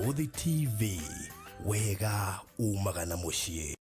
Barũthi TV, wega umaga na mũciĩ.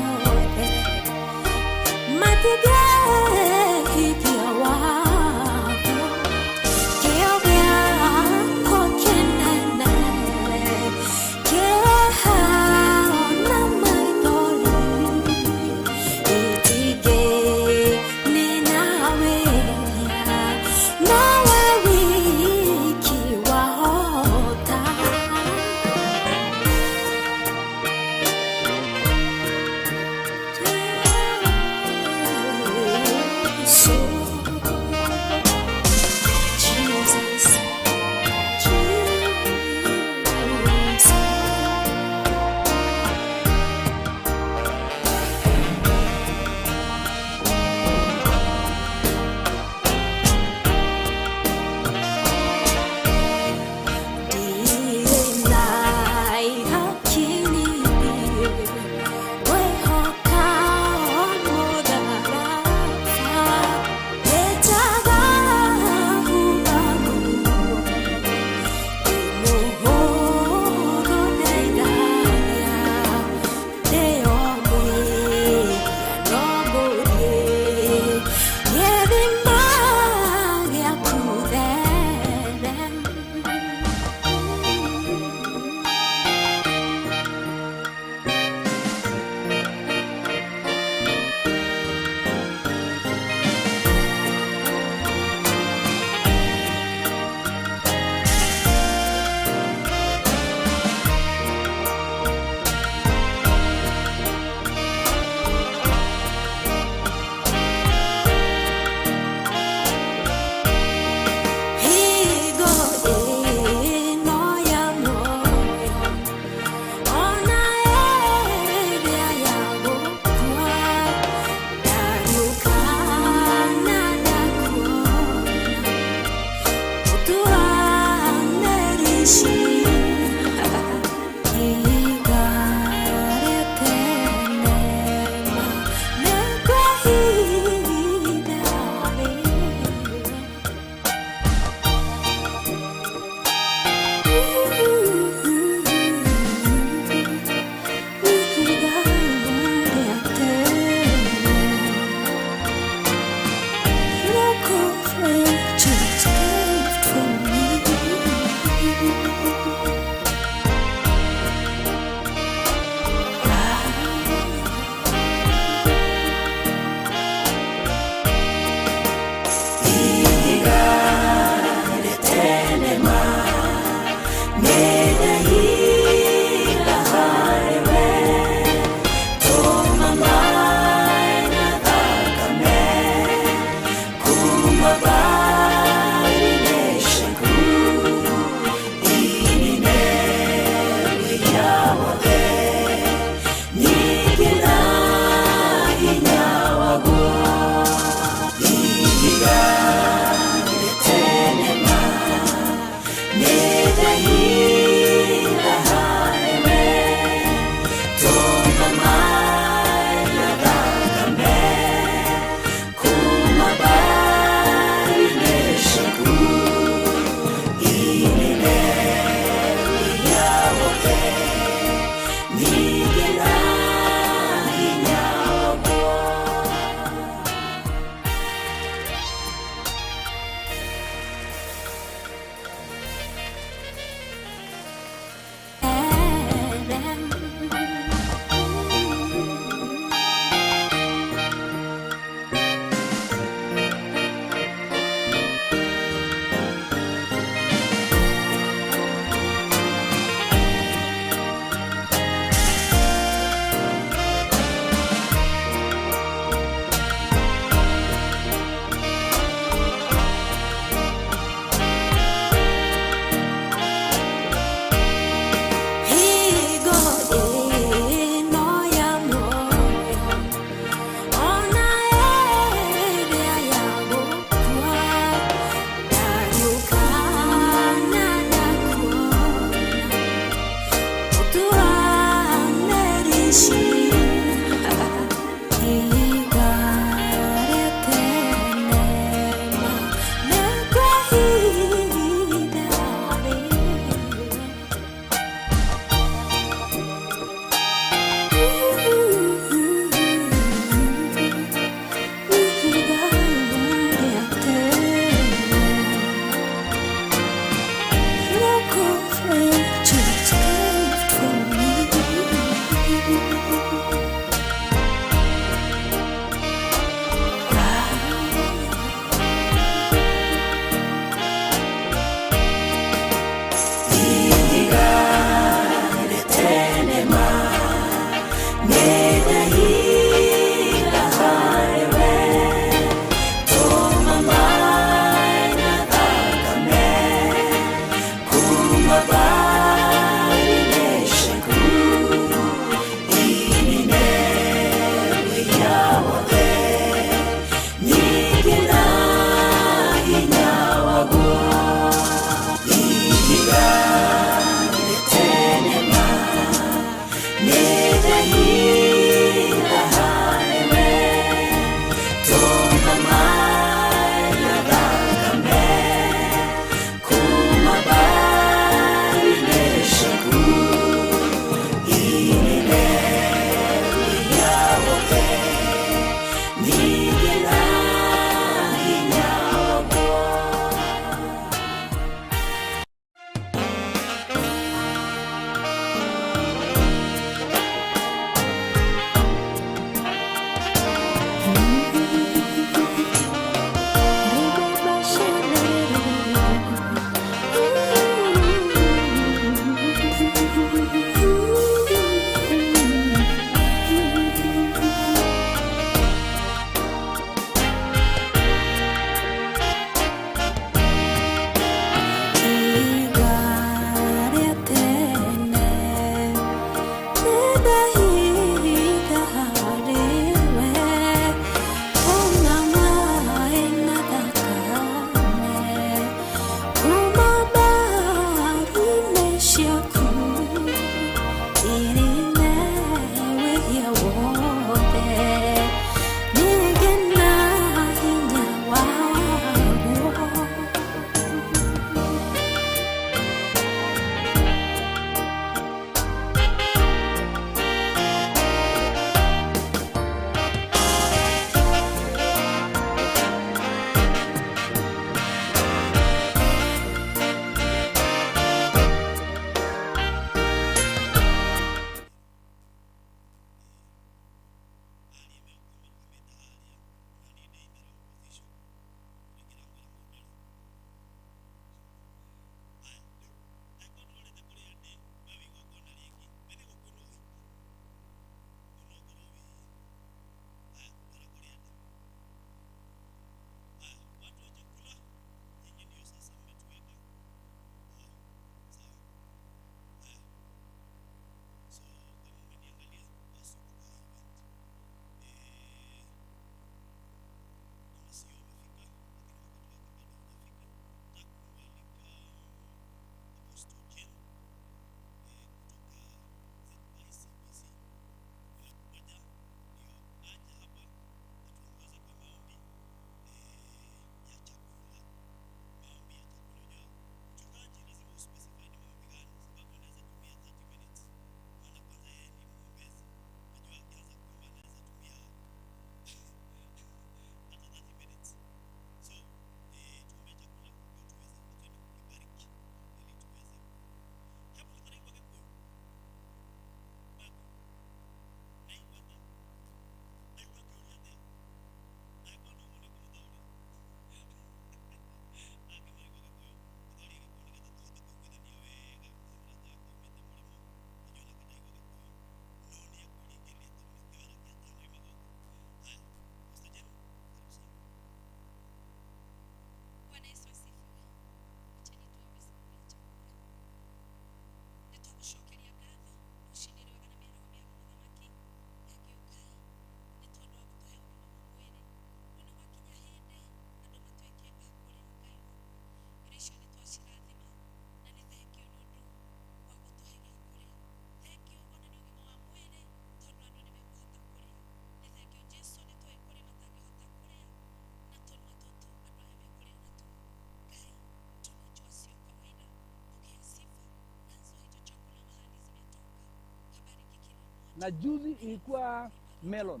Na juzi ilikuwa melon.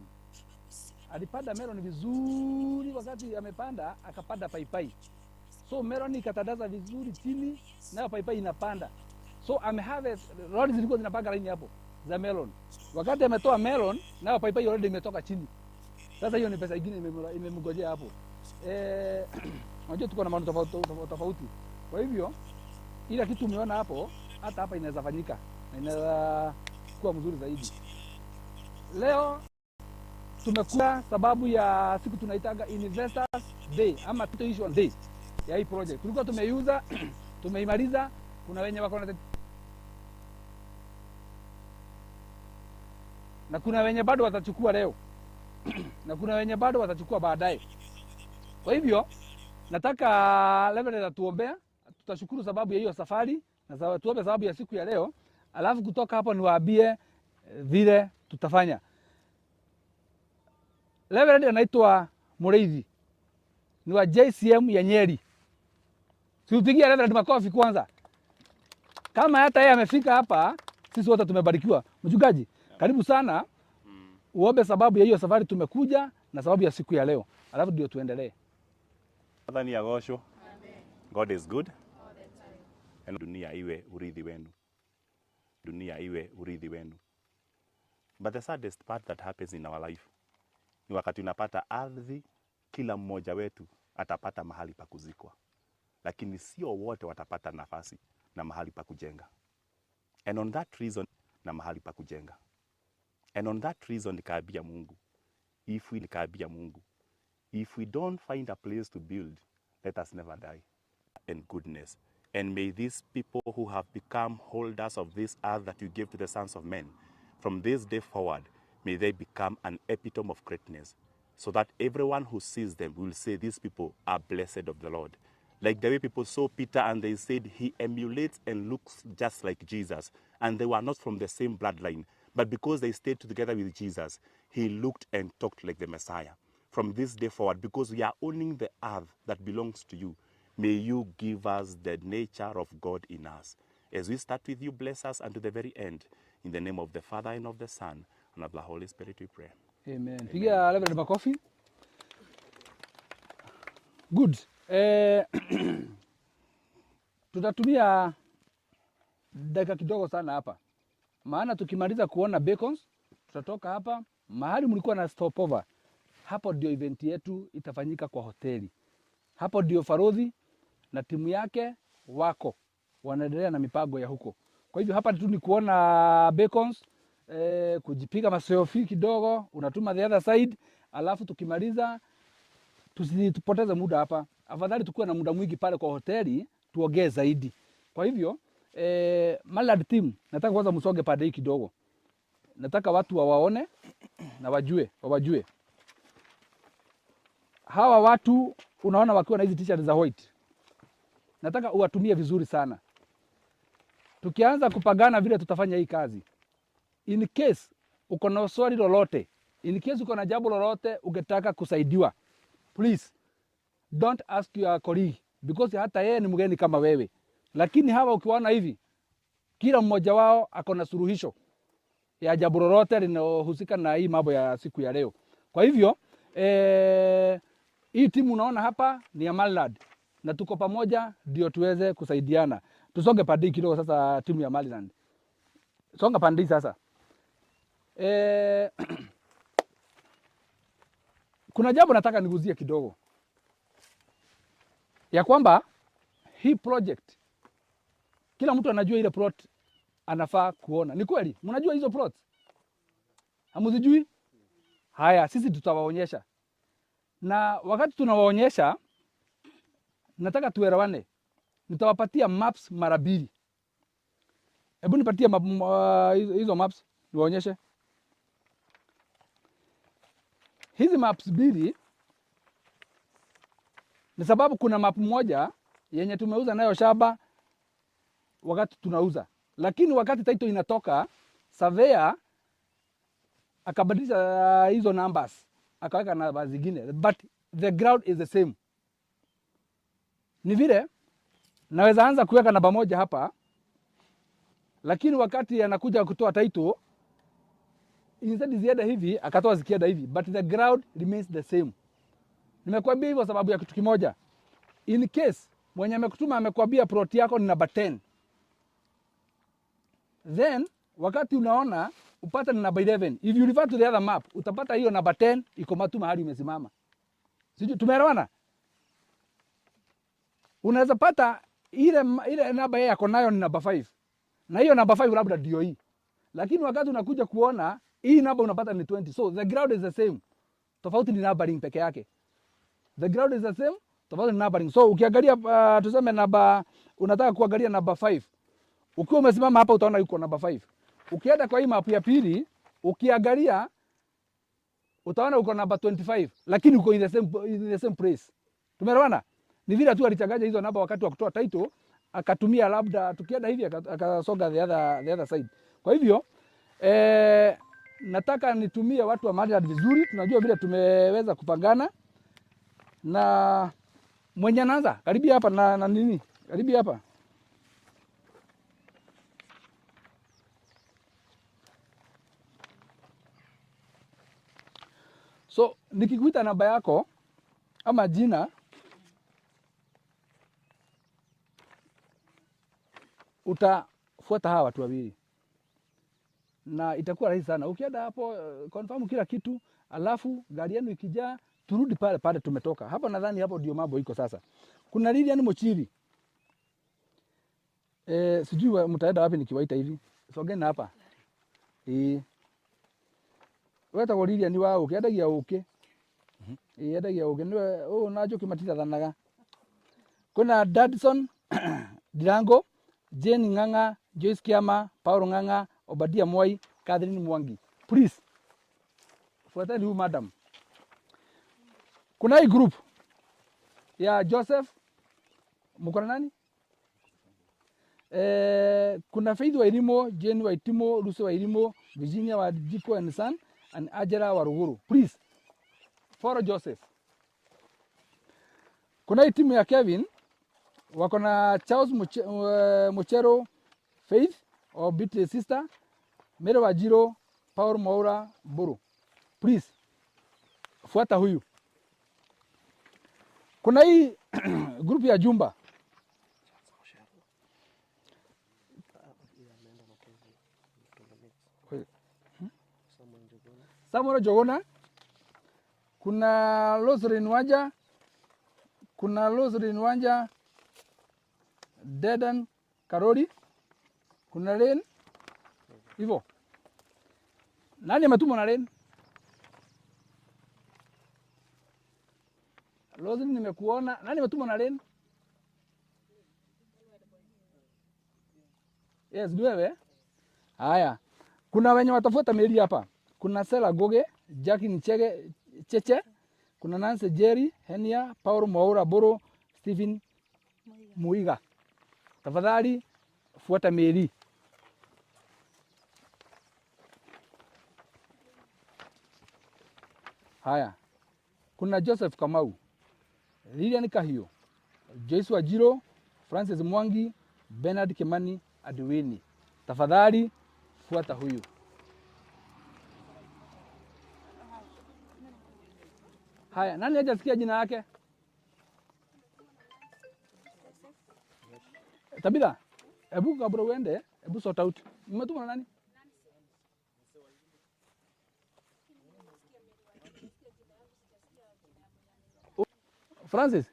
Alipanda melon vizuri, wakati amepanda akapanda paipai. So melon ikatadaza vizuri chini, nayo paipai inapanda. So ameharvest, lori zilikuwa zinapanga laini hapo za melon. Wakati ametoa melon, nayo paipai already imetoka chini. Sasa hiyo ni pesa ingine imemgojea hapo. Unajua tuko na maono tofauti tofauti. Kwa hivyo ila kitu umeona hapo, hata hapa inaweza fanyika na inaweza kuwa mzuri zaidi. Leo tumekuwa sababu ya siku tunaitaga Investors Day ama Title Issuance Day ya hii project. Tulikuwa tumeiuza, tumeimaliza. Kuna wenye wako na kuna wenye bado watachukua leo na kuna wenye bado watachukua baadaye. Kwa hivyo nataka Reverend atuombea, tutashukuru sababu ya hiyo safari na tuombe sababu ya siku ya leo, alafu kutoka hapo niwaambie vile tutafanya. Reverend anaitwa Mureithi, ni wa JCM ya Nyeri. Siupigie Reverend makofi kwanza. Kama hata yeye amefika hapa, sisi wote tumebarikiwa. Mchungaji, karibu sana. Uombe sababu ya hiyo safari tumekuja na sababu ya siku ya leo, alafu ndio tuendelee. Mwathani agocwo. God is good. And dunia iwe urithi wenu. Dunia iwe urithi wenu. But the saddest part that happens in our life ni wakati unapata ardhi, kila mmoja wetu atapata mahali pa kuzikwa, lakini sio wote watapata nafasi na mahali pa kujenga. And on that reason, na mahali pa kujenga. And on that reason nikaambia Mungu, if we don't find a place to build, let us never die. And goodness. And may these people who have become holders of this earth that you gave to the sons of men, from this day forward, may they become an epitome of greatness, so that everyone who sees them will say, these people are blessed of the Lord. Like the way people saw Peter and they said he emulates and looks just like Jesus, and they were not from the same bloodline, but because they stayed together with Jesus, he looked and talked like the Messiah. From this day forward, because we are owning the earth that belongs to you, may you give us the nature of God in us. As we start with you, bless us unto the very end. In the name of the Father and of the Son and of the Holy Spirit we pray. Amen. Pigia Reverend makofi. Good. Tutatumia dakika kidogo sana hapa, maana tukimaliza kuona beacons tutatoka hapa mahali mlikuwa na stopover. Hapo ndio event yetu itafanyika kwa hoteli. Hapo ndio Farodhi na timu yake wako wanaendelea na mipango ya huko. Kwa hivyo hapa tu ni kuona beacons, kujipiga maselfie kidogo, unatuma the other side, alafu tukimaliza tusipoteze muda hapa. Afadhali tukuwe na muda mwingi pale kwa hoteli tuongee zaidi. Kwa hivyo Malad team, nataka kwanza msonge pande hii kidogo. Nataka watu wawaone na wajue, wawajue. Hawa watu unaona wakiwa na hizi t-shirt za white. Nataka uwatumie vizuri sana. Tukianza kupagana vile tutafanya hii kazi. In case uko na swali lolote, in case uko na jambo lolote ungetaka kusaidiwa, please don't ask your colleague because hata yeye ni mgeni kama wewe. Lakini hawa ukiwaona hivi, kila mmoja wao ako na suluhisho ya jambo lolote linalohusika na hii mambo ya siku ya leo. Kwa hivyo hii timu unaona hapa ni ya Malad na tuko pamoja ndio tuweze kusaidiana. Tusonge pande kidogo sasa, timu ya Maliland. Songa pande sasa. Kuna jambo nataka niguzie kidogo, ya kwamba hii project kila mtu anajua ile plot anafaa kuona. Ni kweli? Mnajua hizo plots? Hamuzijui? Haya, sisi tutawaonyesha. Na wakati tunawaonyesha, nataka tuelewane. Nitawapatia maps mara mbili. Hebu nipatie map, hizo maps niwaonyeshe. Hizi maps mbili ni sababu kuna map moja yenye tumeuza nayo shamba wakati tunauza, lakini wakati title inatoka, surveyor akabadilisha hizo numbers akaweka namba zingine, but the ground is the same. Ni vile naweza anza kuweka namba moja hapa, lakini wakati anakuja kutoa title instead ziende hivi akatoa zikienda hivi, but the ground remains the same. Nimekuambia hivyo sababu ya kitu kimoja. In case mwenye amekutuma amekwambia plot yako ni namba 10, then wakati unaona upate ni namba 11, if you refer to the other map utapata hiyo namba 10 iko matu mahali umesimama. Sijui tumeelewana? Unaweza pata ile namba yeye ako nayo ni namba 5, na hiyo namba 5 labda ndio hii, lakini wakati unakuja kuona hii namba unapata ni 20. So the ground is the same, tofauti ni numbering peke yake. The ground is the same, tofauti ni numbering. So ukiangalia tuseme namba, unataka kuangalia namba 5, ukiwa umesimama hapa utaona yuko namba 5. Ukienda kwa hii map ya pili ukiangalia utaona uko namba 25, lakini uko in the same place. Tumeelewana? Ni vile tu alichanganya hizo namba wakati wa kutoa title, akatumia labda tukienda hivi akasonga the other side. Kwa hivyo nataka nitumie watu wa Maryland vizuri. Tunajua vile tumeweza kupangana na mwenye anaanza karibia hapa na nini, karibia hapa. So nikikuita namba yako ama jina utafuata hawa watu wawili na itakuwa rahisi sana. Ukienda hapo confirm kila kitu, alafu gari yenu ikijaa turudi pale pale tumetoka. Hapo nadhani hapo ndio mambo iko sasa. Kuna Lilian Mochiri. Sijui mtaenda wapi nikiwaita hivi. Sogeni hapa. Wetagwo Lilian wa ũkĩ, endagia ũkĩ. Endagia ũkĩ nĩwe ũyũ na Njũkĩ matirathanaga. Kwĩna Dadson Ndirango, Jane Ng'ang'a, Joyce Kiama, Paul Ng'ang'a, Obadia Mwai, Catherine Mwangi. Please fuateni huyu madam. Kuna hii group ya Joseph, mko na nani? Kuna Faith Wairimo, Jane Waitimo, Lucy Wairimo, Virginia wa Jiko and Son, and Ajara wa Ruguru. Please follow Joseph. Kuna hii timu ya Kevin, wako na Charles Muchero, Faith or Beatrice sister, Mary Wajiro, Paul Mwaura, Buru. Please fuata huyu. Kuna hii group ya Jumba. Samuel Jogona, kuna Roselyn Wanja, kuna Roselyn Wanja, Dedan Karori, kuna Len hivyo. Nani ametumwa na Len? Roselyn, nimekuona. Nani ametumwa na Len? Yes, ni wewe. Haya. Kuna wenye watafuata meli hapa. Kuna Sela Goge, Jackie Nchege Cheche, kuna Nancy Jerry, Henia, Paul Mwaura Boro, Stephen Muiga. Tafadhali fuata meli. Haya. Kuna Joseph Kamau, Lilian Kahio, Joyce Wajiro, Francis Mwangi, Bernard Kimani, Adwini. Tafadhali fuata huyu. Haya, nani hajasikia jina yake? Tabitha, hebu kabla uende, hebu sort out. Mmetuma na nani? Francis.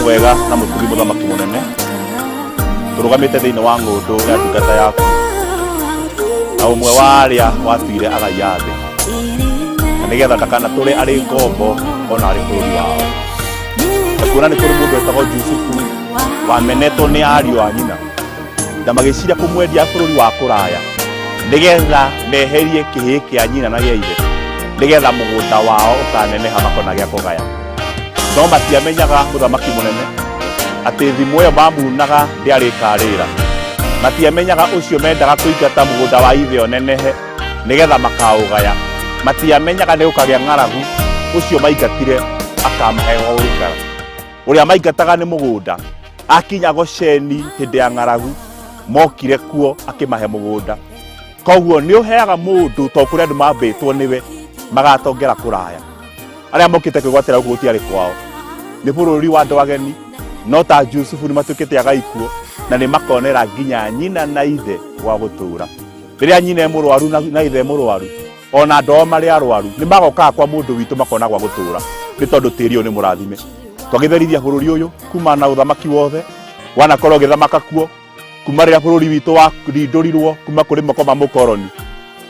Mwega na mũtugi mũthamaki mũnene, tũrũgamĩte thĩinĩ wa ng'ũndũ ya ndungata yaku na ũmwe wa arĩa watuire agai a thĩ, na nĩgetha ndakanatũre arĩ ngombo ona arĩ bũrũri wao. Na kuona nĩ kũrĩ mũndũ wetagwo Jusufu wamenetwo nĩ ariũ a nyina na magĩciria kũmwendia bũrũri wa kũraya nĩgetha meherie kĩhĩĩ kĩa nyina na gĩa ithe, nĩgetha mũgũnda wao ũkaneneha makona gĩa kũgaya. No matiamenyaga mũthamaki mũnene atĩ thimũ ĩyo mamunaga ndĩarĩ ĩkarĩra. Matiamenyaga ũcio mendaga kũingata mũgũnda wa ithe ũnenehe nĩgetha makaũgaya. Matiamenyaga nĩ gũkagĩa ng'aragu, ũcio maingatire akamahe gwa gũikara. Ũrĩa maingataga nĩ mũgũnda akinya Gosheni hĩndĩ ya ng'aragu, mokire kuo akĩmahe mũgũnda. Koguo nĩ ũheaga mũndũ to kũrĩa andũ mambĩtwo nĩwe magatongera kũraya. Arĩa mokĩte kwĩgwatĩra gũkũ gũtiarĩ kwao, nĩ bũrũri wa andũ ageni, no ta Jusufu nĩ matuĩkĩte agai kuo na nĩ makonera nginya nyina na ithe gwa gũtũũra. Rĩrĩa nyina e mũrwaru na ithe e mũrwaru, ona andũ ao marĩ arwaru, nĩ magokaga kwa mũndũ witũ makona gwa gũtũũra, nĩ tondũ tĩri ũyũ nĩ mũrathime. Twagĩtherithia bũrũri ũyũ kuma na ũthamaki wothe wanakorwo ũgĩthamaka kuo kuma rĩrĩa bũrũri witũ warindũrirwo kuma kũrĩ moko ma mũkoroni.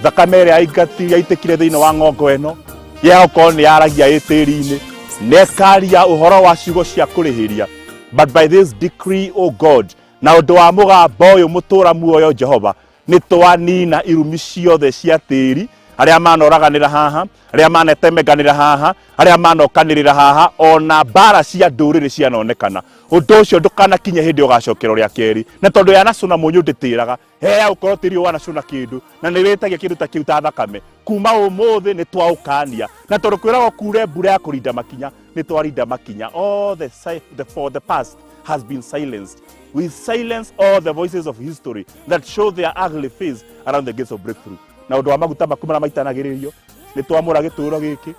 Thakame ĩrĩa yaitĩkire thĩinĩ wa ng'ongo ĩno yagũkorwo nĩ yaragia ĩ tĩri-inĩ, na ĩkaria ũhoro wa ciugo cia kũrĩhĩria. But by this decree, O God, na ũndũ wa mũgambo ũyũ mũtũra muoyo Jehova, nĩ twanina irumi ciothe cia tĩri, arĩa manoraganĩra haha, arĩa manetemenganĩra haha, arĩa manokanĩrĩra haha, ona mbara cia ndũrĩrĩ cianonekana. Ũndũ ũcio ndũkanakinye hĩndĩ ũgacokerwo rĩa kerĩ, na tondũ yanacũna mũnyũ ndĩtĩraga, heya ũkorwo tĩri ũyũ wanacũna kĩndũ na nĩ wĩtagia kĩndũ ta kĩu ta thakame. Kuma ũmũthĩ nĩ twaũkania, na tondũ kwĩragwo kure mbura ya kũrinda makinya, nĩ twarinda makinya. All the for the past has been silenced. We silence all the voices of history that show their ugly face around the gates of breakthrough. Na ũndũ wa maguta maku marĩa maitanagĩrĩrio, nĩ twamũra gĩtũũro gĩkĩ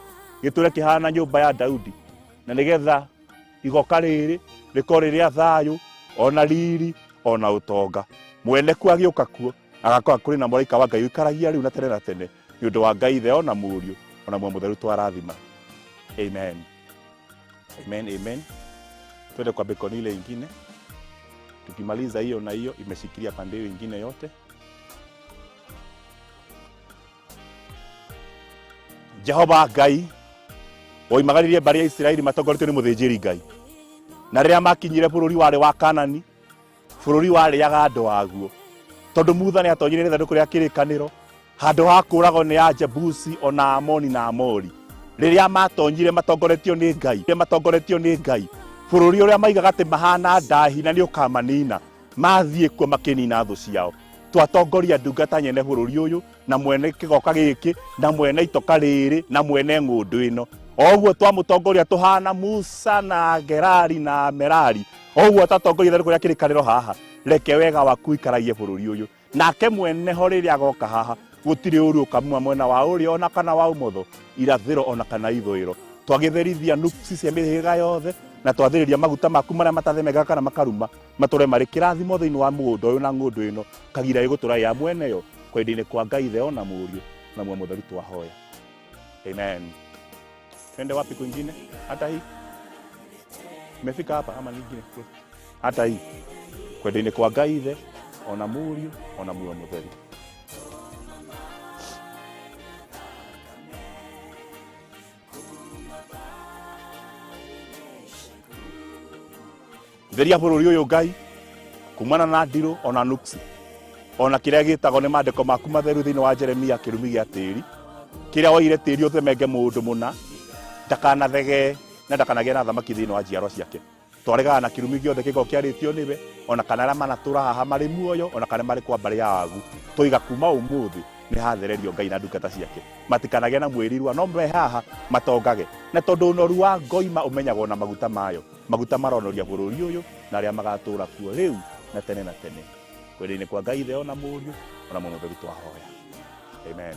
gĩtũũre kĩhana nyũmba ya Daudi, na nĩgetha igoka rĩrĩ rĩkorwo rĩ rĩa thayũ ona riri ona ũtonga. Mwene kuo agĩũka kuo agakorwo kũrĩ na mũraika wa Ngai ũikaragia rĩu na tene na tene, nĩ ũndũ wa Ngai Ithe ona Mũriũ ona Muoyo Mũtheru twarathima. Amen. Amen, amen. Twende kwa bekoni ile ingine. Tukimaliza hiyo na hiyo imeshikilia pande hiyo ingine yote. Jehova Ngai oimagaririe mbarĩ ya Isiraeli matongoretio nĩ mũthĩnjĩri Ngai, na rĩrĩa makinyire bũrũri warĩ wa Kanani, bũrũri warĩaga andũ aguo, tondũ Mutha nĩ atonyire ithandũkũ rĩa kĩrĩkanĩro handũ ha kũragwo nĩ Ajebusi ona Amoni na Amori. Rĩrĩa matonyire matongoretio nĩ Ngai, rĩrĩa matongoretio nĩ Ngai, bũrũri ũrĩa maigaga atĩ mahana ndahi na nĩ ũkamanina, mathiĩ kuo makĩnina thũ ciao. Twatongoria ndungata nyene bũrũri ũyũ na mwene kĩgoka gĩkĩ na mwene itoka rĩrĩ na mwene ng'ũndũ ĩno. O ũguo twamũtongoria tũhana Musa na Gerari na Merari, o ũguo twatongoria ithandũkũ rĩa kĩrĩkanĩro haha, reke wega waku ũikaragie bũrũri ũyũ. Nake mwene ho rĩrĩa agoka haha, gũtirĩ ũru ũkamuma mwena wa ũrĩo ona kana wa ũmotho, irathĩro ona kana ithũĩro. Twagĩtherithia nuksi cia mĩhĩrĩga yothe na twathĩrĩria maguta maku marĩa matathemekaga kana makaruma, matũre marĩ kĩrathimo thĩinĩ wa mũgũnda ũyũ na ng'ũndũ ĩno, kagira ĩgũtũra ya mweneyo kwenda-inĩ kwa Ngai Ithe ona Mũriũ na Muoyo Mũtheru twahoya. Amen. Twende wapi kwingine? Hata hii imefika hapa ama nyingine? Hata hii kwenda-inĩ kwa Ngai Ithe ona Mũriũ ona Muoyo Mũtheru. Theria bũrũri ũyũ Ngai kumana na ndirũ ona nuksi ona kĩrĩa gĩtagwo nĩ maandĩko maku matheru thĩinĩ wa Jeremia kĩrumi gĩa tĩri, kĩrĩa woire tĩri ũthemenge mũndũ mũna ndakanathegee na ndakanagĩe na thamaki thĩinĩ wa njiarwa ciake. Twaregana na kĩrumi gĩothe kĩngĩkorwo kĩarĩtio nĩwe, ona kana arĩa manatũra haha marĩ muoyo, ona kana marĩ kwa mbarĩ ya agu. Twoiga kuma ũmũthĩ nĩ hathererio Ngai na ndungata ciake, matikanagĩe na mwĩrirwa, no me haha matongage. Na tondũ ũnoru wa ngoima ũmenyagwo na maguta mayo, maguta maronoria bũrũri ũyũ na arĩa magatũra kuo rĩu na tene na tene. Kwenda-inĩ kwa Ngai Ithe ona Mũriũ ona Muoyo Mũtheru twahoya. Amen.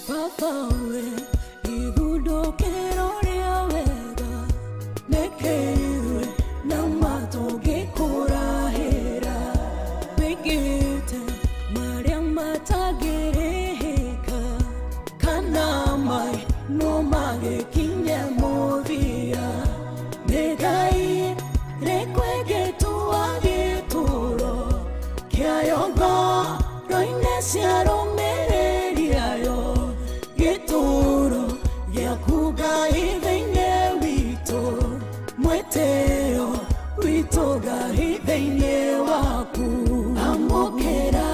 Babawe igundũkĩro rĩa wega nĩkĩiwe na matũngĩkũrahĩra wĩkĩte marĩa matangĩrĩhĩka kana mai no magĩkinye mũthia nĩ Ngai rĩkwĩgĩtua gĩtũro kĩayo ngoro-inĩ cia rũmĩrĩri ayo gĩtũro gĩaku Ngai thĩinĩ witũ mwĩtĩo witũ Ngai thĩinĩ waku amũkĩra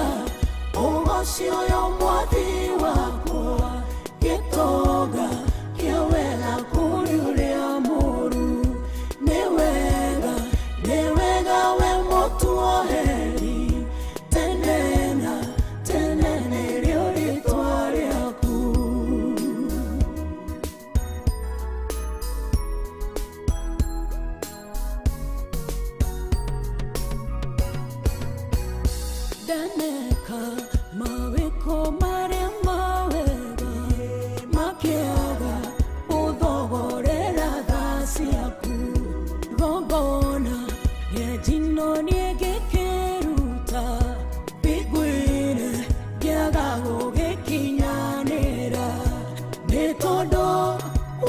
ũgoci ũyũ mwathi wakwa gĩtonga kĩa wega kũrĩ ũrĩa mũũru nĩ wega we mũtuoheri tene na tene nĩrĩo rĩtwa rĩaku. Ndaneka mawĩko marĩa mawega makĩaga ũthogorera tha ciaku igongona rĩa njino niĩ ngĩkĩruta mbingu-inĩ ngĩaga gũgĩkinyanĩra nĩ tondũ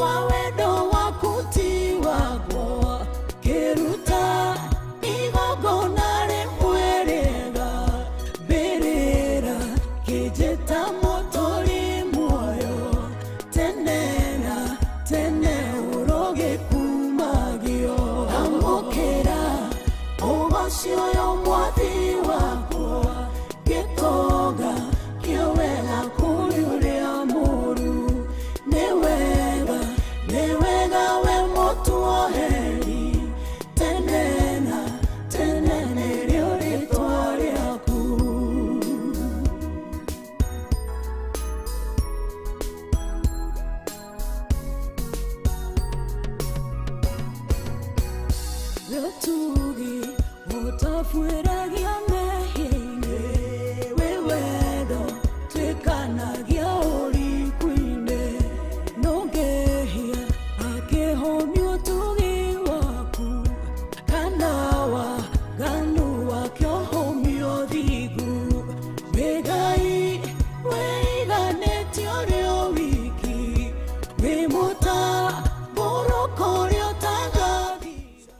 wa wendo waku ti wakwa ngĩruta igongona rĩmwe rĩega mbĩrĩra kĩnjĩta mũtũri muoyo tene na tene ũrogĩkumagio amũkĩra ũgoci ũyũ mwathi wakwa gĩtonga kĩa wega kũrĩ ũrĩa mũũru nĩ wega we mũtuoheri tene na tene nĩrĩo Wĩ ũtugi ũtabuĩragia mehia-inĩ, wĩ wendo twĩkanagia ũriku-inĩ. Nũngĩhia akĩhũmia ũtugi waku, kana waganu wake ũhũmia ũthingu. Wĩ Ngai wĩiganĩtie ũrĩ o wiki, wĩ mũtambũrũko ũrĩa ũtangathira.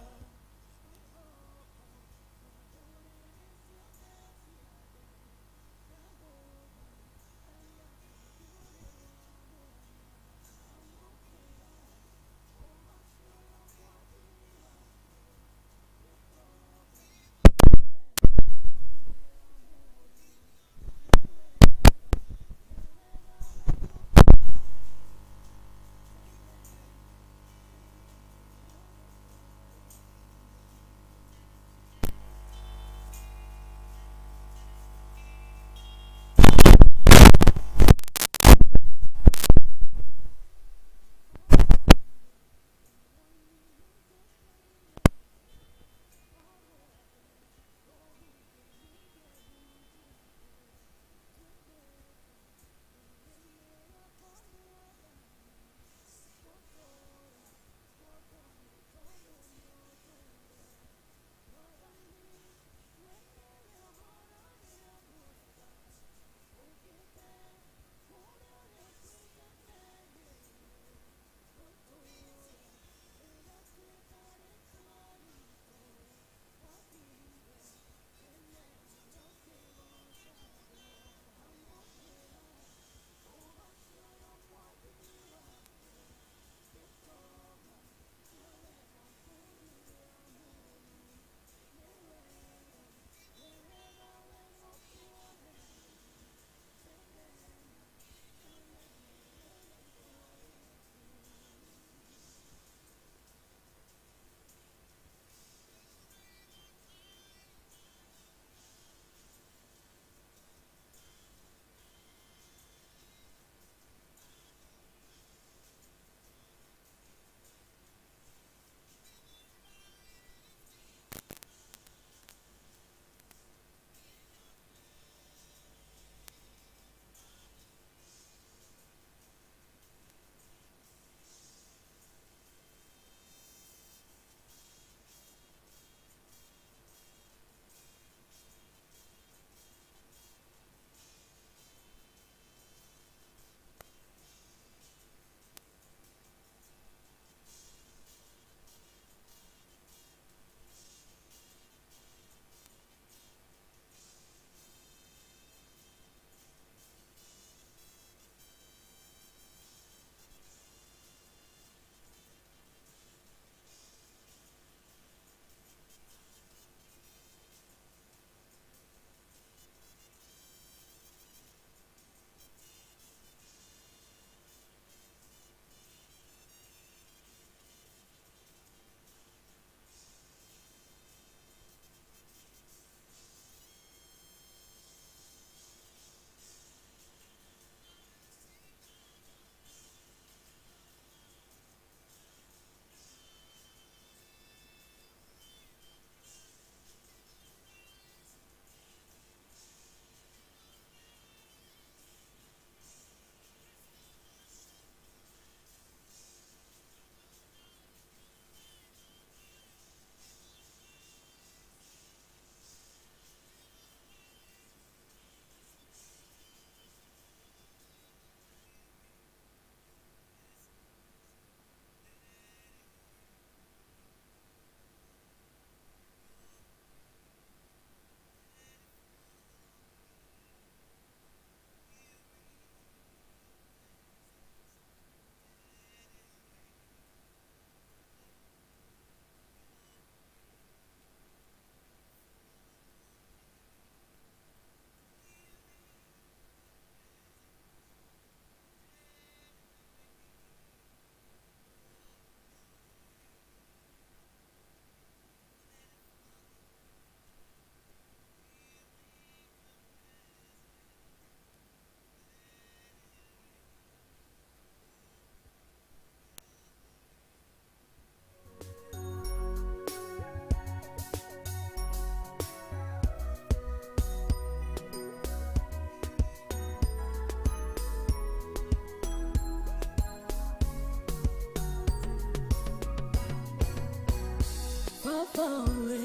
Baba we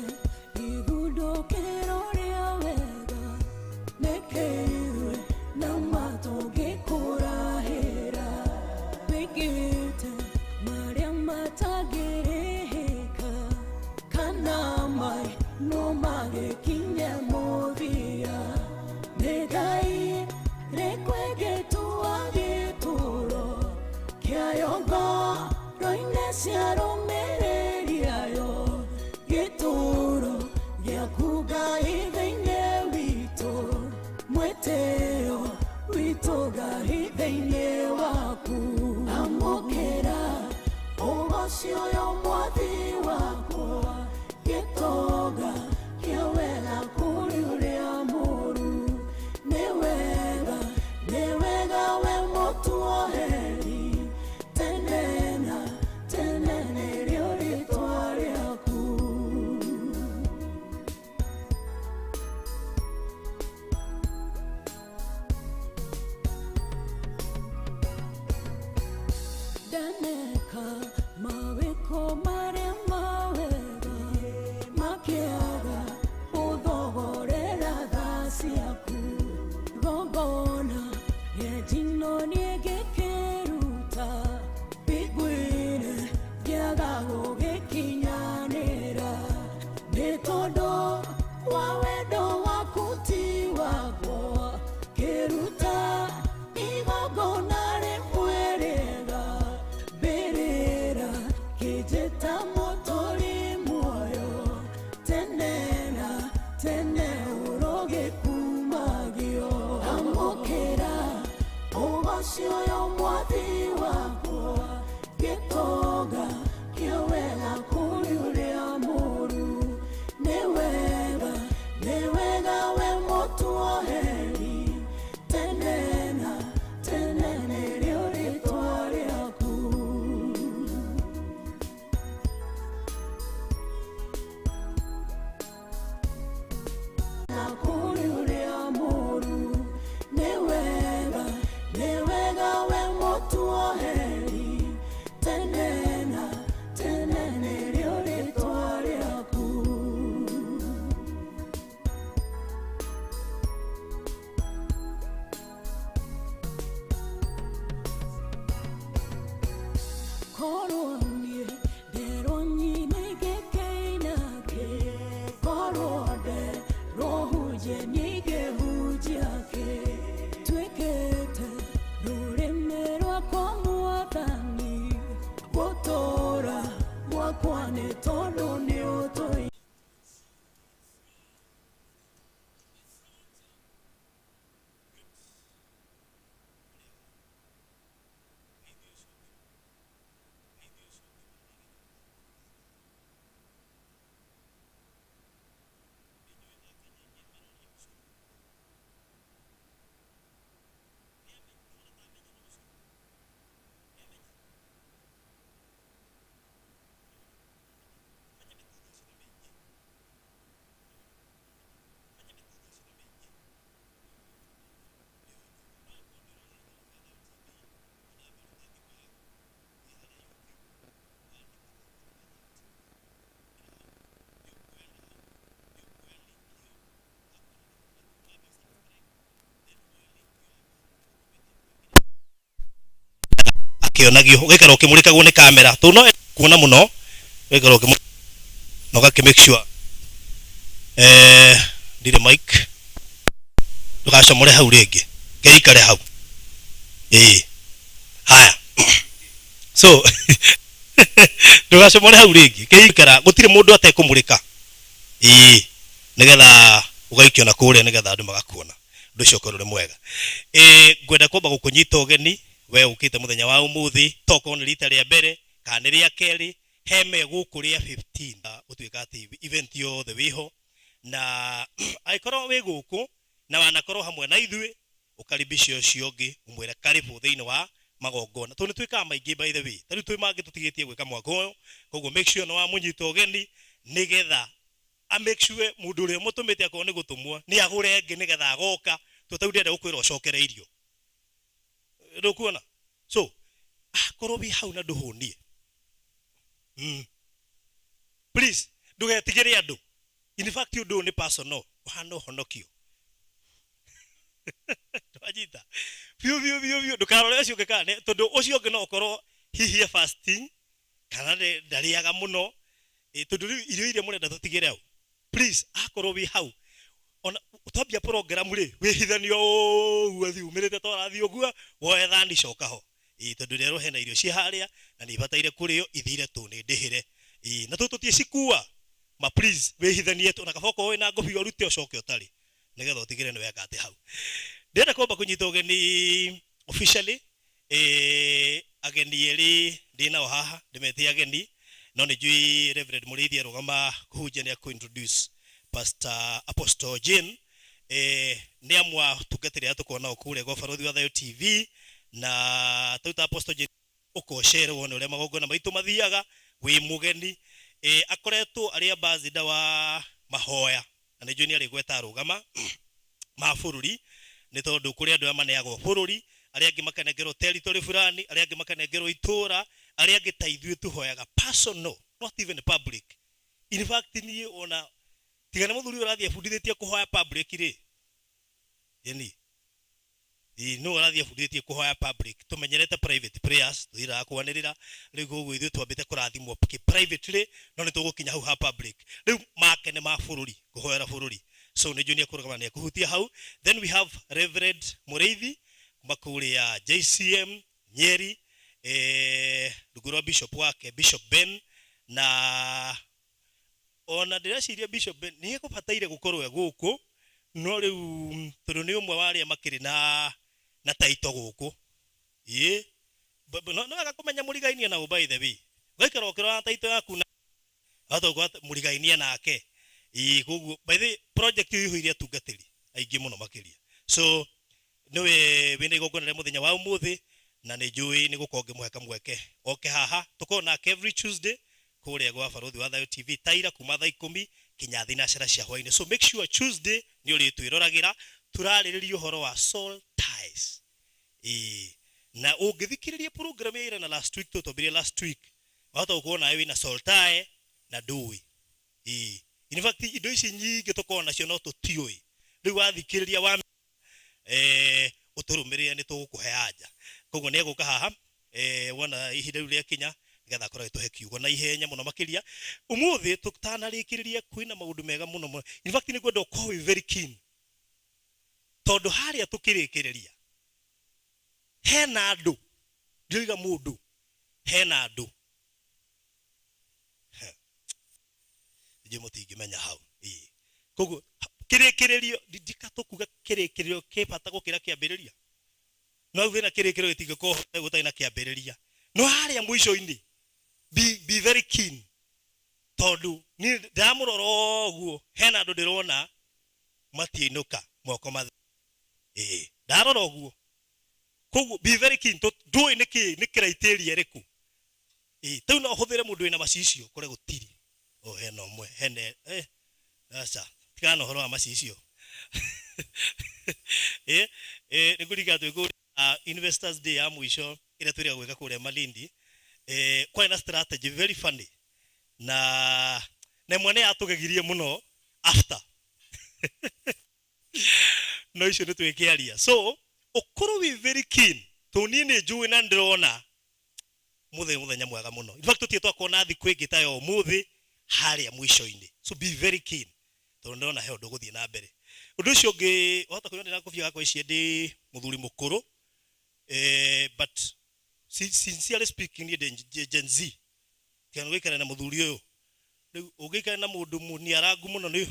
ithundũkĩro rĩa wega nĩkĩigue na matũngĩkũrahĩra wĩkĩte marĩa matangĩrĩhĩka kana mai no magĩkinye mũthia nĩ Ngai rĩkwĩgĩtua gĩtũro kĩayo ngoro-inĩ cia rũmĩrĩri ayo gĩtũro gĩaku Ngai thĩinĩ witũ mwĩtĩo witũ Ngai thĩinĩ waku amũkĩra ũgoci ũyũ mwathi wakwa gĩtonga kĩa wega kũrĩ ũrĩa mũũru nĩ wega nĩ wega we mũtuoheri tene na tene nĩrĩo rĩtwa rĩaku. Ndaneka mawĩko marĩa mawega makĩaga ũthogorera tha ciaku igongona rĩa njino niĩ ngĩkĩruta mbingu-inĩ ngĩaga gũgĩkinyanĩra nĩ tondũ wa wendo waku ti wakwa ngĩruta igongona rĩmwe rĩega mbĩrĩra kĩnjĩta mũtũri muoyo tene na tene ũrogĩkumagio amũkĩra ũgoci ũyũ mwathi wakwa gĩtonga kĩa wega kũrĩ ũrĩa mũũru nĩ wega nĩ wega we mũtuoheri tene na tene nĩrĩo rĩtwa rĩaku. Na kũrĩ ũrĩa mũũru nĩ wega nĩ wega we mũtuoheri tene na tene nĩrĩo rĩtwa rĩaku. Korwo niĩ nderwo nyine ngĩkĩinake korwo nderwo hunjie niĩ ngĩhunjia kĩ tuĩkĩte rũrĩmĩ rwakwa mwathani gũtũra gwakwa nĩ tondũ nĩ ũtũi. Akĩonagio ũgaikara ũkĩmũrĩkagwo nĩ kamera tondũ no kuona mũno ũgaikara ũkĩmũ na ũgakĩ make sure ndirĩ mic ndũgacomore hau rĩngĩ keikare hau ĩĩ haya so ndũgacomore hau rĩngĩ keikara gũtirĩ mũndũ atekũmũrĩka ĩĩ nĩgetha ũgaikio na kũrĩa nĩgetha andũ magakuona ũndũ ũcio ũkorwo ũrĩ mwega. Ngwenda kwamba gũkũnyita ũgeni we ũkĩte mũthenya wa ũmũthĩ tokorwo nĩ rita rĩa mbere kana nĩ rĩa kerĩ heme gũkũ rĩa 15 gũtuĩka atĩ event yothe wĩho na angĩkorwo wĩ gũkũ na wanakorwo hamwe na ithuĩ ũkaribishe ũcio ũngĩ ũmwĩre karibu thĩinĩ wa magongona tondũ nĩ twĩkaga maingĩ by the way ta rĩu twĩ mangĩ tũtigĩtie gwĩka mwaka ũyũ koguo make sure nĩ wamũnyita ũgeni nĩgetha a make sure mũndũ ũrĩa ũmũtũmĩte akorwo nĩ gũtũmwo nĩ agũre ĩngĩ nĩgetha agoka tondũ ta rĩu ndĩrenda gũkwĩra ũcokere irio ndũkuona so akorwo wĩ hau na ndũhũnie please Ndũgetigĩre andũ. In fact ũndũ ũyũ nĩ personal, ũhana ũhonokio. Twanyita biũ biũ biũ biũ, ndũkarore ũcio ũngĩ kana tondũ ũcio ũngĩ no ũkorwo hihi e fasting kana ndarĩaga mũno. Tondũ rĩu irio iria mũrenda tũtigĩre hau, please akorwo wĩ hau ona twambia program rĩ, wĩhithanio ũguo thiĩ umĩrĩte twarathiĩ ũguo woe thani coka ho. Tondũ rĩerwo hena irio ciĩ harĩa na nĩ ibataire kũrĩo ithire tũ nĩ ndĩhĩre. Na tũtũtie cikua ma, please wĩhithanie tu, ona kaba okorwo wĩna ngũbia ũrute ũcoke ũtarĩ, nĩgetha ũtigĩre nĩ weka atĩ hau. Ndĩrenda kwamba kũnyita ũgeni officially, ageni erĩ ndĩ nao haha, ndĩmete ageni, no nĩ njũĩ Reverend Mũrĩithi arũgama kũhunjia nĩ akũ-introduce Pastor Apostle Jane. Nĩ amwe a atungatĩri arĩa tũkoragwo nao kũrĩa gwa Barũthi wa Thayũ TV, na tau ta Apostle Jane ũkocere wone ũrĩa magongona maitũ mathiaga wĩ mũgeni. Akoretwo arĩ ambassador wa mahoya, na nĩ njũĩ nĩ arĩgweta arũgama ma bũrũri, nĩ tondũ kũrĩ andũ arĩa maneagwo bũrũri, arĩa angĩ makanengerwo territory fulani, arĩa angĩ makanengerwo itũra, arĩa angĩ ta ithuĩ tũhoyaga personal, not even public. In fact niĩ ona tiga nĩ mũthuri ũyũ ũrathiĩ abundithĩtie kũhoya public rĩ, yani nũ ũrathiĩ abundithĩtie kũhoya public, tũmenyerete private prayers, tũthiraga kwanĩrĩra. Rĩu koguo ithuĩ twambĩte kũrathimwo kĩ privately, no nĩ tũgũkinya hau ha public. Rĩu make nĩ ma bũrũri, kũhoera bũrũri, so nĩ njũĩ nĩ ekũrũgama nĩ ekũhutia hau. Then we have Reverend Mũrĩithi kuma kũrĩa JCM Nyeri, rungu rwa bishop wake Bishop Ben, na ona ndĩreciria Bishop Ben nĩ ekũbataire gũkorwo e gũkũ, no rĩu tondũ nĩ ũmwe wa arĩa makĩrĩ na taito gũkũ, ĩĩ no wega kũmenya mũrigainie na ũ. By the way, ũgaikara ũkĩrora taito yaku na wahota mũrigainie nake. Ĩĩ, koguo by the way project ĩyo ĩihũire atungatĩri aingĩ mũno makĩria, so nĩwe wĩna igongona rĩa mũthenya wa ũmũthĩ, na nĩ njũĩ nĩ gũkorwo ngĩmũhe kamweke oke haha. Tũkorwo nake every Tuesday kũrĩa gwa Barũthi wa Thayũ TV taira kuma thaa 10 kinya thinacara cia hwainĩ, so make sure Tuesday nĩ ũrĩtwĩroragĩra tũrarĩrĩria ũhoro wa soul ties. Ĩĩ, na ũngĩthikĩrĩria program ya ira na last week, tũtwambirie last week, wahota gũkorwo nawe wĩna soul tie na ndũĩ. Ĩĩ, in fact indo ici nyingĩ tũkoragwo nacio no tũtiũĩ. Rĩu wathikĩrĩria wa ũtũrũmĩrĩre nĩ tũgũkũhe anja. Koguo nĩ egũka haha, wona ihinda rĩu rĩakinya, nĩgetha akorwo agĩtũhe kiugo na ihenya mũno makĩria. Ũmũthĩ tũtanarĩkĩrĩria kwĩna maũndũ mega mũno mũno. In fact nĩ ngwenda ũkorwo wĩ very keen, tondũ harĩa tũkĩrĩkĩrĩria hena andũ, ndĩroiga mũndũ, hena andũ njĩ mũtingĩmenya hau. Ĩĩ, koguo kĩrĩkĩrĩrio ndika tũkuga kĩrĩkĩrĩrio kĩ bata gũkĩra kĩambĩrĩria, no hau hena kĩrĩkĩrĩrio gĩtingĩkorwo gũtarĩ na kĩambĩrĩria, no harĩa mũico-inĩ be very keen, tondũ niĩ ndamũrora ũguo hena andũ ndĩrona matiinũka moko matheri. Ĩĩ, ndarora ũguo, koguo be very keen. Ndũĩ nĩkĩ nĩ criteria ĩrĩkũ. Ĩĩ, rĩu no ũhũthĩre mũndũ wĩna macicio kũrĩa gũtirĩ o hena ũmwe hena aca, tigana na ũhoro wa macicio. Ĩ nĩ kũringana twĩ kũrĩa Investors Day ya mũico ĩrĩa twĩrĩga gwĩka kũrĩa Malindi, kwarĩ na strategy very funny, na ĩmwe nĩ yatũgegirie mũno after, no icio nĩ twĩkĩaria, so ũkorwo wĩ very keen, tondũ niĩ nĩ njũĩ na ndĩrona mũthenya mũthenya mwega mũno. In fact tũtirĩ twakorwo na thikũ ĩngĩ ta ya ũmũthĩ harĩa mũico-inĩ, so be very keen, tondũ ndĩrona he ũndũ ũgũthiĩ na mbere. Ũndũ ũcio ũngĩ, wahota kũigua ndĩna ngũbia gakwa ici ndĩ mũthuri mũkũrũ, but sincerely speaking niĩ ndĩ Gen Z. Tiga nĩ gũikara na mũthuri ũyũ, rĩu ũngĩikara na mũndũ mũniarangu mũno nĩ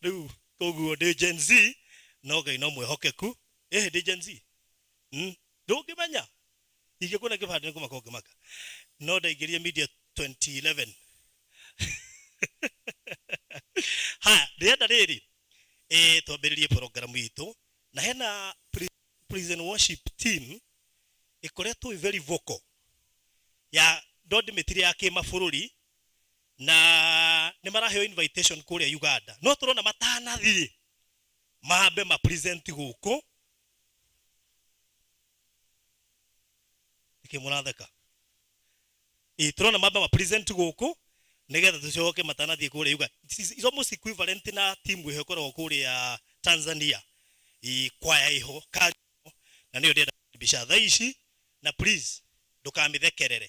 rĩu, koguo ndĩ Gen Z, no Ngai no mwĩhokeku. Ndĩ Gen Z, ndũngĩmenya ingĩkuona kĩbandĩ nĩ kũmaka ũngĩmaka, no ndaingĩrire media 2011. Haya, ndĩrenda rĩrĩ twambĩrĩrie program itũ, na hena prison worship team ĩkoretwo ĩ very vocal ya ndo ndĩmĩtire ya kĩmabũrũri, na nĩ maraheo invitation kũrĩa Uganda, no tũrona matanathiĩ mambe ma present gũkũ. Nĩkĩ mũratheka? Ĩ tũrona mamba ma present gũkũ nĩgetha tũcoke matanathiĩ kũrĩa Uganda. It's almost equivalent na timu ĩho ĩkoragwo kũrĩa Tanzania. Ĩ kwaya ĩho ka na nĩyo ndĩrenda mbica thaa ici na please ndũkamĩthekerere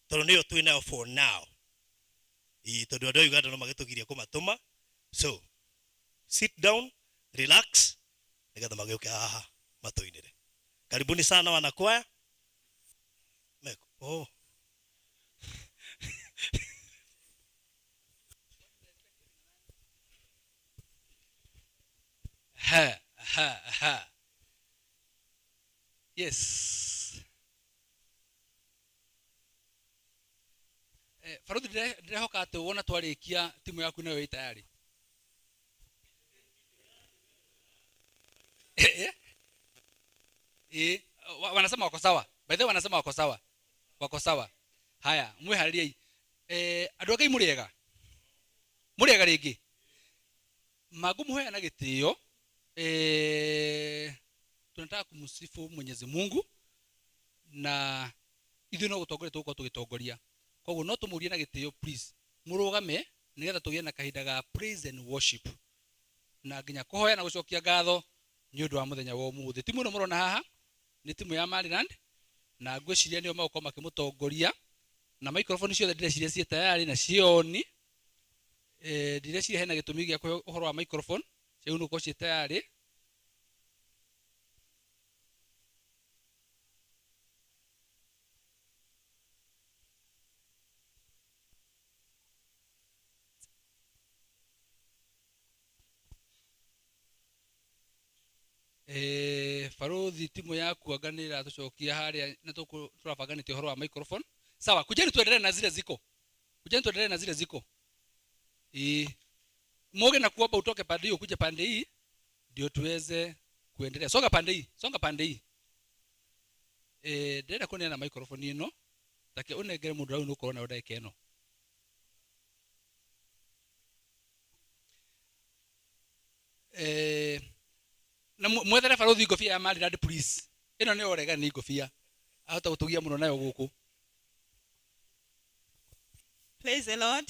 tondũ nĩyo twĩ nayo for now. Ĩ tondũ andũ a Uganda no magĩtũgirie kũmatũma, so sit down, relax nĩgetha magĩũke haha matũinĩre. Karibuni sana wanakwaya. Meko. Oh. Ha, ha, ha. Yes. Eh, Faruthi ndirehoka atĩ wona twarĩkia timu yaku nayo ĩ tayari. Eh, eh, wanasema wako sawa. By the way, wanasema wako sawa. Wako sawa. Haya, mwĩharĩriei. Eh, andũ a Ngai mũrĩega? Mũrĩega rĩngĩ? Mangũmũhoya na gĩtĩo. Eh, tunataka kumsifu Mwenyezi Mungu na ithuĩ no gũtongoria tũgũkorwo tũgĩtongoria. Koguo no tũmũrie na gĩtĩo please mũrũgame nĩgetha tũgĩe na kahinda ga praise and worship na nginya kũhoya na gũcokia ngatho nĩ ũndũ wa mũthenya wa ũmũthĩ. Timu ĩno mũrona haha nĩ timu ya Maryland na ngwĩciria nĩo megũkorwo makĩmũtongoria na microphone ciothe ndĩreciria ciĩ tayari na ciĩ Eh, ndireciria hena gĩtũmi gĩa kũhe ũhoro wa microphone ciagĩrĩirwo nĩ gũkorwo ciĩ tayari. Eh, baruthi timu yaku anga nĩ ĩratũcokia harĩa na tũrabanganĩtie ũhoro wa microphone. Sawa, kujeni tuendelee na zile ziko. Kujeni tuendelee na zile ziko. Eh, moge na kuomba utoke pande hiyo ukuje pande hii ndio tuweze kuendelea. Songa pande hii, songa pande hii. Eh, ndĩrenda kũneana microphone ĩno take ũnengere mũndũ ũrĩa ũkorwo nayo ndagĩka ĩno. Eh, na mwethere baruthi ngobia ya Maryland please. Ĩno nĩyo ũregani ngobia. Ahota gũtũgia mũno nayo gũkũ. Praise the Lord.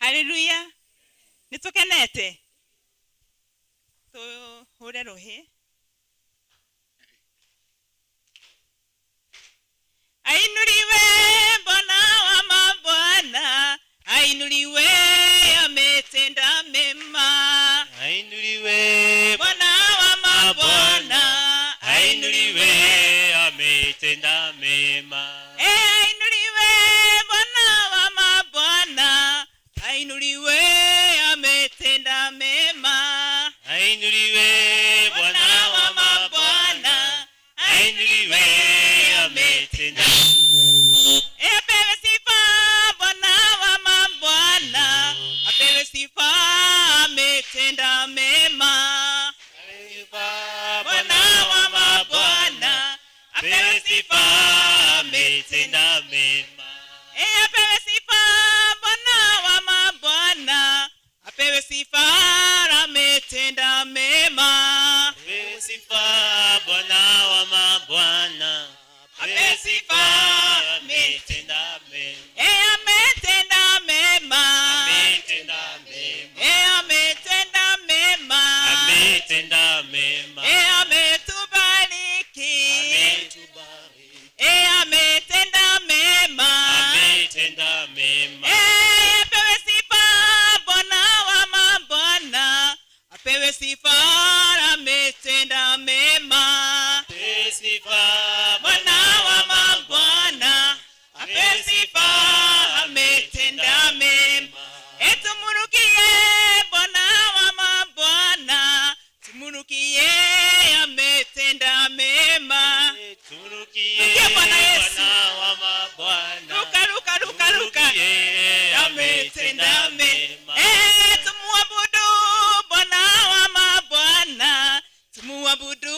Hallelujah. Nĩ tũkenete. Tũhũre rũhĩ. Ainuliwe Bwana wa mabwana, ainuliwe ametenda mema. Ainuliwe Bwana wa mabwana, ainuliwe ametenda mema. Ainuliwe Bwana wa mabwana, ainuliwe ametenda mema. Ainuliwe Bwana wa mabwana, ainuliwe ametenda. Apewe sifa Bwana wa mabwana, apewe sifa ametenda mema. Bwana wa mabwana, apewe sifa ametenda mema. Apewe sifa Bwana wa mabwana, apewe sifa ametenda mema. Apewe sifa Bwana wa mabwana, apewe sifa ametenda mema. Ametenda mema. Ametenda mema. Ametenda mema. Ametenda mema. Ametubariki. Ametubariki. Ametenda mema. Ametenda mema. Apewe sifa Bwana wa mabwana, apewe sifa ametenda mema. Apewe sifa Bwana wa mabwana, apewe sifa ametenda mema. Tumurukie Bwana wa mabwana, tumurukie ametenda mema. Tumurukie Rukia Bwana Yesu. Bwana wa mabwana. Ruka, ruka, ruka, ruka. Tumurukie Ametenda mema. Tumuabudu Bwana wa mabwana, tumuabudu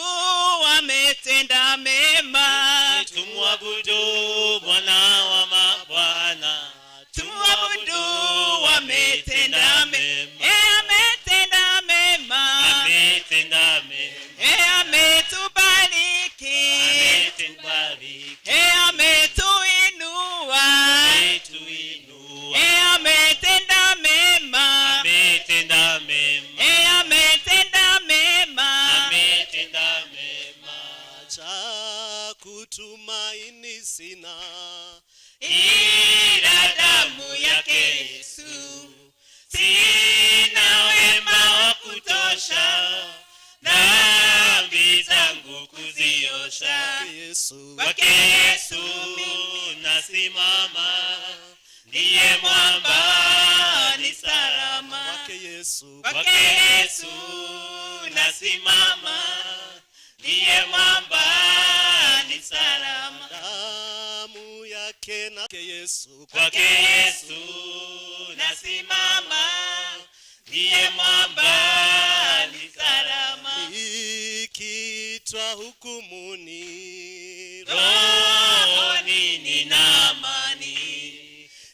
ametenda mema. Tumuabudu Bwana wa mabwana, Tumuabudu ametenda mema. Ametenda mema. Ametenda mema. Ametubariki. Ametubariki. Ametuinua. sina ila damu yake Yesu. Sina wema wa kutosha, dhambi zangu kuziosha. Kwake Yesu Kwake Yesu nasimama, ndiye mwamba ni salama. Kwake Yesu Kwake Yesu nasimama, ndiye mwamba ni salama. Damu yake na kwake Yesu Kwake Yesu nasimama, ndiye mwamba ni salama. Nikiitwa hukumuni Rohoni nina amani,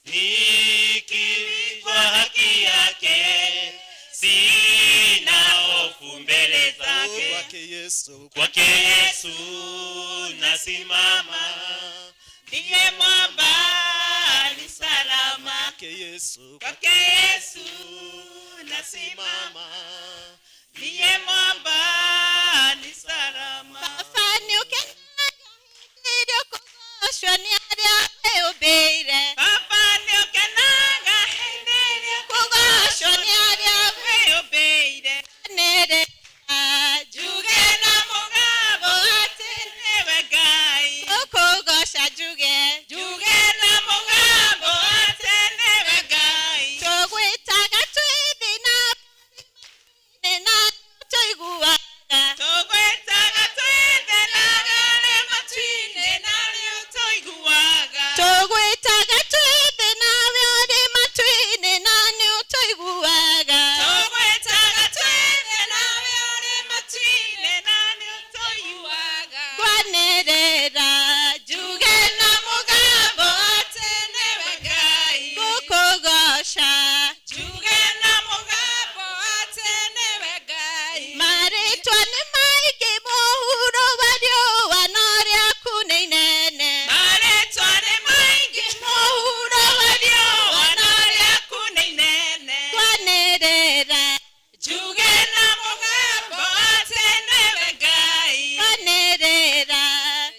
nikivikwa haki yake, sina hofu mbele zake. Kwake Yesu Kwake Yesu nasimama, ndiye mwamba ni salama. Kwake Yesu Kwake Yesu nasimama, ndiye mwamba ni salama. Baba nĩ ũkenaga hĩndĩ ĩrĩa ũkũgocwo nĩ arĩa wĩũmbĩire. Baba nĩũkenaga hĩndĩ ĩrĩa Kũgocwo nĩ arĩa wĩũmbĩire. nĩrĩra. Njuge na mũgambo atĩ nĩwe Ngai. Ũkũgoca njuge. Njuge na mũgambo atĩ nĩwe Ngai. Tũgwĩtaga twĩ thĩ na na tũiguaga. Tũgwĩtaga twĩ thĩ na arĩ matu-inĩ na nĩũtũiguaga. Tũgwĩtaga twĩ thĩ nawe ũrĩ matu-inĩ na nĩũtũiguaga. Tũgwĩtaga twĩ thĩ nawe ũrĩ matu-inĩ na nĩũtũiguaga. Ngwanĩrĩra njuge na mũgambo atĩ nĩwe Ngai. Gũkũgoca. Njuge na mũgambo atĩ nĩwe Ngai. Marĩtwa nĩ maingĩ mũhuro wa riũa no rĩaku nĩ inene. Marĩtwa nĩ maingĩ Mũhuro wa riũa no rĩaku nĩ inene. Ngwanĩrĩra. Njuge na mũgambo atĩ nĩwe Ngai. Ngwanĩrĩra.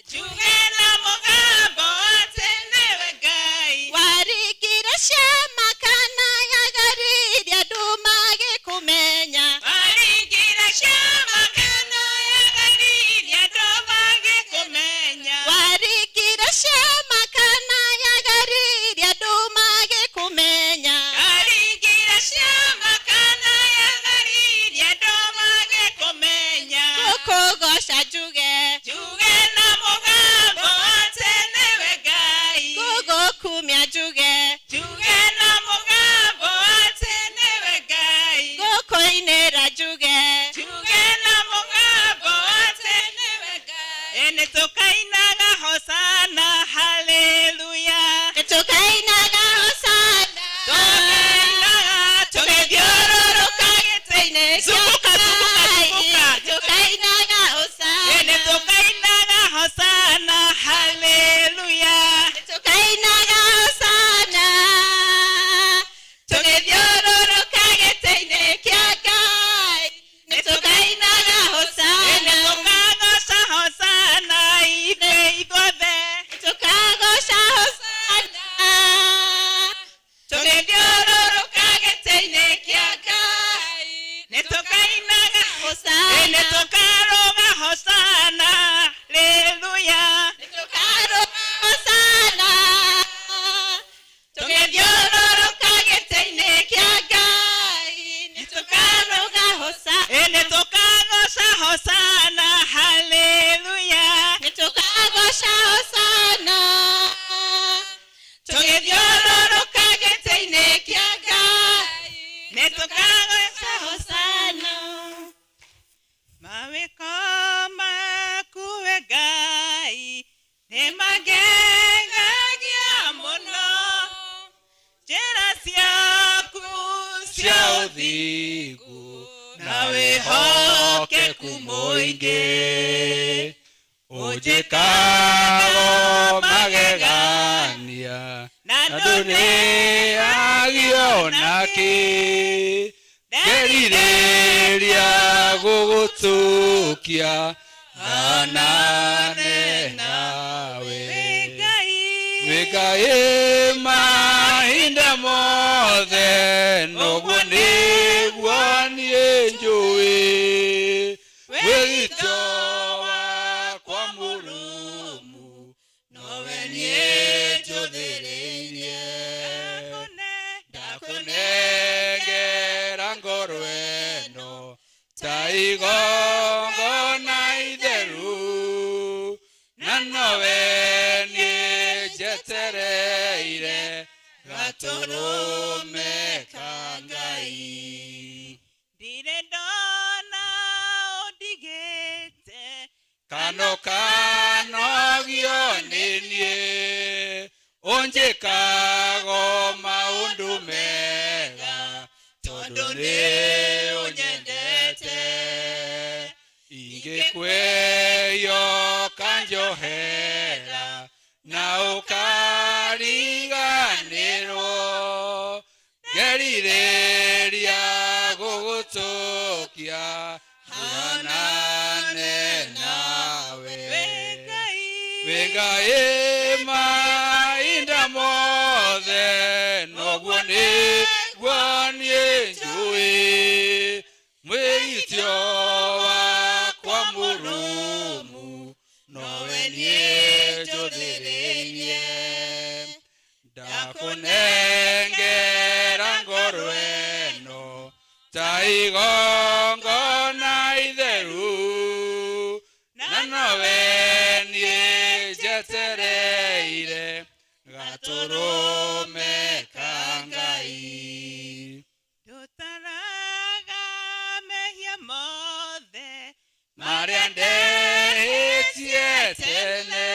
Njuge na mũgambo atĩ nĩwe Ngai. Waringire ciama kana ya Galili andũ magĩkũmenya. Waringire ciama kana ya Galili andũ magĩkũmenya. Waringire ciama kana ya Galili andũ magĩkũmenya. Waringire ciama kana ya Galili andũ magĩkũmenya. Gũkũgoca njuge. Njuge na mũgambo atĩ nĩwe Ngai. Gũgũkumia njuge. Njuge na mũgambo atĩ nĩwe Ngai. Gũkũinĩra njuge. Njuge na mũgambo atĩ nĩwe Ngai. Nĩ tũkainaga hosana haleluya. Nĩtũkainaga hosana. Tũkainaga tũgĩthiũrũrũka gĩtĩ-inĩ kĩa Zunguka, zunguka, Ngai. zunguka. Tũkainaga hosana. Nĩ tũkainaga hosana haleluya. Tũkainaga hosana. Tũgĩthiũrũrũka gĩtĩ-inĩ kĩa Ngai. Nĩtũkainaga hosana. Nĩ tũkagoca hosana ithuĩ ithuothe. Tũkagoca hosana. Tũgĩthiũrũrũka gĩtĩ-inĩ kĩa Ngai. Nĩ tũkainaga Hosana. Nĩ tũkarũga hosana haleluya. Tũkarũga hosana. Tũgĩthiũrũrũka gĩtĩ-inĩ kĩa Ngai. Nĩtũkarũga hosana. Nĩ tũkagoca hosana haleluya. Nĩtũkagoca hosana. Tũgĩthiũrũrũka gĩtĩ-inĩ kĩa Ngai. Nĩ tũkagoca Hosana. Mawĩko maku we Ngai nĩ mangegagia mũno. Njĩra ciaku cia ũthingu na wĩhokeku mũingĩ ũnjĩkago magegania na na ndũnĩagio nakĩ ngerirĩria gũgũtũkia hanane nawe. Ngai. Wĩ Ngai mahinda mothe noguo nĩguo niĩ njũĩ wĩgitio wakwa mũrũmu nowe niĩ njũthĩrĩirie ndakũnengera ngoro ĩno ta igongona itheru na nowe niĩ njetereire gatũrũme ka Ngai. Ndirĩ ndona ũndigĩte Kano kanogio nĩ niĩ ũnjĩkago maũndũ mega tondũ nĩ ũnyendete ingĩkwĩyo kanjohera na ũkariganĩrwo ngerirĩria gũgũtũkia hanane nawe wĩ Ngai mahinda mothe noguo nĩguo niĩ njũĩ mwĩgitio wakwa mũrũmu nowe niĩ njũthĩrĩirie ndakũnengera ngoro ĩno ta igongona itheru na nowe niĩ njetereire gatũrũme ka Ngai. Ndũtaraga mehia mothe marĩa ndehĩtie tene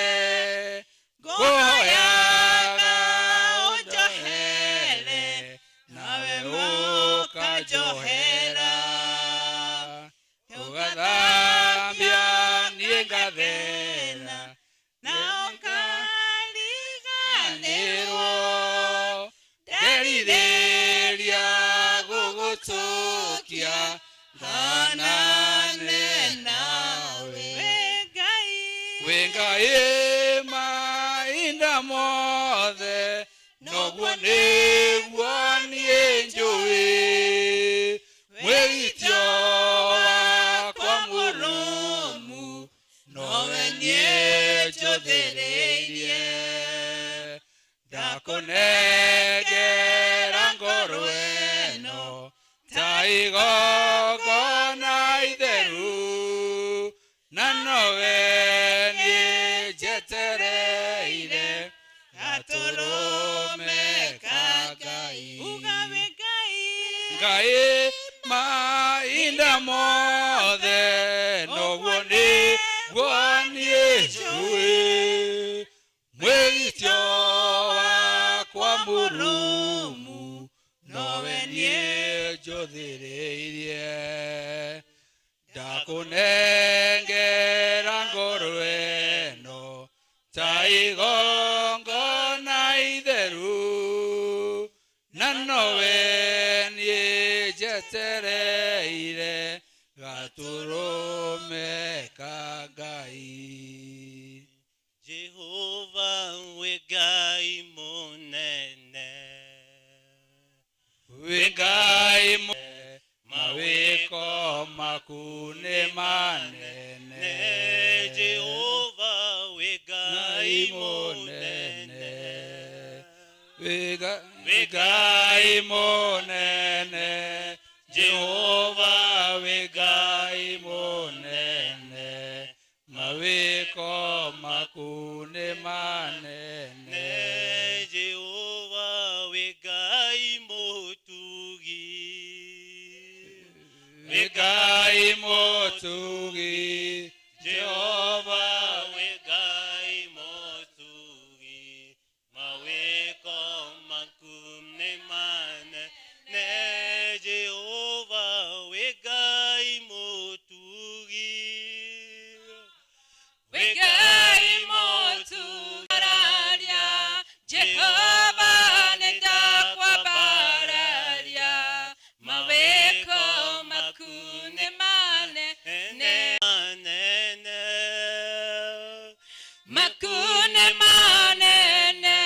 ngũhoyaga ũnjohere nawe ũkanjohera ũgathambia niĩ ngathera na ũkariganĩrwo nĩrwo ngerirĩria gũgũtũkia hanane nawe wĩ Ngai wĩ Ngai mahinda mothe noguo nĩguo niĩ njũĩ mwĩgitio wakwa mũrũmu nowe niĩ njũthĩrĩirie ndakũnengera ngoro ĩno ta igongona itheru na nowe niĩ njetereire gatũrũme ka Ngai. Uga wĩ Ngai Ngai mahinda mothe noguo nĩguo niĩ njũĩ mwĩgitio wakwa mũrũmu nowe niĩ njũthĩrĩirie ndakũnengera ngoro ĩno ta igongona itheru na nowe niĩ njetereire gatũrũme ka Ngai. Jehova wĩ Ngai mũnene Wĩ Ngai mawĩko maku nĩ manene Jehova wĩ Ngai mũnene Wĩ Ngai mũnene Jehova wĩ Ngai mũnene mawĩko maku nĩ manene Jehova wĩ Ngai mũtugi Wĩ Ngai mũtugi Jehova wĩ Ngai mũtugi mawĩko maku nĩ manene Jehova wĩ Ngai mũtugi wĩ Ngai mũtugi Jehova nĩ ndakwambararia mawĩko maku nĩ manene manene maku nĩ manene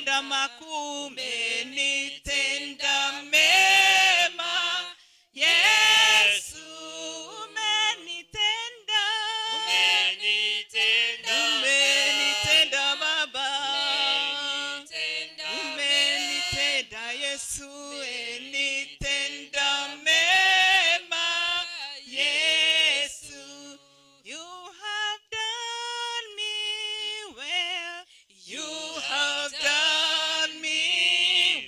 Umenitenda makuu, umenitenda mema. Yesu, umenitenda, umenitenda Baba, umenitenda Yesu, umenitenda mema. Yesu, you have done me well. You have done me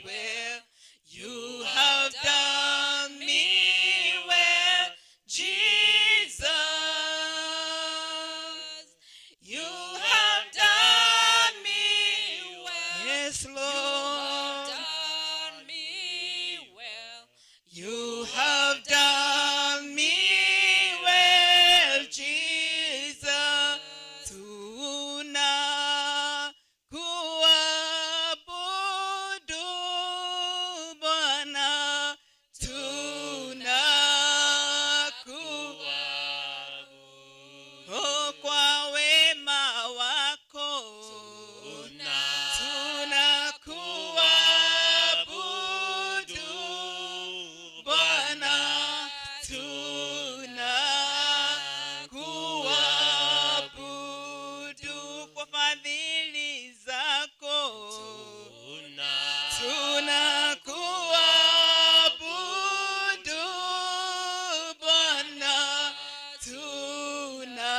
well. You have done me well, Jesus. You have done me well. Yes, Lord. Done me well. You have done me well, Jesus. Tuna kuabudu Bwana, tuna oh, kwa wema wako tuna kuabudu Bwana, tuna kuabudu kwa fadhili zako, tuna kuabudu Bwana, tuna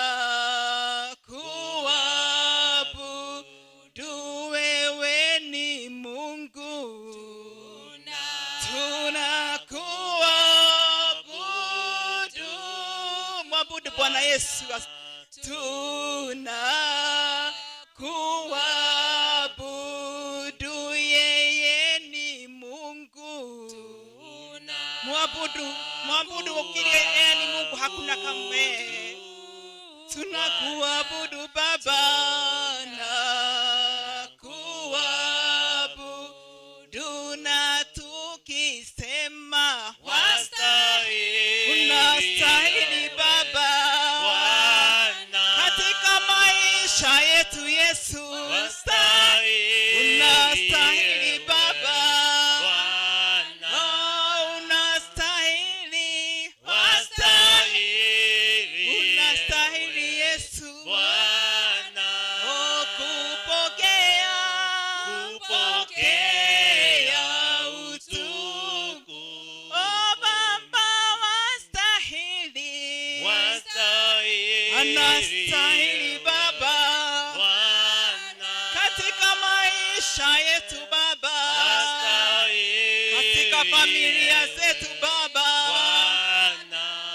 kuabudu wewe ni Mungu, tuna kuabudu, mwabudu Bwana Yesu, tuna kuabudu yeye ni Mungu, mwabudu, mwabudu ukiri yeye ni Mungu, hakuna kama yeye. Tunakuabudu Baba na kuabudu na tukisema unastahili Baba katika maisha yetu Yesu, unastahili Baba, oh, unastahili, unastahili Yesu, oh, kupokea, kupokea utukufu, oh Baba wastahili, anastahili Baba katika maisha yetu Baba, katika familia zetu Baba,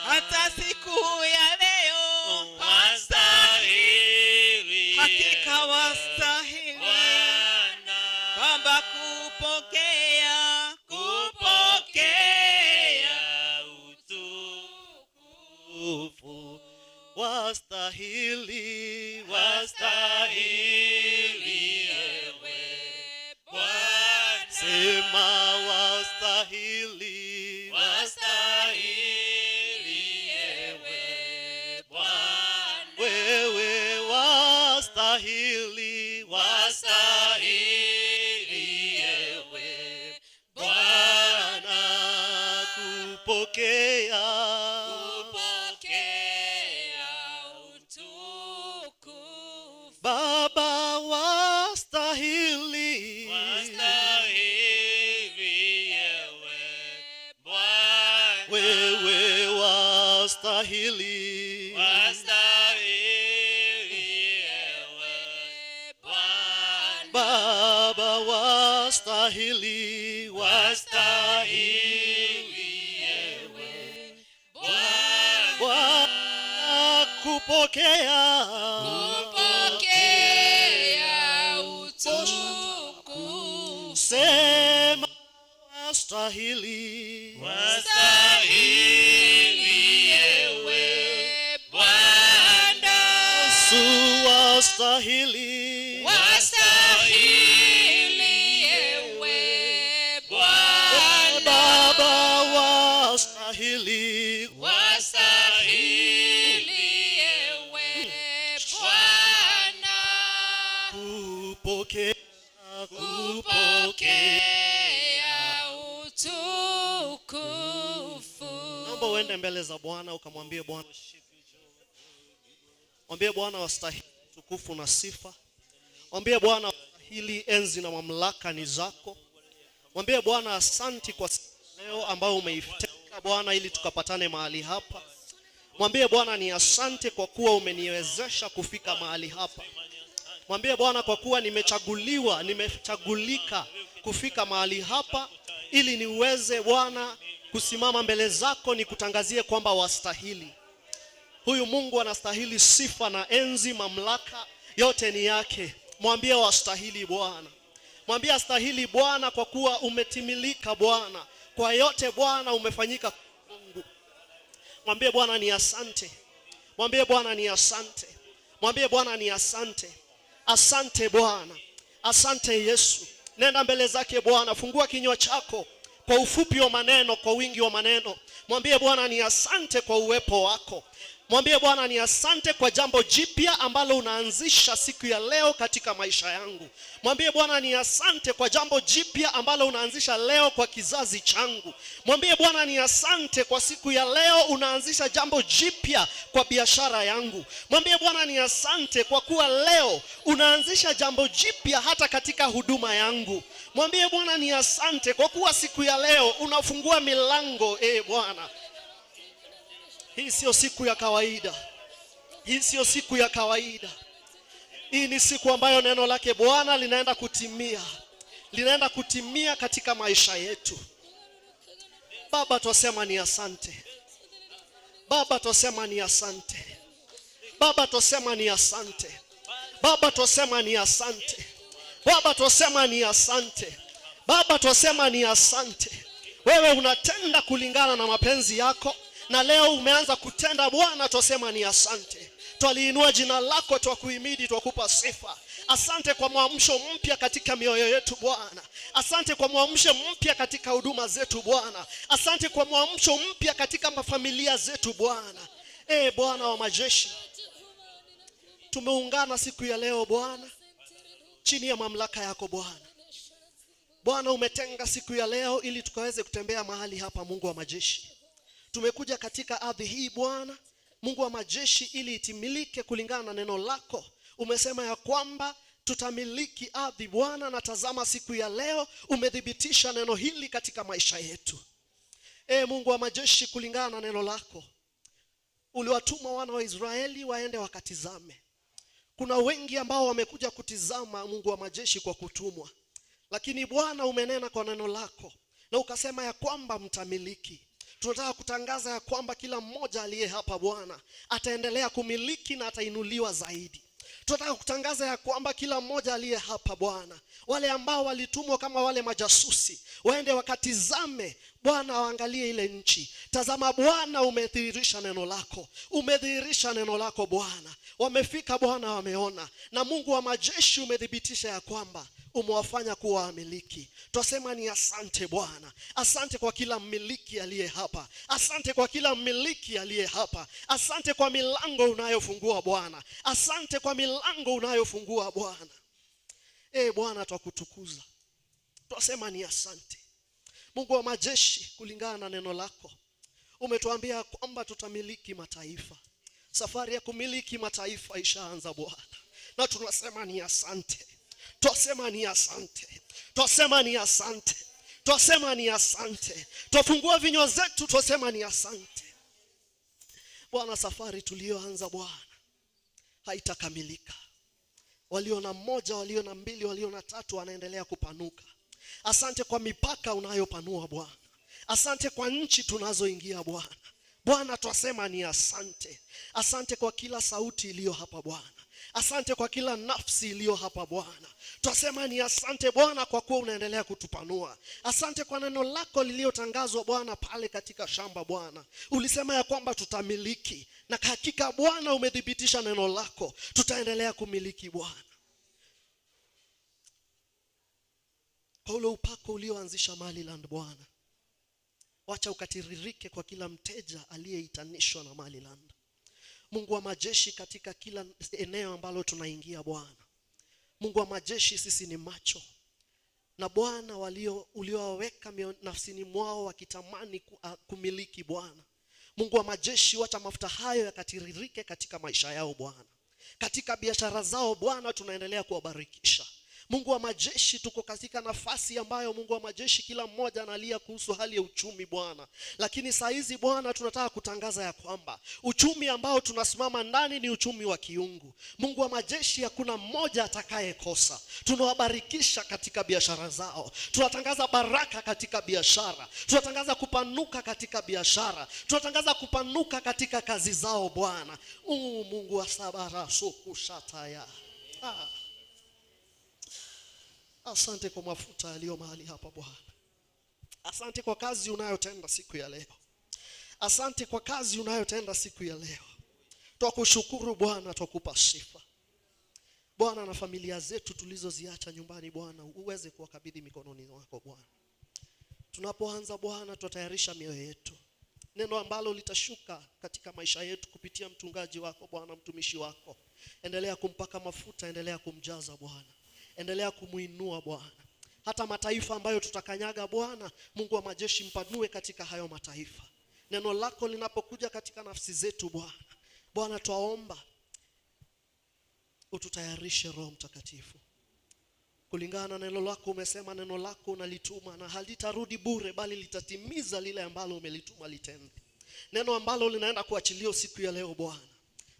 hata siku ya leo hakika wastahili Baba kupokea, kupokea utukufu, wastahili, wastahili ewe Bwana, sema wastahili, wastahili ewe Bwana, wewe wastahili, wastahili ewe Bwana kupokea, Kupokea utukufu. Baba wastahili, Wastahili ewe Bwana, wewe wastahili, wastahili ewe Bwana, Baba wastahili, wastahili ewe Bwana kupokea, Kupokea utukufu. Sema wastahili, wastahili ewe Bwana, Yesu wastahili, Wastahili ewe Bwana. Baba wastahili, Wastahili ewe Bwana. kupokea, kupokea Uende mbele za Bwana ukamwambie Bwana. Mwambie Bwana wastahili tukufu na sifa. Mwambie Bwana wastahili enzi na mamlaka ni zako. Mwambie Bwana asanti kwa leo ambao umeiteka Bwana ili tukapatane mahali hapa. Mwambie Bwana ni asante kwa kuwa umeniwezesha kufika mahali hapa. Mwambie Bwana kwa kuwa nimechaguliwa, nimechagulika kufika mahali hapa ili niweze Bwana kusimama mbele zako nikutangazie kwamba wastahili. Huyu Mungu anastahili sifa na enzi, mamlaka yote ni yake. Mwambie wastahili Bwana. Mwambie astahili Bwana kwa kuwa umetimilika Bwana. Kwa yote Bwana umefanyika Mungu. Mwambie Bwana ni asante. Mwambie Bwana ni asante. Mwambie Bwana ni asante. Asante Bwana. Asante Yesu. Nenda mbele zake Bwana, fungua kinywa chako kwa ufupi wa maneno, kwa wingi wa maneno. Mwambie Bwana ni asante kwa uwepo wako. Mwambie Bwana ni asante kwa jambo jipya ambalo unaanzisha siku ya leo katika maisha yangu. Mwambie Bwana ni asante kwa jambo jipya ambalo unaanzisha leo kwa kizazi changu. Mwambie Bwana ni asante kwa siku ya leo unaanzisha jambo jipya kwa biashara yangu. Mwambie Bwana ni asante kwa kuwa leo unaanzisha jambo jipya hata katika huduma yangu. Mwambie Bwana ni asante kwa kuwa siku ya leo unafungua milango. Bwana, hii sio siku ya kawaida. Hii sio siku ya kawaida. Hii ni siku ambayo neno lake Bwana linaenda kutimia. Linaenda kutimia katika maisha yetu. Baba, twasema ni asante. Baba, twasema ni asante. Baba, twasema ni asante. Baba, twasema ni asante. Baba, twasema ni asante. Baba, twasema ni asante. Wewe unatenda kulingana na mapenzi yako, na leo umeanza kutenda Bwana, twasema ni asante. Twaliinua jina lako, twakuhimidi, twakupa sifa. Asante kwa mwamsho mpya katika mioyo yetu Bwana. Asante kwa mwamsho mpya katika huduma zetu Bwana. Asante kwa mwamsho mpya katika mafamilia zetu Bwana. Bwana wa majeshi, tumeungana siku ya leo Bwana chini ya mamlaka yako Bwana. Bwana, umetenga siku ya leo ili tukaweze kutembea mahali hapa Mungu wa majeshi. Tumekuja katika ardhi hii Bwana Mungu wa majeshi ili itimilike kulingana na neno lako. Umesema ya kwamba tutamiliki ardhi Bwana, na tazama siku ya leo umethibitisha neno hili katika maisha yetu. Mungu wa majeshi, kulingana na neno lako uliwatuma wana wa Israeli waende wakatizame. Kuna wengi ambao wamekuja kutizama Mungu wa majeshi kwa kutumwa. Lakini Bwana umenena kwa neno lako na ukasema ya kwamba mtamiliki. Tunataka kutangaza ya kwamba kila mmoja aliye hapa Bwana ataendelea kumiliki na atainuliwa zaidi. Tunataka kutangaza ya kwamba kila mmoja aliye hapa Bwana, wale ambao walitumwa kama wale majasusi waende wakatizame Bwana, waangalie ile nchi. Tazama Bwana, umedhihirisha neno lako. Umedhihirisha neno lako Bwana. Wamefika Bwana, wameona. Na Mungu wa majeshi umethibitisha ya kwamba umewafanya kuwa wamiliki. Twasema ni asante Bwana. Asante kwa kila mmiliki aliye hapa. Asante kwa kila mmiliki aliye hapa. Asante kwa milango unayofungua Bwana. Asante kwa milango unayofungua Bwana. Bwana, twakutukuza. Twasema ni asante. Mungu wa majeshi, kulingana na neno lako umetuambia kwamba tutamiliki mataifa. Safari ya kumiliki mataifa ishaanza Bwana. Na tunasema ni asante. Twasema ni asante. Twasema ni asante. Twasema ni asante. Twafungua vinywa zetu, twasema ni asante. Bwana, safari tuliyoanza Bwana haitakamilika. Walio na moja, walio na mbili, walio na tatu wanaendelea kupanuka. Asante kwa mipaka unayopanua Bwana. Asante kwa nchi tunazoingia Bwana. Bwana, twasema ni asante. Asante kwa kila sauti iliyo hapa Bwana. Asante kwa kila nafsi iliyo hapa Bwana. Twasema ni asante Bwana kwa kuwa unaendelea kutupanua. Asante kwa neno lako lililotangazwa Bwana pale katika shamba Bwana. Ulisema ya kwamba tutamiliki, na hakika Bwana umethibitisha neno lako. Tutaendelea kumiliki Bwana. Kwa ule upako ulioanzisha Maliland Bwana, wacha ukatiririke kwa kila mteja aliyeitanishwa na Maliland. Mungu wa majeshi, katika kila eneo ambalo tunaingia Bwana, Mungu wa majeshi, sisi ni macho. Na Bwana, uliowaweka nafsini mwao wakitamani kumiliki Bwana, Mungu wa majeshi, wacha mafuta hayo yakatiririke katika maisha yao Bwana. Katika biashara zao Bwana, tunaendelea kuwabarikisha. Mungu wa majeshi, tuko katika nafasi ambayo Mungu wa majeshi, kila mmoja analia kuhusu hali ya uchumi Bwana, lakini saa hizi Bwana, tunataka kutangaza ya kwamba uchumi ambao tunasimama ndani ni uchumi wa kiungu. Mungu wa majeshi, hakuna mmoja atakayekosa. Tunawabarikisha katika biashara zao, tunatangaza baraka katika biashara, tunatangaza kupanuka katika biashara, tunatangaza kupanuka katika kazi zao Bwana. Mungu wa sabara sokushataya. Ah. Asante kwa mafuta yaliyo mahali hapa Bwana. Asante kwa kazi unayotenda siku ya leo. Asante kwa kazi unayotenda siku ya leo. Twakushukuru Bwana, twakupa sifa. Bwana, na familia zetu tulizoziacha nyumbani Bwana, uweze kuwakabidhi mikononi mwako Bwana. Tunapoanza Bwana, tutatayarisha mioyo yetu. Neno ambalo litashuka katika maisha yetu kupitia mchungaji wako Bwana, mtumishi wako. Endelea kumpaka mafuta, endelea kumjaza Bwana. Endelea kumuinua Bwana. Hata mataifa ambayo tutakanyaga Bwana, Mungu wa majeshi, mpanue katika hayo mataifa. Neno lako linapokuja katika nafsi zetu Bwana, Bwana twaomba ututayarishe Roho Mtakatifu. Kulingana na neno lako, umesema neno lako unalituma na halitarudi bure, bali litatimiza lile ambalo umelituma litende. Neno ambalo linaenda kuachiliwa siku ya leo Bwana,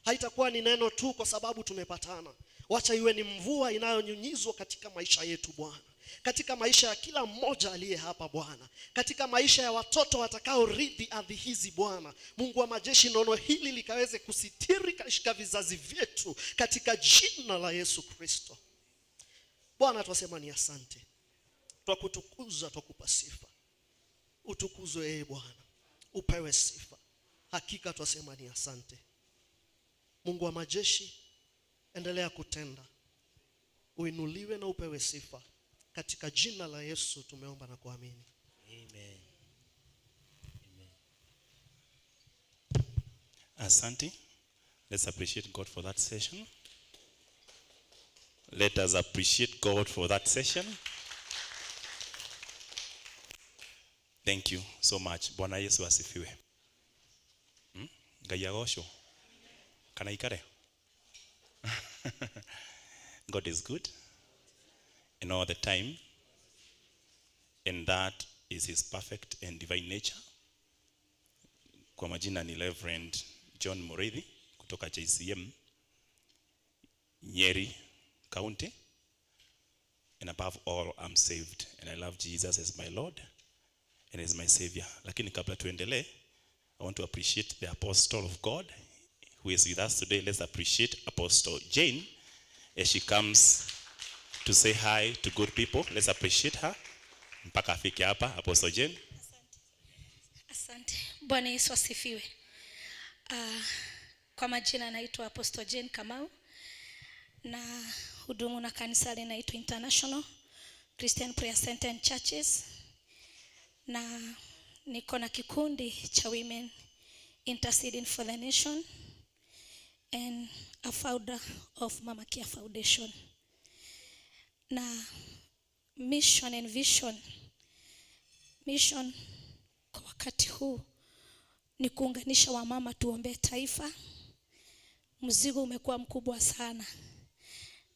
haitakuwa ni neno tu kwa sababu tumepatana. Wacha iwe ni mvua inayonyunyizwa katika maisha yetu Bwana, katika maisha ya kila mmoja aliye hapa Bwana, katika maisha ya watoto watakaorithi ardhi hizi Bwana. Mungu wa majeshi, nono hili likaweze kusitiri katika vizazi vyetu katika jina la Yesu Kristo. Bwana, twasema ni asante, twakutukuza, twakupa sifa. Utukuzwe ee Bwana, upewe sifa. Hakika twasema ni asante. Mungu wa majeshi, endelea kutenda, uinuliwe na upewe sifa. Katika jina la Yesu tumeomba na kuamini. Amen. Asante. Let's appreciate God for that session. Let us appreciate God for that session. Thank you so much. Bwana Yesu asifiwe. Ngai agocwo. Kana ikare. God is good in all the time, and that is his perfect and divine nature. Kwa majina ni Reverend John Muriithi kutoka JCM Nyeri County, and above all I'm saved and I love Jesus as my Lord and as my Savior. Lakini kabla tuendelee, I want to appreciate the Apostle of God who is with us today. Let's appreciate Apostle Jane as she comes to say hi to good people. Let's appreciate her mpaka afike hapa. Apostle Jane. Asante. Bwana Yesu asifiwe. Kwa majina naitwa Apostle Jane Kamau na hudumu na kanisa linaitwa International Christian Prayer Center and Churches, na niko na kikundi cha Women Interceding for the Nation and a founder of Mama Kia Foundation. Na mission and vision. Mission kwa wakati huu ni kuunganisha wamama tuombee taifa. Mzigo umekuwa mkubwa sana.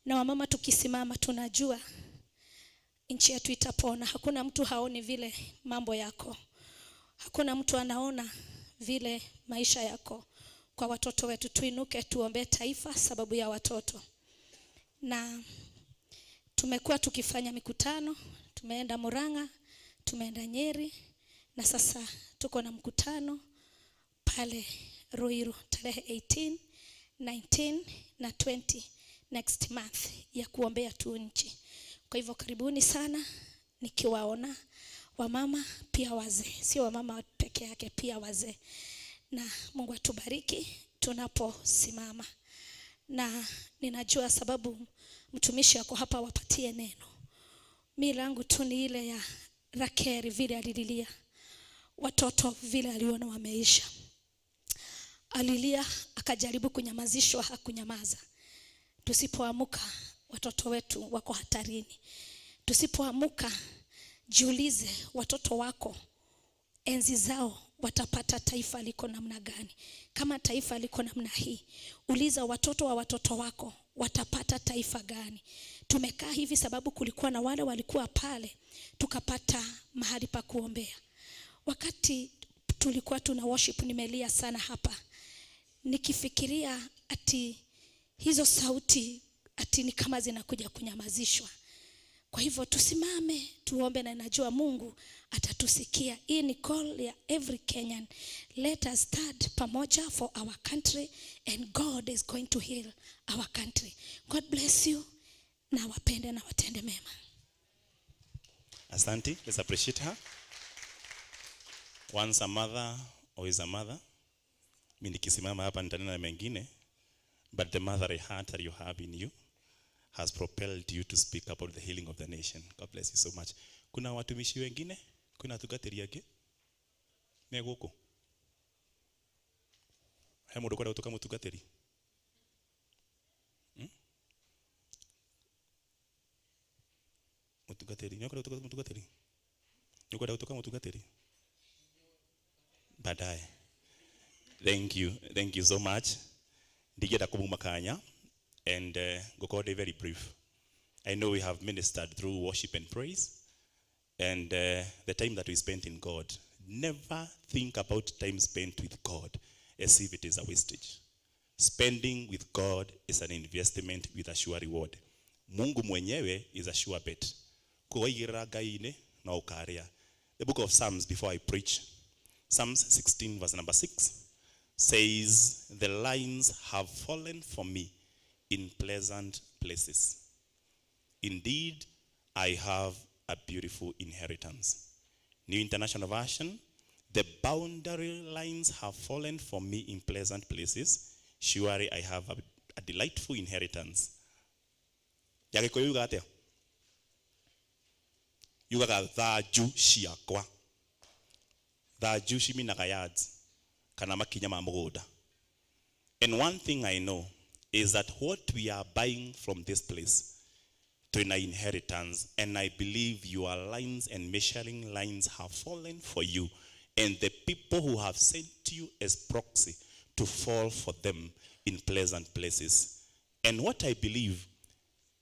Na wamama tukisimama tunajua nchi yetu itapona. Hakuna mtu haoni vile mambo yako. Hakuna mtu anaona vile maisha yako. Kwa watoto wetu tuinuke tuombee taifa sababu ya watoto. Na tumekuwa tukifanya mikutano, tumeenda Murang'a, tumeenda Nyeri, na sasa tuko na mkutano pale Ruiru tarehe 18, 19 na 20 next month ya kuombea tu nchi. Kwa hivyo karibuni sana, nikiwaona wamama pia wazee, sio wamama peke yake, pia wazee. Na Mungu atubariki tunaposimama. Na ninajua sababu mtumishi wako hapa wapatie neno. Mi langu tu ni ile ya Rakeli vile alililia watoto vile aliona wameisha. Alilia akajaribu kunyamazishwa, hakunyamaza. Tusipoamuka watoto wetu wako hatarini. Tusipoamuka, jiulize watoto wako Enzi zao watapata taifa liko namna gani? Kama taifa liko namna hii, uliza watoto wa watoto wako watapata taifa gani? Tumekaa hivi sababu kulikuwa na wale walikuwa pale, tukapata mahali pa kuombea. Wakati tulikuwa tuna worship, nimelia sana hapa nikifikiria ati hizo sauti ati ni kama zinakuja kunyamazishwa. Kwa hivyo tusimame tuombe, na najua Mungu atatusikia. Hii ni call ya every Kenyan. Let us stand pamoja for our country and God is going to heal our country. God bless you, na wapende na watende mema. Asante. Let's appreciate her. Once a mother, always a mother. Mimi nikisimama hapa nitanena mengine, but the motherly heart that you have in you has propelled you to speak about the healing of the nation. God bless you so much. Kuna watumishi wengine? Kuna tungatĩri angĩ? Me gũkũ? He mũndũ ũkwenda gũtuĩka mũtungatĩri? Hmm? Mũtungatĩri, nĩ ũkwenda gũtuĩka mũtungatĩri? Nĩ ũkwenda gũtuĩka mũtungatĩri? Baadaye. Thank you. Thank you so much. Ndingĩenda kũmuma kanya and ngũkorwo ndĩ very brief. I know we have ministered through worship and praise and the time that we spent in God. Never think about time spent with God as if it is a wastage. Spending with God is an investment with a sure reward. Mungu mwenyewe is a sure bet. Kuwaigĩrĩra Ngai-inĩ no ũkarĩa. The book of Psalms, before I preach, Psalms 16 verse number 6 says, the lines have fallen for me in pleasant places. Indeed, I have a beautiful inheritance. New International Version, the boundary lines have fallen for me in pleasant places. Surely I have a delightful inheritance. Ya Gĩkũyũ yugaga atĩa? Yugaga thanju ciakwa. Thanju ciminaga yards kana makinya ma mũgũnda. And one thing I know is that what we are buying from this place twina inheritance, and I believe your lines and measuring lines have fallen for you, and the people who have sent you as proxy to fall for them in pleasant places. And what I believe,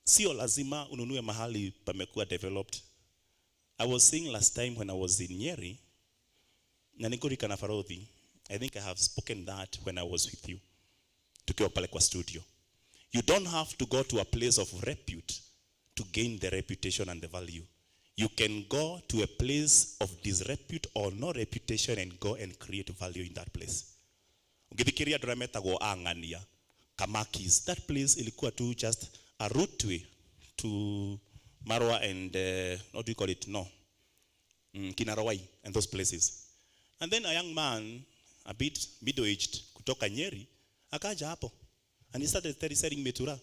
sio lazima ununue mahali pamekuwa developed. I was saying last time when I was in Nyeri, na nĩngũririkana Barothi, I think I have spoken that when I was with you, tukiwa pale kwa studio. You don't have to go to a place of repute to gain the reputation and the value. You can go to a place of disrepute or no reputation and go and create value in that place. Ũngĩthikĩrĩria andũ arĩa metagwo Ang'ania, Kamakis, that place ilikuwa tu just a routeway to Marwa and, what do you call it? No. Kinarowai and those places. And then a young man, a bit middle-aged, kutoka Nyeri, akaja hapo. And he started selling mitura.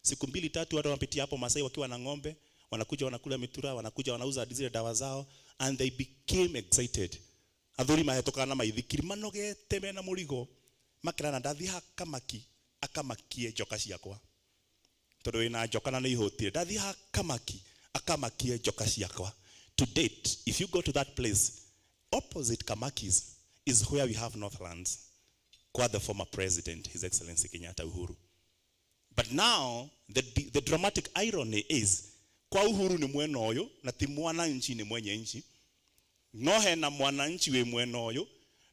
Siku mbili tatu watu wanapitia hapo Masai wakiwa na ng'ombe, wanakuja wanakula mitura, wanakuja wanauza zile dawa zao, and they became excited. Athuri mahetũkaga na maithikiri manogete mena mũrigo, makerana ndathiĩ hakamaki akamakie njoka ciakwa. Tondũ wĩna njoka na nĩ ihũtire, ndathiĩ hakamaki akamakie njoka ciakwa. To date, if you go to that place, opposite Kamakis is where we have Northlands, kwa the former president, His Excellency Kenyatta Uhuru. But now, the dramatic irony is, kwa Uhuru ni mwena ũyũ, na ti mwananchi ni mwenye nchi. No hena mwananchi wĩ mwena ũyũ,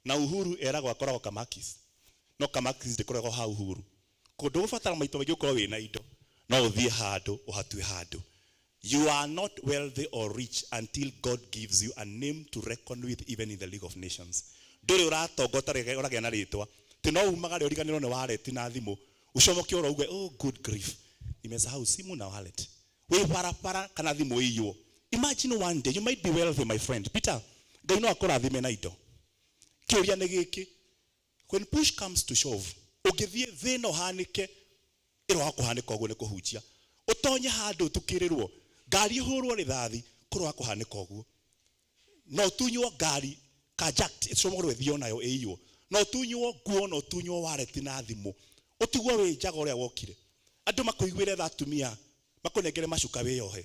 na Uhuru eragwo akoragwo Kamakis. No Kamakis ndĩkoragwo ha Uhuru. Kũndũ gũbatara maita maingĩ ũkorwo wĩna indo, no ũthiĩ handũ, ũhatue handũ. You are not wealthy or rich until God gives you a name to reckon with even in the League of Nations. Ndũrĩ ũratonga ũtarĩ ũragĩa na rĩtwa. Ti no umagare ũriganĩrwo nĩ wallet na thimũ. Ucomoke oro uge, oh good grief, nimesahau simu na wallet. Wĩ barabara kana thimũ iywo. Imagine one day you might be wealthy, my friend. Peter, Ngai no akũrathime na indo. Kĩũria nĩ gĩkĩ. When push comes to shove, ũngĩthiĩ thĩna ũhanĩke, ĩroga kũhanĩka ũguo nĩ kũhunjia. Ũtonye handũ ũtukĩrĩrwo, ngari ĩhũrwo rĩthathi, kũroga kũhanĩka ũguo. No ũtunywo ngari, carjacked, ĩcomorwo ĩthio nayo ĩiywo. No ũtunywo nguo, no ũtunywo wallet na thimũ. Ũtigwo wĩ njaga ũrĩa wokire. Andũ makũiguĩre tha atumia, makũnengere macuka wĩyohe.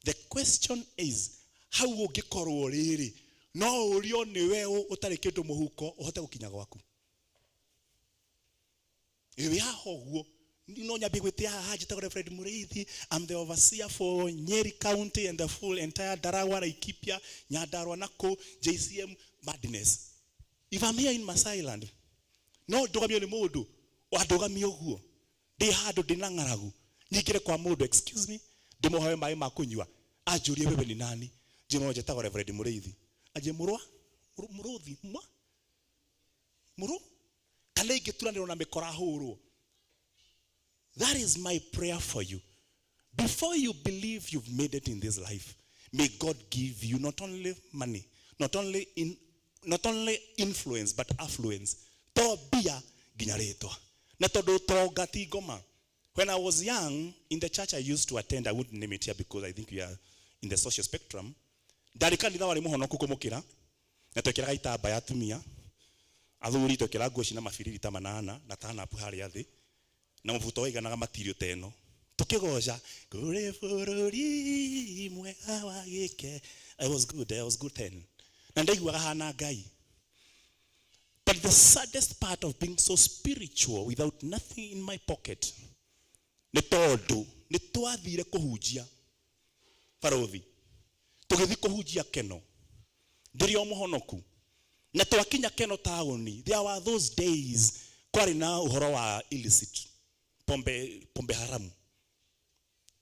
The question is, hau ũngĩkorwo rĩrĩ, No ũrio nĩwe ũ ũtarĩ kĩndũ mũhuko ũhote gũkinya gwaku. Ĩĩ haha ũguo no nyambie gwĩtia haha njĩtagwo Reverend Mũrĩithi, I'm the overseer for Nyeri County and the full entire Ndaragwa, Laikipia, Nyandarua na kũ JCM madness. If I'm here in Masai land, no ndũgamio nĩ mũndũ wandũgamia ũguo ndĩ handũ ndĩ na ng'aragu nyingĩre kwa mũndũ, excuse me, ndĩmũhoe maĩ ma kũnyua, anjũrie wewe ni nani, njĩmwe njĩtagwo Reverend Mũrĩithi, anjie mũrwa mũrũthi mwa mũrũ kana ingĩturanĩrwo na mĩkora hũrwo. That is my prayer for you. Before you believe you've made it in this life, may God give you not only money, not only influence, but affluence. To mbia nginya rĩtwa. Na tondũ ũtonga ti ngoma. When I was young, in the church I used to attend, I wouldn't name it here because I think we are in the social spectrum. Ndarĩ kanitha warĩ mũhonoku kũmũkĩra, na twekĩraga itambaya atumia, athuri twekĩra nguo cina mabiriri ta manana na tanapu harĩa thĩ, na mũbuto waiganaga matirio ta ĩno. Tũkĩgoca kũrĩ bũrũri mwega wa gĩke. I was good, I was good then. Na ndaiguaga hana Ngai. But the saddest part of being so spiritual without nothing in my pocket, nĩ tondũ nĩ twathire kũhunjia barothi, tũgĩthiĩ kũhunjia Keno, ndĩrĩ o mũhonoku, na twakinya Keno taũni, there were those days kwarĩ na ũhoro wa illicit pombe, pombe haramu.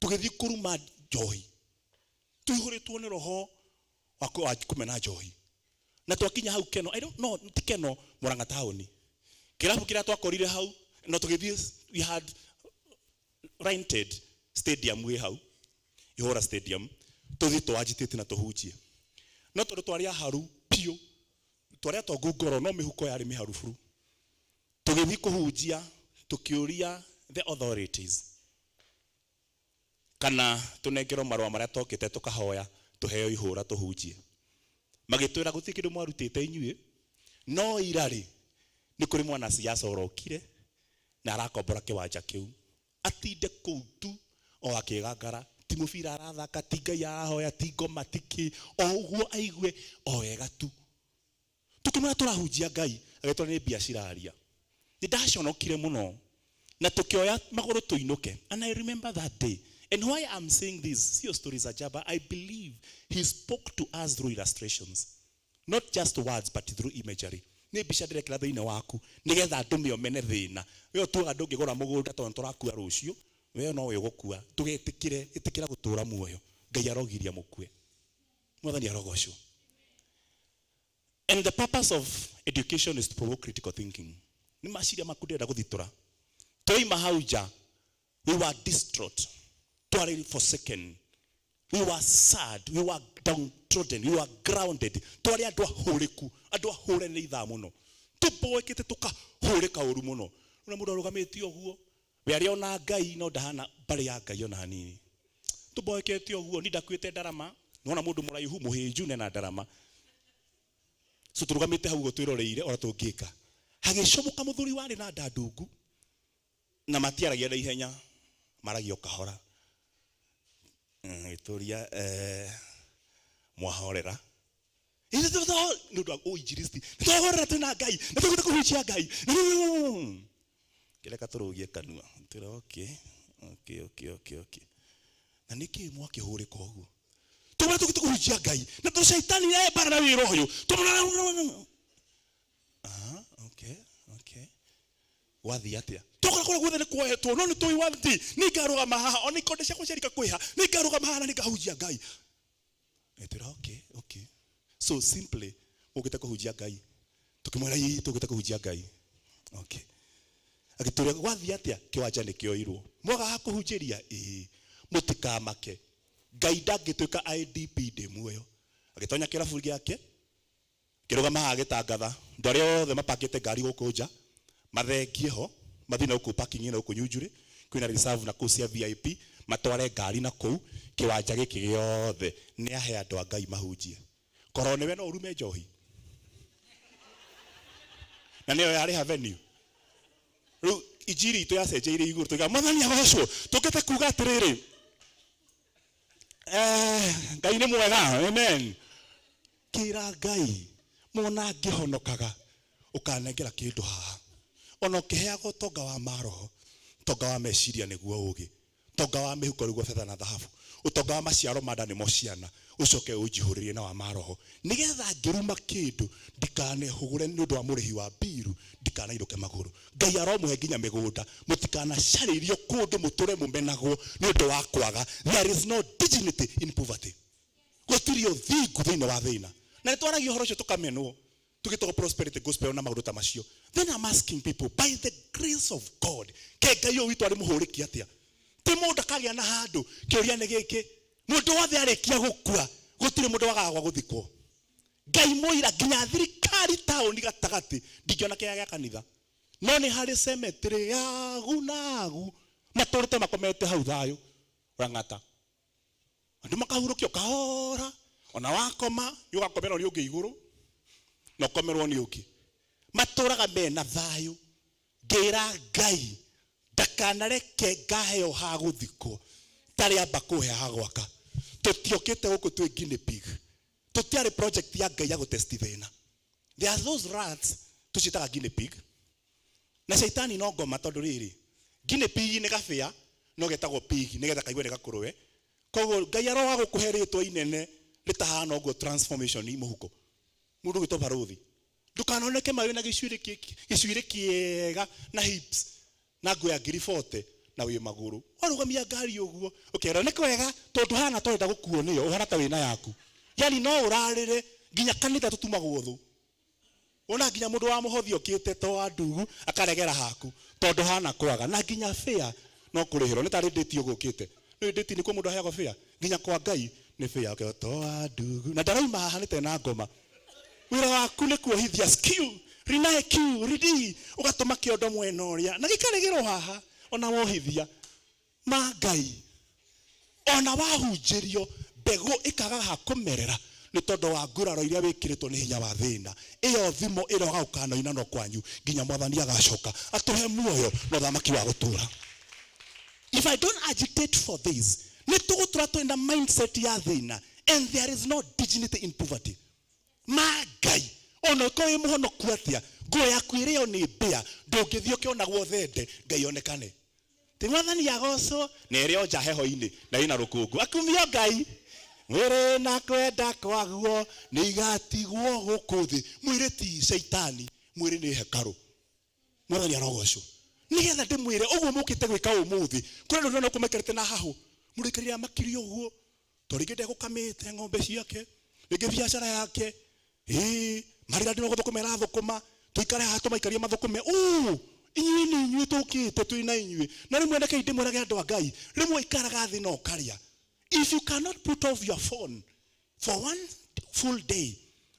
Tũgĩthiĩ kũruma njohi, tũihũrĩtwo nĩ roho wa kũmena njohi, na twakinya hau Keno, I don't know, ti Keno, Murang'a taũni, kĩrabu kĩrĩa twakorire hau, no tũgĩthiĩ, we had rented stadium wĩ hau, Ihũra Stadium, tũthiĩ tũanjitĩte na tũhunjie. No tondũ twarĩ aharu biũ, twarĩ atongu ngoro, no mĩhuko yarĩ mĩharu buru. Tũgĩthiĩ kũhunjia, tũkĩũria the authorities kana tũnengerwo marũa marĩa tokĩte tũkahoya tũheo ihũra tũhunjie. Magĩtwĩra gũtirĩ kĩndũ mwarutĩte inyuĩ, no ira-rĩ nĩ kũrĩ mwanasiasa ũrokire na arakombora kĩwanja kĩu, atinde kũu tu o akĩgangara, ti mũbira arathaka, ti Ngai arahoya, ti ngoma, ti kĩ, o ũguo aigue o wega tu. Tũkĩmwĩra tũrahunjia Ngai, agĩtwĩra nĩ mbia ciraria. Nĩ ndaconokire mũno na tũkĩoya magũrũ tũinũke. And I remember that day. And why I'm saying this, sio stories ajaba, I believe he spoke to us through illustrations. Not just words, but through imagery. Nĩ mbica ndĩrekĩra thĩinĩ waku nĩgetha ndũme ũmene thĩna. We ũtuaga ndũngĩgũra mũgũnda tondũ nĩtũrakua rũciũ, we no we ũgũkua. Ndũgetĩkĩre, ĩtĩkĩra gũtũra muoyo. Ngai arogiria mũkue. Mwathani arogocwo. And the purpose of education is to provoke critical thinking. Nĩ maciria maku ndĩrenda gũthitũra. Twaima hau nja, we were distraught. Twarĩ forsaken. We were sad, we were downtrodden, we were grounded. Twarĩ andũ ahũrĩku, andũ ahũre nĩ ithaa mũno. Tũboekete tũkahũrĩka ũru mũno. Una mũndũ arũgamĩte ũguo, we arĩ ona Ngai no ndahana mbarĩ ya Ngai ona hanini. Tũboekete ũguo, ni ndakuĩte ndarama, nona mũndũ mũraihu mũhĩnju nena ndarama. So tũrũgamĩte hau ũguo twĩroreire ora tũngĩka. Hagĩcomũka mũthuri warĩ na nda ndungu, na matiaragia na ihenya, maragia o kahora. Gĩtũria, mwahorera. Nĩ ũndũ wa ũinjilisti. Nĩ twahorera twĩna Ngai, nĩ tũgĩte kũhunjia Ngai. Kĩreka tũrũgie kanua. Twĩra okay, okay, okay, okay, okay. Na nĩkĩ mwakĩhũrĩka ũguo? Tũmwe tũgĩte kũhunjia Ngai, na tondũ caitani nĩ mbara na wĩra ũyũ. Tũmwe. Aha, okay, okay. Wathiĩ atĩa? Tũkora kũrĩa guothe nĩ kuohetwo, no nĩ tũĩ one thing, nĩ ngarũgama haha, ona ikonde ciakwa ciarika kwĩha, nĩ ngarũgama haha na nĩ ngahunjia Ngai. Ĩtwĩra okay, okay. So simply, ũkĩte kũhunjia Ngai. Tũkĩmwĩra ii, tũkĩte kũhunjia Ngai. Okay. Agĩtũria gwathiĩ atĩa? Kĩwanja nĩ kĩoirwo. Mwaga ha kũhunjĩria? Ĩĩ. Mũtikamake. Ngai ndangĩtuĩka IDP ndĩ muoyo. Agĩtonya kĩrabu gĩake, kĩrũgama haha agĩtangatha, andũ arĩa othe mapakĩte ngari gũkũ nja, mathengie ho, mathiĩ na gũkũ parking na gũkũ Nyunjurĩ, kwĩna reserve na kũu cia VIP, matware ngari na kũu, kĩwanja gĩkĩ gĩothe nĩ ahe andũ a Ngai mahunjie. Korwo nĩwe no ũrume njohi. Na nĩyo yarĩ venue. Rĩu injiri itũ yacenjeirie igũrũ, tuiga Mwathani agocwo, tũkĩte kuga atĩrĩrĩ, Ngai nĩ mwega, amen. Kĩra Ngai mona ngĩhonokaga ũkanengera kĩndũ haha. Ona ũkĩheagwo ũtonga wa maroho, ũtonga wa meciria nĩguo ũgĩ, ũtonga wa mĩhuko nĩguo betha na thahabu, ũtonga wa maciaro ma nda nĩmo ciana, ũcoke ũnjihũrĩrie na wa maroho nĩgetha ngĩruma kĩndũ ndikanehũgũre nĩ ũndũ wa mũrĩhi wa mbiru, ndikanainũke magũrũ. Ngai aromũhe nginya mĩgũnda, mũtikanacarĩrio kũndũ mũtũre mũmenagwo nĩ ũndũ wa kwaga. There is no dignity in poverty. Gũtirĩ ũthingu thĩinĩ wa thĩna. Na nĩ twaragia ũhoro ũcio tũkamenwo, tũgĩtagwo prosperity gospel na maũndũ ta macio. Then I'm asking people, by the grace of God, ke Ngai ũyũ witũ arĩ mũhũrĩki atĩa? Ti mũndũ akagĩa na handũ. Kĩũria nĩ gĩkĩ, mũndũ wothe arĩkia gũkua gũtirĩ mũndũ wagaga gwa gũthikwo. Ngai mũira nginya thirikari taũni gatagatĩ ndingĩona kĩaya gĩa kanitha, no nĩ harĩ cemetery yagu nagu matũrĩte makomete hau thayũ rang'ata. Andũ makahurũkio kahora, ona wakoma nĩ ũgakomerwo nĩ ũngĩ igũrũ na ũkomerwo nĩ ũngĩ. Matũraga mena thayũ. Ngĩra Ngai ndakanareke ngaheo ha gũthikwo tarĩ amba kũhe ha gwaka. Tũtiokĩte gũkũ twĩ guinea pig. Tũtiarĩ project ya Ngai ya gũtesti thĩna. There are those rats tũciĩtaga guinea pig. Na shaitani no ngoma tondũ rĩrĩ, guinea pig nĩ gabĩa no getagwo pig nĩgetha kaigue nĩ gakũrũwe. Koguo Ngai aroga gũkũhe rĩtwa inene rĩtahana ũguo transformation mũhuko. Mũndũ ũgwĩtwo barũthi. Ndũkanoneke ma wĩna gĩcuĩrĩ kĩega na hips na nguo ya ngiri 40 na wĩ magũrũ. Warũgamia ngari ũguo ũkera nĩ kwega tondũ hana tũrenda gũkuo nĩyo ũhana ta wĩna yaku. Yani no ũrarĩre nginya kanitha tũtumagwo thũ. Wona nginya mũndũ wa mũhothi okĩte to wa ndugu akaregera haku tondũ hana kwaga na nginya fare no kũrĩhĩrwo nĩ tarĩ ndĩti ũgũkĩte. Nĩ ndĩti nĩkuo mũndũ aheagwo fare nginya kwa Ngai nĩ fare ũkĩrwo to wa ndugu na ndarauma haha nĩ tena ngoma. Wĩra waku nĩ kuohithia skew rinae q ridi ũgatũma kĩondo mwena ũrĩa na gĩkaregerwo haha ona wohithia ma Ngai ona wahunjĩrio mbegũ ĩkaga ha kũmerera nĩ tondũ wa nguraro iria wĩkĩrĩtwo nĩ hinya wa thĩna. Ĩyo thimo ĩroga gũkanoina no kwanyu nginya mwathani agacoka atũhe muoyo na ũthamaki wa gũtũra. If I don't agitate for this, nĩ tũgũtũra twĩna mindset ya thĩna and there is no dignity in poverty. Ma Ngai ona ũkorwo wĩ mũhonoku atĩa, nguo yaku ĩrĩo nĩ mbĩa, ndũngĩthiĩ ũkĩonagwo thende Ngai onekane. Ti mwathani agocwo na ĩrĩo nja heho-inĩ na ĩna rũkũngũ akumio Ngai. Mwĩrĩ na kwenda kwaguo nĩ igatigwo gũkũ thĩ. Mwĩrĩ ti caitani, mwĩrĩ nĩ hekarũ. Mwathani arogocwo. Nĩgetha ndĩmwĩre ũguo mũkĩte gwĩka ũmũthĩ, kũrĩ andũ ndĩrona gũkũ maikarĩte na hahũ, mũndũ aikarire amakirie ũguo, tondũ rĩngĩ ndegũkamĩte ng'ombe ciake, rĩngĩ biacara yake, ĩĩ, marĩra ndĩro gũthũkũma ĩrathũkũma, tũikare haha tũmaikarie mathũkũme, ũ, inyuĩ nĩ inyuĩ tũkĩte twĩ na inyuĩ. Na rĩmwe rekei ndĩmwĩrage andũ a Ngai, rĩmwe ikaraga thĩ na ũkarĩa. If you cannot put off your phone for one full day,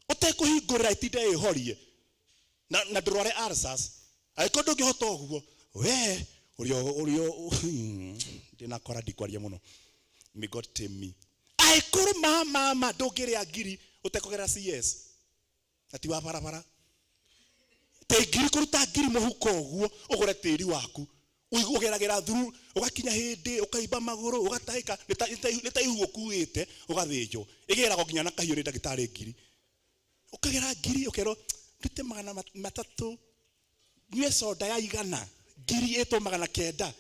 ũtekũhingũrĩra ĩtinde ĩhorie, na ndũrware ulcers, angĩkorwo ndũngĩhota ũguo, we ũrĩa ndĩnakora ndikwaria mũno. May God tame me. Angĩkorwo mama ndũngĩrĩa ngiri ũtekũgerera CS, na ti wa barabara. Te ngiri kũruta ngiri mũhuko ũguo ũgũre tĩri waku, ũgeragĩra through, ũgakinya hĩndĩ ũkaimba magũrũ, ũgatahĩka, nĩ ta ihu ũkuĩte, ũgathĩnjwo. Ĩgeragwo nginya na kahiũ nĩ ndagĩtarĩ ngiri. Ũkagera ngiri ũkerwo ndute magana matatũ, nyue soda ya igana, ngiri ĩtwo magana kenda.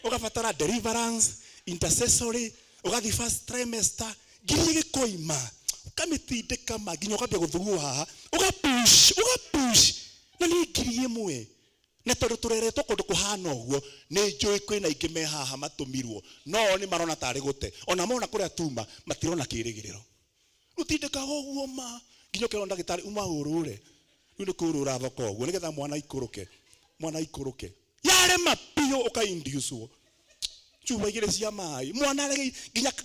Ũgabatara deliverance, intercessory, ũgathiĩ first trimester, ngiri ĩgĩkoima, ũkamĩtindĩka ma nginya ũkambia gũthugua haha, ũgapush, ũgapush, na nĩ ngiri ĩmwe. Na tondũ tũreretwo kũndũ kũhana ũguo, nĩ njũĩ kwĩna aingĩ me haha matũmirwo, no o nĩ marona tarĩ gũte, ona mona kũrĩa tuma, matirona kĩrĩgĩrĩro. Rũtindĩkaga ũguo ma, nginya ũkerwo ndagĩtarĩ uma ũrũre. Rĩu nĩ kũrũra thoko ũguo, nĩgetha mwana aikũrũke, mwana aikũrũke. Yarema biũ ũka-induce-wo. Cuba igĩrĩ cia maĩ, mwana arege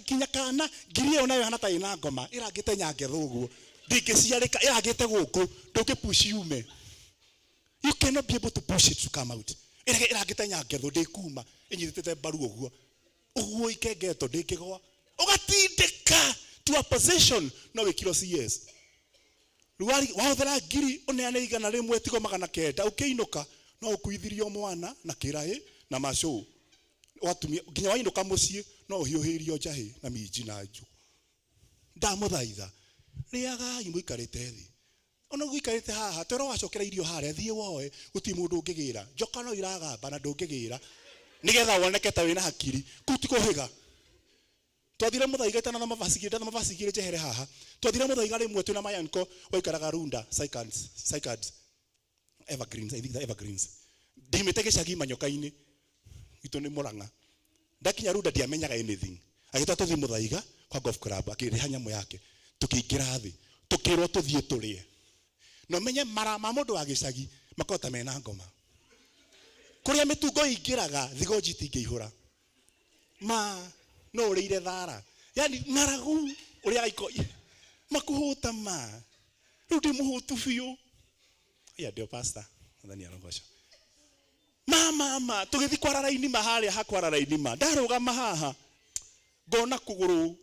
nginya kana, ngiri ĩyo nayo ĩhana ta ĩna ngoma, ĩrangĩte nyangetha ũguo. Ndĩngĩciarĩka, ĩrangĩte gũkũ, ndũngĩ push yume. You cannot be able to push it to come out. Ĩrangĩte nyangetho, ndĩkuma, ĩnyitĩte mbaru ũguo. Ũguo ikengetwo, ndĩngĩgwa. Ũgatindĩka to a position, no wĩkirwo CS. Rĩu wahũthĩra ngiri, ũneane igana rĩmwe, tigo magana kenda, ũkĩinũka, no ũkuithirio mwana na kĩraĩ na macũ. Watumia, nginya wainũka mũciĩ, no ũhiũhĩirio njahĩ na minji na njũ. Ndamũthaitha. Rĩagai mũikarĩte thĩ. Ona ũikarĩte haha twĩrwo wacokera irio harĩa thiĩ woe gũtirĩ mũndũ ũngĩgĩra. Njoka no iragamba na ndũngĩgĩra nĩgetha woneke ta wĩna hakiri. Kũu ti kũhĩga. Twathire Muthaiga itanathoma verse igĩrĩ, ndathoma verse igĩrĩ njehere haha. Twathire Muthaiga rĩmwe twĩna my uncle waikaraga Runda, Cycads, Cycads, Evergreens, I think the Evergreens. Ndimĩte gĩcagi manyoka-inĩ, gwitũ nĩ Murang'a. Ndakinya Runda ndiamenyaga anything. Agĩtwa tũthiĩ Muthaiga kwa golf club, akĩrĩha nyamũ yake. Tũkĩingĩra thĩ, tũkĩrwo tũthiĩ tũrĩe. Na ũmenye mara ma mũndũ wa gĩcagi makoragwo ta mena ngoma. Kũrĩa mĩtungo ĩingĩraga, thigonji itingĩihũra. Ma no ũrĩire thara. Yaani ng'aragu ũrĩaga iko makuhũta ma. Rĩu ndĩ mũhũtu biũ. Aya ndio pastor. Mwathani arogocwo. Ma ma ma tũgĩthiĩ kwara raini ma harĩa ha kwara raini ma. Ndarũgama haha ngona kũgũrũ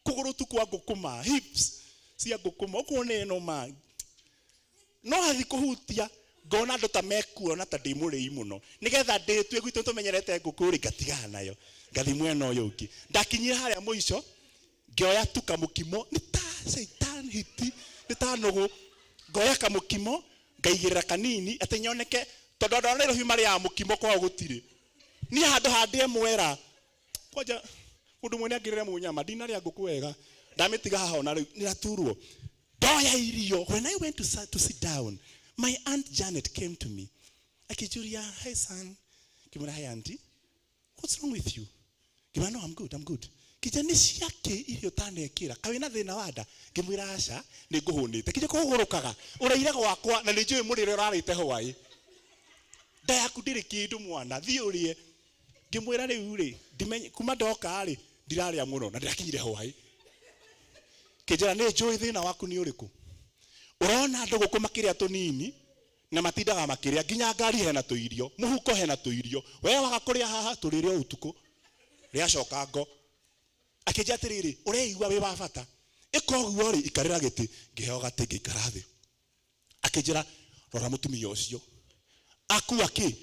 kũgũrũ tu kwa ngũkũma hips cia ngũkũma ũkuona ĩno ma. No hathi kũhutia ngona andũ ta mekuona ta ndĩ mũrĩi mũno nĩgetha ndĩtue gwitũ tũmenyerete ngũkũ rĩ ngatigana nayo ngathi mwena ũyũ ũngĩ. Ndakinyire harĩa mũico ngĩoya tu kamũkimo nĩ ta caitan hiti nĩ ta nũgũ ngoya kamũkimo ngaigĩrĩra kanini atĩ nyoneke tondũ andũ a Nairobi marĩaga mũkimo kwao gũtirĩ. Niĩ handũ ha ndĩe mwera kwanja mũndũ mwene angĩrĩre mũnyama ndinarĩa ngũkũ wega ndamĩtiga haha ona rĩu nĩraturwo. Ndoya irio. When I went to sit down, my aunt Janet came to me. Akijũria, hey son. Ngĩmwĩra, hey auntie, what's wrong with you? Ngĩmwĩra, no, I'm good, I'm good. Kija nĩ ciake irio ũtanekĩra, kaĩ wĩna thĩna wa nda? Ngĩmwĩra aca, nĩ ngũhũnĩte. Kija kũgũrũkaga, ũraire gwakwa na nĩ njũĩ mũrĩre ũrarĩte hwaĩ. Nda yaku ndĩrĩ kĩndũ mwana, thiĩ ũrĩe. Ngĩmwĩra rĩu rĩ, ndimenye, kuma ndoka rĩ, ndirarĩa mũno na ndĩrakinyire hwaĩ. Kĩnjĩra nĩ njũĩ thĩna waku nĩ ũrĩkũ. Ũrona andũ gũkũ makĩrĩa tũnini na matindaga makĩrĩa nginya ngari hena tũirio, mũhuko hena tũirio. We waga kũrĩa haha tũrĩrĩa ũtukũ. Rĩacoka ngo. Akĩnjĩra atĩrĩrĩ, ũreigua wĩ wa bata. Ĩka ũguo rĩ, ikarĩra gĩtĩ, ngĩheo gatĩ ngĩikara thĩ. Akĩnjĩra, rora mũtumia ũcio. Akua kĩ?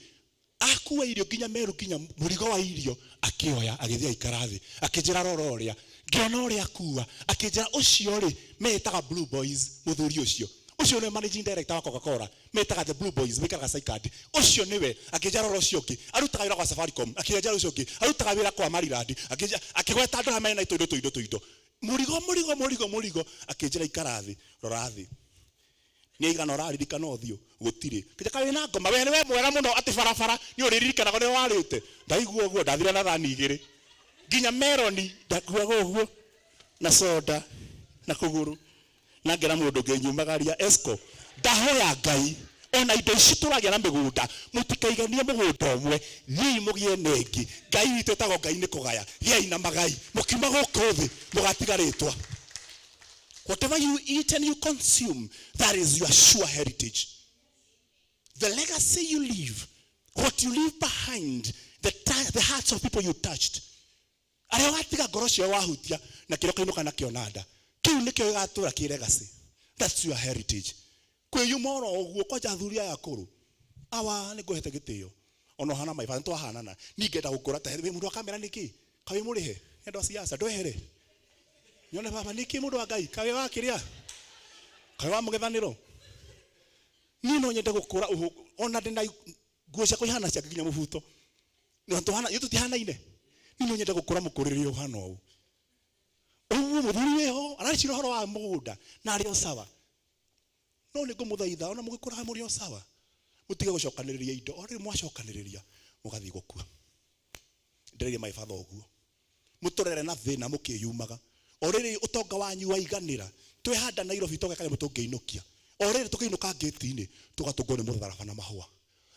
Akua irio nginya Meru nginya mũrigo wa irio akĩoya agĩthiĩ agĩikara thĩ. Akĩnjĩra rora ũrĩa. Ngĩona ũrĩa akua. Akĩnjĩra ũcio rĩ, metaga Blue Boys mũthuri ũcio. Ũcio nĩwe managing director wa Coca-Cola. Metaga the Blue Boys, maikaraga Cycad. Ũcio nĩwe. Akĩnjĩra rora ũcio ũngĩ. Arutaga wĩra kwa Safaricom. Akĩnjĩra ũcio ũngĩ. Arutaga wĩra kwa Maryland. Akĩnjĩra, akĩgweta andũ arĩa mena tũindo tũindo tũindo. Mũrigo mũrigo mũrigo mũrigo. Akĩnjĩra ikara thĩ, rora thĩ. Nĩ aigana ũraririkana ũthiũ? Gũtirĩ. Kĩnja kaĩ wĩna ngoma, we nĩwe mwega mũno atĩ barabara nĩ ũrĩririkanaga ũrĩa warĩte. Ndaigua ũguo ndathire na thani igĩrĩ. Nginya meroni ndakuaga ũguo na soda na kũgũrũ. Na ngera mũndũ ngĩnyumagaria Esco. Ndahoya Ngai ona indo ici tũragĩa na mĩgũnda mũtikaiganie mũgũnda ũmwe, thiĩi mũgĩe na ĩngĩ. Ngai witũ etagwo Ngai nĩ kũgaya. Gĩai na magai. Mũkiuma gũkũ thĩ mũgatiga rĩtwa. Whatever you eat and you consume, that is your sure heritage. The legacy you leave, what you leave behind, the hearts of people you touched. Arĩa ũgatiga ngoro ciao wahutia na kĩrĩa ũkainũka nakĩo na nda. Kĩu nĩkĩo gĩgatũra kĩ legacy. That's your heritage. Kwĩyuma oro ũguo kwanja athuri aya akũrũ. Awa nĩ ngũhete gĩtĩo. Ona ũhana maibata nĩtwahanana. Niĩ ngenda gũkũra ta wĩ mũndũ wa kamera nĩkĩ? Kaĩ mũrĩhe? Nĩ andũ a siasa ndwehere. Nyone baba nĩkĩ mũndũ wa Ngai? Kaĩ wa kĩrĩa? Kaĩ wa mũgethanĩro? Niĩ no nyende gũkũra ona ndĩna nguo ciakwa ihana ciake nginya mũbuto. Na tũhana, ithuĩ tũtihanaine. Niĩ no nyende gũkũra mũkũrĩre ũhana ũũ. Ũguo mũthuri wĩho aracira ũhoro wa mũgũnda na arĩ o sawa. No nĩ ngũmũthaitha ona mũgĩkũraga mũrĩ o sawa. Mũtige gũcokanĩrĩria indo. O rĩrĩ mwacokanĩrĩria mũgathiĩ gũkua. Ndĩrĩire my father ũguo. Mũtũrere na thĩna mũkĩyumaga. O rĩrĩ ũtonga wanyu waiganĩra. Twĩhanda Nairobi tũgeka nyamũ tũngĩinũkia. O rĩrĩ tũkĩinũka ngĩti-inĩ tũgatũngwo nĩ mũtharaba na mahũa.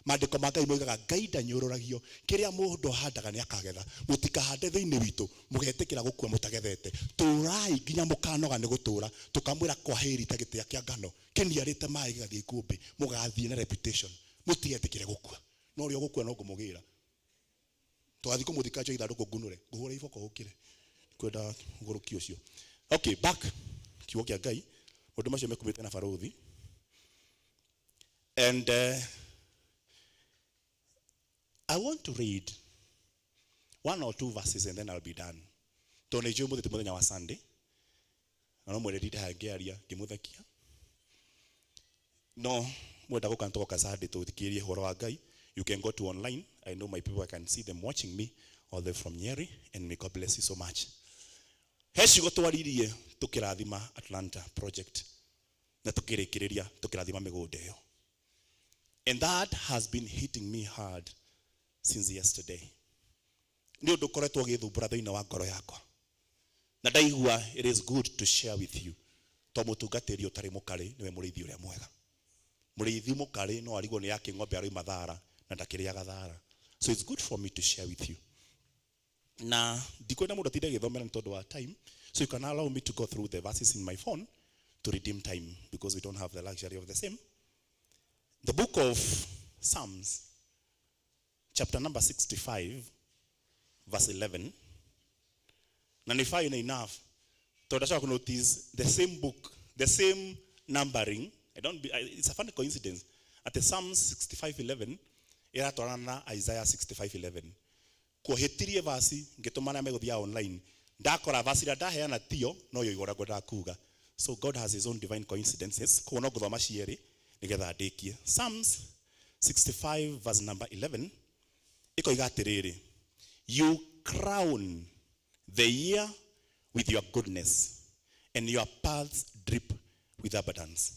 Maandĩko ma Ngai moigaga Ngai ndanyũrũragio. Kĩrĩa mũndũ ahandaga nĩ akagetha. Mũtikahande thĩinĩ witũ mũgetĩkĩra gũkua mũtagethete. Tũrai nginya mũkanoga nĩ gũtũra. Tũkamwĩra kwaheri ta gĩtĩa kĩa ngano kĩniarĩte maĩ gĩgathiĩ ikũmbĩ. Mũgathiĩ na reputation. Mũtigetĩkĩre gũkua. No ũrĩa ũgũkua no ngũmũgĩra. Tũgathiĩ kũmũthika njoe ithandũkũ ngunũre. Ngũhũre iboko ũkĩre. Kwenda ũgũrũki ũcio. Okay, back. Kiugo kĩa Ngai. Maũndũ macio mekumĩte na barũthi. And I want to read one or two verses and then I'll be done. Tondũ nĩ njũĩ ũmũthĩ ti mũthenya wa Sunday. Na no mwere ndinde haha ngĩaria ngĩmũthekia. No mwenda gũka nĩtũgoka Sunday tũthikĩrĩrie ũhoro wa Ngai. You can go to online. I know my people, I can see them watching me all the way from Nyeri, and may God bless you so much. He ciugo twaririe tũkĩrathima Atlanta project na tũkĩrĩkĩrĩria tũkĩrathima mĩgũnda ĩyo. And that has been hitting me hard since yesterday. Nĩ ũndũ ũkoretwo ũgĩthumbũra thĩinĩ wa ngoro yakwa. Na ndaigua it is good to share with you. To mũtungatĩri ũtarĩ mũkarĩ nĩwe mũrĩithi ũrĩa mwega. Mũrĩithi mũkarĩ no arigwo nĩ yake ng'ombe aroima thara na ndakĩrĩaga thara. So it's good for me to share with you. Na ndikwenda mũndũ atinde agĩthomera nĩ tondũ wa time. So you can allow me to go through the verses in my phone to redeem time because we don't have the luxury of the same. The book of Psalms, chapter number 65, verse 11. Na nĩ fine enough. Tondũ ndacoka notice the same book, the same numbering. I don't be, I, it's a funny coincidence. At the Psalms 65:11 ĩratwarana na Isaiah 65:11. Kuohĩtirie verse ngĩtũma arĩa megũthiaga online. Ndakora verse ĩrĩa ndaheana tiyo no yo igũrũ ngwendaga kuga. So God has his own divine coincidences. Koguo no ngũthoma cierĩ nĩgetha ndĩkie. Psalms 65 verse number 11 ĩkoiga atĩrĩrĩ, you crown the year with your goodness and your paths drip with abundance.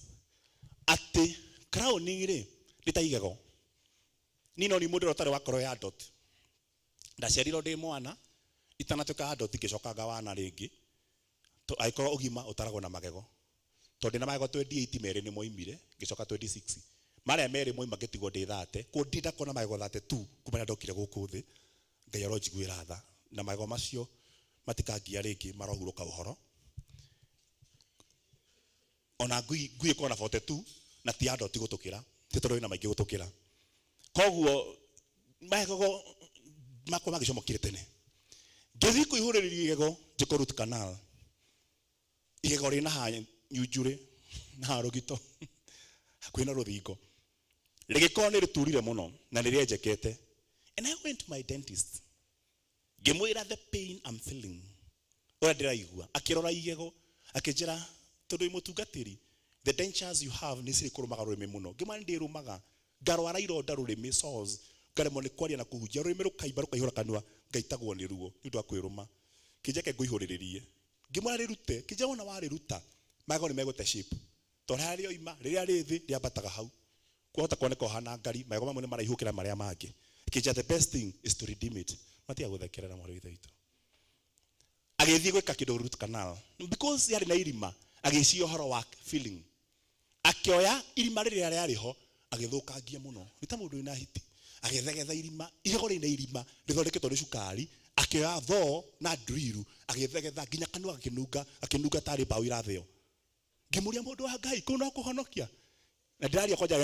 Atĩ crowning rĩ nĩ ta igego. Niĩ no ni mũndũ ũrĩa ũtarĩ wakorwo ya dot. Ndaciarirwo ndĩ mwana itanatuĩka adult ngĩcoka ngawana rĩngĩ. Angĩkorwo ũgima ũtaragwo na magego. Tondũ ndĩna magego 28 merĩ nĩ moimire, ngĩcoka 26. Marĩa merĩ moima ngĩtigwo ndĩ 30. Kũguo ndinda kuona magego 32 kuma rĩrĩa ndokire gũkũ thĩ. Ngai aronjiguĩra tha. Na magego macio matikangia rĩngĩ marohurũka ũhoro. Ona ngui ĩkorwo na 42 na ti adult gũtũkĩra, ti tondũ ĩna maingĩ gũtũkĩra. Koguo magego makwa magĩcomokire tene. Ngĩthiĩ kũihũrĩrĩria igego njĩkwo root canal. Igego rĩna haha nyunjurĩ na haha rũgito hakuhĩ na rũthingo. Rĩgĩkorwo nĩ rĩturire mũno na nĩ rĩenjekete. And I went to my dentist. Ngĩmwĩra the pain I'm feeling. Ũrĩa ndĩraigua. Akĩrora igego, akĩnjĩra tondũ wĩ mũtungatĩri, the dentures you have nĩ cirĩ kũrũmaga rũrĩmĩ mũno. Ngĩmwĩra nĩ ndĩrũmaga. Ngarwara ironda rũrĩmĩ sores, ngaremwo nĩ kwaria na kũhunjia, rũrĩmĩ rũkaimba rũkaihũra kanua, ngaitagwo nĩ ruo nĩ ũndũ wa kwĩrũma. Kĩnjeke ngũihũrĩrĩrie. Ngĩmwĩra rĩrute, kĩnjĩra wona warĩruta, magego nĩ megũte shape. Tondũ harĩa rĩoima, rĩrĩa rĩ thĩ, rĩambataga hau. Kwahota kuoneka ũhana ngari, magego mamwe nĩ maraihu gũkĩra marĩa mangĩ. Kĩnjĩra the best thing is to redeem it. Matiga gũthekerera mwarĩ wa ithe witũ. Agĩthiĩ gwĩka kĩndũ root canal. Because yarĩ na irima, agĩciria ũhoro wa filling. Akĩoya irima rĩrĩa rĩarĩ ho, agĩthũkangia mũno. Nĩ ta mũndũ wĩna hiti. Agĩthegetha irima, igego rĩna irima, rĩthondeketwo nĩ cukari, akĩoya thoo na drill, agĩthegetha nginya kanua gakĩnunga, gakĩnunga tarĩ mbaũ irathĩo. Ngĩmũria mũndũ wa Ngai, kũu no kũhonokia? Na ndĩraria kwanja,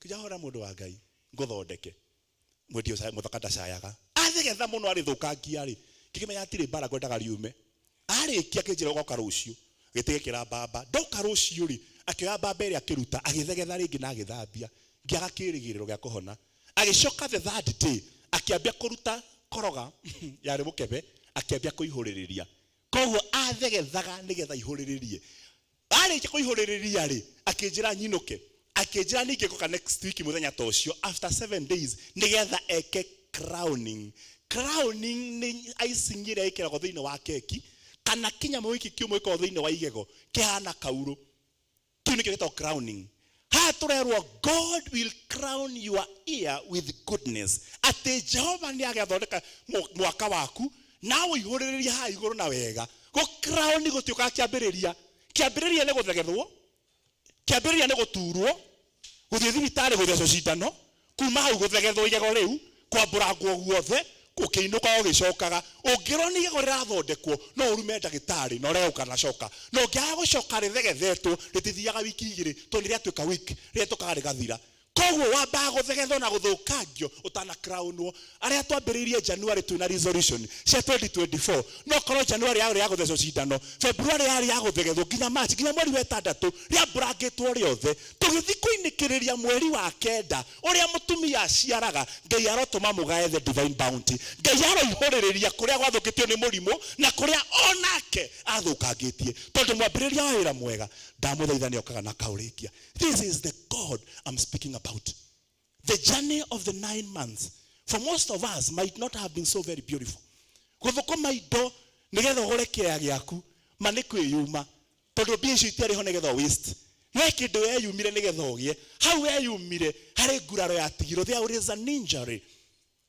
kĩnja hora mũndũ wa Ngai, ngũthondeke. Mwendia ũcio mũthaka ndacayaga. Athegetha mũno arĩthũkangia rĩ, ngĩkĩmenya hatirĩ mbara ngwendaga riume. Arĩkia akĩnjĩra ũgoka rũciũ. Gĩtigĩkĩra mbamba. Ndoka rũciũ rĩ, akĩoya mbamba ĩrĩa akĩruta, agĩthegetha rĩngĩ na agĩthambia. Ngĩaga kĩrĩgĩrĩro gĩa kũhona. Agĩcoka the third day, akĩambia kũruta koroga yarĩ mũkebe, akĩambia kũihũrĩrĩria. Koguo athegethaga nĩgetha aihũrĩrĩrie. Arĩkia kũihũrĩrĩria rĩ, akĩnjĩra nyinũke. Akĩnjĩra ningĩ ngoka next week mũthenya ta ũcio after 7 days nĩgetha eke crowning. Crowning nĩ icing ĩrĩa ĩkĩragwo thĩinĩ wa keki kana kĩnyamũ gĩkĩ kĩũmũ gĩkoragwo thĩinĩ wa igego kĩhana kaurũ. Kĩu nĩkĩo gĩtagwo crowning. Haha tũrerwo God will crown your ear with goodness. Atĩ Jehova nĩ agathondeka mwaka waku na ũihũrĩrĩrie haha igũrũ na wega. Gũ crown gũtiũkaga kĩambĩrĩria. Kĩambĩrĩria nĩ gũthegethwo, kĩambĩrĩria nĩ gũturwo, gũthiĩ thibitarĩ gũthecwo cindano, kuma hau gũthegethwo igego rĩu, kwambũrangwo guothe, ũkĩinũka ũgĩcokaga. Ũngĩrwo nĩ igego rĩrathondekwo, no ũrume ndagĩtarĩ na ũrege gũkanacoka. Na ũngĩaga gũcoka rĩthegethetwo, rĩtithiaga wiki igĩrĩ, tondũ nĩ rĩatuĩka weak, rĩhetũkaga rĩgathira. Koguo wambaga gũthegethwo na gũthũkangio ũtana crownwo. Arĩa twambĩrĩirie January twĩna resolution cia 2024, no korwo January yarĩ ya gũthecwo cindano, February yarĩ ya gũthegethwo, nginya March, nginya mweri wa ĩtandatũ rĩambũrangĩtwo rĩothe, tũgĩthiĩ kũinĩkĩrĩria mweri wa kenda ũrĩa mũtumia aciaraga. Ngai arotũma mũgae the divine bounty. Ngai aroihũrĩrĩria kũrĩa gwathũkĩtio nĩ mũrimũ na kũrĩa onake athũkangĩtie, tondũ mwambĩrĩria wa wĩra mwega, ndamũthaitha, nĩ okaga na akaũrĩkia. This is the God I'm speaking about. The journey of the 9 months for most of us might not have been so very beautiful. Gũthũkũma indo nĩgetha ũgũre kĩea gĩaku, ma nĩ kwĩyuma, tondũ mbia icio itiarĩ ho nĩgetha waste, we kĩndũ weyumire nĩgetha ũgĩe hau weyumire. Harĩ nguraro yatigirwo. There is an injury,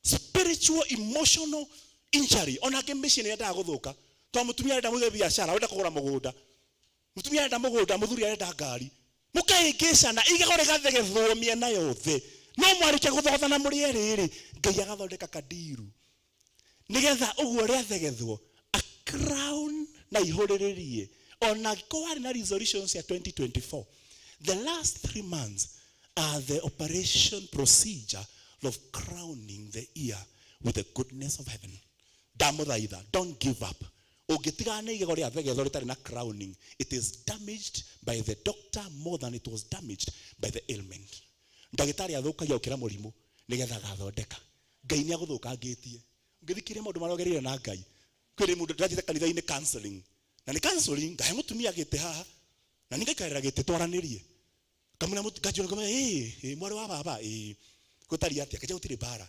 spiritual, emotional injury. Ona angĩ mĩciĩ nĩ yendaga gũthũka, tondũ mũtumia arenda mũige biacara, wenda kũgũra mũgũnda, mũtumia arenda mũgũnda, mũthuri arenda ngari, mũkahĩngĩcana, igego rĩgathegethwo mĩena yothe. No mwarĩkia gũthogothana mũrĩ erĩ rĩ, Ngai agathondeka kadiru nĩgetha ũguo rĩathegethwo a crown na ihũrĩrĩrie. Ona angĩkorwo warĩ na resolutions ya 2024, the last 3 months are the operation procedure of crowning the year with the goodness of heaven. Ndamũthaitha, don't give up. Ũngĩtigana na igego rĩa thegethwo rĩtarĩ na crowning, it is damaged by the doctor more than it was damaged by the ailment. Ndagĩtarĩ athũkagia gũkĩra mũrimũ nĩgetha agathondeka. Ngai nĩ agũthũkangĩtie ũngĩthikĩrĩria maũndũ marĩa ũgereire na Ngai. Kwĩrĩ mũndũ ndĩrathiĩte kanitha-inĩ counseling, na nĩ counseling, ngahe mũtumia gĩtĩ haha na nĩ ngaikarĩra gĩtĩ twaranĩrie. Kamũra nganjũra, ngamwĩra, "Ĩ ĩ, mwarĩ wa baba, ĩ gũtariĩ atĩa?" Kĩnja, "Gũtirĩ mbara."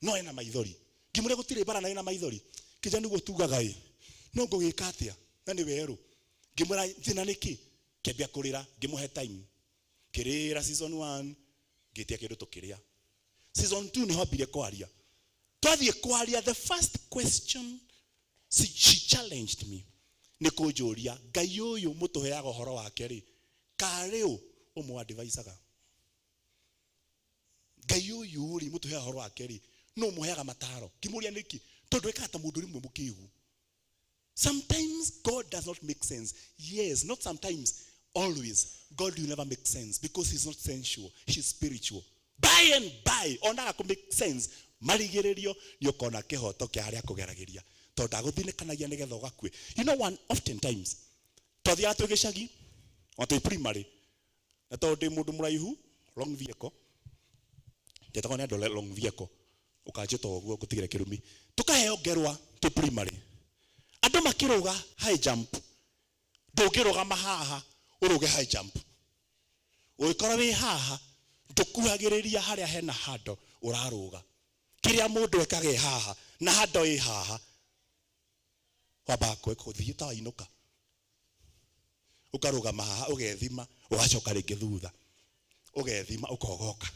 No ena maithori. Ngĩmũrĩa, "Gũtirĩ mbara na ena maithori?" "Kĩnja, nĩguo tugaga ĩ, no ngũgĩka atĩa na nĩ werũ?" Ngĩmwĩra, "Thĩna nĩkĩ?" Kĩambia kũrĩra. Ngĩmũhe time, kĩrĩra season 1, ngĩtia kĩndũ tũkĩrĩa. Season 2 nĩho ambire kwaria. Twathiĩ kwaria, the first question she challenged me nĩ kũnjũria, "Ngai ũyũ mũtũheaga ũhoro wake rĩ, karĩ ũ ũmũ-advisaga? Ngai ũyũ rĩ, mũtũheaga ũhoro wake rĩ, no mũheaga mataro?" Ngĩmũria, "Nĩkĩ?" "Tondũ ĩkaga ta mũndũ rĩmwe mũkĩgu. Sometimes God does not make sense." Yes, not sometimes, always. God will never make sense because he's not sensual, he's spiritual. By and by onaga kũ make sense, marigĩrĩrio nĩ ũkona kĩhoto kĩa harĩa kũgeragĩria, tondũ ndagũthinĩkanagia nĩgetha ũgakue. You know, one oftentimes twathiaga twĩ gĩcagi o twĩ primary, na tondũ ndĩ mũndũ mũraihu, long vehicle, njetagwo nĩ andũ long vehicle, ũkanjĩta ũguo ngũtigĩre kĩrumi. Tũkaheo ngerwa twĩ primary, andũ makĩrũga high jump. Ndũngĩrũgama haha ũrũge high jump. Ũngĩkorwo wĩ haha, ndũkuhagĩrĩria harĩa hena handũ ũrarũga. Kĩrĩa mũndũ ekaga ĩ haha na handũ ĩ haha, wambaga gũthiĩ ta wainũka, ũkarũgama haha, ũgethima, ũgacoka rĩngĩ thutha, ũgethima, ũkogoka.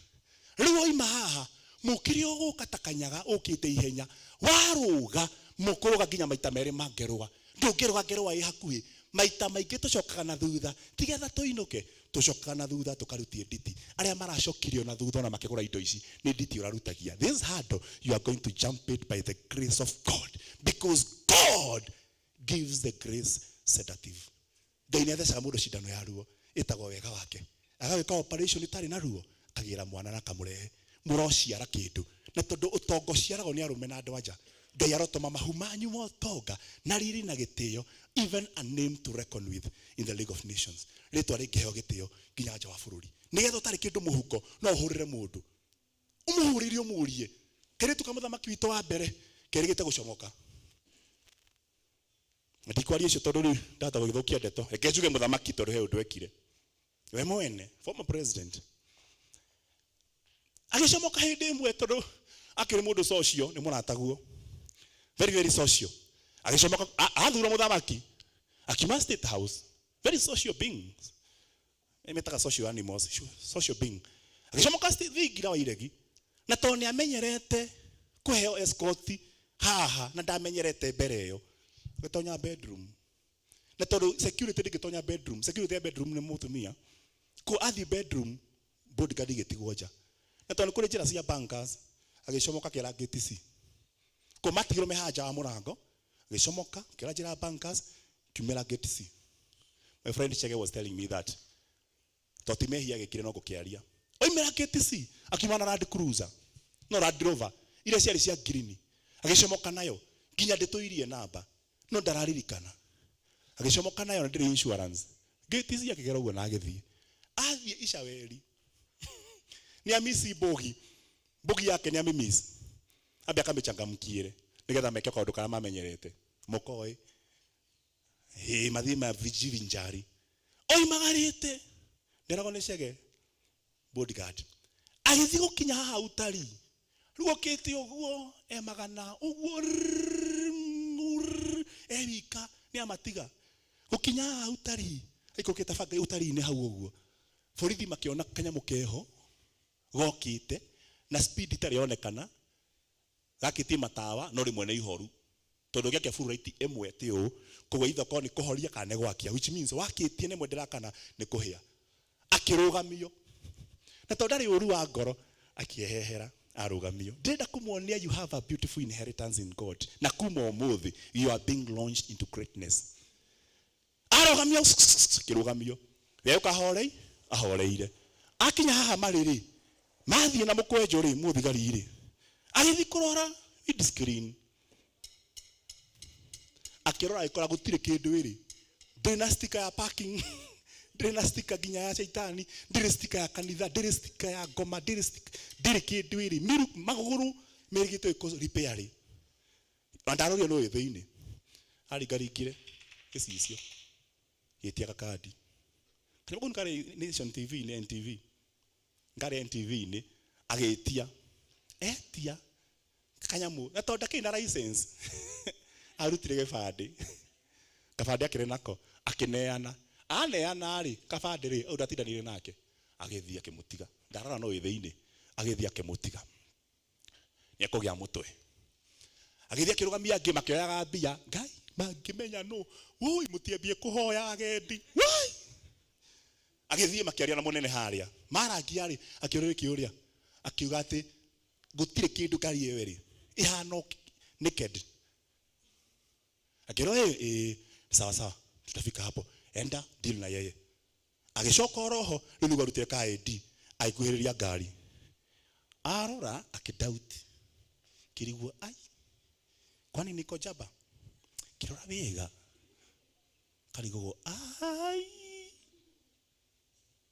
Rĩu waima haha, mũkĩrĩ ũgũka ta kanyaga ũkĩte ihenya, warũga mũkũrũga nginya maita merĩ ma ngerwa. Ndũngĩrũga ngerwa ĩ hakuhĩ. Maita maingĩ tũcokaga na thutha, tigetha tũinũke, tũcokaga na thutha tũkarutie nditi. Arĩa maracokirio na thutha ona makĩgũra indo ici, nĩ nditi ũrarutagia. This hurdle, you are going to jump it by the grace of God, because God gives the grace sedative. Ngai nĩ athecaga mũndũ cindano ya ruo ĩtagwo wega wake, agagĩka operation ĩtarĩ na ruo, akagĩra mwana na akamũrehe. Mũrociara kĩndũ, na tondũ ũtonga ũciaragwo nĩ arũme na andũ anja, Ngai arotũma mahu manyu ma ũtonga na riri na gĩtĩo, even a name to reckon with in the League of Nations, rĩtwa rĩngĩheo gĩtĩo nginya nja wa bũrũri, nĩgetha ũtarĩ kĩndũ mũhuko no ũhũrĩre mũndũ, ũmũhũrĩre, ũmũrie. Kairĩtu ka mũthamaki witũ wa mbere kerĩgĩte gũcomoka. Ndikwaria icio tondũ rĩu ndahota gũgĩthũkia ndeto. Reke njuge mũthamaki, tondũ he ũndũ ekire we mwene. Former president agĩcomoka hĩndĩ ĩmwe, tondũ akĩrĩ mũndũ social, nĩ mũrataguo, very very social. Agĩcomoka, athura mũthamaki, akiuma State House. Very social beings, metaga social animals, social being. Agĩcomoka thingira wa iregi, na tondũ nĩ amenyerete kũheo escort haha na ndamenyerete mbere ĩyo, agĩtonya bedroom, na tondũ security ndĩngĩtonya bedroom, security ya bedroom nĩ mũtumia. Ko athiĩ bedroom, bodyguard igĩtigwo nja, na tondũ nĩ kũrĩ njĩra cia bankers, agĩcomoka kĩra gate C. Ko matigirwo me haha nja wa mũrango, agĩcomoka kĩra njĩra ya bankers, kiumĩra gate C. My friend Chege was telling me that to ti mehia agĩkire no gũkĩaria. Oimĩra KTC akiuma na Land Cruiser, no Land Rover iria ciarĩ cia green, agĩcomoka nayo nginya ndĩtũirie namba no ndararirikana. Agĩcomoka nayo na ndĩrĩ insurance. KTC akĩgera ũguo na agĩthiĩ. Athiĩ Icaweri nĩ amisi mbogi, mbogi yake nĩ amĩmiss, ambe akamĩchangamkiĩre nĩgetha meke kaũndũ karĩa mamenyerete mũkoĩ ĩ mathiĩ ma vijivinjari. Oimagarĩte nderagwo nĩ Chege bodyguard, agĩthiĩ gũkinya haha utari rĩu okĩte ũguo e magana ũguo rrrr, e wika nĩ amatiga gũkinya haha utari aikũrũkĩte banga utari-inĩ hau ũguo, borithi makĩona kanyamũ keho gokĩte na speed itarĩ yonekana, gakĩtie matawa no rĩmwe nĩ ihoru tondũ gĩakia full light ĩmwe ti ũũ, koguo either korwo nĩ kũhoria kana nĩ gwakia, which means wakĩtie nĩ ĩmwe ndĩrakana nĩ kũhĩa. Akĩrũgamio na tondũ ndarĩ ũru wa ngoro akĩehehera arũgamio. Ndĩrenda kũmuonia you have a beautiful inheritance in God, na kuma ũmũthĩ you are being launched into greatness. Arũgamio, kĩrũgamio gĩũka ahorei ahoreire akinya haha marĩ rĩ mathiĩ na mũkwenjo rĩ mũthigari rĩ agĩthiĩ kũrora windscreen, akĩrora agĩkora gũtirĩ kĩndũ ĩrĩ, ndĩrĩ na sticker ya parking, ndĩrĩ na sticker nginya ya caitani, ndĩrĩ sticker ya kanitha, ndĩrĩ sticker ya ngoma, ndĩrĩ sticker, ndĩrĩ kĩndũ ĩrĩ miru magũrũ merĩgĩtwo ĩkũ repair rĩ na ndarorire no wĩ thĩinĩ aringaringire gĩcicio gĩtia gakandi kanyamũ kau karĩ Nation TV nĩ NTV ngarĩ NTV nĩ agĩtia etia kanyamũ na tondũ ndakĩrĩ na license arutire gĩbandĩ, kabandĩ akĩrĩ nako akĩneana, aneana rĩ kabandĩ rĩ ũndũ atindanire nake agĩthiĩ akĩmũtiga, ndarora no wĩ thĩinĩ agĩthiĩ akĩmũtiga nĩ ekũgĩa mũtwe, agĩthiĩ akĩrũgamia angĩ makĩoyaga mbia. Ngai mangĩmenya nũ woi mũtiambie kũhoya agendi woi. Agĩthiĩ makĩaria na mũnene harĩa marangia rĩ akĩũrĩrĩ kĩũria akiuga atĩ gũtirĩ kĩndũ ngari ĩyo ĩrĩ ĩhana naked. Akĩrwo ĩ ĩ sawa sawa, tutafika hapo, enda deal na yeye. Agĩcoka oroho rĩu nĩguo arutire ka ID, agĩkuhĩrĩria ngari arora akĩdoubt kĩrigwo ai kwani niko jaba, kĩrora wega karigũgwo ai,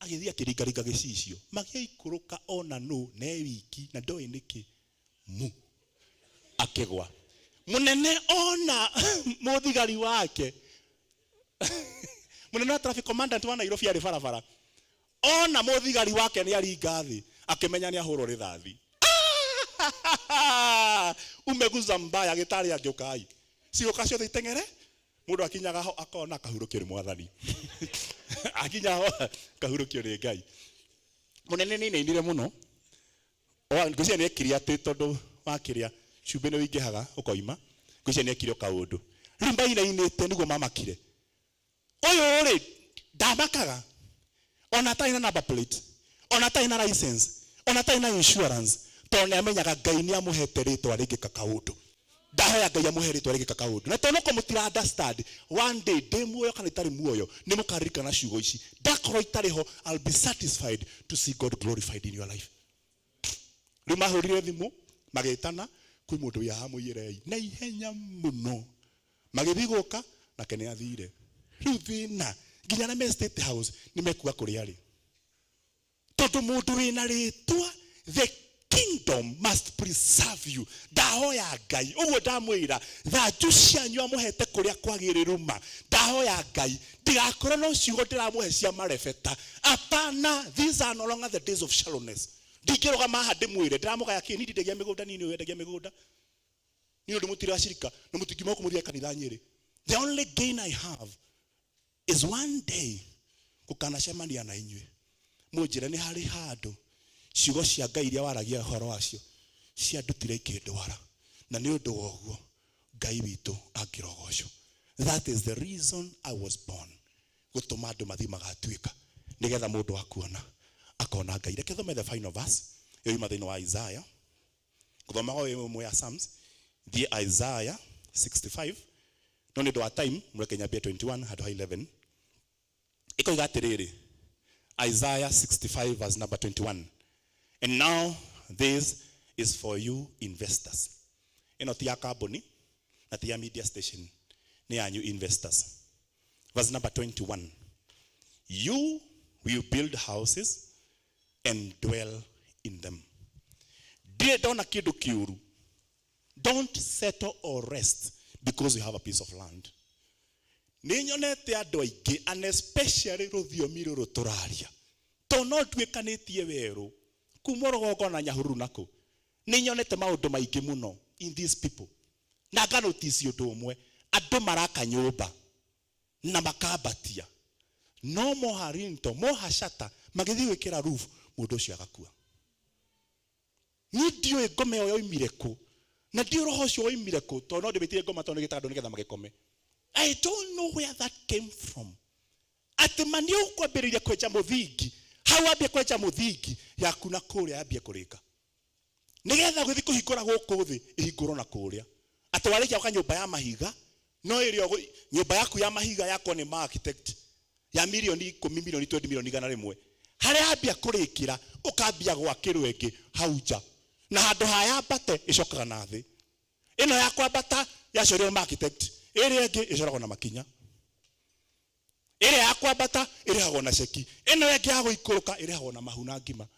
agĩthiĩ akĩringaringa gĩcicio magĩikũrũka ona nũ ne wiki na ndoĩ nĩkĩ mu akĩgwa mũnene ona mũthigari wake mũnene wa traffic commandant wa Nairobi arĩ barabara ona mũthigari wake nĩ aringa thĩ akĩmenya nĩ ahũrwo rithathi. Umeguza mbaya gĩtarĩ angĩũkai ciũka ciothe iteng'ere mũndũ akinyaga ho akona akahurũkio nĩ mwathani, akinya ho akahurũkio nĩ Ngai. Mũnene nĩ inainire mũno ngwĩciria nĩ ekire atĩ tondũ wakĩrĩa cumbĩ nĩ ũingĩhaga ũkoima, ngwĩciria nĩ ekire o kaũndũ rĩu mainainĩte nĩguo mamakire ũyũ rĩ ndamakaga ona atarĩ na number plate, ona atarĩ na license, ona atarĩ na insurance, tondũ nĩ amenyaga Ngai nĩ amũhete rĩtwa rĩngĩka kaũndũ. Ndahoya Ngai amũhe rĩtwa rĩngĩka kaũndũ na tondũ no mũtira understand, one day ndĩ muoyo kana itarĩ muoyo nĩ mũkaririkana ciugo ici. Ndakorwo itarĩ ho, I'll be satisfied to see God glorified in your life. Rĩu mahũrire thimũ magĩtana kwĩ mũndũ wĩ haha mũiyĩrei na ihenya mũno magĩthiĩ gũka nake nĩ athire. Rĩu thĩna nginya na me State House nĩ mekuga kũrĩa arĩ tondũ mũndũ wĩna rĩtwa, the kingdom must preserve you. Ndahoya Ngai ũguo ndamwĩra thanju cianyu amũhete kũrĩa kwagĩrĩru ma ndahoya Ngai ndigakorwo no ciugo ndĩramũhe cia marebeta. Apana, these are no longer the days of shallowness. Ndingĩrũgama haha ndĩmwĩre ndĩramũgaya kĩ niĩ ndindagia mĩgũnda niĩ nĩwe wendagia mĩgũnda niĩ ũndũ mũtiracirika na mũtingiuma kũmũthiĩ kanitha Nyĩrĩ. The only gain I have is one day gũkanacemania na inyuĩ mũnjĩre nĩ harĩ handũ ciugo cia Ngai iria waragia ũhoro wacio ciandutire ikĩndwara na nĩ ũndũ wa ũguo Ngai witũ angĩrogocwo. That is the reason I was born, gũtũma andũ mathiĩ magatuĩka nĩgetha mũndũ akuona akona Ngai. Reke thome the final verse ĩyo yuma thĩinĩ wa Isaiah, gũthomaga wĩ ĩmwe ya Psalms, thiĩ Isaiah 65 no nĩ ũndũ wa time mũreke nyambie 21 handũ ha 11. Ĩkoiga atĩrĩrĩ, Isaiah 65 verse number 21. And now this is for you investors. Ĩno ti ya kambuni na ti ya media station, nĩ yanyu investors. Verse number 21. You will build houses and dwell in them. Ndirĩ ndona kĩndũ kĩũru. Don't settle or rest because you have a piece of land. Nĩ nyonete andũ aingĩ and especially rũthiomi rũrũ tũraria to no nduĩkanĩtie werũ kuma rũgongo na Nyahururu nakũ. Nĩ nyonete maũndũ maingĩ mũno in these people na nganotice ũndũ ũmwe, andũ maraka nyũmba na makambatia no moha rinto moha shata magĩthiĩ gwĩkĩra roof, mũndũ ũcio agakua. Niĩ ndiũĩ ngoma ĩyo yoimire kũ na ndiũĩ roho ũcio woimire kũ, tondũ no ndĩmĩtire ngoma tondũ nĩ gĩtandũ nĩgetha magĩkome. I don't know where that came from, atĩ ma nĩ ũkwambĩrĩria kwenja mũthingi hau, wambie kwenja mũthingi yaku na kũrĩa yambie kũrĩka nĩgetha gũthiĩ kũhingũra gũkũ thĩ ĩhingũrwo na kũrĩa, atĩ warĩkia gwaka nyũmba ya mahiga no ĩrĩa nyũmba yaku ya mahiga yakwo nĩ ma architect ya mirioni 10, mirioni 20, mirioni 100, harĩa yambia kũrĩkĩra ũkambia gwakĩrwo ĩngĩ hau nja, na handũ ha yambate ĩcokaga na thĩ. Ĩno ya kwambata yacorirwo nĩ architect, ĩrĩa ĩngĩ ĩcoragwo na makinya. Ĩrĩa ya kwambata ĩrĩhagwo na ceki, ĩno ĩngĩ ya gũikũrũka ĩrĩhagwo na mahu na ngima,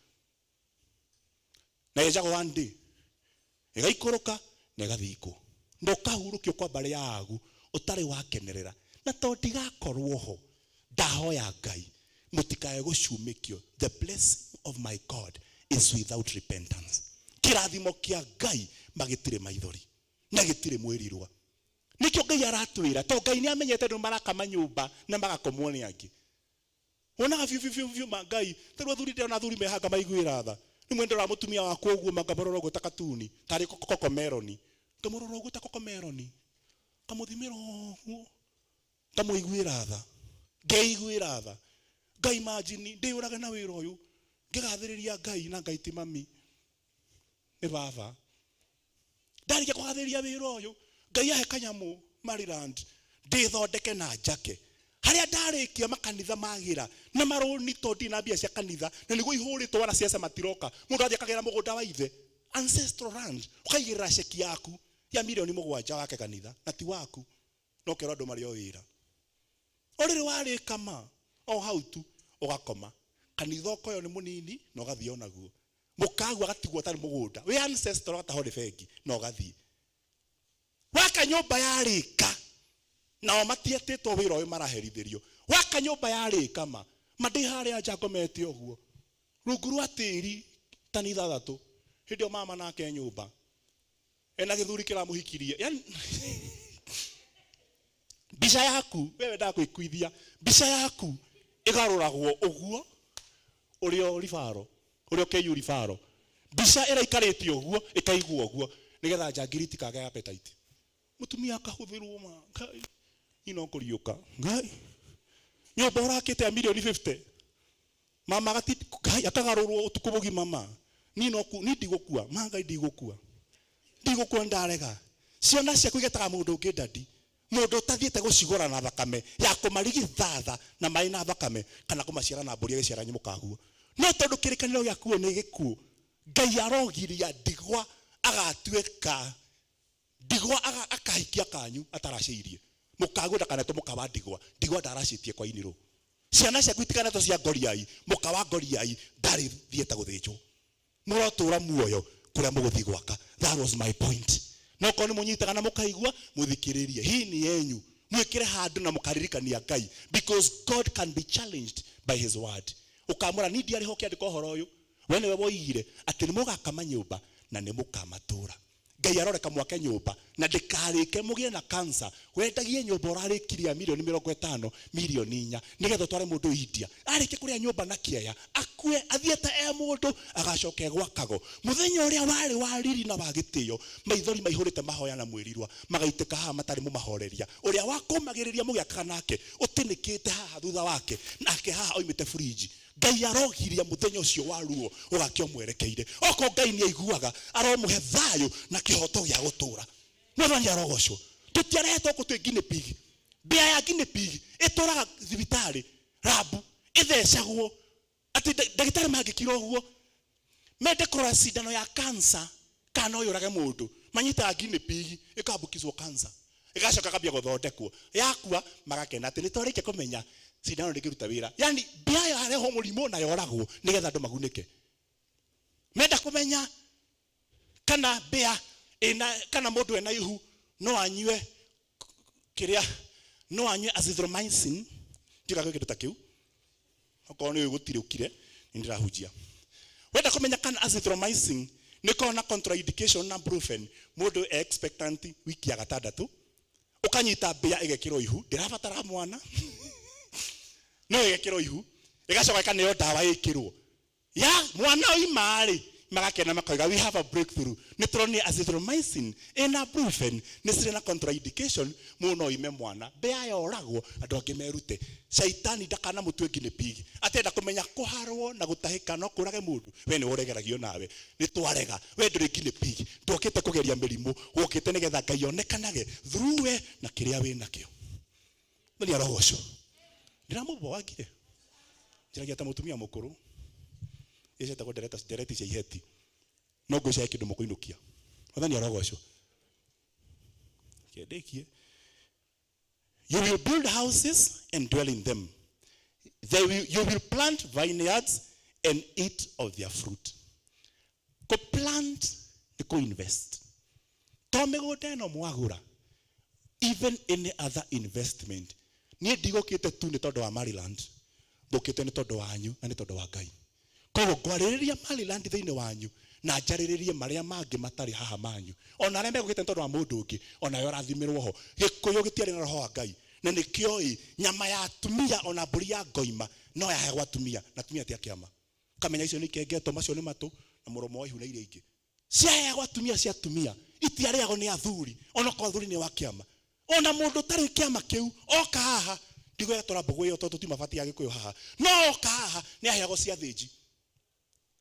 na yenjagwo one day ĩgaikũrũka na ĩgathikwo na ũkahurũkio kwa mbarĩ ya agu ũtarĩ wakenerera. Na to ndigakorwo ho, ndahoya Ngai mũtikae gũcumĩkio. The blessing of my God is without repentance. Kĩrathimo kĩa Ngai magĩtirĩ maithori na gĩtirĩ mwĩrirwa. Nĩkĩo Ngai aratwĩra, to Ngai nĩ amenyete andũ maraka manyũmba na magakomwo nĩ angĩ. Wonaga biũ biũ biũ biũ ma Ngai tarĩu athuri, ndĩrona athuri mehanga maiguĩra tha. Nĩ mwendora mũtumia wakwa ũguo, mangamũrora ũguo ta katuni tarĩ kokomeroni, ngamũrora ũguo ta kokomeroni, ngamũthimĩra ũguo, ngamũiguĩra tha, ngeiguĩra tha. Ngai, imagine ndĩyũrage na wĩra ũyũ ngĩgathĩrĩria Ngai, na Ngai ti mami, nĩ baba. Ndarĩkia kũgathĩrĩria wĩra ũyũ, Ngai ahe kanyamũ Maryland ndĩthondeke na njake harĩa ndarĩkia makanitha magĩra na marũni, tondũ ndirĩ na mbia cia kanitha na nĩguo ihũrĩtwo, wana ciaca matiroka. Mũndũ athiĩ akagĩra mũgũnda wa ithe, ancestral land, ũkaigĩrĩra ceki yaku ya mirioni 7 wake kanitha na ti waku, no kerwo andũ marĩ o wĩra. O rĩrĩ warĩka ma o hau tu ũgakoma kanitha ũkoywo nĩ mũnini na ũgathiĩ onaguo mũkagua, agatigwo atarĩ mũgũnda wĩ ancestral, agatahwo nĩ bengi na ũgathiĩ waka nyũmba yarĩka. Nao matietĩtwo wĩra ũyũ, maraherithĩrio. Waka nyũmba yarĩka ma mandĩ harĩa nja ngomete ũguo rungu rwa tĩri tani 6, hĩndĩ ĩyo mama nake nyũmba ena gĩthuri kĩramũhikirie. Yani mbica yaku wewe ndakwĩkuithia, mbica yaku ĩgarũragwo ũguo ũrĩa ribaro ũrĩa ũkĩiyu ribaro, mbica ĩraikarĩte ũguo ĩkaigwo ũguo nĩgetha njangiri itikage appetite. Mũtumia akahũthĩrwo ma Ngai ino kũriũka Ngai nyũmba ũrakĩte ya mirioni 50, mama agati Ngai akagarũrwo ũtukũ mũgima ma ni no ni ndigũkua ma Ngai, ndigũkua, ndigũkua, ndarega. Ciana ciaku igetaga mũndũ ũngĩ daddy, mũndũ ũtathiĩte gũcigũra na thakame ya kũmarigithatha na maĩ na thakame kana kũmaciara na mbũri agĩciara mũkaguo. No tondũ kĩrĩkanĩro gĩakuo nĩ gĩkuũ, Ngai arogiria ndigwa agatuĩka ndigwa, akahikia kanyu ataracĩirie mũkaguo, ndakanetwo mũka wa ndigwa. Ndigwa ndaracĩtie kwa inirũ. Ciana ciaku itikanetwo cia ngoriai, mũka wa ngoriai ndarĩ thiĩte gũthĩnjwo. Mũrotũra muoyo kũrĩa mũgũthiĩ gwaka. That was my point. No korwo nĩ mũnyitaga na mũkaigua, mũthikĩrĩrie. Hii ni yenyu, mwĩkĩre handũ na mũkaririkania Ngai, because God can be challenged by his word. Ũkamwĩra ni ndiarĩ ho ũkĩandĩka ũhoro ũyũ, we nĩwe woigire atĩ nĩ mũgaka manyũmba na nĩ mũkamatũra. Ngai aroreka mwake nyũmba na ndĩkarĩke mũgĩe na cancer. Wendagie nyũmba ũrarĩkirie ya mirioni 50, mirioni 4, nĩgetha ũtware mũndũ India arĩkie kũrĩa nyũmba na kĩeya, akue athiĩte e mũndũ agacoka egwakago mũthenya ũrĩa warĩ wa riri na wa gĩtĩo. Maithori maihũrĩte mahoya na mwĩrirwa magaitĩka haha matarĩ mũmahoreria. Ũrĩa wakũmagĩrĩria mũgĩakaga nake ũtĩnĩkĩte haha thutha wake, nake haha oimĩte burinji. Ngai arogiria mũthenya ũcio wa ruo ũgakĩo mwerekeire. Okorwo Ngai nĩ aiguaga, aromũhe thayũ na kĩhoto gĩa gũtũra. Mwathani arogocwo. Tũtiarehetwo gũkũ twĩ guinea pig. Mbĩa ya guinea pig ĩtũraga thibitarĩ rabu ĩthecagwo atĩ ndagĩtarĩ mangĩkira ũguo. Mende kũrora cindano ya cancer kana no yũrage mũndũ, manyitaga guinea pig ĩkambũkizwo cancer, ĩgacoka kambia gũthondekwo, yakua magakena atĩ nĩ twarĩkia kũmenya cindano ndĩngĩruta wĩra. Yani mbĩa yarehwo mũrimũ na yoragwo nĩgetha andũ magunĩke. Menda kũmenya kana mbĩa ĩna kana mũndũ ena ihu no anyue kĩrĩa, no anyue azithromycin, ndigakwĩ kĩndũ ta kĩu, okorwo nĩ gũtirĩ ũkire nĩ ndĩrahunjia. Wenda kũmenya kana azithromycin nĩ korwo na contraindication na brufen, mũndũ e expectant wiki ya gatandatũ, ũkanyita mbĩa ĩgekĩrwo ihu, ndĩrabatara mwana no ĩgekĩrwo ihu, ĩgacoka ĩkaneo ndawa ĩkĩrwo ya mwana oima-rĩ, magakena makoiga we have a breakthrough, nĩ tũronire azithromycin ĩna brufen nĩ cirĩ na contraindication, mũndũ no oime mwana, mbĩa yoragwo andũ angĩ merute. Caitani ndakanamũtue guinea pig, atenda kũmenya kũharwo na gũtahĩka no kũrage mũndũ, we nĩwe ũregeragio nawe, nĩ twarega, we ndũrĩ guinea pig, ndũkĩte kũgeria mĩrimũ, wokĩte nĩgetha Ngai onekanage through we na kĩrĩa wĩ nakĩo. Nĩ arogocwo. Ndĩramũboagire njaragia ta mũtumia mũkũrũ, icio ciĩtagwo ndereti cia iheti, no ngwĩciria kĩndũ mũkũinũkia. Mwathani arogocwo. Kĩndĩkie. You will build houses and dwell in them. You will plant vineyards and eat of their fruit. Kũ plant nĩ kũ invest. To mĩgũnda ĩno mwagũra, even any other investment. Niĩ ndigũkĩte tu nĩ tondũ wa Maryland, ngũkĩte nĩ tondũ wanyu na nĩ tondũ wa Ngai. Koguo ngwarĩrĩria Maryland thĩinĩ wanyu na njarĩrĩrie marĩa mangĩ matarĩ haha manyu, ona arĩa megũkĩte nĩ tondũ wa mũndũ ũngĩ, onawe ũrathimĩrwo ho. Gĩkũyũ gĩtiarĩ na roho wa Ngai, na nĩkĩo ĩ nyama ya atumia ona mbũri ya ngoima no yaheagwo atumia, na atumia ti a kĩama. Kamenya icio nĩ ikengetwo, macio nĩ matũ na mũromo wa ihu na iria ingĩ ciaheagwo atumia cia atumia, itiarĩagwo nĩ athuri, onokorwo athuri nĩ wa kĩama. Ona mũndũ ũtarĩ kĩama kĩu oka haha, ndigwetũra mbũgũ ĩyo tondũ tũtiuma ya gĩkũyũ haha, no oka haha nĩ aheagwo cia thĩnji,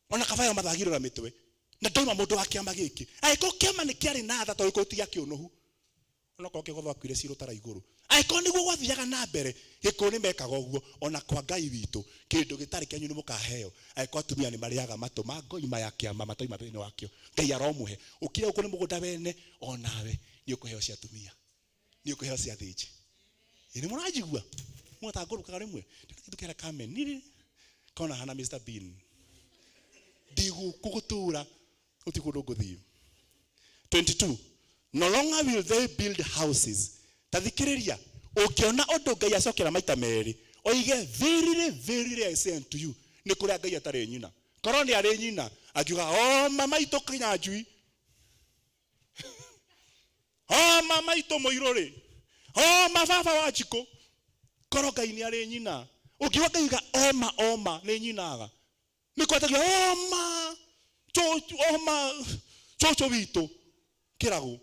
ona kabayo mathagiro na mĩtwe, na ndauma mũndũ wa kĩama gĩkĩ. Angĩkorwo kĩama nĩ kĩarĩ na tha, tondũ gĩkũyũ ti gĩa kĩũnũhu, onokorwo kĩgotho akuire cirũtara igũrũ, angĩkorwo nĩguo gwathiaga na mbere, gĩkũyũ nĩ mekaga ũguo. Ona kwa Ngai witũ kĩndũ gĩtarĩ kĩanyu nĩ mũkaheo. Angĩkorwo atumia nĩ marĩaga matũ ma ngoima ya kĩama matoima thĩinĩ wakĩo, Ngai aromũhe ũkire gũkũ nĩ mũgũnda wene, onawe nĩ ũkũheo cia atumia, nĩ ũkũheo cia thĩnji. Ĩ nĩ mũranjigua mwatangũrũkaga rĩmwe kĩndũ kĩara kamen nĩ kona hana Mr Bean, ndigũkũ gũtũra gũtirĩ kũndũ ngũthiĩ. 22. No longer will they build houses. Tathikĩrĩria, ũngĩona ũndũ Ngai acokera maita merĩ, oige verily, verily, I say unto you, nĩ kũrĩa Ngai atarĩ nyina. Korwo nĩ arĩ nyina, angiuga o mama itũ Kinyanjui, o mama itũ Mũirũrĩ, o mababa wa Njikũ. Korwo Ngai nĩ arĩ nyina, ũngiuga Ngai uga oma oma nĩ nyinaga, nĩ kwatagia oma oma cũcũ witũ kĩragu,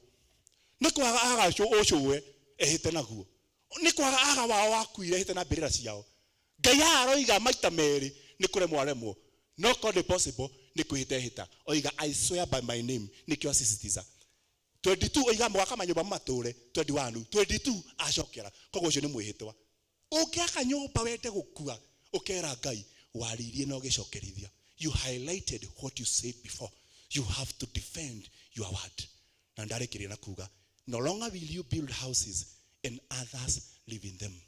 nĩ kwaga aga ũcũwe ehĩte naguo, nĩ kwaga aga wao wakuire ehĩte na mbĩrĩra ciao. Ngai haha aroiga maita merĩ nĩ kũremwo aremwo, no korwo nĩ possible nĩ kwĩhĩta ehĩta, oiga I swear by my name, nĩkĩo asisitiza. 22 oiga mũgaka manyũmba matũre, 21 22 acokera, koguo ũcio nĩ mwĩhĩtwa. Ũngĩaka nyũmba wende gũkua, ũkera Ngai waririe na ũgĩcokerithia. You highlighted what you said before, you have to defend your word. Na ndarĩkĩria na kuga no longer will you build houses and others live in them.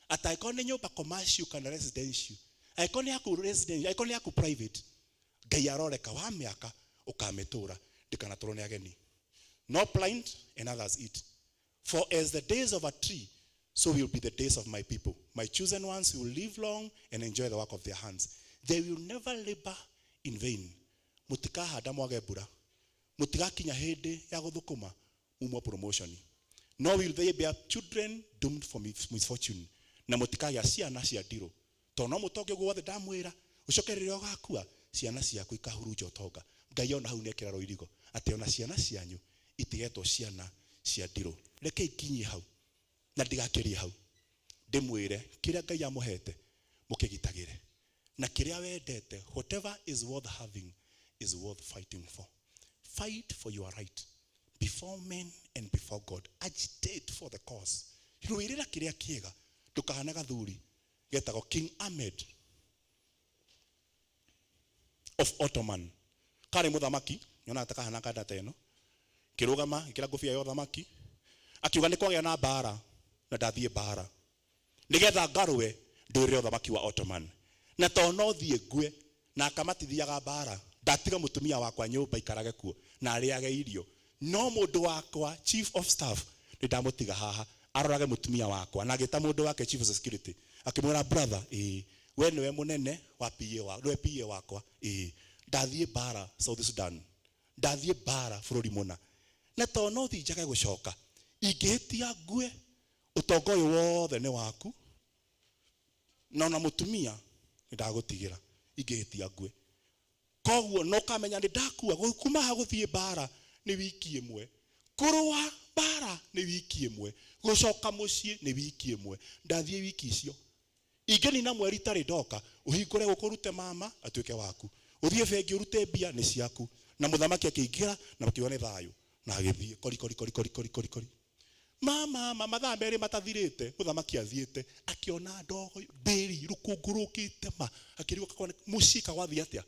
Atangĩkorwo nĩ nyũmba commercial kana residential, angĩkorwo nĩ yaku residential, angĩkorwo nĩ yaku private, Ngai aroreka wa mĩaka ũkamĩtũra, ndĩkanatũrwo nĩ ageni. No plant and others eat. For as the days of a tree, so will be the days of my people. My chosen ones will live long and enjoy the work of their hands. They will never labor in vain. Mutikahanda mwage mbura, mutigakinya hĩndĩ ya gũthũkũma mumwo promotion. No will they bear children doomed for misfortune. Na mutikagĩa ciana cia ndirũ, tondũ no mũtonge ũguo wothe ndamwĩra, ũcoke rĩrĩa ũgakua ciana ciaku ikahurunja ũtonga. Ngai ona hau nĩekĩra rũirigo atĩ ona ciana cianyu itigetwo ciana cia ndirũ. Reke ikinyie hau na ndigakĩrie hau, ndĩmwĩre kĩrĩa Ngai amũhete mũkĩgitagĩre, na kĩrĩa wendete, whatever is worth having is worth fighting for. Fight for your right before men and before God. Agitate for the cause. Rũĩrĩra kĩrĩa kĩega, ndũkahane gathuri getagwo King Ahmed of Ottoman. Karĩ mũthamaki, nyonaga ta kahana kanda ta ĩno, kĩrũgama, ĩkĩra ngũbia ya ũthamaki, akiuga nĩ kwagĩa na mbara na ndathiĩ mbara nĩgetha ngarũe ndũĩrĩre ũthamaki wa Ottoman, na to no thiĩ ngue na akamatithiaga mbara, ndatiga mũtumia wakwa nyũmba ikarage kuo na arĩage irio, no mũndũ wakwa chief of staff nĩ ndamũtiga haha arorage mũtumia wakwa. Na agĩta mũndũ wake chief of security akĩmwĩra, brother, ĩĩ we nĩwe mũnene wa PA wa nĩwe PA wakwa, ĩĩ ndathiĩ mbara South Sudan, ndathiĩ mbara bũrũri mũna, na to no thiĩ njage gũcoka, ingĩhĩtia ngue, ũtonga ũyũ wothe nĩ waku, na ona mũtumia nĩ ndagũtigĩra ingĩhĩtia ngue. Koguo no kamenya nĩ ndakua. Kuma haha gũthiĩ mbara nĩ wiki ĩmwe, kũrũa mbara nĩ wiki ĩmwe, gũcoka mũciĩ nĩ wiki ĩmwe. Ndathiĩ wiki icio ingĩnina mweri itarĩ ndoka, ũhingũre gũkũ ũrute mama atuĩke waku, ũthiĩ bengi ũrute mbia nĩ ciaku. Na mũthamaki akĩingĩra na makiuga nĩ thayũ, na agĩthiĩ kori kori kori kori kori kori kori. Mama mama, mathaa merĩ matathirĩte, mũthamaki athiĩte akĩona ndogo ndĩri rũkũngũ rũkĩte ma, akĩrigwo kakona mũciĩ kagwathiĩ atĩa,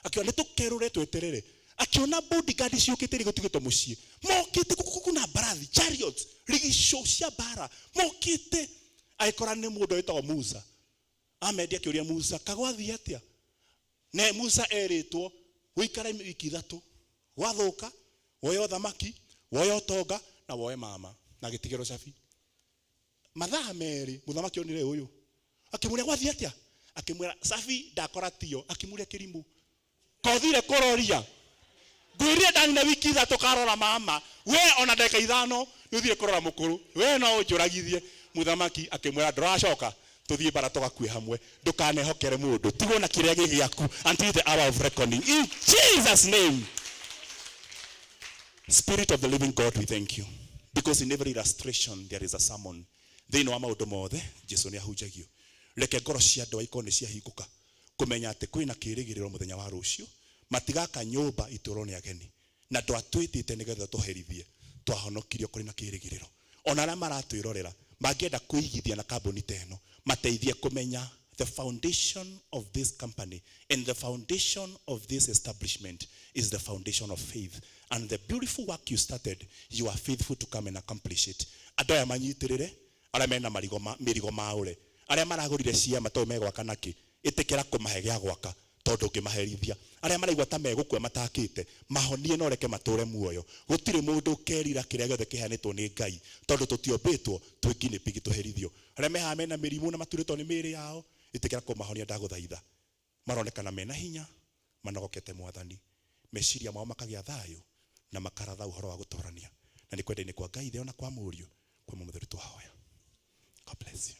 akiona nĩ tũkerũre tweterere, akiona bodyguard ciũkĩte rĩ gũtigĩtwo mũciĩ, mokĩte kuku na mbarathi, chariots, rigico cia mbara mokĩte. Agĩkora nĩ mũndũ wĩtagwo Musa amendia. Akĩũria Musa, kagwathiĩ atĩa? Ne Musa erĩtwo wĩikare wiki 3, gwathũka woe ũthamaki, woe ũtonga na woe mama. Na agĩtigĩrwo cabi. Mathaa 2 mũthamaki onire ũyũ, akĩmũria gwathiĩ atĩa, akĩmwĩra cabi ndakora tio. Akĩmũria, kĩrimũ, kothire kũroria ngwĩrire ndanina wiki 3 karora mama, we ona ndagĩka 5 nĩ ũthire kũrora mũkũrũ, we no ũnjũragithie. Mũthamaki akĩmwĩra, ndũracoka, tũthiĩ bara tũgakue hamwe. Ndũkanehokere mũndũ, tigwo na kĩrĩa gĩ gĩaku until the hour of reckoning. In Jesus' name. Spirit of the living God, we thank you because in every illustration there is a sermon. Thĩinĩ wa maũndũ mothe Jesu nĩ ahunjagio. Reke ngoro cia andũ aikorwo nĩ ciahingũka kũmenya atĩ kwĩna kĩĩrĩgĩrĩro mũthenya wa rũciũ, matigaka nyũmba itũrwo nĩ ageni, na ndwatwĩtĩte nĩgetha tũherithie, twahonokirio kũrĩ na kĩĩrĩgĩrĩro. Ona arĩa maratwĩrorera mangĩenda kũigithia na kambuni ta ĩno, mateithie kũmenya the foundation of this company and the foundation of this establishment is the foundation of faith, and the beautiful work you started, you are faithful to come and accomplish it. Andũ aya manyitĩrĩre, arĩa mena marigo ma, mĩrigo maũre, arĩa maragũrire ciama tondũ megwaka nakĩ, ĩtĩkĩra kũmahe gĩa gwaka tondũ ũngĩmaherithia. Arĩa maraigua ta megũkua matakĩte, mahonie na ũreke matũre muoyo. Gũtirĩ mũndũ ũkerira kĩrĩa gĩothe kĩheanĩtwo nĩ Ngai, tondũ tũtiombĩtwo twĩ guinea pig tũherithio. Arĩa mehaha mena mĩrimũ na maturĩtwo nĩ mĩĩrĩ yao, ĩtĩkĩra kũmahonia, ndagũthaitha. Maronekana mena hinya, manogokete Mwathani, meciria mao makagĩa thayũ na makaratha ũhoro wa gũtorania, na nĩ kwenda-inĩ kwa Ngai Ithe ona kwa Mũriũ kwa Muoyo Mũtheru twahoya. God bless you.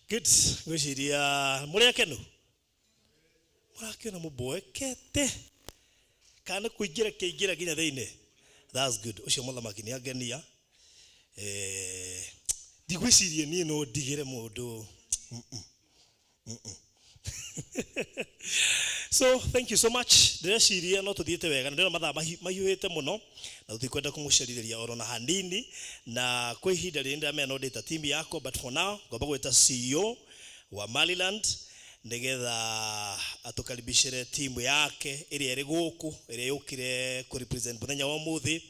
Good. Ngwĩciria mũrĩ akenu, mũrakĩona mũboekete kana nĩ kũingĩra kĩingĩra nginya thĩinĩ. That's good. Ũcio mũthamaki nĩ angenia. Ndigwĩciria niĩ no ndigĩre mũndũ. So thank you so much. Ndĩreciria no tũthiĩte wega na ndĩrona mathaa mahiũhĩte mũno na tũtikwenda kũmũcerithĩria oro na hanini, na kwĩ ihinda rĩrĩ ndĩramenya no ndĩta team yakwa, but for now ngomba gwĩta CEO wa Maryland nĩgetha atũkaribicĩre timu yake ĩrĩa ĩrĩ gũkũ, ĩrĩa yũkire kũ represent mũthenya wa ũmũthĩ.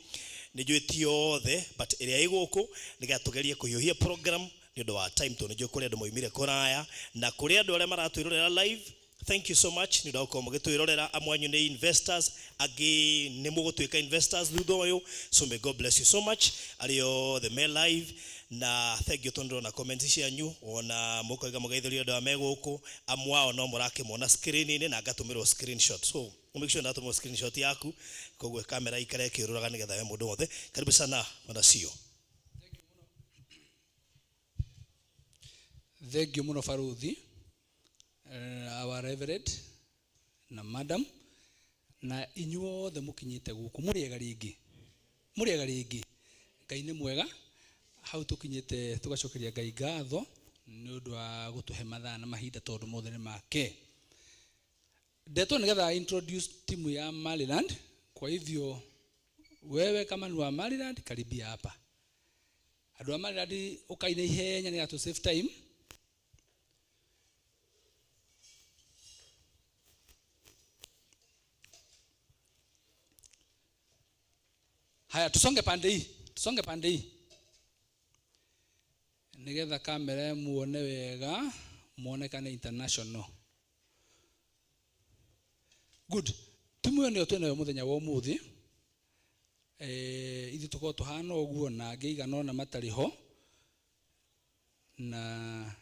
Nĩ njũĩ ti othe, but ĩrĩa ĩ gũkũ, nĩgetha tũgerie kũhiũhia program nĩ ũndũ wa time, tondũ nĩ njũĩ kũrĩ andũ moimire kũraya. Na kũrĩ andũ arĩa maratwĩrorera live, thank you so much nĩ ũndũ wa gũkorwo mũgĩtwĩrorera. Amwe anyu nĩ investors, angĩ nĩ mũgũtuĩka investors thutha ũyũ, so may God bless you so much arĩa othe me live. Na thank you tondũ ndĩrona comments cianyu, ona mũkoiga mũgeithĩrio andũ arĩa me gũkũ. Amwe ao no mũrakĩmona screen-inĩ na ngatũmĩrwo screenshot, so make sure ndatũmĩrwo screenshot yaku, koguo kamera ikare ĩkĩũrũraga nĩgetha we mũndũ wothe. Karibu sana, bwana CEO. Thank you muno baruthi, our reverend na madam na inyuothe mũkinyĩte gũkũ. Mũrĩega rĩngĩ, mũrĩega rĩngĩ. Ngai nĩ mwega. Hau tũkinyĩte tũgacokeria Ngai ngatho nĩ ũndũ wa gũtũhe mathaa na mahinda, tondũ mothe nĩ make. Ndetwo nĩgetha introduce timu ya Maryland. Kwa hivyo Wewe kama ni wa Maryland karibia hapa. Andũ a Maryland ũkaine ihenya nĩ to save time. Haya, tusonge pande hii, tusonge pande hii nigetha kamera muone wega, muonekane international. Good. Timu ĩyo nĩyo twĩnayo mũthenya wa ũmũthĩ. Ithuĩ tũkorwo tũhana ũguo na angĩ igana ũna matarĩ ho, na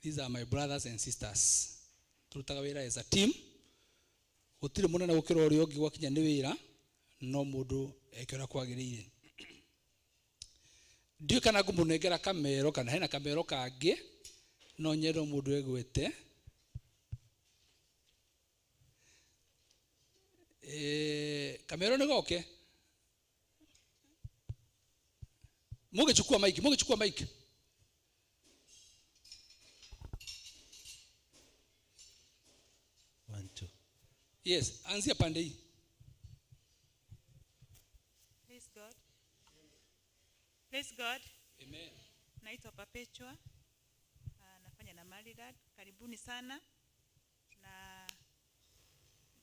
these are my brothers and sisters. Tũrutaga wĩra as a team, gũtirĩ mũnene gũkĩra ũrĩa ũngĩ gwakinya nĩ wĩra, no mũndũ eke ũrĩa kwagĩrĩire. Ndiũĩ kana ngũmũnengera kamero kana hena kamero kangĩ, no nyende o mũndũ egwete. Kamero nĩ goke. Mugechukua mic, mugechukua mic. 1 2. Yes, anzia pande hii. Praise God. Praise God. Amen. Naitwa Perpetua. Nafanya na Maryland. Karibuni sana. Na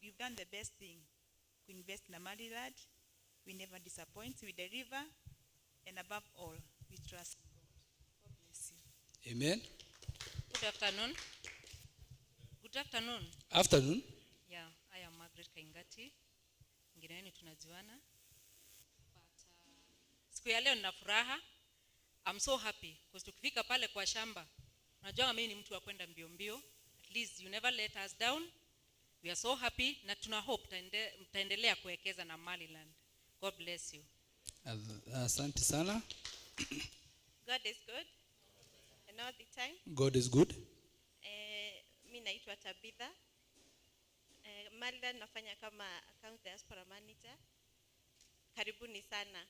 you've done the best thing. To invest na Maryland. We never disappoint, we deliver, and above all, we trust God. God bless you. Amen. Good afternoon. Good afternoon. Afternoon. Yeah, I am Margaret Kaingati. Wengine wenu tunajuana. But siku ya leo nina furaha. I'm so happy because tukifika pale kwa shamba, unajua mimi ni mtu wa kwenda mbio mbio. At least you never let us down. We are so happy na tuna hope mtaendelea kuwekeza na Maryland. God bless you. Asante sana. God is good and all the time. God is good. Mimi naitwa Tabitha. Maryland nafanya kama account diaspora manager. Karibuni sana.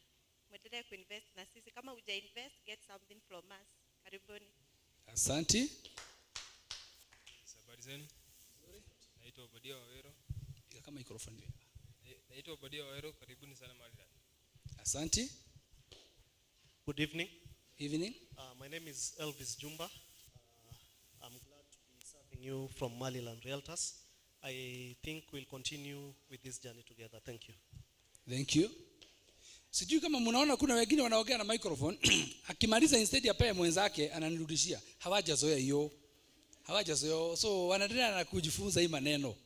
Mwendelee kuinvest na sisi. Kama huja invest, get something from us. Karibuni. Asante. Habari zenu? Naitwa Obadia Wawero. Kama microphone. Naitwa Obadia Wawero, karibuni sana Maryland. Asante. Good evening. Evening. My name is Elvis Jumba. I'm glad to be serving you from Maryland Realtors. I think we'll continue with this journey together. Thank you. Thank you. Sijui kama mnaona kuna wengine wanaongea na microphone. Akimaliza instead ya pea mwenzake ananirudishia. Hawajazoea hiyo. Hawajazoea. So wanaendelea na kujifunza hii maneno.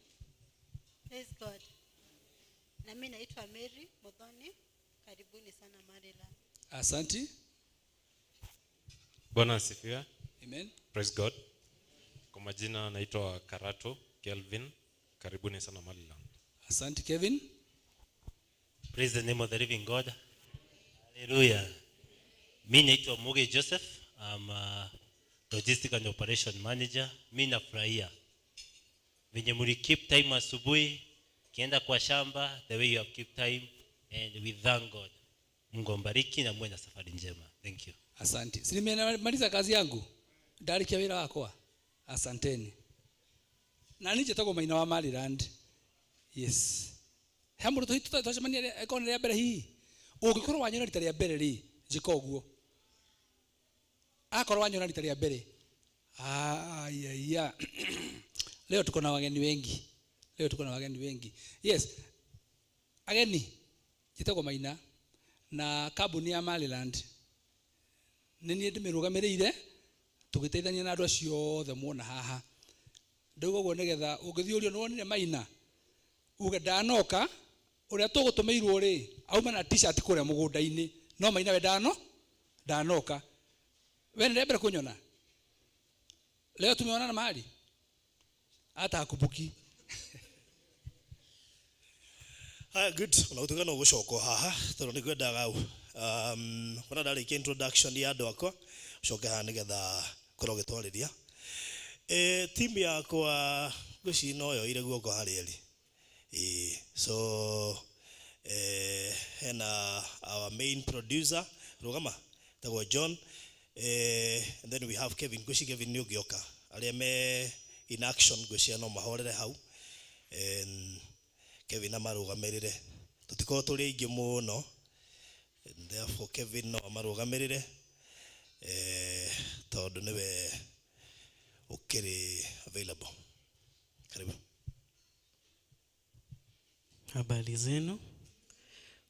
Praise God. Na mimi naitwa Mary Muthoni. Karibuni sana Maryland. Asante. Bwana asifiwe. Amen. Praise God. Kwa majina naitwa Karato Kelvin. Karibuni sana Maryland. Asante Kevin. Praise the name of the living God. Hallelujah. Mimi naitwa Muge Joseph. I'm a logistic and operation manager. Mimi nafurahia venye muli keep time asubuhi kienda kwa shamba, the way you have keep time, and we thank God. Mungu ambariki na muwe na safari njema. Thank you. Asante. Si nimemaliza kazi yangu. Ndarikia wira wakwa. Asanteni. Na nije tagwo maina wa Maryland. Yes. He mũndũ twacemania ĩkorwo nĩ rĩa mbere hihi. Ũngĩkorwo wanyona rita rĩa mbere rĩ, njĩka ũguo. Akorwo wanyona rita rĩa mbere. Aya. Leo tuko na wageni wengi. Leo tuko na wageni wengi. Yes. Ageni njĩtagwo Maina na kambuni ya Maryland. Nĩ niĩ ndĩmĩrũgamĩrĩire tũgĩteithania na andũ acio othe muona haha. Ndauga ũguo nĩgetha ũngĩthiĩ ũrio nĩwonire Maina uge ndanoka ũrĩa tũgũtũmĩirwo rĩ auma na t-shirt kũrĩa mũgũnda-inĩ, no Maina we ndanoka. We nĩ mbere kũnyona leo, tumeonana mahali hata hakumbuki. Good. Ona gũtuĩka no gũcoka haha tondũ nĩ ngwendaga kuona ndarĩkia introduction ya andũ akwa ũcoke haha nĩgetha korwo ũgĩtwarĩria. Timu yakwa ngwĩciria no yoire guoko harĩa ĩrĩ. So hena our main producer rũgama tagwo John, and then we have Kevin. Ngwĩciria Kevin nĩ ũngĩoka arĩa me in action ngwĩciria no mahorere hau. Kevin amarũgamĩrĩre tũtikorwo tũrĩ aingĩ mũno. And therefore Kevin no amarũgamĩrĩre tondũ nĩwe ũkĩrĩ available. Karibu. Habari zenu.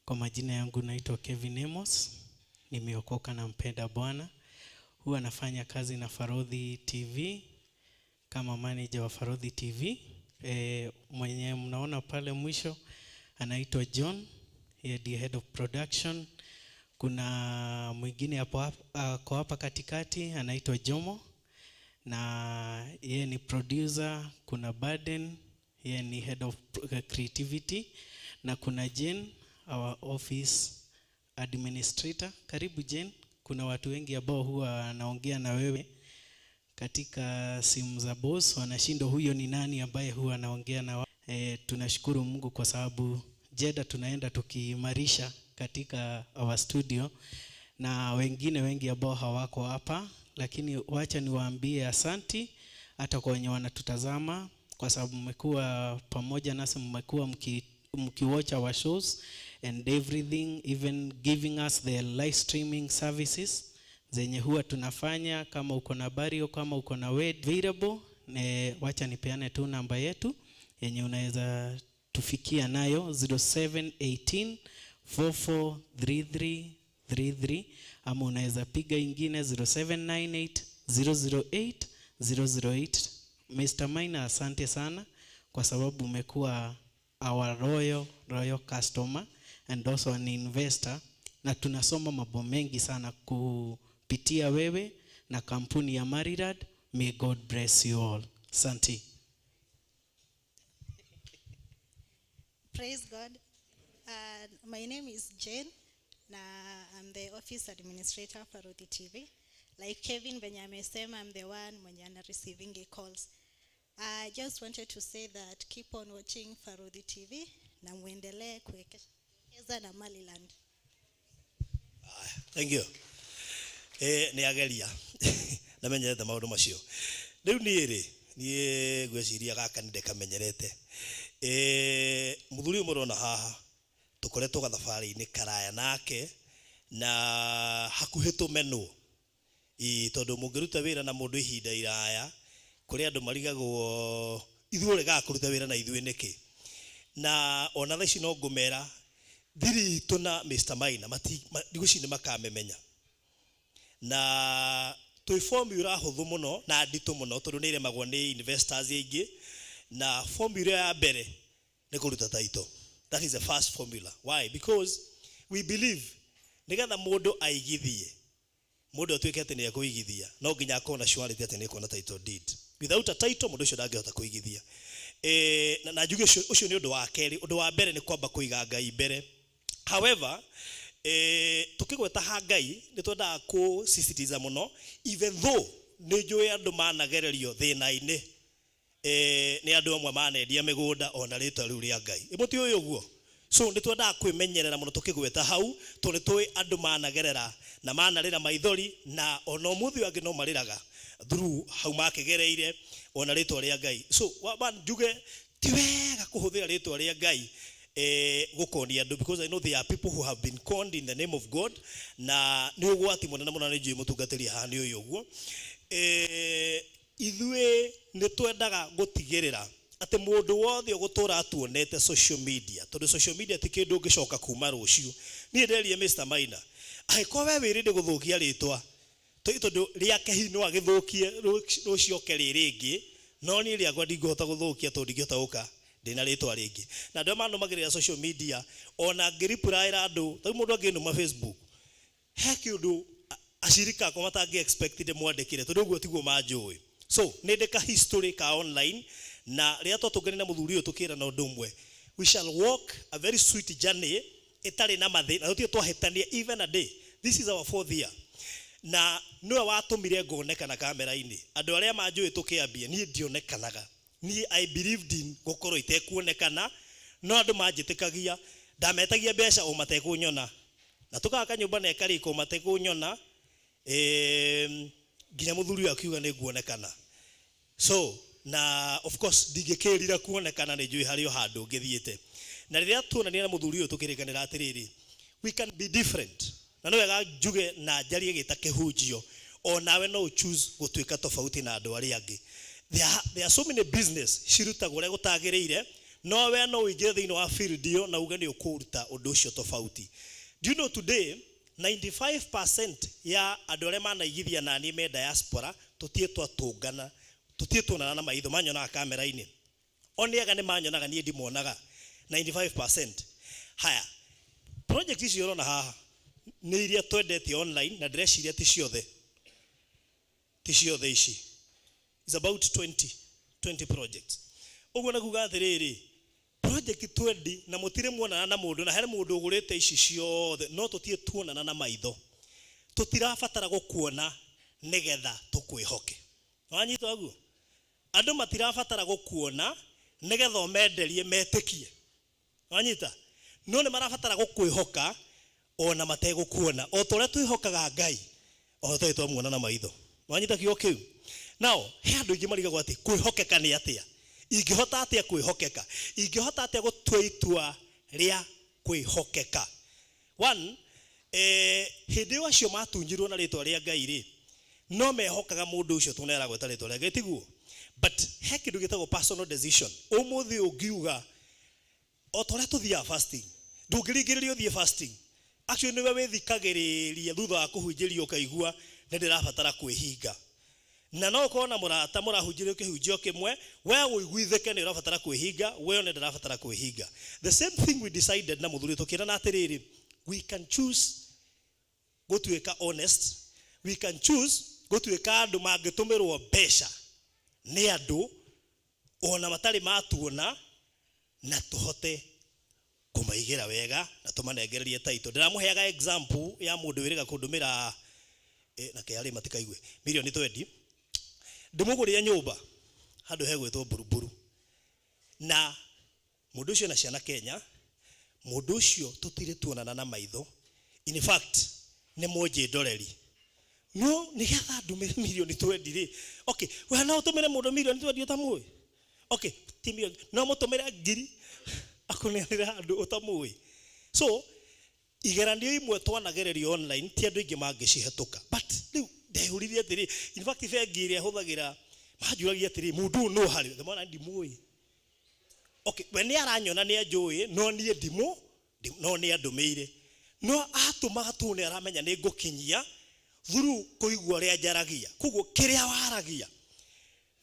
Kwa majina yangu naitwa Kevin Amos. Nimeokoka na mpenda Bwana. Huwa nafanya kazi na Farodhi TV kama manager wa Farodhi TV. Mwenye mnaona pale mwisho anaitwa John, yeye ndiye head of production. Kuna mwingine hapo kwa hapa katikati anaitwa Jomo na yeye ni producer. Kuna Baden, yeye ni head of creativity, na kuna Jane, our office administrator. Karibu Jane. Kuna watu wengi ambao huwa wanaongea na wewe katika simu za boss, wanashindwa huyo ni nani ambaye huwa anaongea na wao. Tunashukuru Mungu kwa sababu Jeda tunaenda tukiimarisha katika our studio na wengine wengi ambao hawako hapa, lakini wacha niwaambie asanti hata kwa wenye wanatutazama, kwa sababu mmekuwa pamoja nasi, mmekuwa mkiwatch our shows and everything, even giving us the live streaming services zenye huwa tunafanya. Kama uko na burial, kama uko na wed available, wacha nipeane tu namba yetu yenye unaweza tufikia nayo 0718 443333, ama unaweza piga ingine 0798 008 008. Mr. Maina, asante sana kwa sababu umekuwa our royal customer and also an investor, na tunasoma mambo mengi sana kupitia wewe na kampuni ya Maridad. May God bless you all. Asante. Praise God. My name is Jane. Na I'm the office administrator for Farodhi TV. Like Kevin venye amesema, I'm the one mwenye ana receiving the calls. I just wanted to say that keep on watching Farodhi TV na muendelee kuwekeza na Maliland. Thank you. Nĩ ageria namenyerete maũndũ macio. Rĩu niĩ rĩ, niĩ ngwĩciria gaka nĩ ndĩkamenyerete. Mũthuri ũyũ mũrona haha tũkoretwo gathabarĩ-inĩ karaya nake na hakuhĩ tũmenwo. Tondũ mũngĩruta wĩra na mũndũ ihinda iraya, kũrĩ andũ marigagwo ithuĩ ũregaga kũruta wĩra na ithuĩ nĩkĩ. Na ona thaa ici no ngũmera thiri itũ na Mr. Maina ndigwĩciria nĩ makamĩmenya. Na twĩ formula hũthũ mũno na nditũ mũno tondũ nĩ ĩremagwo nĩ investors aingĩ, na formula ya mbere nĩ kũruta title. That is the first formula. Why? Because we believe nĩgetha mũndũ aigithie, mũndũ atuĩke atĩ nĩ ekũigithia, no nginya akorwo na surety atĩ nĩ ekuona title deed. Without a title mũndũ ũcio ndangĩhota kũigithia. Na njuge ũcio nĩ ũndũ wa kerĩ. Ũndũ wa mbere nĩ kwamba kũiga Ngai mbere. However, tukigweta ha Ngai nĩ twendaga kũsisitiza mũno, even though nĩ njũĩ andũ managererio thĩna-inĩ, nĩ andũ amwe manendia mĩgũnda ona rĩtwa rĩu rĩa Ngai. Mũtiũĩ ũguo? So nĩ twendaga kwĩmenyerera mũno tũkĩgweta hau, tondũ nĩ tũĩ andũ managerera na manarĩra maithori, na ona ũmũthĩ ũyũ angĩ no marĩraga through hau makĩgereire ona rĩtwa rĩa Ngai. So njuge ti wega kũhũthĩra rĩtwa rĩa Ngai gũkonia andũ, because I know there are people who have been conned in the name of God, na nĩ ũgwati mũnene mũno, nĩ njũĩ mũtungatĩri haha nĩ ũyũ ũguo. Ithuĩ nĩ twendaga gũtigĩrĩra atĩ mũndũ wothe ũgũtũra atuonete social media, tondũ social media ti kĩndũ ũngĩcoka kuma rũciũ. Niĩ nderie Mr. Maina, angĩkorwo we wĩrĩndĩ gũthũkia rĩtwa, tondũ rĩake hihi no agĩthũkie rũcioke rĩ rĩngĩ, no niĩ rĩakwa ndingĩhota gũthũkia tondũ ndingĩhota gũka ndĩna rĩtwa rĩngĩ. Na andũ arĩa manũmagĩrĩra social media, ona ngĩreplyra andũ, ta rĩu mũndũ angĩnũma Facebook, he kĩũndũ acirika akwa matangĩ expect ndĩmwandĩkĩre, tondũ ũguo tiguo manjũĩ. So nĩ ndĩ ka history ka online, na rĩrĩa twatũngania na mũthuri ũyũ tũkĩrana ũndũ ũmwe, we shall walk a very sweet journey ĩtarĩ na mathĩna, tũtirĩ twahĩtania even a day. This is our fourth year. Na nĩwe watũmire ngonekana kamera-inĩ. Andũ arĩa manjũĩ tũkĩambia, niĩ ndionekanaga. Niĩ I believed in gũkorwo itekuonekana, no andũ manjĩtĩkagia, ndametagia mbeca o matekũnyona. Na tũgaka nyũmba na ĩkarĩka o matekũnyona, nginya mũthuri ũyũ akiuga nĩ nguonekana. So, na of course ndingĩkĩrira kuonekana, nĩ njũĩ harĩ o handũ ngĩthiĩte. Na rĩrĩa tuonania na mũthuri ũyũ tũkĩrĩkanĩra atĩrĩrĩ, We can be different. Na nĩ wega njuge na njarie gĩta kĩhunjio, o nawe no choose gũtuĩka tofauti na andũ arĩa angĩ. There are so many business cirutagwo ũrĩa gũtagĩrĩire, no we no ũingĩre thĩinĩ wa field ĩyo na uge nĩ ũkũruta ũndũ ũcio tofauti. Do you know today 95% ya andũ arĩa manaigithia naniĩ me diaspora tũtirĩ twatũngana, tũtirĩ tuonana na maitho, manyonaga kamera-inĩ. O nĩ ega nĩ manyonaga, niĩ ndimonaga. 95%. Haya, project ici ũrona haha nĩ iria twendetie online, na ndĩreciria ti ciothe, ti ciothe ici. It's about 20 projects. Ũguo nĩ kuga atĩrĩrĩ, project 20 na mũtirĩ muonana na mũndũ, na he mũndũ ũgũrĩte ici ciothe, no tũtirĩ tuonana na maitho. Tũtirabatara gũkuona nĩgetha tũkwĩhoke. Wanyita ũguo? Andũ matirabatara gũkuona nĩgetha ũmenderie metĩkie. Wanyita? No nĩ marabatara gũkwĩhoka ona mategũkuona. O ta ũrĩa twĩhokaga Ngai, o ta ũrĩa twamuona na maitho. Wanyita kiugo kĩu? Now, he andũ aingĩ marigagwo atĩ kwĩhokeka nĩ atĩa? Ingĩhota atĩa kwĩhokeka? Ingĩhota atĩa gũtua itua rĩa kwĩhokeka? One, hĩndĩ ĩyo acio matunyirwo na rĩtwa rĩa Ngai rĩ, no mehokaga mũndũ ũcio tondũ nĩaragweta rĩtwa rĩa Ngai, tiguo? But he kĩndũ gĩtagwo personal decision. Ũmũthĩ ũngiuga o ta ũrĩa tũthiaga fasting, ndũngĩringĩrĩrio ũthiĩ fasting. Actually nĩwe wĩthikagĩrĩria thutha wa kũhunjĩrio ũkaigua nĩ ndĩrabatara kwĩhinga. Na no ũkorwo na mũrata mũrahunjĩrio kĩhunjio kĩmwe, we ũiguithĩke nĩ ũrabatara kwĩhinga, we one ndĩrabatara kwĩhinga. The same thing we decided na mũthuri tũkĩrana atĩrĩrĩ, we can choose gũtuĩka honest, we can choose gũtuĩka andũ mangĩtũmĩrwo mbeca nĩ andũ ona matarĩ matuona, na tũhote kũmaigĩra wega na tũmanengererie title. Ndĩramũheaga example ya mũndũ wĩrĩga kũndũmĩra, na KRA matikaigue, mirioni 20, ndĩmũgũrĩre nyũmba handũ hegwĩtwo Buruburu, na mũndũ ũcio na ciana Kenya, mũndũ ũcio tũtirĩ tuonana na maitho, in fact nĩ mũnjĩ ndoreri, no nĩgetha ndũmĩre mirioni 20 rĩ, okay, we no ũtũmĩre mũndũ mirioni 20 ũtamũĩ? Okay, ti mirioni, no mũtũmĩre ngiri akũneanĩre handũ ũtamũĩ. So igeranio imwe twanagererio online ti andũ aingĩ mangĩcihetũka, but rĩu ndeyũririe atĩrĩ, in fact bengi ĩrĩa hũthagĩra manjũragia atĩrĩ, mũndũ ũyũ nũ harĩ? Ngamwĩra ndimũĩ. Okay, we nĩ aranyona nĩ anjũĩ, no niĩ ndimũ, no nĩ andũmĩire, no atũmaga tu nĩ aramenya nĩ ngũkinyia through kũigua ũrĩa njaragia. Koguo kĩrĩa waragia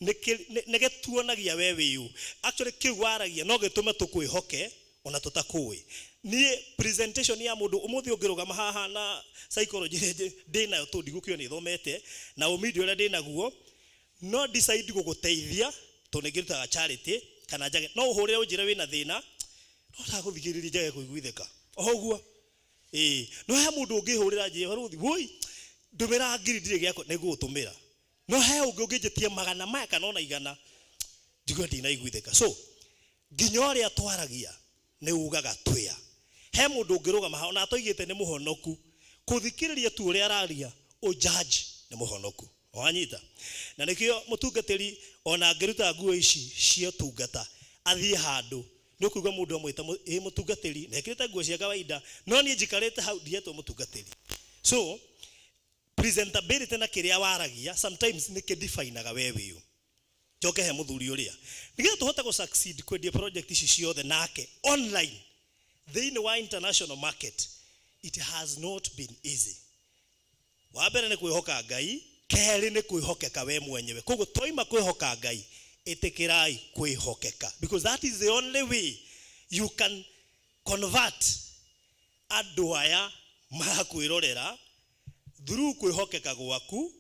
nĩ gĩtuonagia we wĩũ. Actually kĩu waragia no gĩtũme tũkwĩhoke ona tũtakũĩ. Niĩ presentation ya mũndũ ũmũthĩ ũngĩrũgama haha na psychology ndĩnayo tondũ ndigũkĩo nĩ thomete na ũmithio ũrĩa ndĩnaguo, no decide gũgũteithia tondũ nĩngĩrutaga charity kana njage, no ũhũrĩre ũnjĩre wĩna thĩna, no ndagũthikĩrĩria njage kũiguithĩka o ũguo. No he mũndũ ũngĩhũrĩra njĩre barũthi, woi ndũmĩra ngiri ndirĩ gĩakwa, nĩngũgũtũmĩra. No he ũngĩ ũngĩnjĩtia magana maya kana ona igana, njigue ndinaiguithĩka. So nginya ũrĩa twaragia nĩ ugaga twĩa. He mũndũ ũngĩrũgama haha ona atoigĩte nĩ mũhonoku, kũthikĩrĩria tu ũrĩa araria ũjudge nĩ mũhonoku. Wanyita? Na nĩkĩo mũtungatĩri ona angĩruta nguo ici cia ũtungata athiĩ handũ, nĩ ũkũigua mũndũ amwĩta ĩ mũtungatĩri, na ekĩrĩte nguo cia kawaida, no niĩ njikarĩte hau ndietwo mũtungatĩri. So presentability na kĩrĩa waragia sometimes nĩ kĩdefinaga we wĩũ. Njoke he mũthuri ũrĩa, nĩgetha tũhote gũ succeed kwendia project ici ciothe nake online thĩinĩ wa international market, it has not been easy. Wa mbere nĩ kwĩhoka Ngai, kerĩ nĩ kwĩhokeka we mwenyewe. Koguo twaima kwĩhoka Ngai, ĩtĩkĩrai kwĩhokeka, because that is the only way you can convert andũ aya marakwĩrorera through kwĩhokeka gwaku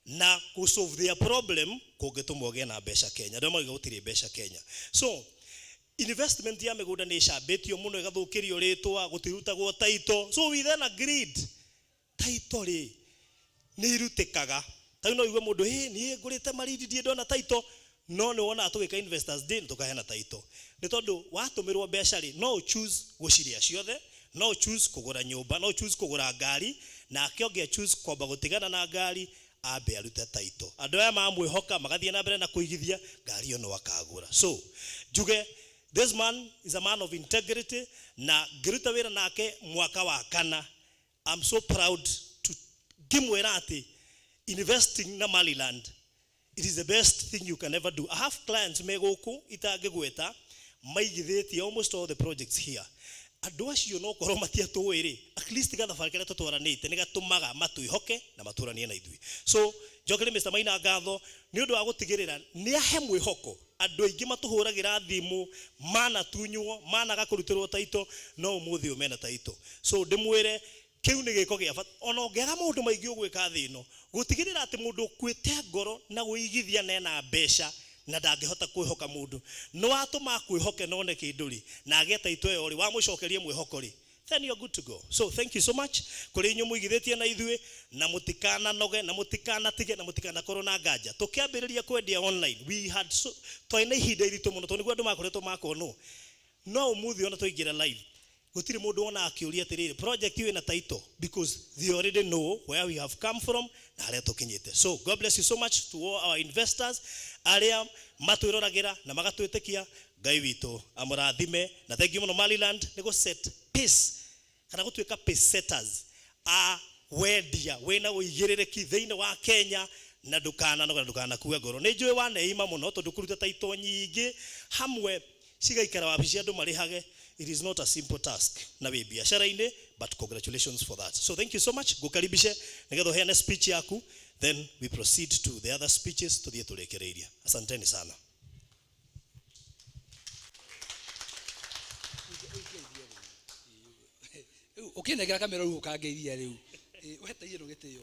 na kũ solve their problem kũngĩtũma ũgĩe na mbeca Kenya. Andũ marauga gũtirĩ mbeca Kenya. So investment ya mĩgũnda nĩ ĩcambĩtio mũno, ĩgathũkĩrio rĩtwa, gũtirutagwo title. So we then agreed title rĩ nĩ irutĩkaga. Ta rĩu no ũigue mũndũ, ĩ niĩ ngũrĩte Malindi ndirĩ ndona title, no nĩ wonaga tũgĩka investors day tũkaheana title. Nĩ tondũ watũmĩrwo mbeca rĩ, no choose gũcirĩa ciothe, no choose kũgũra nyũmba, no choose kũgũra ngari, nake ũngĩ choose kwamba gũtigana na ngari ambe arute title. Andũ aya mamwĩhoka magathiĩ na mbere na kũigithia ngari ĩyo no akagũra. So njuge This man is a man of integrity na ngĩruta wĩra nake mwaka wa kana. I'm so proud to ngĩmwĩra atĩ investing na Maryland, it is the best thing you can ever do. I have clients me gũkũ itangĩgweta maigithĩtie almost all the projects here. Andũ acio no korwo matiatũĩ rĩ, at least gathabarĩ karĩa tũtwaranĩte nĩ gatũmaga matwĩhoke na matũranie na ithuĩ. So njokerie Mr. Maina ngatho nĩ ũndũ wa gũtigĩrĩra nĩ ahe mwĩhoko. Andũ aingĩ matũhũragĩra thimũ manatunywo, managa kũrutĩrwo taito, no ũmũthĩ ũyũ mena taito. So ndĩmwĩre kĩu nĩ gĩko gĩa bata. Ona ũngĩaga maũndũ maingĩ ũgwĩka thĩ ĩno, gũtigĩrĩra atĩ mũndũ ũkuĩte ngoro na wĩigithia na ena mbeca na ndangĩhota kwĩhoka mũndũ, nĩ watũma akwĩhoke na one kĩndũ rĩ, na agĩe taito ĩyo rĩ, wamũcokerie mwĩhoko rĩ, then you're good to go. So thank you so much kũrĩ inyuĩ mũigithĩtie na ithuĩ, na mũtikananoge, na mũtikanatige, na mũtikanakorwo na nganja. Tũkĩambĩrĩria kwendia online, we had so, twarĩ na ihinda iritũ mũno, tondũ nĩguo andũ makoretwo makonwo. No ũmũthĩ ona twaingĩra live, gũtirĩ mũndũ wona akĩũria atĩrĩrĩ, project ĩyo ĩna title, because they already know where we have come from na harĩa tũkinyĩte. So God bless you so much to all our investors arĩa matwĩroragĩra na magatwĩtĩkia. Ngai witũ amũrathime, na thank you mũno Maryland nĩ gũ set pace kana gũtuĩka pace setters a wendia wĩna ũigĩrĩrĩki thĩinĩ wa Kenya, na ndũkananoge na ndũkanakue ngoro. Nĩ njũĩ waneima mũno tondũ kũruta taito nyingĩ hamwe cigaikara wabici andũ marĩhage, it is not a simple task na wĩ biacara-inĩ, but congratulations for that. So thank you so much. Ngũkaribishe nĩgetha ũheane speech yaku, then we proceed to the other speeches tũthiĩ tũrĩkĩrĩirie. Asanteni sana. Ũkĩnengera kamera rĩu ũkangeithia rĩu. Ũhete irũ gĩtĩo.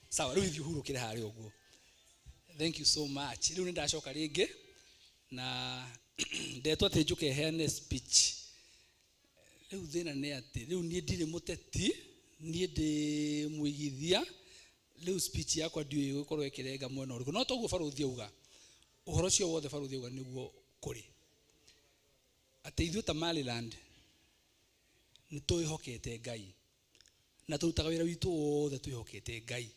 Sawa, rĩu ithiĩ ũhurũkĩre harĩa ũguo. Thank you so much. Rĩu nĩ ndacoka rĩngĩ na ndetwo atĩ njũke heane speech. Rĩu thĩna nĩ atĩ rĩu niĩ ndirĩ mũteti, niĩ ndĩ mũigithia. Rĩu speech yakwa ndiũĩ ĩgũkorwo ĩkĩrenga mwena ũrĩkũ. No toguo barũthi auga, ũhoro ũcio wothe barũthi auga nĩguo kũrĩ. Atĩ ithuĩ ta Maryland nĩ twĩhokete Ngai, na tũrutaga wĩra witũ wothe twĩhokete Ngai,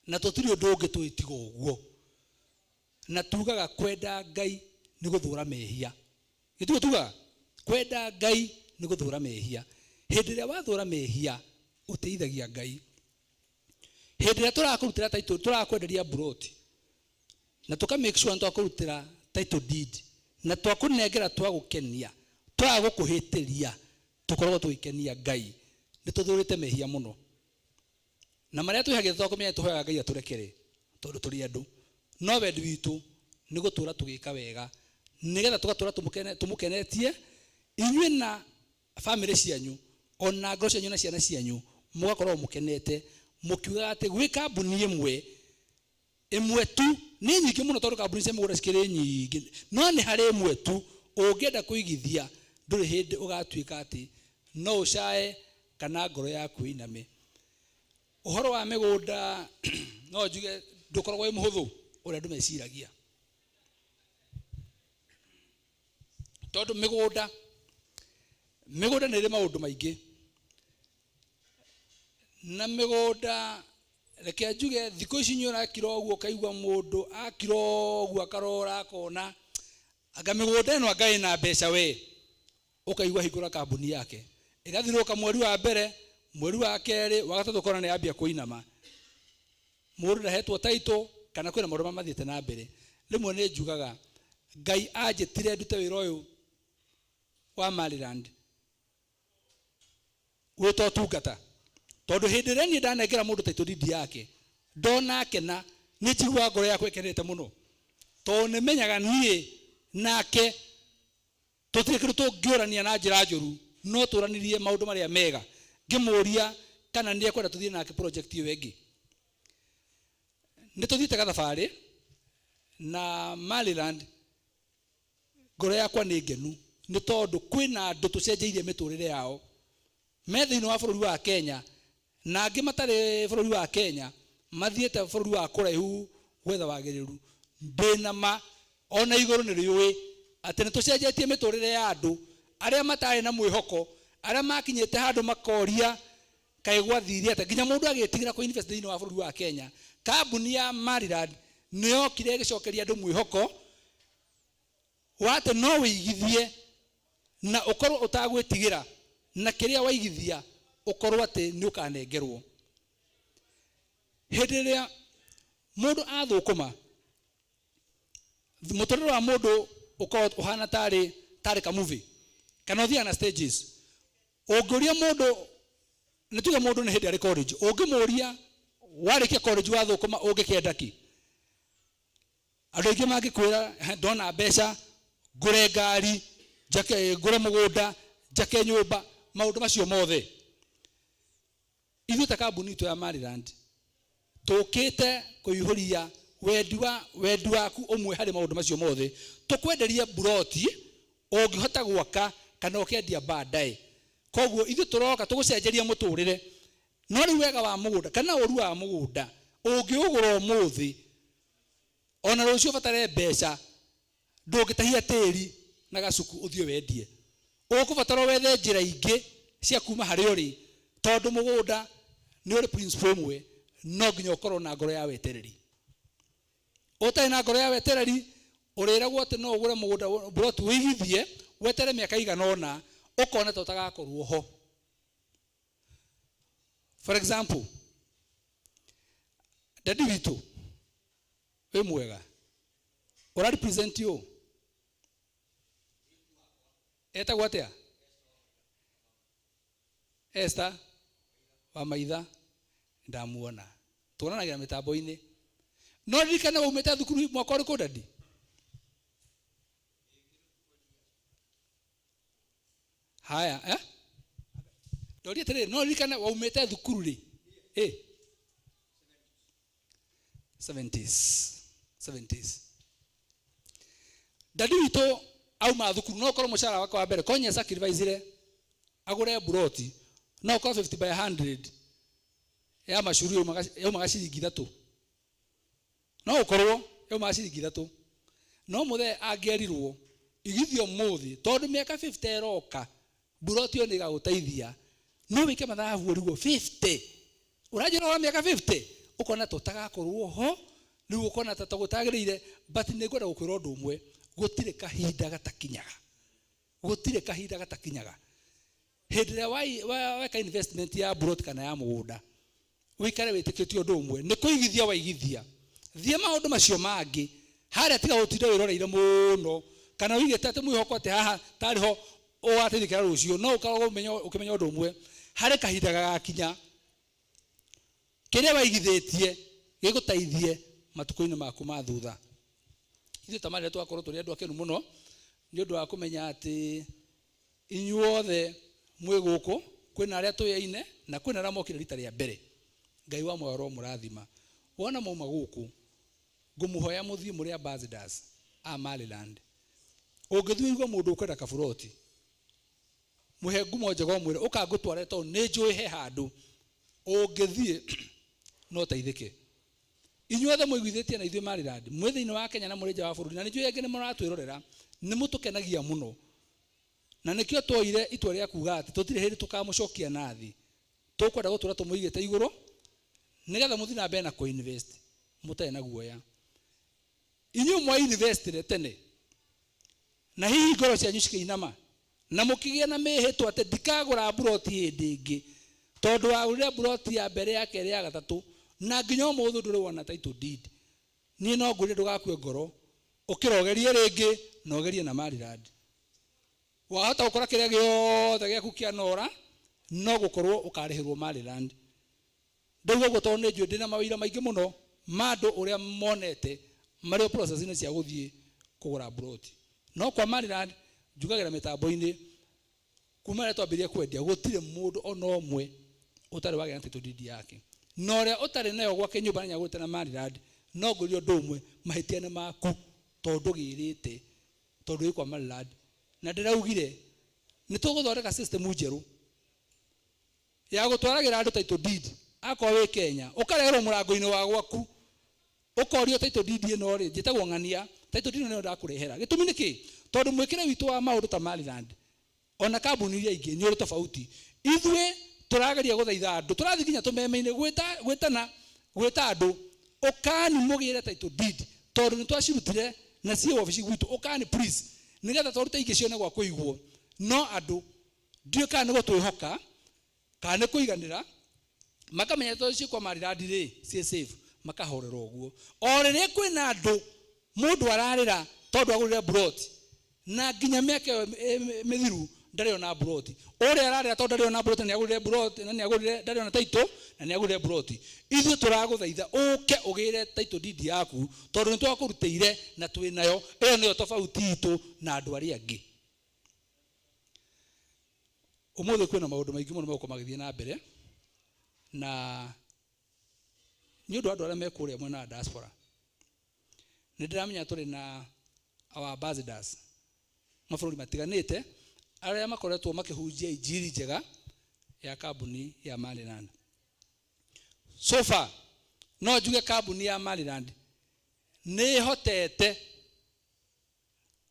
na tũtirĩ ũndũ ũngĩ twĩtiga ũguo. Na tugaga kwenda Ngai nĩ gũthũra mehia. Gĩtiguo tugaga kwenda Ngai nĩ gũthũra mehia. Hĩndĩ ĩrĩa wathũra mehia ũteithagia Ngai. Hĩndĩ ĩrĩa tũrakũrutĩra title, tũrakwenderia plot, na tũka make sure twakũrutĩra title deed, na twakũnengera twagũkenia, twagũkũhĩtĩria, tũkoragwo tũgĩkenia Ngai. Nĩ tũthũrĩte mehia mũno, na marĩa twĩhagia twakũmenya tũhoyaga Ngai atũrekere tondũ tũrĩ andũ. No wendi witũ nĩ gũtũra tũgĩka wega, nĩgetha tũgatũra tũmũkenetie inyuĩ na family cianyu, ona ngoro cianyu na ciana cianyu, mũgakorwo mũkenete mũkiugaga atĩ gwĩ kambuni ĩmwe ĩmwe tu, nĩ nyingĩ mũno tondũ kambuni cia mĩgũnda cikĩrĩ nyingĩ, no nĩ harĩ ĩmwe tu ũngĩenda kũigithia, ndũrĩ hĩndĩ ũgatuĩka atĩ no ũcae kana ngoro yaku ĩiname. Ũhoro wa mĩgũnda no njuge ndũkoragwo wĩ mũhũthũ ũrĩa andũ meciragia, tondũ mĩgũnda nĩ ĩrĩ maũndũ maingĩ, na mĩgũnda reke njuge thikũ ici nĩ ũrakira ũguo ũkaigua mũndũ akira ũguo akarora akona anga mĩgũnda ĩno anga ĩna mbeca we, ũkaigua hingũra kambuni yake ĩgathirũka mweri wa mbere, mweri wa kerĩ, wa gatatũ ũkona nĩ yambia kũinama, mũndũ ndahetwo title kana kwĩna maũndũ mathiĩte na mbere. Rĩmwe nĩ njugaga Ngai anjĩtire ndute wĩra ũyũ wa Maryland wĩta ũtungata, tondũ hĩndĩ ĩrĩa niĩ ndanengera mũndũ title deed yake ndona akena, nĩ njiguaga ngoro yakwa ĩkenete mũno, tondũ nĩ menyaga niĩ nake tũtirĩ kĩndũ tũngĩũrania na njĩra njũru, no tũranirie maũndũ marĩa mega. Ngĩmũria kana nĩ ekwenda tũthiĩ nake project ĩyo ĩngĩ. Nĩ tũthiĩte gathabarĩ na Maryland, ngoro yakwa nĩ ngenu nĩ tondũ kwĩna andũ tũcenjeirie mĩtũrĩre yao me thĩinĩ wa bũrũri wa Kenya, na angĩ matarĩ bũrũri wa Kenya mathiĩte bũrũri wa kũraihu gwetha wagĩrĩru. Ndĩna ma ona igũrũ nĩ rĩũĩ atĩ nĩ tũcenjetie mĩtũrĩre ya andũ arĩa matarĩ na mwĩhoko, arĩa makinyĩte handũ makoria kaĩ gwathire atĩa, nginya mũndũ agĩtigĩra kũ invest thĩinĩ wa bũrũri wa Kenya. Kambuni ya Maryland nĩ yokire ĩgĩcokeria andũ mwĩhoko Wa atĩ no wĩigithie na ũkorwo ũtagwĩtigĩra na kĩrĩa waigithia ũkorwo atĩ nĩ ũkanengerwo. Hĩndĩ ĩrĩa mũndũ athũkũma, mũtũrĩre wa mũndũ ũkorwo ũhana tarĩ kamuvi kana ũthiaga na stages. Ũngĩũria mũndũ, nĩ tuge mũndũ nĩ hĩndĩ arĩ college, ũngĩmũria warĩkia college wathũkũma ũngĩkĩenda kĩ? Andũ aingĩ mangĩkwĩra ndona mbeca ngũre ngari, njake, ngũre mũgũnda, njake nyũmba, maũndũ macio mothe. Ithuĩ ta kambuni itũ ya Maryland tũkĩte kũihũria wendi waku ũmwe harĩ maũndũ macio mothe. Tũkwenderia buroti ũngĩhota gwaka kana ũkendia baadaye. Koguo ithuĩ tũroka tũgũcenjeria mũtũrĩre. No rĩu wega wa mũgũnda kana ũru wa mũgũnda ũngĩũgũra ũmũthĩ ona rũciũ ũbatare mbeca ndũngĩtahia tĩri na gacuku ũthiĩ wendie. Ũkũbatara wethe njĩra ingĩ cia kuma harĩa ũrĩ, tondũ mũgũnda nĩ ũrĩ principle ĩmwe, no nginya ũkorwo na ngoro ya wetereri. Ũtarĩ na ngoro ya wetereri ũrĩragwo atĩ no ũgũre mũgũnda buroti ũigithie wetere mĩaka igana ũna ũkona ta ũtagakorwo ho. For example, dadi witũ wĩ mwega, ũra represent you etagwo atĩa? Esther wa Maitha, ndamuona tuonanagira mĩtambo-inĩ. No ririkana waumĩte thukuru mwaka ũrĩkũ dadi? Haya, eh? Ndoria atĩrĩrĩ, no ririkana waumĩte thukuru rĩ? 70s. 70s. Dadi witũ auma thukuru, no ũkorwo mũcara wake wa mbere konya sacrifice agũre buroti, no ũkorwo 50 by 100 ya macuru yaumaga ciringi 3. No ũkorwo yaumaga ciringi 3. No mũthee angĩerirwo igithio mũthĩ tondũ mĩaka 50 ĩroka buroti ĩyo nĩĩgagũteithia, no wĩke mathabu ũrigwo 50. Ũranjĩra wa mĩaka 50 ũkona ta ũtagakorwo ho, rĩu ũkona ta gũtagĩrĩire, but nĩngwenda gũkwĩra ũndũ ũmwe, gũtirĩ kahinda gatakinyaga. Gũtirĩ kahinda gatakinyaga. Hĩndĩ ĩrĩa weka investment ya buroti kana ya mũgũnda, ũikare wĩtĩkĩtie ũndũ ũmwe, nĩ kũigithia waigithia. Thiĩ maũndũ macio mangĩ, harĩa tiga gũtinda wĩroreire mũno, kana ũigĩte atĩ mwĩhoko atĩ haha tarĩ ho ũgateithĩkĩra rũciũ, no ũkoragwo ũkĩmenya ũndũ ũmwe, harĩ kahinda gagakinya kĩrĩa waigithĩtie gĩgũteithie matukũ-inĩ maku ma thutha. Ithuĩ ta marĩa twakorwo tũrĩ andũ akenu mũno nĩ ũndũ wa kũmenya atĩ inyuothe mwĩ gũkũ, kwĩna arĩa tũyaine na kwĩna arĩa mokire rita rĩa mbere. Ngai wa muoyo aromũrathima. Wona mauma gũkũ, ngũmũhoya mũthiĩ mũrĩ ambassadors a Maryland. Ũngĩthiĩ ũigue mũndũ ũkwenda kaburoti, mũhe ngumo njega ũmwĩre ũka ngũtware tondũ nĩ njũĩ he handũ ũngĩthiĩ no ũteithĩke. Inyuothe mũiguithĩtie na ithuĩ Maryland, mwĩ thĩinĩ wa Kenya na mũrĩ nja wa bũrũri, na nĩ njũĩ angĩ nĩ mũratwĩrorera, nĩ mũtũkenagia mũno. Na nĩkĩo twoire itua rĩa kuga atĩ tũtirĩ hĩndĩ tũkamũcokia na thĩ. Tũkwenda gũtũra tũmũigĩte igũrũ nĩgetha mũthiĩ na mbere na kũ-invest mũtarĩ na guoya. Inyuĩ mwa investire tene na hihi ngoro cianyu cikĩinama na mũkĩgĩa na mĩhĩtwa atĩ ndikagũra buroti hĩndĩ ĩngĩ, tondũ wagũrire buroti ya mbere, ya kerĩ, ya gatatũ, na nginya ũmũthĩ ndũrĩ wona title deed. Niĩ no ngwĩre ndũgakue ngoro, ũkĩrogerie rĩngĩ na ũgerie na Maryland. Wahota gũkora kĩrĩa gĩothe gĩaku kĩanora, no gũkorwo ũkarĩhĩrwo Maryland. Ndauga ũguo tondũ nĩ njũĩ ndĩna mawĩra maingĩ mũno ma andũ ũrĩa monete marĩ o process-inĩ cia gũthiĩ kũgũra buroti. No kwa Maryland njugagĩra mĩtambo-inĩ kuma rĩrĩa twambĩrĩrie kwendia gũtirĩ mũndũ ona ũmwe ũtarĩ wagĩa na title deed yake. Na ũrĩa ũtarĩ nayo gwake nyũmba na nĩagũrĩte na Maryland, no ngwĩre ũndũ ũmwe, mahĩtia nĩ maku tondũ ndũgĩrĩte, tondũ wĩ kwa Maryland. Na ndĩraugire nĩ tũgũthondeka system njerũ ya gũtwaragĩra andũ title deed. Akorwo wĩ Kenya, ũkareherwo mũrango-inĩ wa gwaku, ũkorio title deed ĩno rĩ, njĩtagwo ng'ania, title deed ĩno nĩyo ndakũrehera. Gĩtũmi nĩ kĩ? Tondũ mwĩkĩre witũ wa maũndũ ta Maryland ona kambuni iria ingĩ nĩ ũrĩ tofauti. Ithuĩ tũrageria gũthaitha andũ, tũrathiĩ nginya tũmeme-inĩ gwĩta andũ, ũkani mũgĩre title deed, tondũ nĩ twacirutire na ciĩ wabici gwitũ, ũkani please. Nĩgetha twarute ingĩ cione gwa kũigwo. No andũ ndiũĩ kana nĩ gũtwĩhoka kana nĩ kũiganĩra, makamenya tondũ ciĩ kwa Maridadi rĩ ciĩ safe, makahorera ũguo. O rĩrĩa kwĩna andũ mũndũ ararĩra tondũ agũrire plot na nginya mĩaka ĩyo mĩthiru ndarĩ ona plot. Ũrĩa ararĩra tondũ ndarĩ ona plot na nĩagũrire plot na nĩagũrire ndarĩ ona title na nĩagũrire plot. Ithuĩ tũragũthaitha ũke ũgĩre title deed yaku tondũ nĩtwakũrutĩire na twĩ nayo. Ĩyo nĩyo tofauti itũ na andũ arĩa angĩ. Ũmũthĩ kwĩna maũndũ maingĩ mũno megũkorwo magĩthiĩ na mbere na nĩ ũndũ wa andũ arĩa me kũrĩa mwena wa diaspora. Nĩ ndĩramenya tũrĩ na our ambassadors mabũrũri matiganĩte arĩa makoretwo makĩhunjia injiri njega ya kambuni ya Maryland. So far no njuge kambuni ya Maryland nĩ ĩhotete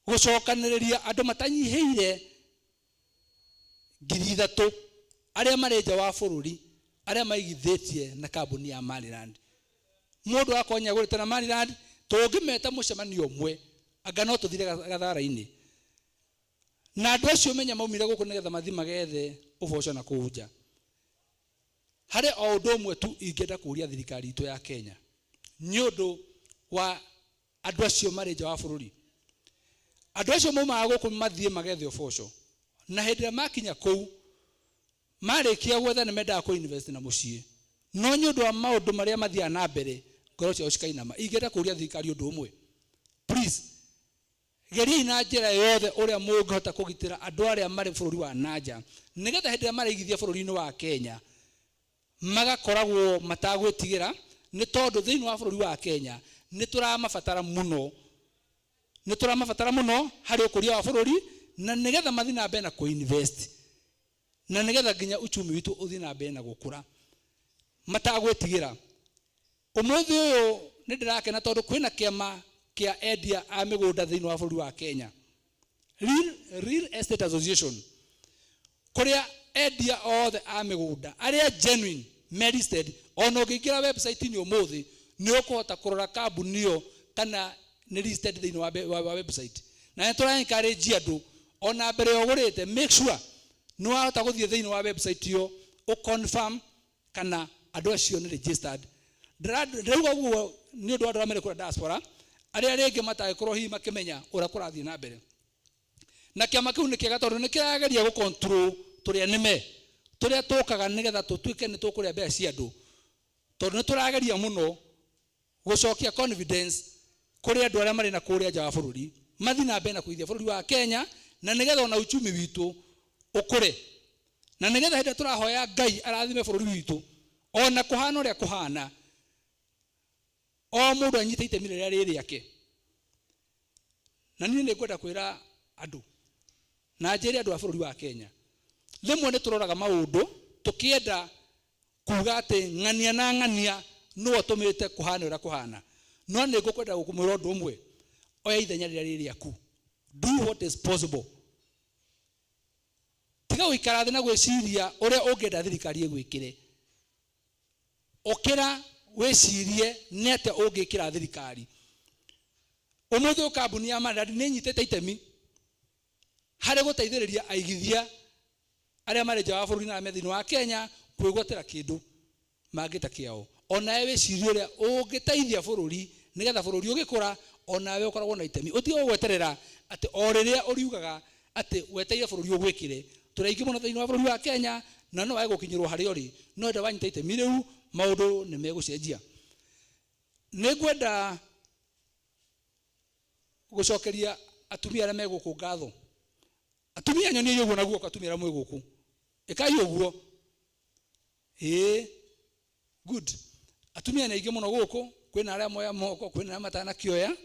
gũcokanĩrĩria andũ matanyihĩire 3,000 arĩa marĩ nja wa bũrũri arĩa maigithĩtie na kambuni ya Maryland. Mũndũ akorwo nĩagũrĩte na Maryland, tũngĩmeta mũcemanio ũmwe anga no tũthire gathara-inĩ. Na andũ acio menya maumire gũkũ nĩgetha mathiĩ magethe ũboco na kũu nja. Harĩ o ũndũ ũmwe tu ingĩenda kũũria thirikari itũ ya Kenya nĩ ũndũ wa andũ acio marĩ nja wa bũrũri. Andũ acio maumaga gũkũ mathiĩ magethe ũboco, na hĩndĩ ĩrĩa makinya kũu marĩkia gwetha nĩ mendaga kũ invest na mũciĩ, no nĩ ũndũ wa maũndũ marĩa mathiaga na mbere ngoro ciao cikainama. Ingĩenda kũũria thirikari ũndũ ũmwe, please geriai na njĩra yothe ũrĩa mũngĩhota kũgitĩra andũ arĩa marĩ bũrũri wa nanja nĩgetha hĩndĩ ĩrĩa maraigithia bũrũri-inĩ wa Kenya magakoragwo matagwĩtigĩra, nĩ tondũ thĩinĩ wa bũrũri wa Kenya nĩ tũramabatara mũno, nĩ tũramabatara mũno harĩ ũkũria wa bũrũri, na nĩgetha mathiĩ na mbere na kũ-invest, na nĩgetha nginya uchumi witũ ũthiĩ na mbere na gũkũra matagwĩtigĩra. Ũmũthĩ ũyũ nĩ ndĩrakena tondũ kwĩna kĩama kĩa endia a mĩgũnda thĩinĩ wa bũrũri wa Kenya, Real Estate Association, kũrĩa endia othe a mĩgũnda arĩa genuine me listed. Ona ũngĩingĩra website-inĩ ũmũthĩ nĩ ũkũhota kũrora kambuni ĩyo kana nĩ listed thĩinĩ wa website. Na nĩ tũra encourage andũ ona mbere ya ũgũrĩte, make sure nĩ wahota gũthiĩ thĩinĩ wa website ĩyo ũ confirm kana andũ acio nĩ registered. Ndĩrauga ũguo nĩ ũndũ wa andũ arĩa marĩ kũrĩa diaspora arĩa rĩngĩ matangĩkorwo hihi makĩmenya ũrĩa kũrathiĩ na mbere. Na kĩama kĩu nĩ kĩega tondũ nĩ kĩrageria gũ control tũrĩa nĩme tũrĩa tũkaga nĩgetha tũtuĩke nĩ tũkũrĩa mbeca cia andũ, tondũ nĩ tũrageria mũno gũcokia confidence kũrĩ andũ arĩa marĩ na kũrĩa nja wa bũrũri mathiĩ na mbere na kũigithia bũrũri wa Kenya, na nĩgetha ona uchumi witũ ũkũre, na nĩgetha hĩndĩ ĩrĩa tũrahoya Ngai arathime bũrũri witũ ona kũhana ũrĩa kũhana, o mũndũ anyite itemi rĩrĩa rĩ rĩake. Na niĩ nĩ ngwenda kwĩra andũ na njĩre andũ a bũrũri wa Kenya, rĩmwe nĩ tũroraga maũndũ tũkĩenda kuga atĩ ng'ania na ng'ania nĩwe ũtũmĩte kũhana ũrĩa kũhana, no nĩ ngũkwenda gũkũmwĩra ũndũ ũmwe, oya ithenya rĩrĩa rĩ rĩaku, do what is possible. Tiga gũikara thĩ na gwĩciria ũrĩa ũngĩenda thirikari ĩgwĩkĩre. Ũkĩra wĩcirie nĩ atĩa ũngĩkĩra thirikari. Ũmũthĩ ũyũ kambuni ya Maridadi nĩ ĩnyitĩte itemi harĩ gũteithĩrĩria aigithia arĩa marĩ nja wa bũrũri na arĩa me thĩinĩ wa Kenya kwĩgwatĩra kĩndũ mangĩta kĩao. Onawe wĩcirie ũrĩa ũngĩteithia bũrũri nĩgetha bũrũri ũgĩkũra onawe ũkoragwo na itemi. Ũtige gweterera atĩ o rĩrĩa ũriugaga atĩ wetereire bũrũri ũgwĩkĩre. Tũrĩ aingĩ mũno thĩinĩ wa bũrũri wa Kenya na no wage gũkinyĩrwo harĩa ũrĩ, no hĩndĩ wanyita itemi rĩu maũndũ nĩ megũcenjia. Nĩ ngwenda gũcokeria atumia arĩa me gũkũ ngatho. Atumia nyoniai ũguo na guoko, atumia arĩa mwĩ gũkũ ĩkai ũguo. Ĩĩ, good. Atumia nĩ aingĩ mũno gũkũ, kwĩna arĩa moya moko, kwĩna arĩa matanakĩoya.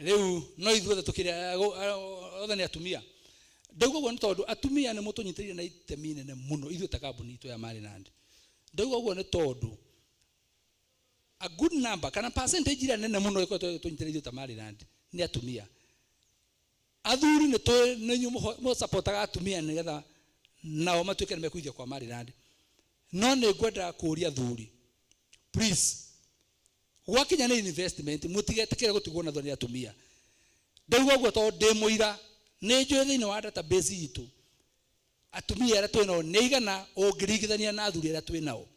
Rĩu no ithuothe tũkĩrĩ othe nĩ atumia. Ndauga ũguo nĩ tondũ atumia nĩ mũtũnyitĩrĩire na itemi inene mũno ithuĩ ta kambuni itũ ya Maryland. Ndauga ũguo nĩ tondũ a good number kana percentage ĩrĩa nene mũno ĩkoretwo ĩtũnyitĩrĩire ithuĩ ta Maryland nĩ atumia. Athuri nĩ tũĩ nĩ inyuĩ mũsupportaga atumia nĩgetha nao matuĩke nĩ mekũigithia kwa Maryland. No nĩ ngwenda kũũria athuri, please, gwakinya nĩ investment mũtigetĩkĩre gũtigwo na thoni atumia. Ndauga ũguo tondũ ndĩ mũira, nĩ njũĩ thĩinĩ wa database itũ atumia arĩa twĩ nao nĩ aigana ũngĩringithania na athuri arĩa twĩ nao.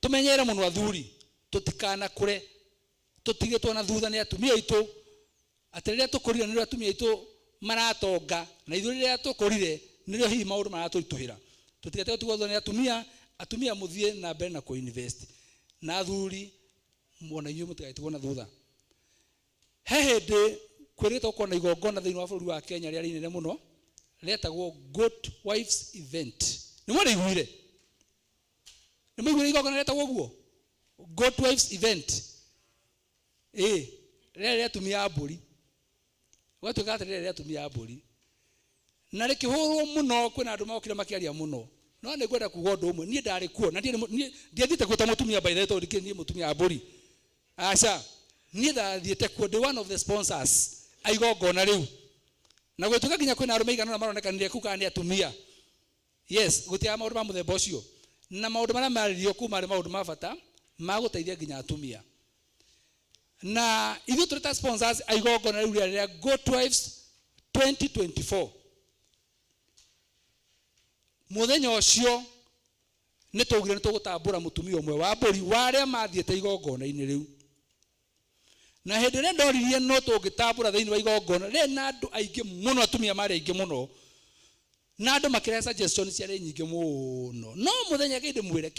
Tũmenyere mũno athuri, tũtikanakũre tũtigĩtwo na thutha nĩ atumia aitũ, atĩ rĩrĩa tũkũrire nĩrĩo atumia aitũ maratonga, na ithuĩ rĩrĩa tũkũrire nĩrĩo hihi maũndũ maratũritũhĩra. Tũtigate gũtigwo thutha nĩ atumia, atumia mũthiĩ na mbere na kũ-invest, na athuri mwona inyuĩ mũtigatigwo na thutha. He hĩndĩ kwĩrĩtwo gũkorwo na igongona thĩinĩ wa bũrũri wa Kenya rĩarĩ inene mũno, rĩetagwo Good Wives Event. Nĩ mwarĩiguire? Nĩ mwaiguire igongona rĩetagwo ũguo? Good Wives Event. Ĩĩ, rĩarĩ rĩa atumia a mbũri. Gwatuĩka atĩ rĩarĩ rĩa atumia a mbũri. Na rĩkĩhũrwo mũno, kwĩna andũ mokire makĩaria mũno. No nĩ ngwenda kuga ũndũ ũmwe, niĩ ndarĩ kuo, na ndiathiĩte kuo ta mũtumia by the way, tondũ ndikĩrĩ niĩ mũtumia wa mbũri. Aca, niĩ ndathiĩte kuo, ndĩ one of the sponsors a igongona rĩu. Na gũtuĩka nginya kwĩna arũme aigana ũna maronekanire kũu kana nĩ atumia. Yes, gũtiaga maũndũ ma mũthemba ũcio. Na maũndũ marĩa marĩrio kũu marĩ maũndũ ma bata ma gũteithia nginya atumia. Na ithuĩ tũrĩ ta sponsors a igongona rĩu rĩarĩ rĩa Good Wives 2024. Mũthenya ũcio nĩ twaugire nĩ tũgũtambũra mũtumia ũmwe wa mbũri wa arĩa mathiĩte igongona-inĩ rĩu. Na hĩndĩ ĩrĩa ndoririe no tũngĩtambũra thĩinĩ wa igongona rĩrĩ na andũ aingĩ mũno, atumia marĩ aingĩ mũno, na andũ makĩrehe suggestion ciarĩ nyingĩ mũno. No mũthenya kĩndĩ mwĩre,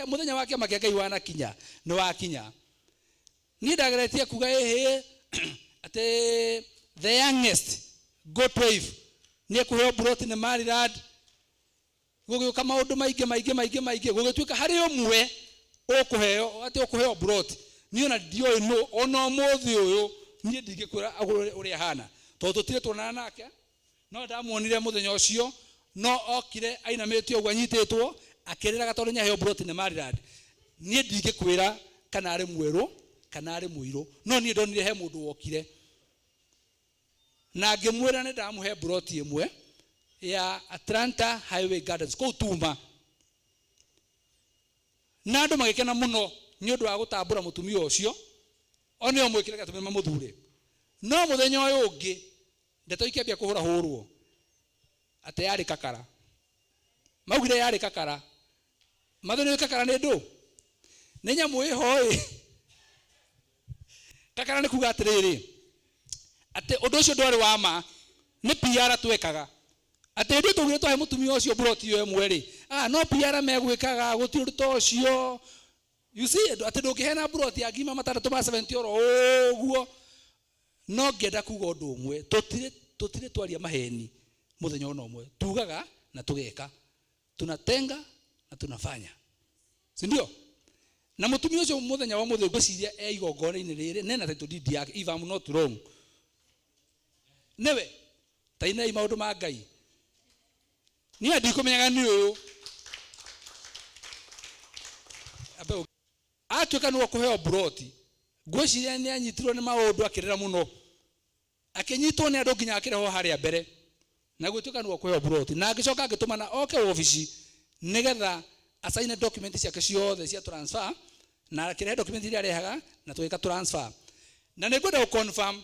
mũthenya wa kĩama kĩa Ngai wanakinya, nĩ wakinya. Niĩ ndageretie kuga ĩhĩ atĩ the youngest good wife nĩ ekũheo plot nĩ Maryland. Gũgĩũka maũndũ maingĩ maingĩ maingĩ maingĩ, gũgĩtuĩka harĩ ũmwe ũkũheo, atĩ ũkũheo plot. Niĩ ona ndioĩ nũ, ona ũmũthĩ ũyũ niĩ ndingĩkwĩra ũrĩa ahana, tondũ tũtirĩ tuonana nake. No ndamuonire mũthenya ũcio, no okire ainamĩte ũguo anyitĩtwo akĩrĩraga tondũ nĩaheo plot nĩ Maryland. Niĩ ndingĩkwĩra kana arĩ mwerũ kana arĩ mũirũ, no niĩ ndonire he mũndũ wokire na ngĩmwĩra nĩ ndamũhe plot ĩmwe ya Atlanta Highway Gardens kũu Tuma. Na andũ magĩkena mũno nĩ ũndũ wa gũtambũra mũtumia ũcio, o nĩo mwĩkĩre gatũmĩre mamũthure. No mũthenya ũyũ ũngĩ ndeto ikĩambia kũhũrahũrwo atĩ yarĩ kakara. Maugire yarĩ kakara. Mathĩ nĩ kakara nĩ ndũ? Nĩ nyamũ ĩho ĩ. Kakara nĩ kuga atĩrĩrĩ, atĩ ũndũ ũcio ndwarĩ wa ma, nĩ PR twekaga. Atĩ hĩndĩ ĩyo twaugire twahe mũtumia ũcio plot ĩyo ĩmwe rĩ, no PR megwĩkaga, gũtirĩ ũndũ ta ũcio. You see, atĩ ndũngĩheana plot ya ngima matandatũ ma 70 oro ũguo. No ngĩenda kuga ũndũ ũmwe, tũtirĩ twaria maheni mũthenya ona ũmwe. Tugaga na tũgeka, tunatenga na tunafanya, si ndio? Na mũtumia ũcio mũthenya wa mũthĩ ngwĩciria e igongona-inĩ rĩrĩ nena title deed yake, if I'm not wrong. Nĩwe tainai maũndũ ma Ngai. Niĩ ndikũmenyaga nĩ ũyũ. Atuĩka nĩwe ũkũheo plot, ngwĩciria nĩ anyitirwo nĩ maũndũ akĩrĩra mũno, akĩnyitwo nĩ andũ nginya akĩrehwo harĩa mbere, na gũtuĩka nĩwe ũkũheo plot. Na agĩcoka agĩtũmana oke wabici nĩgetha asaine document ciake ciothe cia transfer, na akĩrehe document iria arehaga na tũgĩka transfer. Na nĩ ngwenda gũ-confirm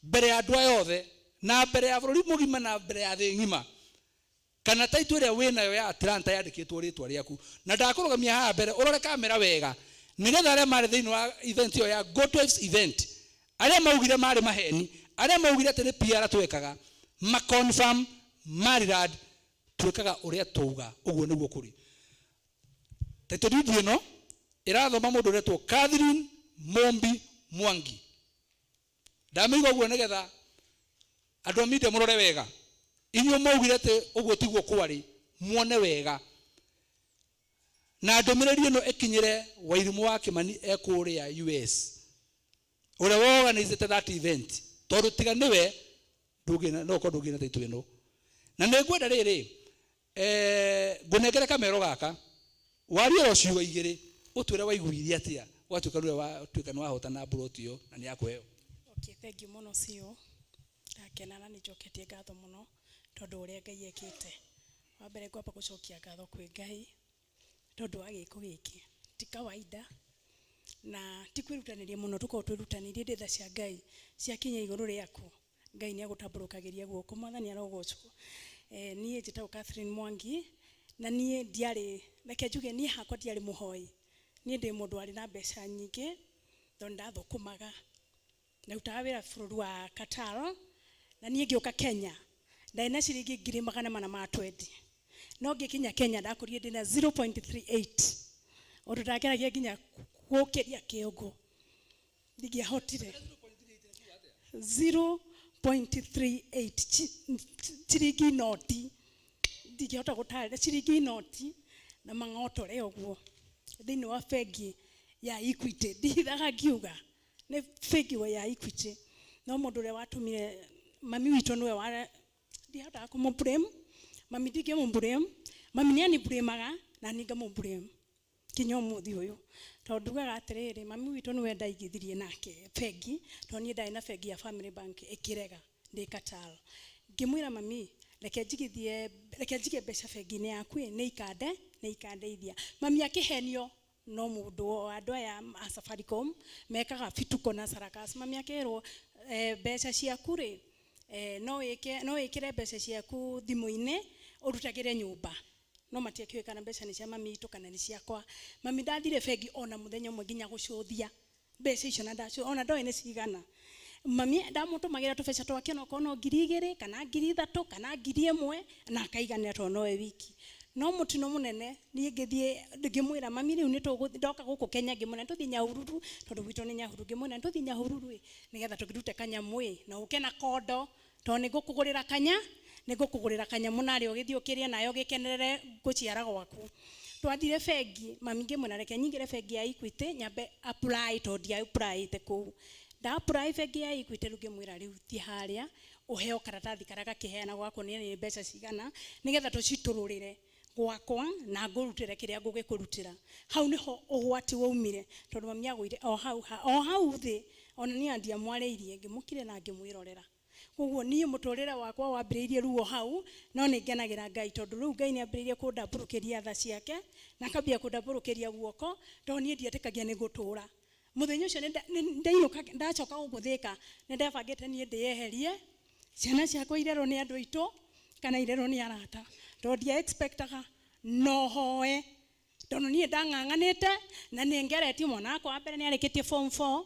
mbere ya andũ aya othe na mbere ya bũrũri mũgima na mbere ya thĩ ng'ima, kana title ĩrĩa wĩnayo ya Atlanta yandĩkĩtwo rĩtwa rĩaku, na ndakũrũgamia haha mbere ũrore kamera wega nĩgetha arĩa marĩ thĩinĩ wa event ĩyo ya Good Wives Event, arĩa maugire marĩ maheni, arĩa maugire atĩ nĩ PR twekaga, ma confirm Maryland twĩkaga ũrĩa twauga, ũguo nĩguo kũrĩ. Title deed ĩno ĩrathoma mũndũ ũretwo Catherine Mombi Mwangi. Ndamĩiga ũguo nĩgetha andũ a media mũrore wega. Inyuĩ mwaugire atĩ ũguo tiguo kwarĩ, muone wega. Na ndũmĩrĩri ĩno ĩkinyĩre Wairimũ wa Kĩmani e kũrĩa US, ũrĩa wa-organizĩte that event, tondũ tiga nĩwe no ũkorwo ndũngĩna title ĩno. Na nĩ ngwenda rĩrĩ, ngũnengere kamero gaka, warie oro ciugo igĩrĩ, ũtwĩre waiguire atĩa gwatuĩka nĩwe watuĩka nĩ wahotana plot ĩyo na nĩ yakũheo. Okay, thank you mũno CEO. Ndakena na nĩnjoketie ngatho mũno tondũ ũrĩa Ngai ekĩte. Wa mbere ngwamba gũcokia ngatho kwĩ Ngai tondũ wa gĩko gĩkĩ ti kawaida. Na ti kwĩrutanĩria mũno tũkorwo twĩrutanĩirie ndĩ tha cia Ngai ciakinya igũrũ rĩaku Ngai nĩ agũtambũrũkagĩria guoko. Mwathani arogocwo. Niĩ njĩtagwo Catherine Mwangi na niĩ ndiarĩ, reke njuge niĩ hakwa ndiarĩ mũhoi. Niĩ ndĩ mũndũ warĩ na mbeca nyingĩ tondũ ndathũkũmaga, ndarutaga wĩra bũrũri wa Qatar, na niĩ ngĩũka Kenya ndarĩ na ciringi 420,000, no ngĩkinya Kenya ndakũrire ndĩna 0.38, ũndũ ndageragia nginya gũkĩria kĩongo ndingĩahotire. 0.38 ciringi noti, ndingĩhota gũtarĩria ciringi noti na mang'otore ũguo thĩinĩ wa bengi ya Equity. Ndihithaga ngiuga nĩ bengi ya Equity, no mũndũ ũrĩa watũmire mami witũ nĩwe wa ndihotaga kũmũblame mami, ndingĩmũblame mami, nĩ aniblamaga na niĩ ngamũblame kinya ũmũthĩ ũyũ, tondũ ndugaga atĩrĩrĩ, mami witũ nĩwe ndaigithirie nake bengi, tondũ niĩ ndarĩ na bengi ya Family Bank ĩkĩrega ndĩ Qatar. Ngĩmwĩra mami, reke njigithie, reke njige mbeca bengi-inĩ yaku ĩ, nĩ ikande nĩ ikandeithia. Mami akĩhenio no mũndũ, andũ aya a Safaricom mekaga bituko na sarakasi. Mami akĩrwo mbeca ciaku rĩ, no wĩke, no wĩkĩre mbeca ciaku thimũ-inĩ ũrutagĩre nyũmba, no matiakĩũĩ kana mbeca nĩ cia mami witũ kana nĩ ciakwa. Mami ndathire bengi ona mũthenya ũmwe nginya gũcũthia mbeca icio, na ndacio ona ndoĩ nĩ cigana. Mami ndamũtũmagĩra tũbeca twake onokorwo no 2,000 kana 3,000 kana 1,000 na akaiganĩra tondũ nowe wiki. No mũtino mũnene niĩ ngĩthiĩ ngĩmwĩra mami rĩu nĩ tũgũthiĩ, ndoka gũkũ Kenya ngĩmwĩra nĩtũthiĩ Nyahururu, tondũ gwitũ nĩ Nyahururu, ngĩmwĩra nĩtũthiĩ Nyahururu ĩ nĩgetha tũkĩrute kanyamũ ĩ na ũke na kondo, tondũ nĩngũkũgũrĩra kanya, nĩngũkũgũrĩra kanyamũ narĩ ũgĩthiĩ ũkĩrĩe nayo ũgĩkenerere gũciara gwaku. Twathire bengi, mami ngĩmwĩra reke nyingĩre bengi ya Equity nyambe apply, tondũ ndia applyĩte kũu. Nda apply bengi ya Equity rĩu ngĩmwĩra rĩu thiĩ harĩa ũheo karatathi karĩa gakĩheanagwo gakuonia nĩ mbeca cigana nĩgetha tũcitũrũrĩre gwakwa na ngũrutĩre kĩrĩa ngũgĩkũrutĩra. Hau nĩho ũgwati waumire, tondũ mami agũire o hau o hau thĩ, ona niĩ ndiamwarĩirie, ngĩmũkire na ngĩmwĩrorera. Koguo niĩ mũtũrĩre wakwa wambĩrĩirie ruo hau, no nĩ ngenagĩra Ngai tondũ rĩu Ngai nĩ ambĩrĩirie kũndambũrũkĩria tha ciake na akambia kũndambũrũkĩria guoko, tondũ niĩ ndietĩkagia nĩ ngũtũra. Mũthenya ũcio nĩ ndainũka ndacoka gũkũ Thĩka, nĩ ndebangĩte niĩ ndĩyeherie ciana ciakwa irerwo nĩ andũ aitũ kana irerwo nĩ arata, tondũ ndia expectaga no hoe, tondũ niĩ ndang'ang'anĩte na nĩ ngeretie. Mwana wakwa wa mbere nĩ arĩkĩtie form 4,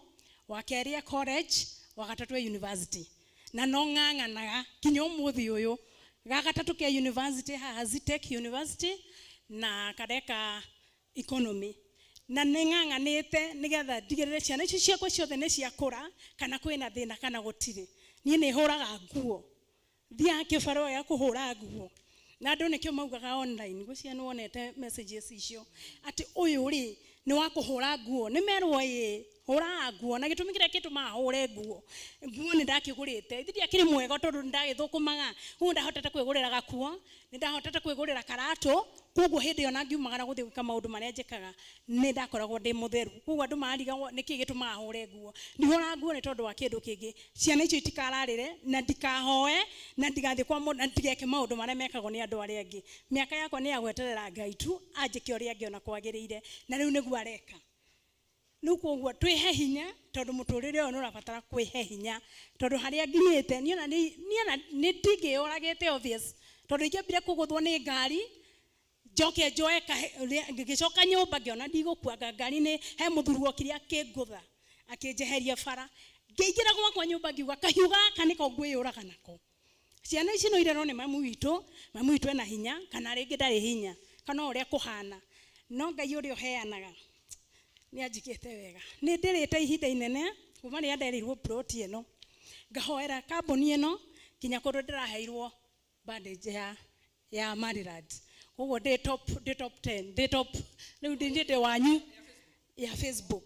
wa kerĩ e college, wa gatatũ e university, na no ng'ang'anaga kinya ũmũthĩ ũyũ. Ga gatatũ ke university haha Zetech University na kareka economy, na nĩ ng'ang'anĩte nĩgetha ndigĩrĩre ciana icio ciakwa ciothe nĩ ciakũra, kana kwĩna thĩna kana gũtirĩ. Niĩ nĩ hũraga nguo, thiaga kĩbarũa gĩa kũhũra nguo, na andũ nĩkĩo maugaga online, ngwĩciria nĩ wonete messages icio atĩ ũyũ rĩ nĩ wa kũhũra nguo, nĩ merwo ĩ hũraga nguo, na gĩtũmi kĩrĩa gĩtũmaga hũre nguo, nguo nĩ ndakĩgũrĩte, ithe ndiakĩrĩ mwega tondũ nĩ ndagĩthũkũmaga, koguo ndahotete kwĩgũrĩra gakuo, nĩ ndahotete kwĩgũrĩra karatũ, koguo hĩndĩ ĩyo na ngiumagara gũthiĩ gwĩka maũndũ marĩa njĩkaga nĩ ndakoragwo ndĩ mũtheru. Koguo andũ marigagwo nĩkĩ gĩtũmaga hũre nguo. Ndihũraga nguo nĩ tondũ wa kĩndũ kĩngĩ, ciana icio itikararĩre na ndikahoe na ndigathiĩ kwa mũndũ na ndigeke maũndũ marĩa mekagwo nĩ andũ arĩa angĩ. Mĩaka yakwa nĩ ya gweterera Ngai tu anjĩke ũrĩa angĩona kwagĩrĩire, na rĩu nĩguo areka. Rĩu koguo twĩhe hinya, tondũ mũtũrĩre ũyũ nĩ ũrabatara kwĩhe hinya, tondũ harĩa nginyĩte niĩ ona nĩ ndingĩyũragĩte obvious, tondũ ingĩambire kũgũthwo nĩ ngari njoke njoe ngĩcoka nyũmba ngĩona ndigũkua ngari nĩ he mũthuri wokire akĩngũtha akĩnjeheria bara, ngĩingĩra gwakwa nyũmba ngiuga kahiũ gaka nĩko ngwĩyũraga nako. Ciana ici no irerwo nĩ mamu witũ, mamu witũ ena hinya kana rĩngĩ ndarĩ hinya kana ũrĩa kũhana, no Ngai ũrĩa ũheanaga nĩ anjĩkĩte wega. Nĩ ndĩrĩte ihinda inene kuma rĩrĩa nderirwo plot ĩno, ngahoera kambuni ĩno nginya kũndũ ndĩraheirwo bandage ya Maryland. Koguo ndĩ top 10, ndĩ top rĩu ndĩ wanyu ya Facebook.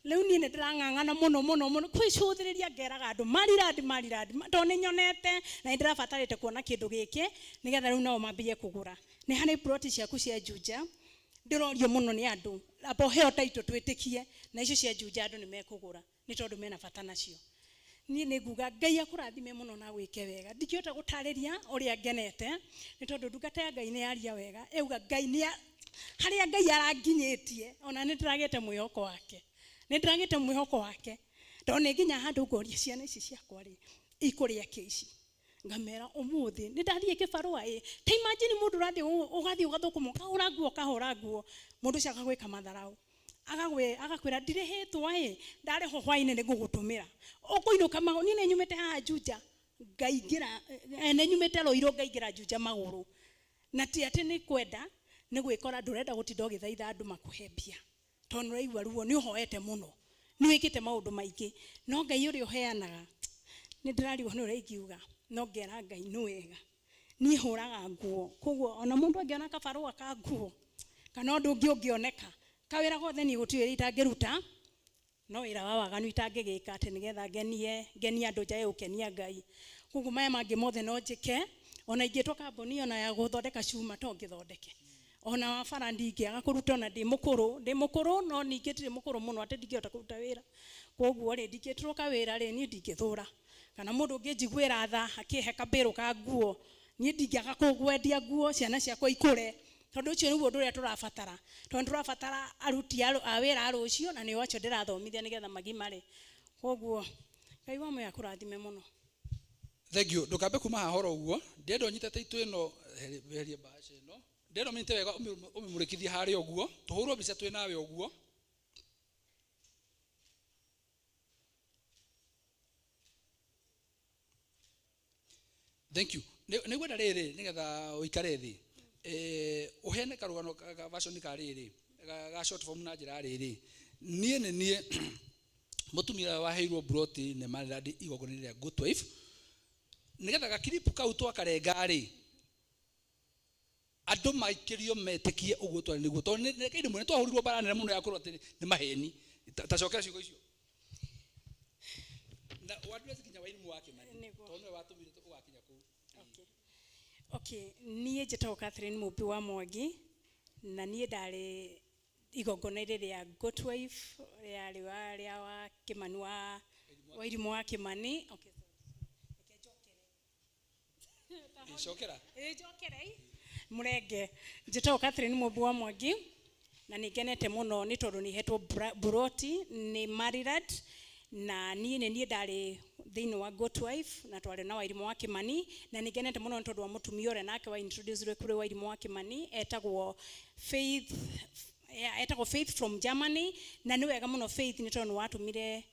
Rĩu niĩ nĩ ndĩrang'ang'ana mũno mũno mũno kwĩcũthĩrĩria, ngeraga andũ Maryland Maryland, tondũ nĩ nyonete na nĩ ndĩrabatarĩte kuona kĩndũ gĩkĩ nĩgetha rĩu nao mambie kũgũra. Nĩ harĩ plot ciaku cia Juja ndĩrorio mũno nĩ andũ, amba ũheo title twĩtĩkie, na icio cia Juja andũ nĩ mekũgũra nĩ tondũ mena bata nacio. Niĩ nĩ nguga Ngai akũrathime mũno na gwĩke wega. Ndingĩhota gũtarĩria ũrĩa ngenete nĩ tondũ ndungata ya Ngai nĩ yaria wega, ĩuga Ngai nĩ harĩa Ngai aranginyĩtie, ona nĩ ndĩragĩte mwĩhoko wake. Nĩ ndĩragĩte mwĩhoko wake. Tondũ nĩ nginya handũ ngoria ciana ici ciakwa rĩ ikũrĩa kĩ ici. Ngamera ũmũthĩ nĩ ndathiĩ kĩbarũa ĩ. Ta imagine mũndũ ũrathiĩ ũgathiĩ ũgathũkũma ũkahũra nguo ũkahũra nguo. Mũndũ ũcio agagwĩka matharau. Agakwĩra ndirĩhĩtwo ĩ, ndarĩhwo hwainĩ nĩ ngũgũtũmĩra. Ũkũinũka magũrũ, niĩ nĩ nyumĩte haha Juja ngaingĩra, nĩ nyumĩte Ruiru ngaingĩra Juja magũrũ. Na ti atĩ nĩ kwenda, nĩ gwĩkora ndũrenda gũtinda ũgĩthaitha andũ makũhe mbia. Tondũ nĩ ũraigua ruo, nĩ ũhoete mũno. Nĩ wĩkĩte maũndũ maingĩ. No Ngai ũrĩa ũheanaga, nĩ ndĩrarigwo nĩ ũrĩa ingiuga, no ngera Ngai nĩ wega. Niĩ hũraga nguo. Koguo ona mũndũ angĩona kabarũa ka nguo, kana ũndũ ũngĩ ũngĩoneka, kawĩra gothe niĩ gũtirĩ wĩra itangĩruta, no wĩra wa waganu itangĩgĩka atĩ nĩgetha ngenie andũ njage gũkenia Ngai. Koguo maya mangĩ mothe no njĩke, ona ingĩtwo kambuni ona ya gũthondeka cuma to ngĩthondeke. Ona wa bara ndingĩaga kũruta ona ndĩ mũkũrũ no ningĩ ndirĩ mũkũrũ mũno atĩ ndingĩhota kũruta wĩra. Koguo rĩ ndingĩtwo kawĩra rĩ niĩ ndingĩthũra. Kana mũndũ ũngĩnjiguĩra tha akĩhe kabĩrũ ka nguo, niĩ ndingĩaga kũgwendia nguo ciana ciakwa ikũre. Tondũ ũcio nĩguo ũndũ ũrĩa tũrabatara. Tondũ tũrabatara aruti a wĩra a rũciũ na nĩo acio ndĩrathomithia nĩgetha magimare. Koguo Ngai wa muoyo akũrathime mũno. Thank you. Ndũkambe kuma haha horo ũguo. Ndĩrenda ũnyite taitũ ĩno, herie mbaca ĩno. Ndĩrenda ũmĩnyite wega ũmĩmũrĩkithie harĩa ũguo. Tũhũrwo mbica twĩ nawe ũguo. Thank you. Nĩ ngwenda rĩrĩ nĩgetha ũikare thĩ. Ũheane karũgano ka version ka rĩrĩ, ga short form na njĩra rĩrĩ. Niĩ nĩ niĩ mũtumia waheirwo broti nĩ Maridadi igongona-inĩ rĩa Good Wife. Nĩgetha gakiripu kau twakarenga rĩ, andũ maikĩrio metĩkie ũguo twarĩ nĩguo. Tondũ nĩ reke rĩmwe nĩ twahũrirwo mbara nene mũno ya kũrwo atĩ nĩ maheni. Ta cokera ciugo icio. Na waddress nginya Wairimu wa Kĩmani. Tondũ nĩwe watũmire ũgakinya kũu. Okay, niĩ njĩtagwo Catherine Mũmbi wa Mwangi na niĩ ndarĩ igongona-inĩ rĩa Good Wife rĩarĩ wa rĩa wa Kĩmani wa Wairimu wa Kĩmani. Okay. Cokera. Njokere. Mũrenge. Njĩtagwo Catherine Mũmbi wa Mwangi na nĩ ngenete mũno nĩ tondũ nĩ hetwo buroti nĩ Maridad na niĩ nĩ niĩ ndarĩ thĩinĩ wa Good Wife na twarĩ na Wairimu wa Kĩmani na nĩ ngenete mũno nĩ tondũ wa mũtumia ũrĩa nake wa introduce kũrĩ Wairimu wa Kĩmani etagwo Faith, etagwo Faith from Germany na nĩ wega mũno Faith nĩ tondũ nĩ watũmire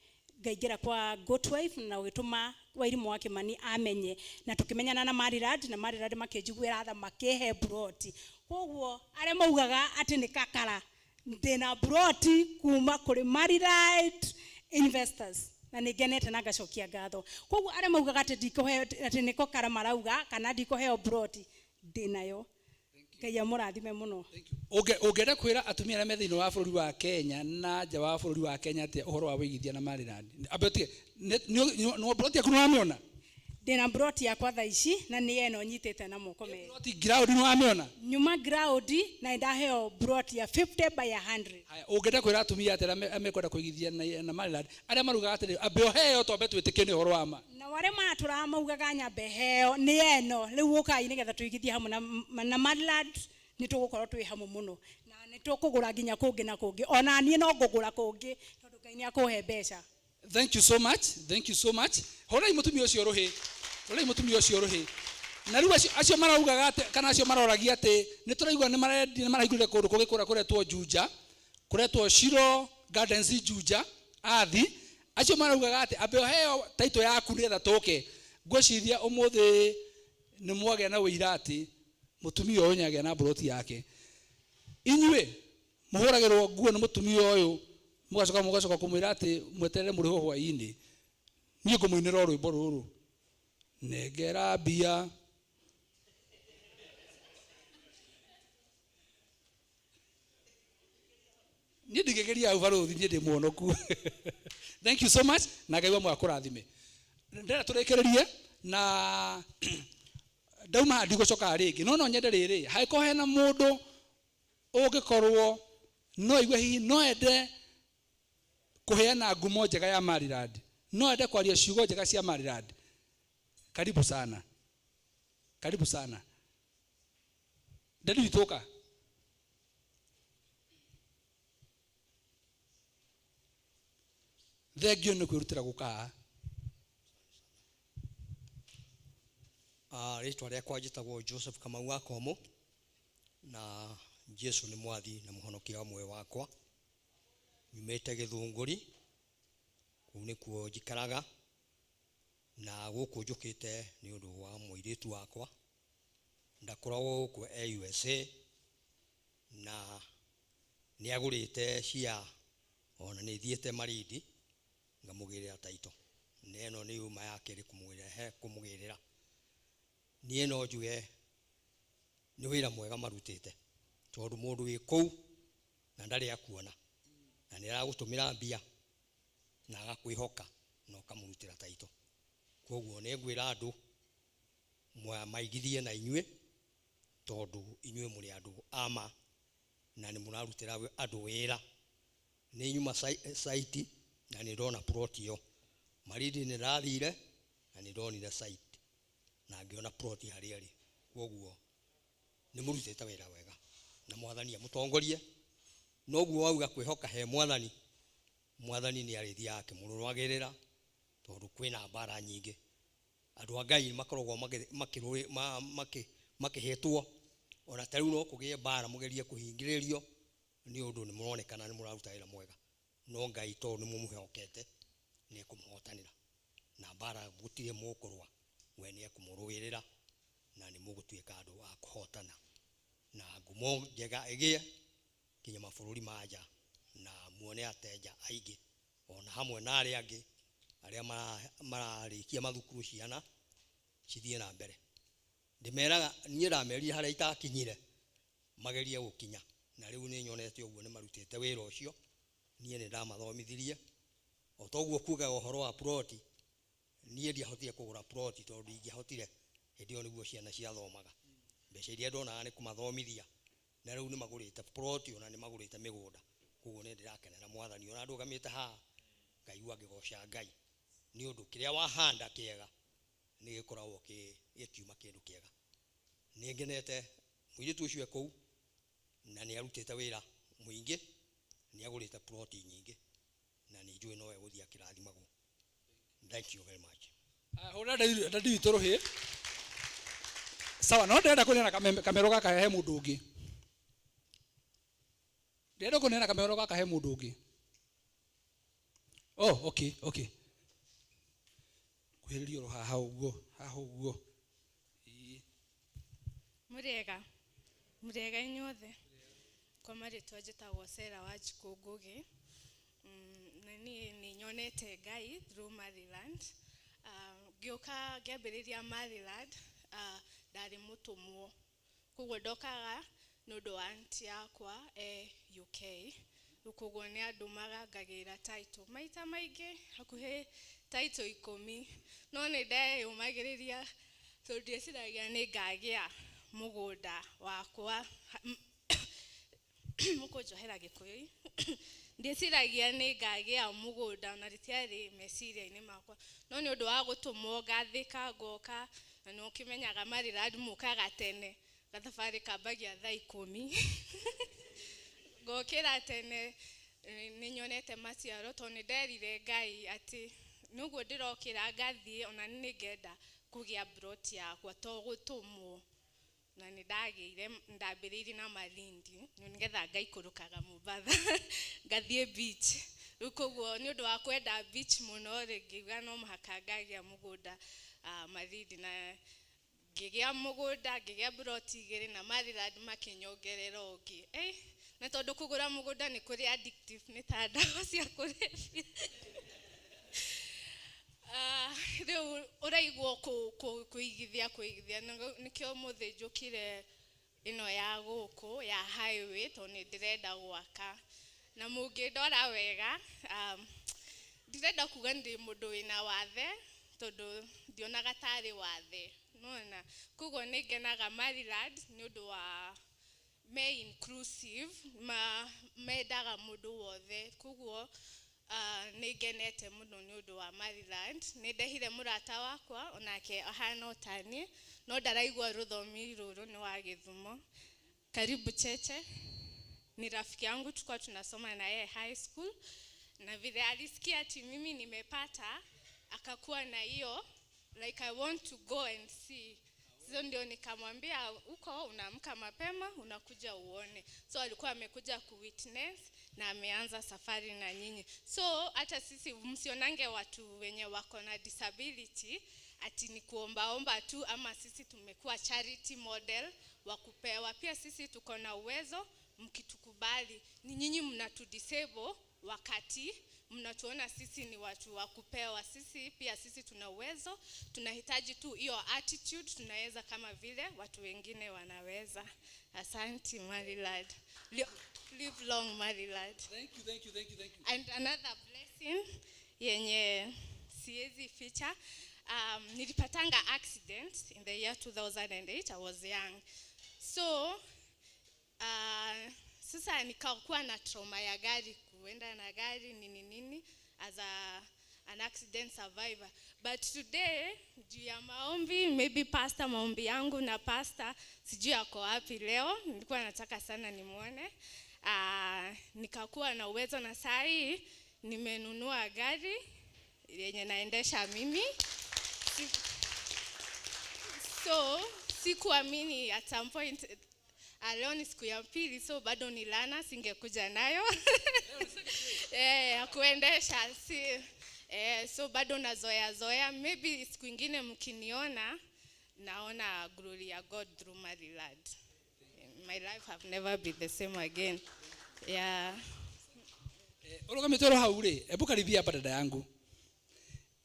ngaingĩra kwa Good Wife na ũgĩtũma Wairimu wa Kĩmani amenye na tũkĩmenyana na Maridad na Maridad makĩnjiguĩra tha makĩhe buroti. Koguo arĩa maugaga atĩ nĩ kakara ndĩna buroti kuma kũrĩ Maridad Investors na nĩ ngenete na ngacokia ngatho. Koguo arĩa maugaga atĩ ndikũheo atĩ nĩ kokara marauga kana ndikũheo buroti ndĩnayo. Ngai amũrathime mũno. Ũngĩenda kwĩra atumia arĩa me thĩinĩ wa bũrũri wa Kenya na nja wa bũrũri wa Kenya atĩa ũhoro wa wĩigithia na Maridad? Ambe ũtige, nĩ buroti yaku nĩ wamĩona? Ndĩna buroti yakwa thaa ici na nĩ ĩno nyitĩte na moko merĩ. Buroti ground nĩ wamĩona? Nyuma ground na nĩ ndaheo buroti ya 50 by 100. Haya, ũngĩenda kwĩra atumia atĩa arĩa mekwenda kũigithia na Maridad arĩa marugaga atĩrĩ, ambe ũheo twambe twĩtĩkie nĩ ũhoro wa ma. Na arĩa maratũraga maugaga nyambe heo nĩ ĩno rĩu ũkai nĩgetha tũigithie hamwe na Maridad nĩ tũgũkorwo twĩ hamwe mũno na nĩ tũkũgũra nginya kũngĩ na kũngĩ ona niĩ no ngũgũra kũngĩ tondũ Ngai nĩ akũhe mbeca. Thank you so much. Thank you so much. Horai mũtumia ũcio rũhĩ. Horai mũtumia ũcio rũhĩ. Na rĩu acio maraugaga atĩ kana acio maroragia atĩ nĩ tũraigua nĩ marendia nĩ marahingũrire kũndũ kũngĩ kũrĩa kũretwo Juja, kũretwo Shiro Gardens Juja, Athi. Acio maraugaga atĩ ambe ũheo title yaku nĩgetha tũke. Ngwĩciria ũmũthĩ nĩ mwagĩa na ũira atĩ mũtumia ũyũ nĩagĩa na buroti yake. Inyuĩ mũhũragĩrwo nguo nĩ mũtumia ũyũ mũgacoka kũmwĩra atĩ mweterere mũrĩhwo hwaĩ-inĩ. Niĩ ngũmũinĩra o rwĩmbo rũrũ. Nengera mbia. Niĩ ndingĩgeria hau barũthi, niĩ ndĩ mũhonoku. Thank you so much na Ngai wa muoyo akũrathime. Ndĩrenda tũrĩkĩrĩrie na ndauma haha ndigũcoka rĩngĩ no no nyende rĩrĩ hangĩkorwo hena mũndũ ũngĩkorwo no aigue hihi no ende kũheana ngumo njega ya Maridad, no ende kwaria ciugo njega cia Maridad, karibu sana, karibu sana. Ndadi witũka. Thengio nĩ kwĩrutĩra gũka haha. Rĩtwa rĩakwa njĩtagwo Joseph Kamau wa Komo, na Jesu nĩ mwathi na mũhonokia wa muoyo wakwa. Nyumĩte Gĩthũngũri, kũu nĩkuo njikaraga, na gũkũ njũkĩte nĩ ũndũ wa mũirĩtu wakwa. Ndakoragwo gũkũ e USA, na nĩ agũrĩte cia, ona nĩ thiĩte Malindi ngamũgĩrĩra taito, na ĩno nĩ yuma ya kerĩ kũmũgĩrĩra. Niĩ no njuge nĩ wĩra mwega marutĩte, tondũ mũndũ wĩ kũu na ndarĩ akuona, na nĩ aragũtũmĩra mbia na agakwĩhoka na ũkamũrutĩra taito. Koguo nĩ ngwĩra andũ maigithie na inyuĩ, tondũ inyuĩ mũrĩ andũ a ma na nĩ mũrarutĩra andũ wĩra. Nĩ nyuma site na nĩ ndona plot ĩyo. Malindi nĩ ndathire na nĩ ndonire site na ngĩona plot harĩa ĩrĩ. Koguo nĩ mũrutĩte wĩra wega na mwathani amũtongorie. Noguo wauga kwĩhoka he mwathani, mwathani nĩ arĩthiaga akĩmũrũagĩrĩra, tondũ kwĩna mbara nyingĩ. Andũ a Ngai makoragwo makĩhĩtwo, ona ta rĩu no kũgĩe mbara mũgerie kũhingĩrĩrio nĩ ũndũ nĩ mũronekana nĩ mũraruta wĩra mwega, no Ngai tondũ nĩ mũmũhokete nĩ ekũmũhotanĩra, na mbara gũtirĩ mũkũrũa, we nĩ ekũmũrũĩrĩra na nĩ mũgũtuĩka andũ a kũhotana, na ngumo njega ĩgĩe nginya mabũrũri ma nja, na muone ateja aingĩ ona hamwe na arĩa angĩ arĩa mararĩkia mathukuru ciana cithiĩ na mbere. Ndĩmeraga niĩ ndamerire harĩa itakinyire magerie gũkinya, na rĩu nĩ nyonete ũguo nĩ marutĩte wĩra ũcio. Niĩ nĩ ndamathomithirie. O toguo kugaga ũhoro wa ploti, niĩ ndiahotire kũgũra ploti tondũ ndingĩahotire, hĩndĩ ĩyo nĩguo ciana ciathomaga. Mbeca iria ndonaga nĩ kũmathomithia, na rĩu nĩ magũrĩte ploti ona nĩ magũrĩte mĩgũnda. Koguo nĩ ndĩrakenera mwathani, ona ndũgamĩte haha ngaigua ngĩgoca Ngai nĩ ũndũ kĩrĩa wahanda kĩega nĩ gĩkoragwo gĩkiuma kĩndũ kĩega. Nĩ ngenete mũirĩtu ũcio e kũu na nĩ arutĩte wĩra mũingĩ, nĩ agũrĩte ploti nyingĩ na nĩ njũĩ no egũthiĩ akĩrathimagwo. Thank you very much. Hũra ndadi witũ rũhĩ. Sawa, no ndĩrenda kũneana kamero gaka he mũndũ ũngĩ. Ndĩrenda kũneana kamero gaka he mũndũ ũngĩ. Oh, okay, okay. Kuhĩrĩria oro haha ũguo, haha ũguo. Ĩĩ. Mũrĩega. Mũrĩega inyuothe. Kwa marĩtwa njĩtagwo Sarah Wanjikũ Ngũgĩ. Na niĩ nĩ nyonete Ngai through Maryland. Ngĩũka ngĩambĩrĩria Maryland, ndarĩ mũtũmwo. Koguo ndokaga nĩ ũndũ wa aunty yakwa e UK. Rĩu koguo nĩ andũmaga ngagĩra title maita maingĩ, hakuhĩ title 10. No nĩ ndeyũmagĩrĩria tondũ ndieciragia nĩ ngagĩa mũgũnda wakwa. Mũkũnjohera Gĩkũyũ. Ndieciragia nĩ ngagĩa mũgũnda ona rĩtiarĩ meciria-inĩ makwa, no nĩ ũndũ wa gũtũmwo ngathĩka ngoka, na nĩ ũkĩmenyaga Maryland mũkaga tene, gathabarĩ kambagia thaa 10. Ngokĩra tene nĩ nyonete maciaro tondũ nĩ nderire Ngai atĩ nĩguo ndĩrokĩra ngathiĩ ona nĩ ngenda kũgĩa plot yakwa to gũtũmwo. Na nĩ ndagĩire, ndambĩrĩirie na Malindi nĩgetha ngaikũrũkaga Mombatha ngathiĩ beach. Rĩu koguo nĩ ũndũ wa kwenda beach mũno rĩ, ngiuga no mũhaka ngagĩa mũgũnda Malindi, na ngĩgĩa mũgũnda, ngĩgĩa plot 2 na Maryland makĩnyongerera ũngĩ. Na tondũ kũgũra mũgũnda nĩ kũrĩ addictive, nĩ ta ndawa cia kũrebia. Rĩu ũraigua kũigithia, kũigithia. Nĩkĩo ũmũthĩ njũkire ĩno ya gũkũ ya highway tondũ nĩ ndĩrenda gwaka. Na mũngĩndora wega, ndirenda kuga ndĩ mũndũ wĩna wathe tondũ ndionaga tarĩ wathe. Nĩwona? Koguo nĩ ngenaga Maryland nĩ ũndũ wa me inclusive, mendaga mũndũ wothe. Koguo nĩ ngenete mũno nĩ ũndũ wa Maryland. Nĩ ndehire mũrata wakwa onake ahana o ta niĩ, no ndaraigua rũthomi rũrũ nĩ wa Gĩthumo. Karibu Cheche. Ni rafiki yangu, tulikuwa tunasoma na yeye high school. Na vile alisikia ati mimi nimepata, akakuwa na hiyo like I want to go and see. So ndio nikamwambia huko unaamka mapema unakuja uone. So alikuwa amekuja kuwitness na ameanza safari na nyinyi. So hata sisi msionange watu wenye wako na disability ati ni kuombaomba tu, ama sisi tumekuwa charity model wa kupewa. Pia sisi tuko na uwezo, mkitukubali. Ni nyinyi mnatudisable wakati mnatuona sisi ni watu wa kupewa. Sisi pia sisi tuna uwezo, tunahitaji tu hiyo attitude, tunaweza kama vile watu wengine wanaweza. Asante Marilad. Live long Marilad. Thank you, thank you, thank you, thank you. And another blessing yenye siwezi ficha, nilipatanga accident in the year 2008. I was young. So sasa nikakuwa na trauma ya gari, kuenda na gari nini nini, as an accident survivor. But today juu ya maombi, maybe pastor, maombi yangu na pastor, sijui ako wapi leo, nilikuwa nataka sana nimuone. Nikakuwa na uwezo na saa hii nimenunua gari yenye naendesha mimi. So sikuamini at some point. Leo ni siku ya pili, so bado ni lana, singekuja nayo. Kuendesha si, so bado nazoea zoea. Maybe siku ingine mkiniona naona glory ya God through Marilad. My life have never been the same again. Yeah. Urugamĩte oro hau rĩ, hebu karibia hapa dada yangu.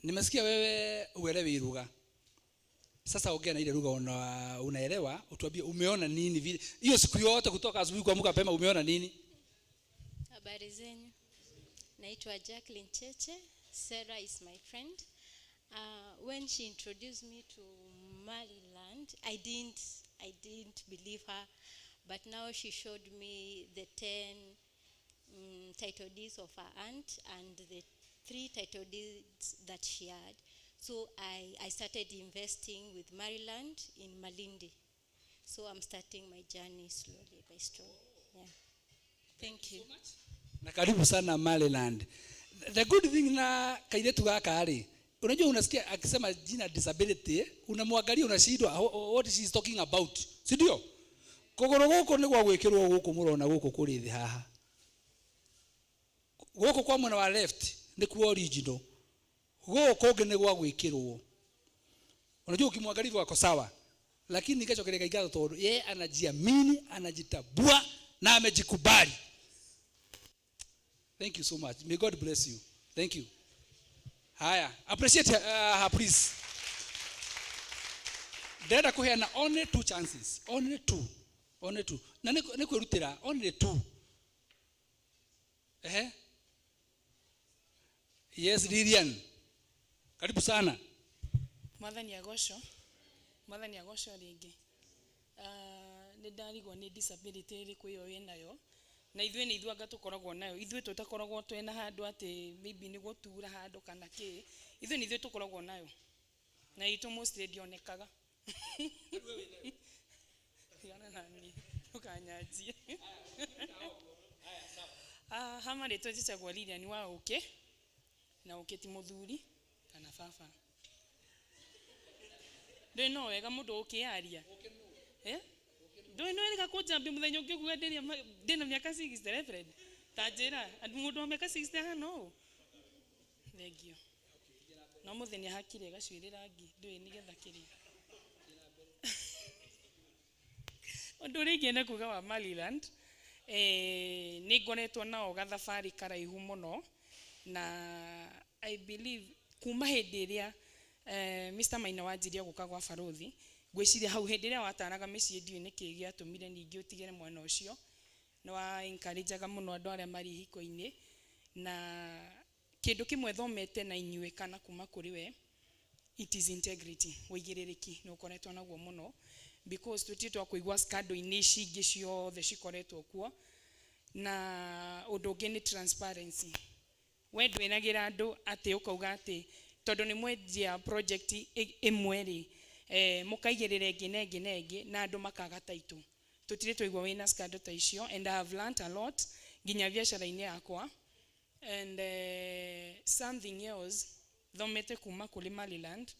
Nimesikia wewe uelewi lugha. Sasa ongea na ile lugha unaelewa, utuambie umeona nini vile. Hiyo siku yote kutoka asubuhi kuamka mapema umeona nini? Habari zenyu. Naitwa Jacqueline Cheche. Sarah is my friend. When she introduced me to Maryland, I didn't believe her, but now she showed me the 10 title deeds of her aunt and the 3 title deeds that she had. So I started investing with Maryland in Malindi. So I'm starting my journey slowly by slowly. Yeah. Thank you. So much. Na karibu sana Maryland. The good thing na kairetu gaka rĩ, unajua unasikia akisema jina disability, unamwangalia unashindwa what she is talking about. Si ndio? Kogoro gũkũ nĩ gwa gwĩkĩrwo gũkũ mũrona gũkũ kũrĩ thĩ haha. Gũkũ kwa mwena wa left nĩ kuo original. Gũkũ kũngĩ nĩ gwa gwĩkĩrwo. Unajua ukimwangalia wako sawa. Lakini nikachokeleka igatho tondũ yeye anajiamini, anajitambua na amejikubali. Thank you so much. May God bless you. Thank you. Haya, appreciate her please. Ndĩrenda kũheana only 2 chances. Only 2. Only 2. Na nĩ kwĩrutĩra only 2. Ehe. Yes, Lilian. Karibu sana. Mwathani agocwo. Mwathani agocwo rĩngĩ. Nĩ ndarigwo nĩ disability ĩrĩkũ ĩyo wĩnayo. Na ithuĩ nĩ ithuĩ anga tũkoragwo nayo. Ithuĩ tũtakoragwo twĩna handũ atĩ maybe nĩ gũtura handũ kana kĩ. Ithuĩ nĩ ithuĩ tũkoragwo nayo. Na itũ mostly ndĩonekaga. Tigana na niĩ, ndũkanyanjie. Hama rĩtwa njĩtagwo Lilian wa Ũkĩ. Na Ũkĩ ti mũthuri kana baba. Ndũĩ no wega mũndũ ũkĩaria. Ndũĩ no wega kũnjambia mũthenya ũngĩ ũguo ndĩna mĩaka 60, Reverend. Ta njĩra, andũ mũndũ wa mĩaka 60 ahana ũũ? Thengio. No mũthenya nĩahakire gacuĩrĩ rangi, ndũĩ nĩgetha kĩrĩa. Ũndũ ũrĩa ingĩenda kuga wa Maryland, nĩ ngoretwo nao gathabarĩ karaihu mũno, na I believe kuma hĩndĩ ĩrĩa Mr. Maina wanjirie gũka gwa barothi, ngwĩciria hau hĩndĩ ĩrĩa wataraga mĩciĩ ndiũĩ nĩkĩ gĩatũmire ningĩ ũtigĩre mwena ũcio, nĩ wa encourageaga mũno andũ arĩa marĩ ihiko-inĩ, na kĩndũ kĩmwe thomete na inyuĩ kana kuma kũrĩ we, it is integrity, ũigĩrĩrĩki nĩ ũkoretwo naguo mũno, because tũtirĩ twakũigua scandal-inĩ ici ingĩ ciothe cikoretwo kuo, na ũndũ ũngĩ nĩ transparency. We ndwĩragĩra andũ atĩ ũkauga atĩ tondũ nĩ mwendia project ĩmwe rĩ, mũkaigĩrĩra ĩngĩ na ĩngĩ na ĩngĩ, na andũ makaga taitũ. Tũtirĩ twaigua wĩna scandal ta icio, and I have learned a lot nginya biacara-inĩ yakwa. And something else thomete kuma kũrĩ Maryland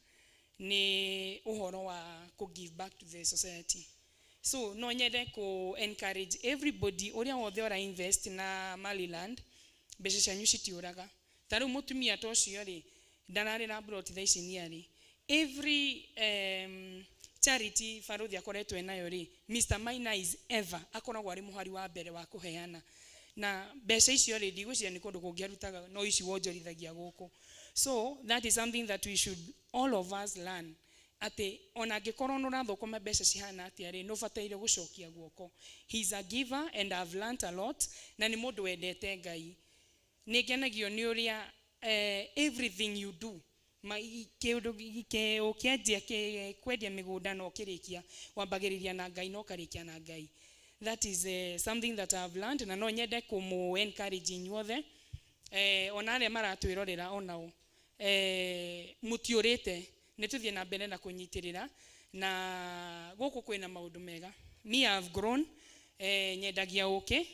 nĩ ũhoro wa kũ give back to the society. So no nyende kũ encourage everybody ũrĩa wothe ũra invest na Maryland, mbeca cianyu citiũraga. Ta rĩu mũtumia ta ũcio rĩ, ndararĩ na plot thaa ici nĩ arĩ. Every charity Baruthi akoretwo enayo rĩ, Mr. Maina is ever akoragwo arĩ mũhari wa mbere wa kũheana. Na mbeca icio rĩ, ndigwĩciria nĩ kũndũ kũngĩ arutaga, no ici wonjorithagia gũkũ. So that is something that we should all of us learn. Atĩ ona angĩkorwo nĩ ũrathũkũma mbeca cihana atĩa rĩ, nĩ ũbataire gũcokia guoko. He is a giver and I've learnt a lot, na nĩ mũndũ wendete Ngai. Nĩ ngenagio nĩ ũrĩa everything you do, kĩũndũ ũkĩanjia kwendia mĩgũnda na ũkĩrĩkia, wambagĩrĩria na Ngai na ũkarĩkia na Ngai. That is something that I've learned, na no nyende kũmũ encourage inyuothe, ona arĩa maratwĩrorera onao, mũtiũrĩte, nĩ tũthiĩ na mbere na kũnyitĩrĩra, na gũkũ kwĩna maũndũ mega. Me, I've grown, nyendagia ũkĩ,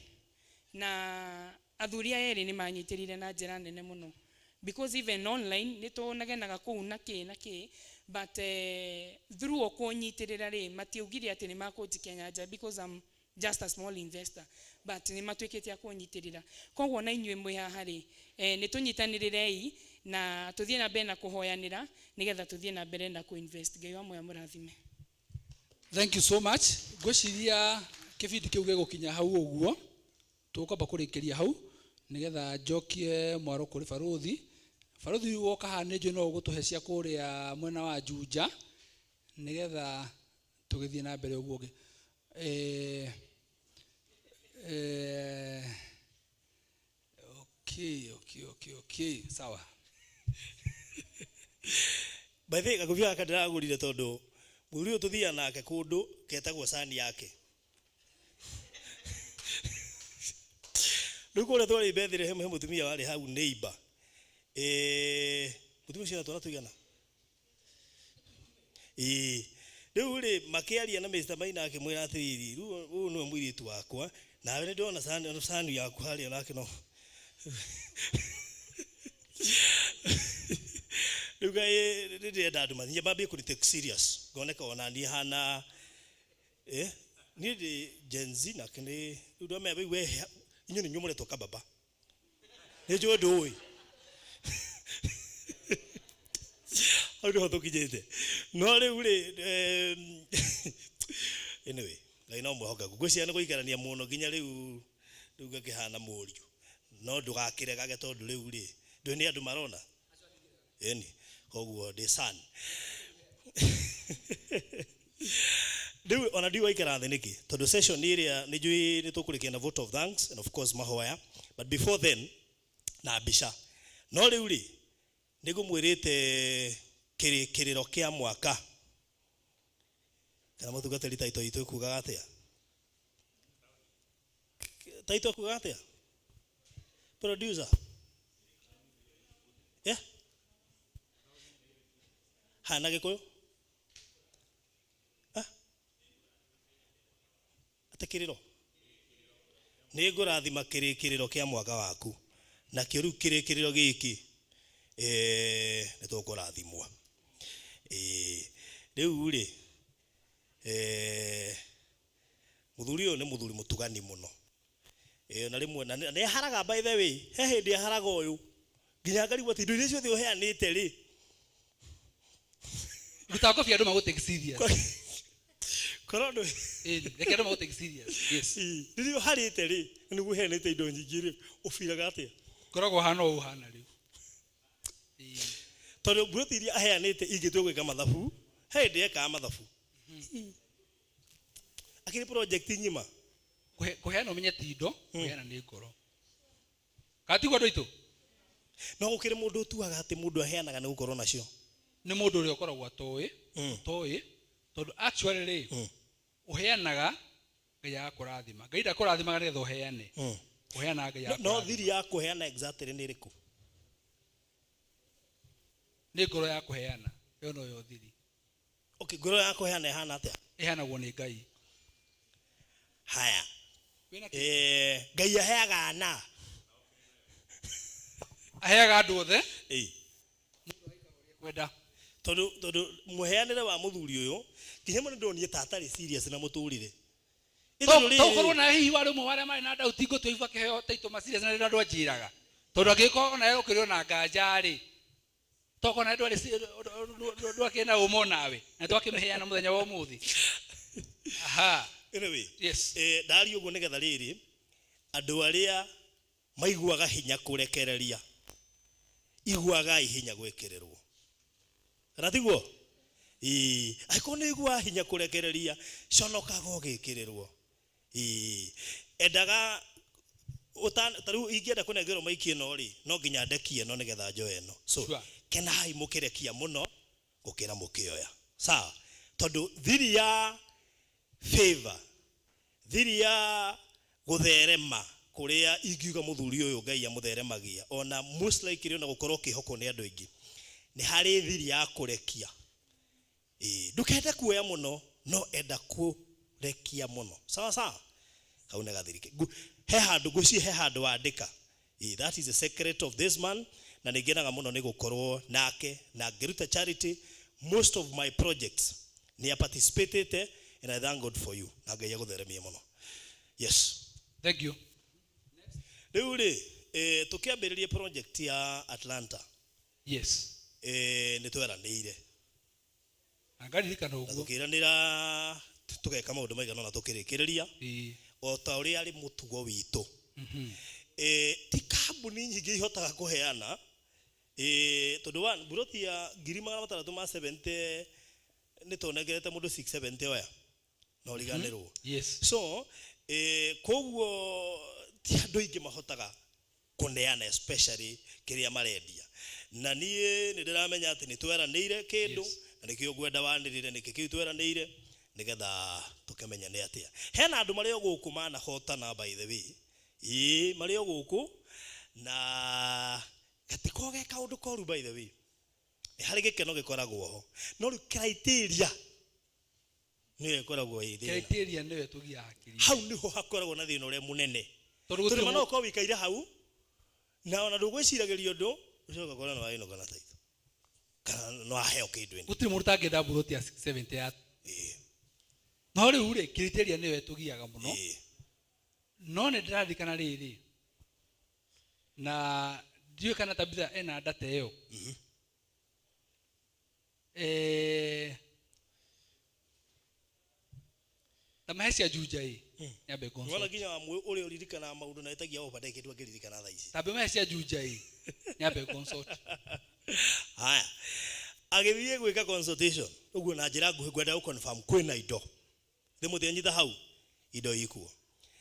na athuri aya erĩ nĩ manyitĩrĩire na njĩra nene mũno. Because even online, nĩ tũnegenaga kũu na kĩ na kĩ, but through o kũnyitĩrĩra rĩ, matiaugire atĩ nĩ makũnjikia nyanja because I'm just a small investor, but nĩ matuĩkĩte a kũnyitĩrĩra. Koguo na inyuĩ mwĩ haha rĩ, nĩ tũnyitanĩrĩrei na tũthiĩ na mbere na kũhoyanĩra nĩgetha tũthiĩ na mbere na kũinvest. Ngai wa muoyo amũrathime. Thank you so much. Ngwĩciria kĩbindi kĩu gĩgũkinya hau ũguo, tũkwamba kũrĩkĩria hau nĩgetha njokie mwaro kũrĩ Baruthi. Baruthi woka haha nĩ njũĩ no ũgũtũhe cia kũrĩa mwena wa Juja nĩgetha tũgĩthiĩ na mbere ũguo ũngĩ. Okay, okay, okay, okay, sawa. By the way, gakũbia gaka ndĩragũrire tondũ mũthuri ũyũ tũthiaga nake kũndũ ketagwo cani yake. Rĩu kũrĩa twarĩ Bethlehem he mũtumia warĩ hau neighbor. Mũtumia ũcio ena twana tũigana? Rĩu rĩ makĩaria na Mr. Maina akĩmwĩra atĩrĩrĩ, rĩu ũyũ nĩwe mũirĩtu wakwa, nawe nĩ ndĩrona cani yaku harĩa nake no. Rĩu Ngai nĩ ndĩrenda andũ mathiĩ mambie kũni take serious, ngoneka ona niĩ hana, niĩ ndĩ Gen Z nake nĩ rĩu ndamenya rĩu we inyuĩ nĩ inyuĩ mũretwo kababa. Nĩ njũĩ ndũĩ. Hau nĩho tũkinyĩte. No rĩu rĩ, anyway, Ngai no mwĩhokeku. Ngwĩciria nĩ gũikarania mũno nginya rĩu rĩu ngakĩhana mũriũ. No ndũgakĩregage tondũ rĩu rĩ, ndũĩ nĩ andũ marona. Ĩni, koguo ndĩ son. Rĩu ona ndiũĩ waikara thĩ nĩkĩ, tondũ session ĩrĩa nĩ njũĩ nĩ tũkũrĩkia na vote of thanks and of course mahoya, but before then na mbica. No rĩu rĩ, nĩ ngũmwĩrĩte kĩrĩkĩrĩro kĩa mwaka. Kana mũtungatĩri taito itũ ĩkugaga atĩa? Taito ĩkugaga atĩa? Producer. Yeah? Hana Gĩkũyũ? Atĩ kĩrĩro? Nĩ ngũrathima kĩrĩkĩrĩro kĩa mwaka waku. Nakĩo rĩu kĩrĩkĩrĩro gĩkĩ, nĩ tũkũrathimwo. Rĩu rĩ, mũthuri ũyũ nĩ mũthuri mũtugani mũno. Na rĩmwe, na nĩ aharaga by the way, he hĩndĩ aharaga ũyũ. Nginya ngarigwo atĩ indo iria ciothe ũheanĩte rĩ. Ruta kobi andũ magũ take serious. Korwo ndũ- Reke andũ magũ take serious. Yes. Rĩrĩa ũharĩte rĩ, nĩguo ũheanĩte indo nyingĩ rĩ, ũbiraga atĩa? Ngoragwo hana ũũ hana rĩu. Tondũ mburoti iria aheanĩte ingĩtua gwĩka mathabu, he hĩndĩ ekaga mathabu. Akĩrĩ project ng'ima. Kũheana ũmenye ti indo, kũheana nĩ ngoro. Kana tiguo andũ aitũ? No gũkĩrĩ mũndũ ũtuaga atĩ mũndũ aheanaga nĩ gũkorwo nacio. Nĩ mũndũ ũrĩa ũkoragwo atoĩ, atoĩ, tondũ actually rĩ, ũheanaga Ngai agakũrathima. Ngai ndakũrathimaga nĩgetha ũheane. Ũheanaga Ngai No agakũrathima. thiri ya kũheana exactly nĩ ĩrĩkũ? Nĩ ngoro ya kũheana. Ĩyo noyo thiri. Okay, ngoro ya kũheana ĩhana atĩa? Ĩheanagwo nĩ Ngai. Haya. Wĩna kĩ? Ngai aheaga ana. Aheaga andũ othe. Ĩĩ. Kwenda. Tondu muheanĩre wa mũthuri ũyũ nginya mũno ndonire ta atarĩ serious na mũtũrĩre. Tokorwo nawe hihi warĩ ũmwe wa arĩa marĩ na ndauti ngũtũ ibu akĩheo taitũ ma serious na rĩrĩa andũ anjĩraga. Tondũ angĩkorwo nawe ũkĩrĩ ona nganja rĩ, tokorwo nawe ndwakĩrĩ na ũma onawe na twakĩmĩheana mũthenya wa ũmũthĩ. Aha. Anyway, yes. Ndaria ũguo nĩgetha rĩrĩ andũ arĩa maiguaga hinya kũrekereria iguagai hinya gwĩkĩrĩrwo. Kana tiguo? Ĩĩ, angĩkorwo nĩ ũiguaga hinya kũrekereria conokaga ũgĩkĩrĩrwo. Ĩĩ, endaga ta rĩu ingĩenda kũnengerwo maiki ĩno rĩ, no nginya ndekie ĩno nĩgetha njoe ĩno. So, Sure. kenai mũkĩrekia mũno gũkĩra mũkĩoya. Sawa? Tondũ thiri ya favor, thiri ya gũtherema kũrĩa ingiuga mũthuri ũyũ Ngai amũtheremagia, ona most likely ona gũkorwo ũkĩhokwo nĩ andũ aingĩ, nĩ harĩ thiri ya kũrekia. Ĩĩ, ndũkende kuoya mũno, no enda kũrekia mũno. Sawa sawa? Kau nĩ gathiri ke. He handũ ngwĩciria he handũ wandĩka. Ĩĩ, that is the secret of this man, na nĩ ngenaga mũno nĩ gũkorwo nake na ngĩruta charity. Most of my projects nĩ aparticipatĩte, and I thank God for you. Na Ngai agũtheremie mũno. Yes. Thank you. Rĩu rĩ, tũkĩambĩrĩria project ya Atlanta. Yes. Nĩ tweranĩire. Na ngaririkana Na ũguo. tũkĩranĩra tũgeka maũndũ maigana ũna tũkĩrĩkĩrĩria. Ĩĩ. O ta ũrĩa arĩ mũtugo witũ. Ti kambuni nyingĩ ihotaga kũheana. Tondũ one, mburoti ya ngiri magana matandatũ ma 70 nĩ tũnengerete mũndũ 670 oya. Na ũriganĩrwo. Yes. So, koguo ti andũ aingĩ mahotaga kũneana especially kĩrĩa marendia. Na niĩ nĩ ndĩramenya atĩ nĩ tweranĩire kĩndũ, Yes. na nĩkĩo ngwenda wanĩrĩre nĩkĩ kĩu tweranĩire nĩgetha tũkĩmenye nĩ atĩa. Hena andũ marĩ o gũkũ manahotana by the way. Ĩĩ, marĩ o gũkũ na gatikoragwo ge kaũndũ koru by the way. Nĩ harĩ gĩkeno gĩkoragwo ho. No rĩu criteria nĩyo ĩkoragwo ĩ thĩna. Criteria nĩyo ĩtũgiaga hakiri. Hau nĩho hakoragwo na thĩna ũrĩa mũnene. Tondũ gũtirĩ Tondũ ma no ũkorwo wĩikaire hau na ona ndũgwĩciragĩria ũndũ, ũcoke ũkore nĩ wainũka na taitũ. Kana nĩ waheo kĩndũ ĩno. Gũtirĩ mũndũ ũtangĩenda mburoti ya 670 ya. Ĩĩ. No rĩu rĩ, criteria nĩyo ĩtũgiaga mũno. Ĩĩ. No nĩ ndĩraririkana rĩrĩ, na ndiũĩ kana Tabitha ena data ĩyo. Ta mahe cia Juja ĩ, nyambe consult. Wona nginya wa ũrĩa ũririkanaga maũndũ na ĩtagia over ndagĩka kĩndũ angĩririkana thaa ici. Tambe mahe cia Juja ĩ, nyambe consult. Haya. Agĩthiĩ gwĩka consultation, ũguo na njĩra nguhĩ ngwenda gũ-confirm kwĩna indo. Thĩ mũtianyita hau, indo ikuo.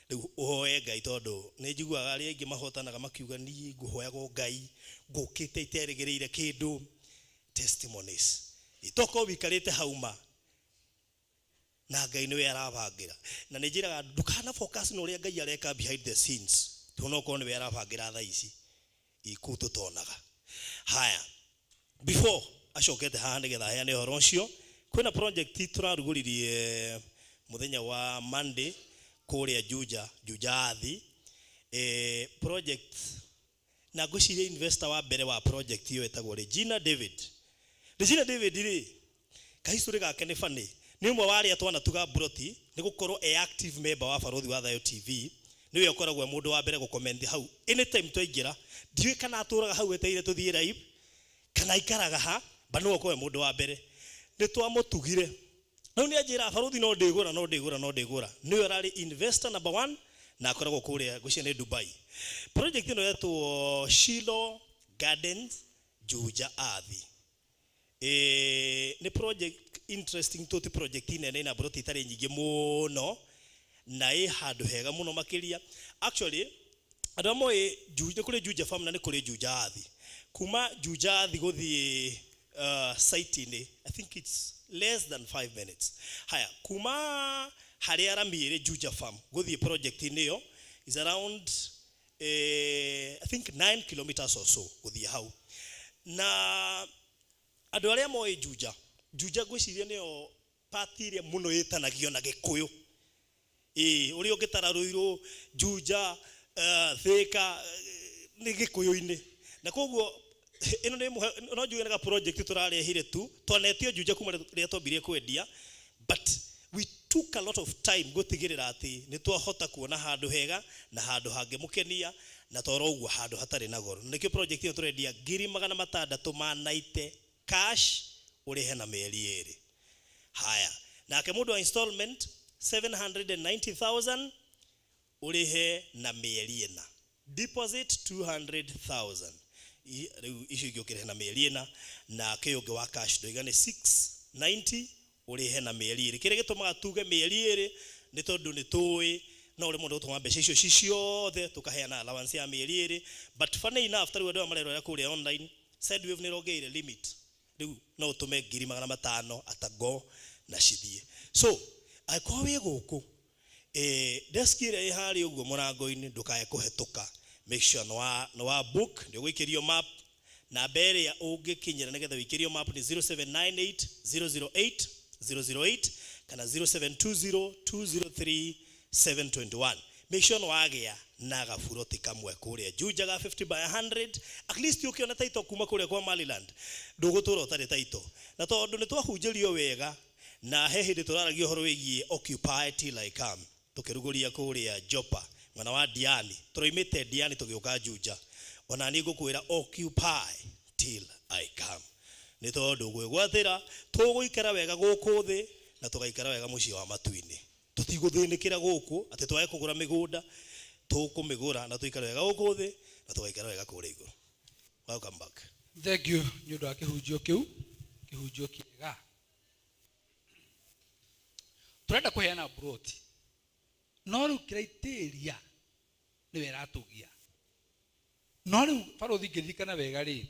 Rĩu ũhoe Ngai tondũ nĩ njiguaga arĩa aingĩ mahotanaga makiuga niĩ ngũhoyaga Ngai, ngũkĩte iterĩgĩrĩire kĩndũ. Testimonies. Tokorwo wĩikarĩte hau ma, na Ngai nĩwe arabangĩra. Na nĩ njĩraga ndũkana focus na ũrĩa Ngai areka behind the scenes. Tondũ no ũkorwo nĩwe arabangĩra thaa ici. Ikuu tũtonaga. Haya. Before acokete haha nĩgetha aheane ũhoro ũcio, kwĩna project tũrarugũririe mũthenya wa Monday kũrĩa Juja, Juja Athi. Project na ngwĩciria investor wa mbere wa project ĩyo ĩtagwo Regina David. Regina David rĩ, kahistory gake nĩ funny. Nĩ ũmwe wa arĩa twanatuga mburoti nĩ gũkorwo e active member wa Barũthi wa Thayũ TV. Nĩwe ũkoragwo e mũndũ wa mbere gũcomment hau anytime twaingĩra. Ndiũĩ kana atũraga hau etereire tũthiĩ live kana aikaraga ha, but nĩwe ũkoragwo e mũndũ wa mbere. Nĩ twamũtugire. Rĩu nĩ anjĩra Barũthi no ndĩgũra, no ndĩgũra, no ndĩgũra. Nĩwe ũrarĩ investor number 1 na akoragwo kũrĩa ngwĩciria nĩ Dubai. Project ĩno yetwo Shiloh Gardens Juja Athi. Nĩ project interesting to ti project nene ina mburoti itarĩ nyingĩ mũno na ĩ handũ hega mũno makĩria. Actually andũ amwe moĩ Juja, nĩ kũrĩ Juja Farm na nĩ kũrĩ Juja Athi. Kuma Juja Athi gũthiĩ site-inĩ, I think it's less than 5 minutes. Haya, kuma harĩa rami ĩrĩ Juja Farm gũthiĩ project-inĩ ĩyo is around I think 9 kilometers or so gũthiĩ hau. Na andũ arĩa moĩ Juja, Juja ngwĩciria nĩyo part ĩrĩa mũno ĩtanagio na Gĩkũyũ. Ĩĩ, ũrĩa ũngĩtara Ruiru, Juja, Thika, nĩ Gĩkũyũ-inĩ. Na koguo ĩno nĩ no njuge nĩ ga project tũrarehire tu twanetio Juja kuma rĩrĩa twambirie kwendia, but we took a lot of time gũtigĩrĩra atĩ nĩ twahota kuona handũ hega na handũ hangĩmũkenia na toro ũguo handũ hatarĩ na goro. Na nĩkĩo project ĩno tũrendia ngiri magana matandatũ ma naite cash ũrĩhe na mĩeri ĩrĩ. Haya, nake mũndũ wa installment 790,000 ũrĩhe na mĩeri ĩna, deposit 200,000. Rĩu icio ingĩ ũkĩrĩhe na mĩeri ĩna. Nake ũngĩ wa cash ndoiga nĩ 690 ũrĩhe na mĩeri ĩrĩ. Kĩrĩa gĩtũmaga tuge mĩeri ĩrĩ nĩ tondũ nĩ tũĩ no ũrĩ mũndũ gũtũma mbeca icio ci ciothe, tũkaheana allowance ya mĩeri ĩrĩ. But funny enough, tarĩu andũ aya marerorera kũrĩa online, Sendwave nĩ ĩrongereire limit, rĩu no ũtũme ngiri magana matano atago na cithiĩ. So angĩkorwo wĩ gũkũ, desk ĩrĩa ĩ harĩa ũguo mũrango-inĩ, ndũkae kũhetũka, make sure nĩ wa book, nĩ ũgũikĩrio map. Namba ĩrĩa ũngĩkinyĩra nĩgetha wĩikĩrio map nĩ 0798 008 008 kana 0720 203 721. Make sure nĩ wagĩa na gaburoti kamwe kũrĩa Juja ga 50 by 100, at least ũkĩona title kuma kũrĩa kwa Maryland ndũgũtũra ũtarĩ title. Na tondũ nĩ twahunjĩrio wega na he hĩndĩ tũraragia ũhoro wĩgiĩ occupy till I come, tũkĩrugũria kũrĩa Jopa mwena wa Diani, tũroimĩte Diani tũgĩũka Juja, ona niĩ ngũkwĩra occupy till I come, nĩ tondũ gwĩgwatĩra tũgũikara wega gũkũ thĩ na tũgaikara wega mũciĩ wa matu-inĩ. Tũtigũthĩnĩkĩra gũkũ atĩ twage kũgũra mĩgũnda, tũkũmĩgũra na tũikare wega gũkũ thĩ na tũgaikara wega kũrĩa igũrũ. Welcome back. Thank you nĩ ũndũ wa kĩhunjio kĩu, kĩhunjio kĩega. Tũrenda kũheana broti, no rĩu criteria nĩwe ĩratũgia. No rĩu barũthi ngĩririkana wega rĩ,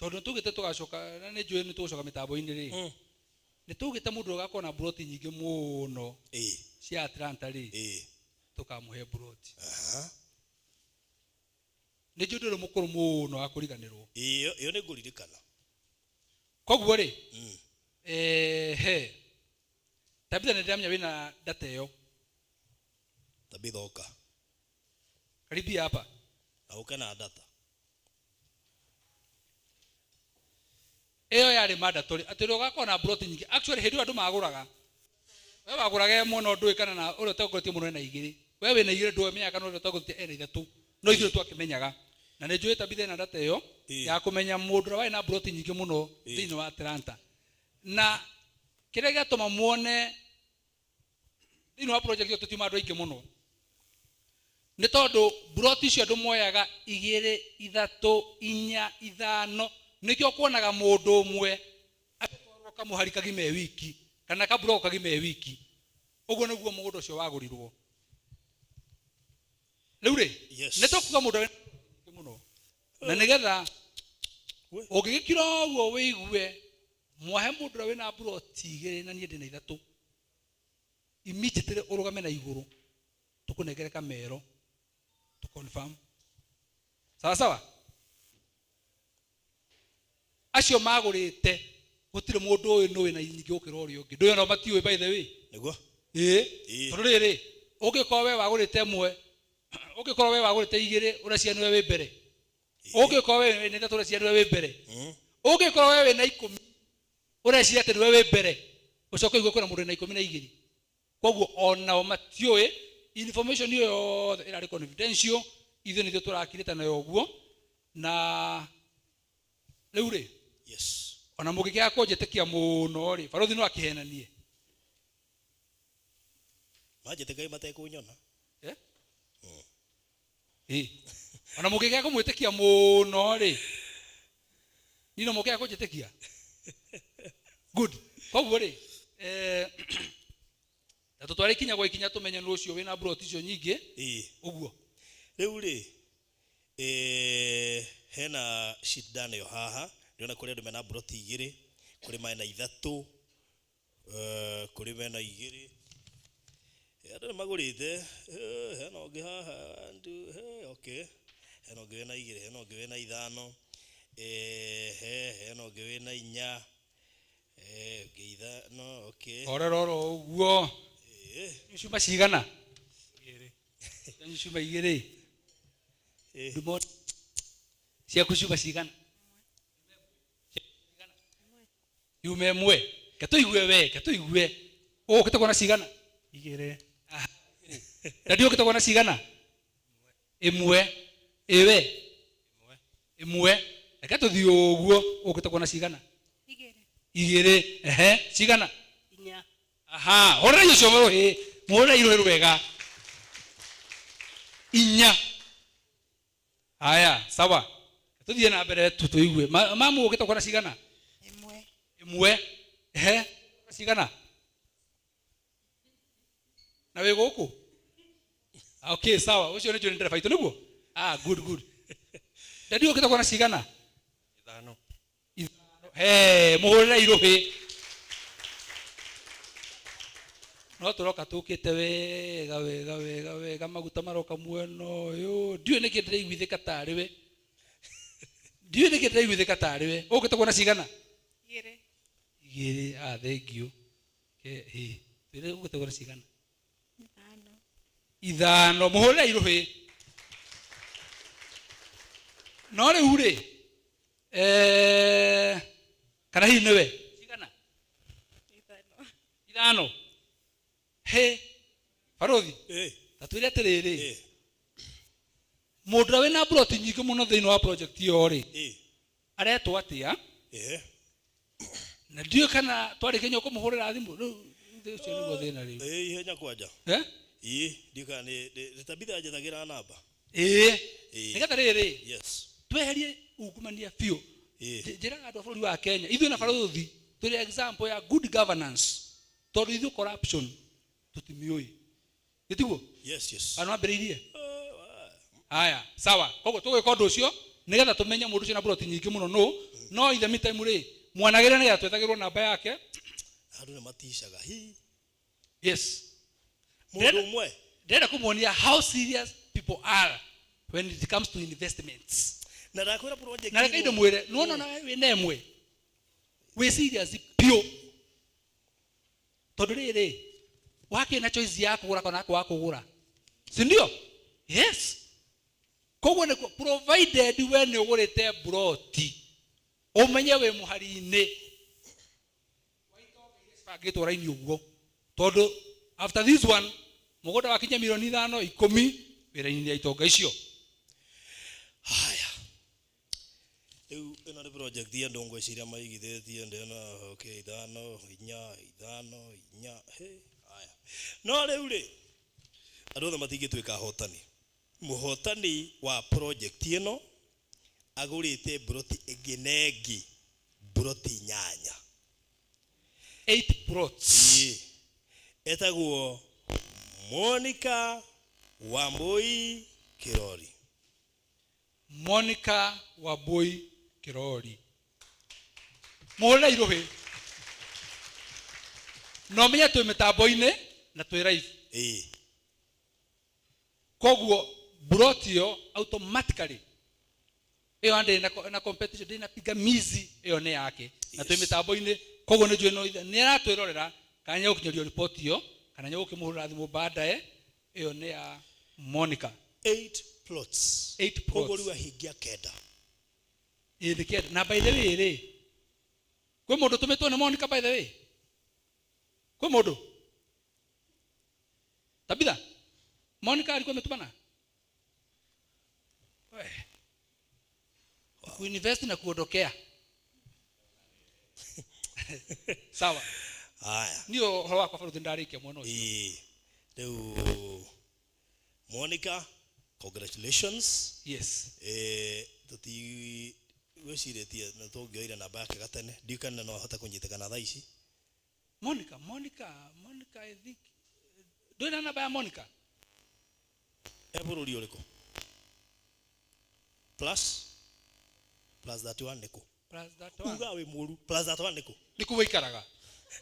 tondũ nĩtũgĩte tũgacoka, na nĩ njũĩ nĩtũgũcoka mĩtambo-inĩ rĩ, nĩtũgĩte mũndũ ũgakorwo na broti nyingĩ mũno cia Atlanta rĩ, tũkamũhe broti. Nĩ njũĩ ndũrĩ mũkũrũ mũno wa kũriganĩrwo. Ĩyo nĩ ngũririkana. Koguo rĩ, he Tabitha nĩ ndĩramenya wĩna data ĩyo. Tabitha ũka. Karibia hapa. Na ũke na data. Ĩyo yarĩ mandatory atĩ ũrĩa ũgakorwo na broti nyingĩ. Actually hĩndĩ ĩyo andũ magũraga, we wagũraga ĩmwe no ndũĩ kana na ũrĩa ũtongoretie mũno ena igĩrĩ, we wĩna igĩrĩ ndũmenyaga kana ũrĩa ũtongoretie ena ithatũ, no ithuĩ twakĩmenyaga. Na nĩ njũĩ Tabitha ena data ĩyo ya kũmenya mũndũ ũrĩa warĩ na broti nyingĩ mũno thĩinĩ wa Atlanta. Na kĩrĩa gĩatũma muone thĩinĩ wa project ĩyo tũtiuma andũ aingĩ mũno nĩ tondũ broti icio andũ moyaga igĩrĩ, ithatũ, inya, ithano. Nĩkĩo kuonaga mũndũ ũmwe agĩtwarwo kamũhari kagima e wiki kana kaburoko kagima e wiki. Ũguo nĩguo mũgũnda ũcio wagũrirwo. Rĩu rĩ, nĩ tũkuga mũndũ wĩna mũno na nĩgetha ũngĩgĩkira ũguo wĩigue mwahe mũndũ ũrĩa wĩna broti igĩrĩ na niĩ ndĩna ithatũ, immediately ũrũgame na igũrũ tũkũnengere kamero tũ confirm. Sawa sawa? Acio magũrĩte gũtirĩ mũndũ ũyũ nũĩ na nyingĩ gũkĩra ũrĩa ũngĩ. Ndũĩ ona matiũĩ by the way. Nĩguo? Tondũ rĩrĩ, ũngĩkorwo we wagũrĩte ĩmwe, ũngĩkorwo we wagũrĩte igĩrĩ, ũreciria nĩwe wĩ mbere. Ũngĩkorwo we wĩna ithatũ, ũreciria nĩwe wĩ mbere. Ũngĩkorwo we wĩna ikũmi, ũreciria atĩ nĩwe wĩ mbere. Ũcoke ũigue kwĩna mũndũ wĩna ikũmi na igĩrĩ. Koguo onao matiũĩ, information ĩyo yothe ĩrarĩ confidential, ithuĩ nithuĩ tũrakirĩte nayo ũguo. Na rĩu rĩ, ona mũngĩkĩaga kũnjĩtĩkia mũno rĩ, barũthi no akĩhenanie. Manjĩtĩkagia matekũnyona. Ona mũngĩkĩaga kũmwĩtĩkia mũno rĩ, niĩ no mũngĩaga kũnjĩtĩkia. Good. Koguo rĩ, na tũtware ikinya gwa ikinya tũmenye nũ ũcio wĩna broti icio nyingĩ. Ũguo. Rĩu rĩ, hena sheet ndanayo haha, ndĩrona kũrĩ andũ mena broti igĩrĩ, kũrĩ mena ithatũ, kũrĩ mena igĩrĩ. Andũ nĩmagũrĩte, hena ũngĩ haha, andũ, okay. Hena ũngĩ wĩna igĩrĩ, hena ũngĩ wĩna ithano, hena ũngĩ wĩna inya, ũngĩ ithano, okay. Horera oro ũguo. Cuma cigana? Igĩrĩ. Cianyu ciuma igĩrĩ. Ndumona ciaku ciuma cigana? Yume ĩmwe. Ke tũigue we, ke tũigue. Ũkĩte kuona cigana? Igĩrĩ. Dadi ũkĩte kuona cigana? Ĩmwe. Ĩwe? Ĩmwe. Reke tũthiĩ ũguo, ũkĩte kuona cigana? Igĩrĩ. Ehe, cigana? Inya. Aha, hũrĩrai ũcio rũhĩ, mũhũrĩrai rũhĩ rwega. Inya. Haya, sawa. Tũthiĩ na mbere tũigue. Mamu ũkĩte kuona cigana? Ĩmwe. Ĩmwe. Ehe, cigana? Na wĩ gũkũ? Okay, sawa. Ũcio nĩ njũĩ nĩ ndereba itũ nĩguo? Ah, good, good. Dadi ũkĩte kuona cigana? Ithano. Ithano. He, mũhũrĩre irũhĩ. No tũroka tũkĩte wega wega wega wega, maguta maroka mwena ũyũ. Ndiũĩ nĩkĩ ndĩraiguithĩka tarĩ we. Ndiũĩ nĩkĩ ndĩraiguithĩka tarĩ we. Ũkĩte kuona cigana? Igĩrĩ. Igĩrĩ. Ah, thank you. Ke, twĩre ũkĩte kuona cigana? Ithano. Ithano. Mũhũrĩre irũhĩ. No rĩu rĩ, kana hihi nĩwe? Cigana? Ithano. Ithano. He, barothi. Ta twĩre atĩrĩrĩ. Mũndũ ũrĩa wĩna plot nyingĩ mũno thĩinĩ wa project ĩyo rĩ, aretwo atĩa? Na ndiũĩ kana twarĩkia nĩ ũkũmũhũrĩra thimũ. Rĩu ũcio nĩguo thĩna rĩu. Ihenya kwanja. Ndiũĩ kana nĩ Tabitha anjethagĩra namba. Nĩgetha rĩrĩ, Yes. tweherie ungumania biũ. Njĩraga andũ a bũrũri wa Kenya, ithuĩ na barothi tũrĩ example ya good governance, tondũ ithuĩ corruption tũtimĩũĩ. Gĩtiguo? Yes, yes. Kana wambĩrĩirie? Haya, sawa. Koguo tũgwĩka ũndũ ũcio nĩgetha tũmenye mũndũ ũcio na plot nyingĩ mũno nũ. No in the meantime rĩ, mwanagĩre nĩgetha twethagĩrwo namba yake. Andũ nĩ maticaga. Hi. Yes. Mũndũ ũmwe. Ndĩrenda kũmuonia how serious people are when it comes to investments. Na ndakwĩra project Na reke ndĩmwĩre, nĩwona nawe wĩna ĩmwe. Wĩ serious biũ. Tondũ rĩrĩ, wakĩ na choice ya kũgũra kana kwaga kũgũra. Si ndio? Yes. Koguo nĩ provided we nĩ ũgũrĩte plot, ũmenye wĩ mũhari-inĩ. Bangĩtwo raini ũguo. Tondũ after this one, mũgũnda wakinya milioni 5, 10, wĩra-inĩ ya itonga icio. Haya. Rĩu ĩno nĩ project ya andũ ngwĩciria maigithĩtie ndĩna, okay, 5, 4, 5, 4, he, haya. No rĩu rĩ, andũ othe matingĩtuĩka ahotani. Mũhotani wa project ĩno agũrĩte plot ĩngĩ na ĩngĩ, plot 8. 8 plots. Etagwo Monica Wambui Kirori. Monica Wambui Kirori. Mũhũrĩre irũhĩ. No menye twĩ mĩtambo-inĩ na twĩ live. Koguo plot ĩyo automatically ĩyo ndĩ na competition, ndĩ na pingamizi, ĩyo nĩ yake. Na twĩ mĩtambo-inĩ, koguo nĩ njũĩ no ithe, nĩ aratwĩrorera kana nĩ egũkinyĩrio report ĩyo, kana nĩ egũkĩmũhũrĩra thimũ baadaye. Ĩyo nĩ ya Monica. 8 plots. 8 Koguo plots. rĩu ahingia 9. Ĩĩ, nĩ 9. Na by the way rĩ, kwĩ mũndũ ũtũmĩtwo nĩ Monica by the way? Kwĩ mũndũ? Tabitha, Monica alikuwa ametumana? We. Kuinvest na kuondokea. Sawa. Haya. Niĩ ũhoro wakwa baruthi ndarĩkia mwena ũcio. Rĩu Monica, congratulations. Yes. Tũti gwĩcirĩtie na tũngĩoire namba yake gatene. Ndiũĩ kana no ahote kũnyitĩkana thaa ici. Monica, Monica, Monica, I think. Ndũĩ na namba ya Monica? E bũrũri ũrĩkũ? Plus? Plus 31 nĩkũ? Plus 31. Uga wĩ mũru. Plus 31 nĩkũ? Nĩ kũu waikaraga.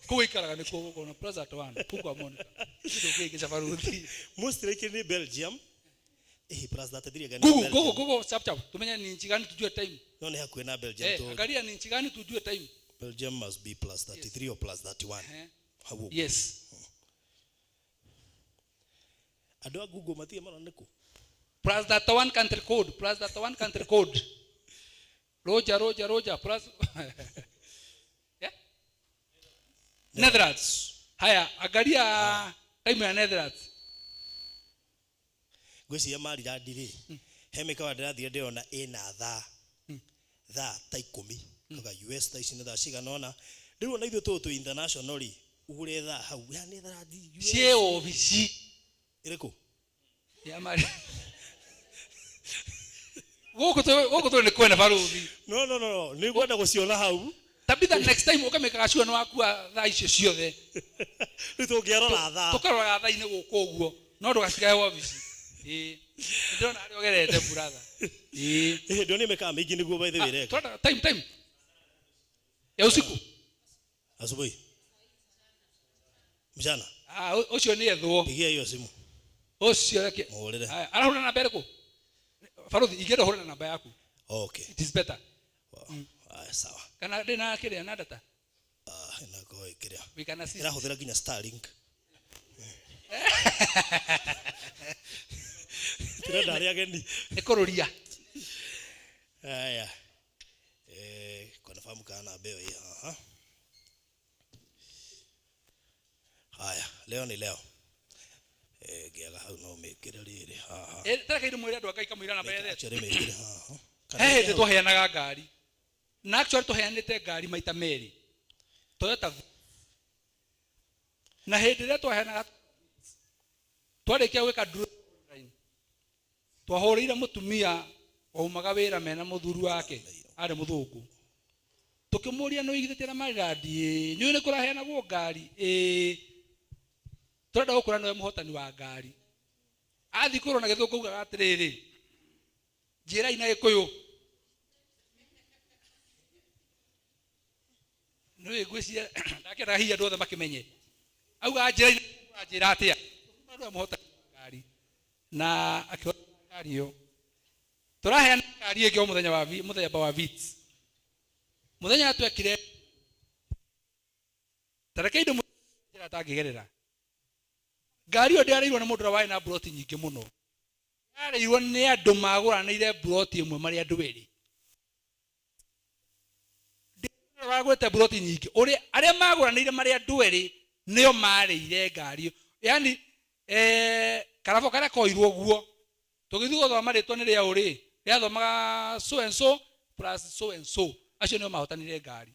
Kũu waikaraga nĩkuo gũkorwo na plus 31. Kũu kwa Monica. Ndũngĩingĩca baruthi. Most likely nĩ Belgium. Plus 33 again. Google, Belgium. Google, Google, chap, chap. Tumenye ni nchi gani tujue time. No, ni hakuhĩ na Belgium tu. Angalia ni nchi gani tujue time. Belgium must be plus 33 or plus 31. Hau ũguo. Yes. Andũ a Google matirĩ marona nĩkũ? Plus that one country code, plus that one country code. Roger, Roger, Roger, plus yeah? Netherlands. Haya, angalia time ya Netherlands. Ngwĩciria Maryland rĩ, he mĩkawa ndĩrathiĩ ndĩrona ĩna thaa thaa ta 10 kauga US thaa ici nĩ thaa cigana ũna. Rĩu ona ithuĩ tũũ twĩ international rĩ, ũgũre thaa hau ya Netherlands, US. Ciĩ obici ĩrĩkũ? Ya Mari. Gũkũ gũkũ tũrĩ nĩ kwena baruthi. No, no, no, no, nĩ ngwenda gũciona hau. Tabitha, next time ũkamĩkaga sure nĩ wakua thaa icio ciothe. Rĩu tũngĩarora thaa. Tũkaroraga thaa-inĩ gũkũ ũguo, no ndũgacikae obici. Ĩĩ. Ndĩrona harĩa ũgerete brother. Ĩĩ. Ĩĩ, ndĩronire mĩkawa mĩingĩ nĩguo by the way reka. Twenda time, time. Ya usiku. Asubuhi. Mchana. Ah, ũcio nĩ ethwo. Pigia hiyo simu. Ũcio reke. Mũhũrĩre. Haya, arahũra namba ĩrĩkũ? Baruthi, ingĩenda ũhũre na namba yaku. Okay. It is better. Wow. Haya, sawa. Kana ndĩ na kĩrĩa na data? Ah, ina kwa kĩrĩa. We can assist. Ĩrahũthĩra nginya Starlink. Tũrenda arĩa ageni. Nĩ kũrũria. Haya. Confirm kana namba ĩyo ĩ haha. Haya, leo ni leo. Ngĩaga hau no mĩkĩre rĩrĩ haha. Tareke ndĩmwĩre andũ a Ngai kamũira namba yethete. Actually mĩkĩre haha. He hĩndĩ twaheanaga ngari. Na actually tũheanĩte ngari maita merĩ. Toyota. Na hĩndĩ ĩrĩa twaheanaga twarĩkia gwĩka draw online. Twahũrĩire mũtumia waumaga wĩra mena mũthuri wake, arĩ mũthũngũ. Tũkĩmũria nĩ ũigithĩtie na Maryland? Ĩĩ. Nĩ ũĩ nĩ kũraheanagwo ngari? Ĩĩ. Tũrenda gũkũra nĩwe mũhotani wa ngari. Athiĩ kũrwo na gĩthũngũ augaga atĩrĩrĩ, njĩrai na Gĩkũyũ. Nĩũĩ ngwĩciria ndakĩendaga hihi andũ othe makĩmenye. Augaga njĩrai na njĩra atĩa? Nĩwe mũhotani wa ngari. Na akĩhota ngari ĩyo. Tũraheana ngari ĩngĩ o mũthenya wa mũthemba wa Vitz. Mũthenya twekire tareke indo njĩra tangĩgerera. Ngari ĩyo ndĩarĩirwo nĩ mũndũ ũrĩa warĩ na mburoti nyingĩ mũno. Yarĩirwo nĩ andũ magũranĩire mburoti ĩmwe marĩ andũ erĩ. Wagũrĩte mburoti nyingĩ. Ũrĩa arĩa magũranĩire marĩ andũ erĩ nĩo marĩire ngari ĩyo. Yaani, karabo karĩa koirwo ũguo, tũgĩthiĩ gũthoma rĩtwa nĩ rĩa ũrĩ, rĩathomaga so and so plus so and so. Acio nĩo mahotanire ngari.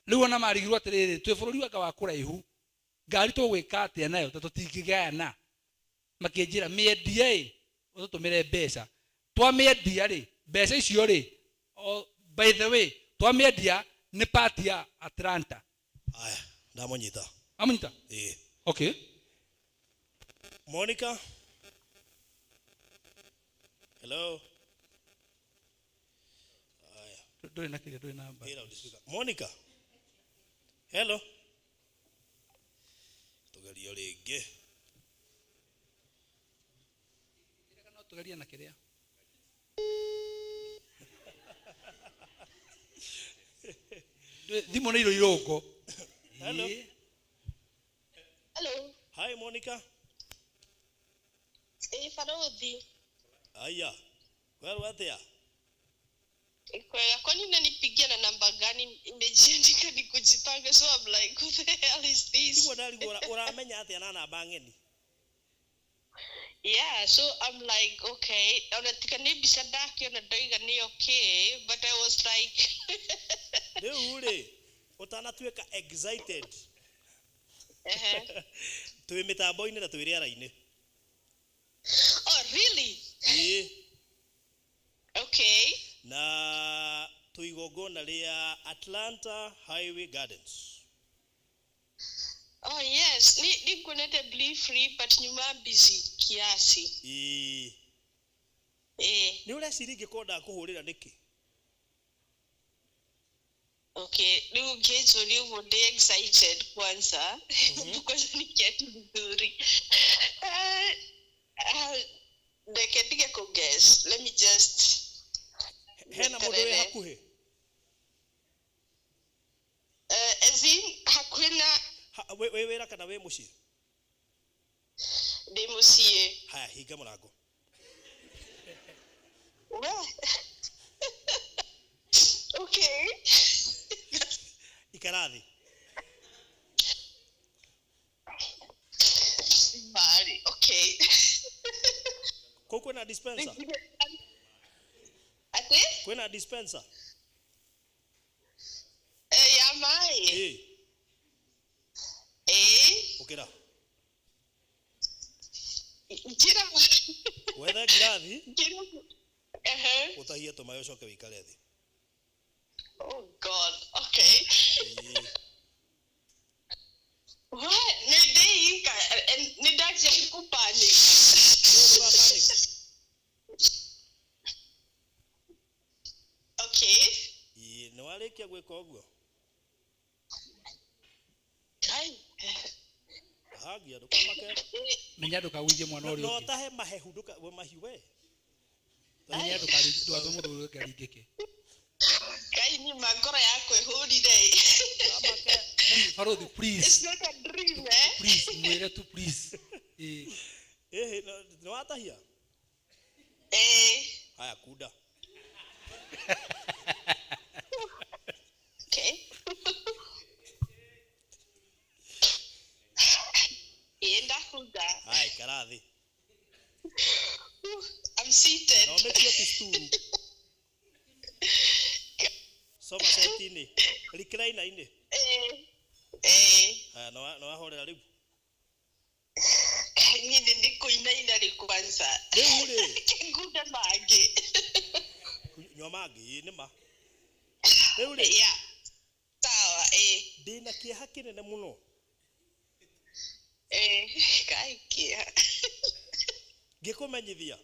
Rĩu ona marigirwo atĩrĩrĩ, twĩ bũrũri wanga wa kũraihu, ngari tũgwĩka atĩa nayo ta tũtingĩgayana. Makĩnjĩra mĩendie ĩ, ũtũtũmĩre mbeca. Twamĩendia rĩ, mbeca icio rĩ, by the way, twamĩendia nĩ part ya Atlanta. Aya, ndamũnyita. Amũnyita? Ĩĩ. Okay. Monica. Hello. Aya. Ndũrĩ na kĩrĩa, ndũrĩ namba. Ĩra loudspeaker. Monica. Hello. Tugerio rĩngĩ. No tugerie na kĩrĩa. Thimũ nĩ irũ irũngo. Hello. Hello. Hi Monica. Farodhi. Aya. Wewe atia? Kwega, kwani unanipigia na namba gani? Nimejiandika ni kujipanga, so I'm like, who the hell is this? Tiguo ndarigwo ũramenya atĩa na namba ng'eni? Yeah, so I'm like, okay, ona tika nĩ mbica ndakĩona ndoiga nĩ okay, but I was like Rĩu rĩ, ũtanatuĩka excited. Ehe. Twĩ mĩtambo-inĩ na twĩ rĩera-inĩ. Oh, really? Ĩĩ. Okay. Na twĩ igongona rĩa Atlanta Highway Gardens. Oh yes, ni nikuonete briefly but nyuma busy kiasi. Ĩĩ. Ĩĩ. Nĩ ũreciria ingĩkorwo ndakũhũrĩra nĩkĩ? Okay, rĩu ngĩnjũria ũguo ndĩ excited kwanza. Kwanza niketi vizuri. Reke ndige kũ guess. Let me just Hena mũndũ wĩ hakuhĩ? As in hakuhĩ na Wĩ wĩra kana wĩ mũciĩ? Ndĩ mũciĩ. Haya, hinga mũrango. We. Okay. Ikara thĩ. Mari, okay. Kũu kwĩna dispenser? Ati? Kwĩna dispenser? Eh, ya maĩ. Ĩĩ. Eh, Ũkĩra. Njĩra. Wethe ngirathi. Njĩra. Ehe. Ũtahie tũmaĩ ũcoke wĩikare thĩ. Oh God. Okay. Ĩĩ. What? Nĩ ndĩika nĩ ndanjia kũpanic. Ndũgapanic. Okay. Ĩĩ, nĩ warĩkia gwĩka ũguo? Ai. Hagia ndũkamake. Menya ndũkagũithie mwana ũrĩa No ũngĩ. ũtahe mahehu ndũka we mahiũ we. Menya ndũgatũme mũndũ ũrĩa ũngĩ aringĩke. Ngai ni ngoro yakwa ĩhũrire. Barothi, please. It's not a dream, eh? Please, mwĩre tu please. Ĩĩ. Ĩhĩ, nĩ watahia? Eh. Haya kunda. Okay. Ĩĩ ndakunda. Haya ikara thĩ. I'm seated. Na ũmĩtie ti sturu. Sofa set-inĩ. Recliner-inĩ. Eh. Eh. Haya nĩ wahorera rĩu. Ngai niĩ nĩ ndĩkũinaina rĩ kwanza. Rĩu rĩ. Ngunda mangĩ. Nyua mangĩ, ĩĩ nĩ ma. Rĩu rĩ. Yeah. Sawa, ĩĩ. Ndĩna kĩeha kĩnene mũno. Eh, Ngai kĩeha. Ngĩkũmenyithia.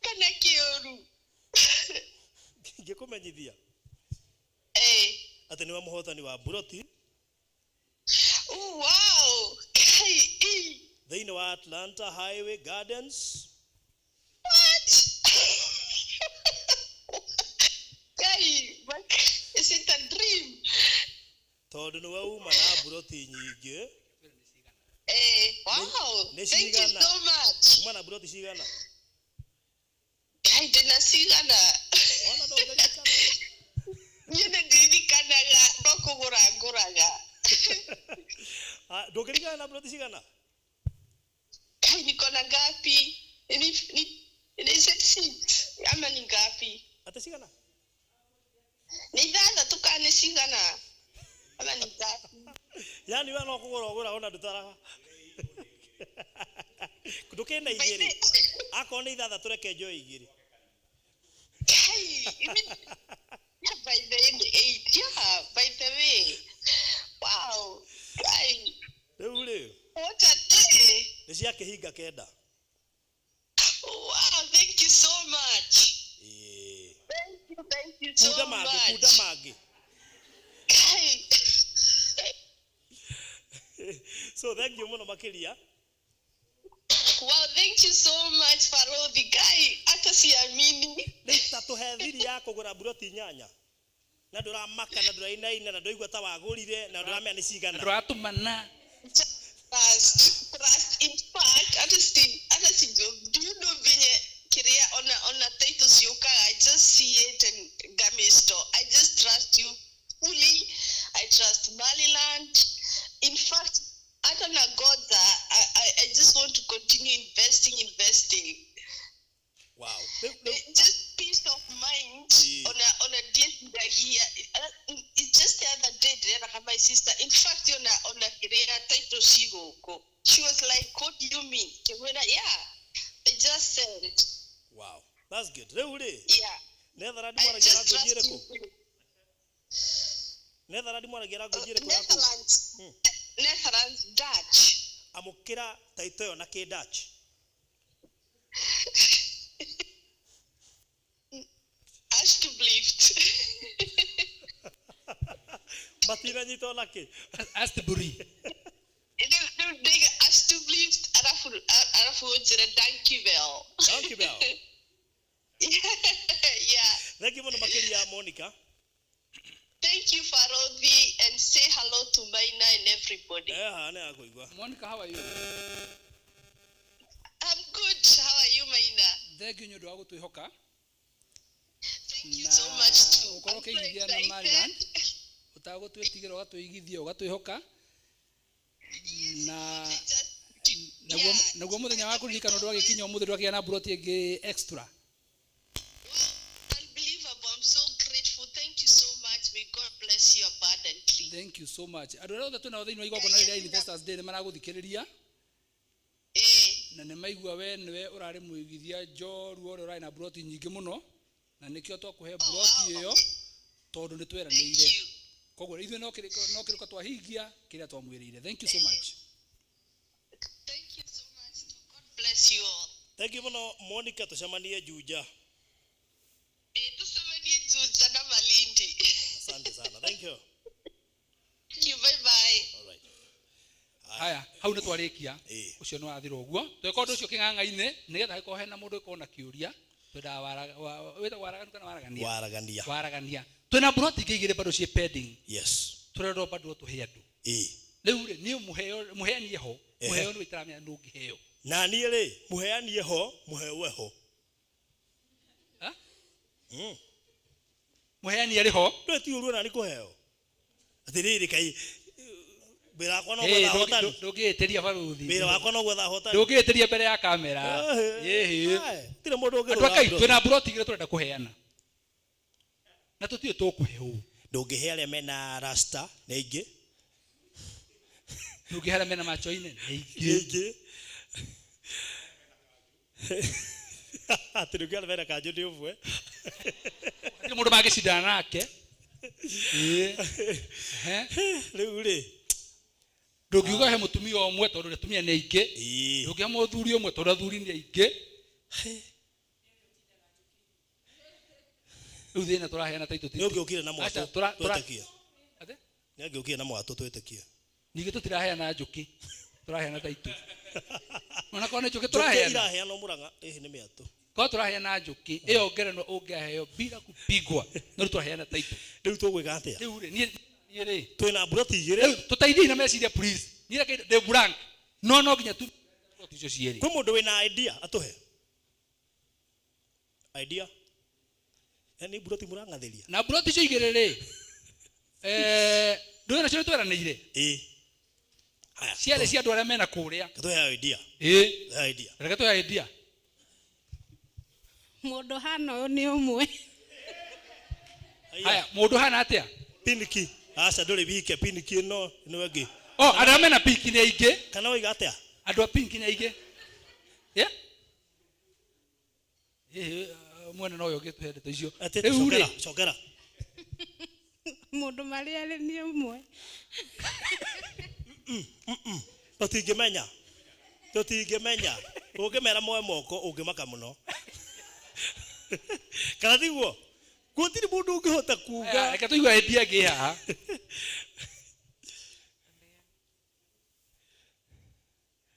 Kana kĩũru. Ngĩkũmenyithia. Eh. Atĩ nĩwe mũhotani wa mburoti Oh, wow. Ngai, ĩ. thĩinĩ wa Atlanta Highway Gardens. What? Ngai, but is it a dream? Tondũ nĩwe uma na mburoti nyingĩ. Eh, wow. Nĩ Thank you cigana? so much. Uma na mburoti cigana? Ngai ndĩna cigana. Ona ndũngĩririkana. Niĩ nĩ ndirikanaga no kũgũra ngũraga. Ah, ndũngĩririkana na mburoti cigana? Ngai niko na ngapi? Ni is it six ama ni ngapi? Atĩ cigana? Nĩ ithathatũ kana nĩ cigana? Ama ni ngapi? Yaani we no kũgũra ũgũra ona ndũtaraga. Ndũkĩna igĩrĩ. Akorwo nĩ ithathatũ reke njoe igĩrĩ. Ngai, you mean yeah, by the end eight. Yeah, by the way. Wow. Ngai, Rĩu rĩ, what a day. nĩ cia kĩhinga kenda. Wow, thank you so much. Ĩĩ. Thank you so Kunda mangĩ, much. kunda mangĩ. Ngai. So thank you mũno makĩria. Wow, thank you so much Farodhi. Guy, hata siamini. Rĩu ta tũhe thiri ya kũgũra mburoti inyanya. Na ndũramaka na ndũrainaina na ndũraigua ta wagũrire na ndũramenya nĩ cigana. Ndũratũmana. Trust, trust. In fact, hata si, hata si, do you know venye kiria ona title ciũkaga, I just see it and gamisto. I just trust you fully. I trust Maliland. In fact, hata na Godza, I just want to continue investing. Wow. Just peace of mind on a date here. It's just the other day, ndĩreraga my sister. In fact, ona kĩrĩa title cigũkũ. She was like, what do you mean? Ngĩmwĩra, yeah. I just said, Wow. That's good. Rĩu rĩ, yeah. Netherland I mwaragia just language trust ĩrĩkũ? you. Netherland mwaragia language ĩrĩkũ ya kũu? Netherlands. Netherlands Dutch. Amũkĩra title ĩyo na kĩ Dutch. Alsjeblieft. Matinanyita ona kĩ? Astbury. Rĩu ndaiga alsjeblieft arabu ũnjĩre thank you well. Thank you well. Yeah. Thank you mũno makĩria Monica. Thank you Farodhi and say hello to Maina and everybody. Eh, haha nĩ akũigua. Monica, how are you? I'm good. How are you Maina? Thank you nĩ ũndũ wa gũtwĩhoka. Thank you so much too. Ũkorwo I'm so ũkĩigithia na excited. Maryland ũtagũtwĩtigĩra ũgatũigithia ũgatwĩhoka na naguo mũthenya wa kũririkana ũndũ wagĩkinya ũmũthĩ ndwakĩgĩa na mburoti ĩngĩ extra. Unbelievable. I'm so grateful. Thank you so much. May God bless you abundantly. Thank you so much. Andũ arĩa othe twĩnao thĩinĩ wa igongona rĩrĩa Investors Day nĩ maragũthikĩrĩria na nĩ maigua we nĩwe ũrarĩ mũigithia njorua ũrĩa ũrarĩ na mburoti nyingĩ mũno na nĩkĩo twakũhe mburoti ĩyo tondũ nĩ tweranĩire. Koguo ithuĩ no kĩrĩko twahingia kĩrĩa twamwĩrĩire. Thank you so much. Thank you so much. God bless you all. Thank you mũno Monica, tũcemanie Juja. Tucemanie Juja na Malindi. Asante sana. Thank you. Thank you. Bye bye. All right. Haya, hau nĩ twarĩkia. Ũcio nĩ wathira ũguo. Tweka ũndũ ũcio kĩng'ang'a-inĩ nĩgetha hangĩkorwo hena mũndũ ũkorwo na kĩũria twendaga wĩtagwo waraganu kana waragania? Waragania. Waragania. Twĩna mburoti ingĩ igĩrĩ bado ciĩ pending. Yes. Tũrendwo bado tũhe andũ. Rĩu rĩ, niĩ mũheanie ho, mũheo nĩwe itaramenya nũ ũngĩheo. Na niĩ rĩ, mũheanie ho, mũheo ho. Ha? Mũheani arĩ ho. Ndũĩ ti ũru ona nĩ kũheo. Atĩrĩrĩ kai wĩra wakwa no gwetha ahotani. Ndũngĩĩtĩria baruthi. Wĩra wakwa no gwetha ahotani. Ndũngĩĩtĩria mbere ya kamera. Ĩhĩ. Tirĩ mũndũ ũngĩrũra. Andũ a Ngai, twĩna mburoti igĩrĩ tũrenda kũheana. Na tũtiũĩ tũkũhe ũ. Ndũngĩhe arĩa mena rasta nĩ aingĩ. Ndũngĩhe arĩa mena macho-inĩ nĩ aingĩ. Nĩ aingĩ. Atĩ ndũngĩhe arĩa mena kanjũ nĩ ũmwe. Gũtirĩ mũndũ mangĩcindana nake. Rĩu rĩ, ndũngiuga he mũtumia ũmwe tondũ atumia nĩ aingĩ. Ndũngĩhe mũthuri ũmwe tondũ athuri nĩ aingĩ. Rĩu thĩna tũraheana taitũ ti- Nĩ ũngĩũkire na mwatũ, Acha, twĩtĩkie. Atĩ? Nĩ angĩũkire na mwatũ twĩtĩkie. Ningĩ tũtiraheana njũkĩ, tũraheana taitũ. Ona korwo nĩ njũkĩ Njũkĩ tũraheana. iraheanwo Mũrang'a, ĩhĩ nĩ mĩatũ. Korwo tũraheana njũkĩ, ĩyo ngerenwa ũngĩaheo bila kupigwa, no rĩu tũraheana taitũ. Rĩu tũgwĩka atĩa? Rĩu rĩ, niĩ rĩ. Twĩna mburoti igĩrĩ. Rĩu tũteithiei na meciria please. Niĩ reke ndĩ blank. No no nginya tu mburoti icio cierĩ. Kwĩ mũndũ wĩna idea atũhe? Idea? Nĩ mburoti mũrang'athĩria. Na mburoti icio igĩrĩ rĩ, ndũĩ nacio nĩtweranĩire? Haya. Ciarĩ cia andũ arĩa mena kũrĩa. Reke tũhe idea. Tũhe idea. Reke tũhe idea. Mũndũ hana ũyũ nĩ ũmwe. Haya, mũndũ hana atĩa? Pinki. Aca ndũrĩ wike, pinki ĩno nĩ ĩngĩ. Oh, andũ arĩa mena pinki nĩ aingĩ. Kana woiga atĩa? Andũ a pinki nĩ aingĩ. Yeah? Mwena no ũyũ ũngĩtũhe ndeto icio. Atĩ, Rĩu rĩ. cokera, cokera. Mũndũ marĩa arĩ nĩ ũmwe. Tũtingĩmenya. Tũtingĩmenya. Ũngĩmera moe moko ũngĩmaka mũno. Kana tiguo? Gũtirĩ mũndũ ũngĩhota kuga. Aya, reke tũigue idea ĩngĩ haha.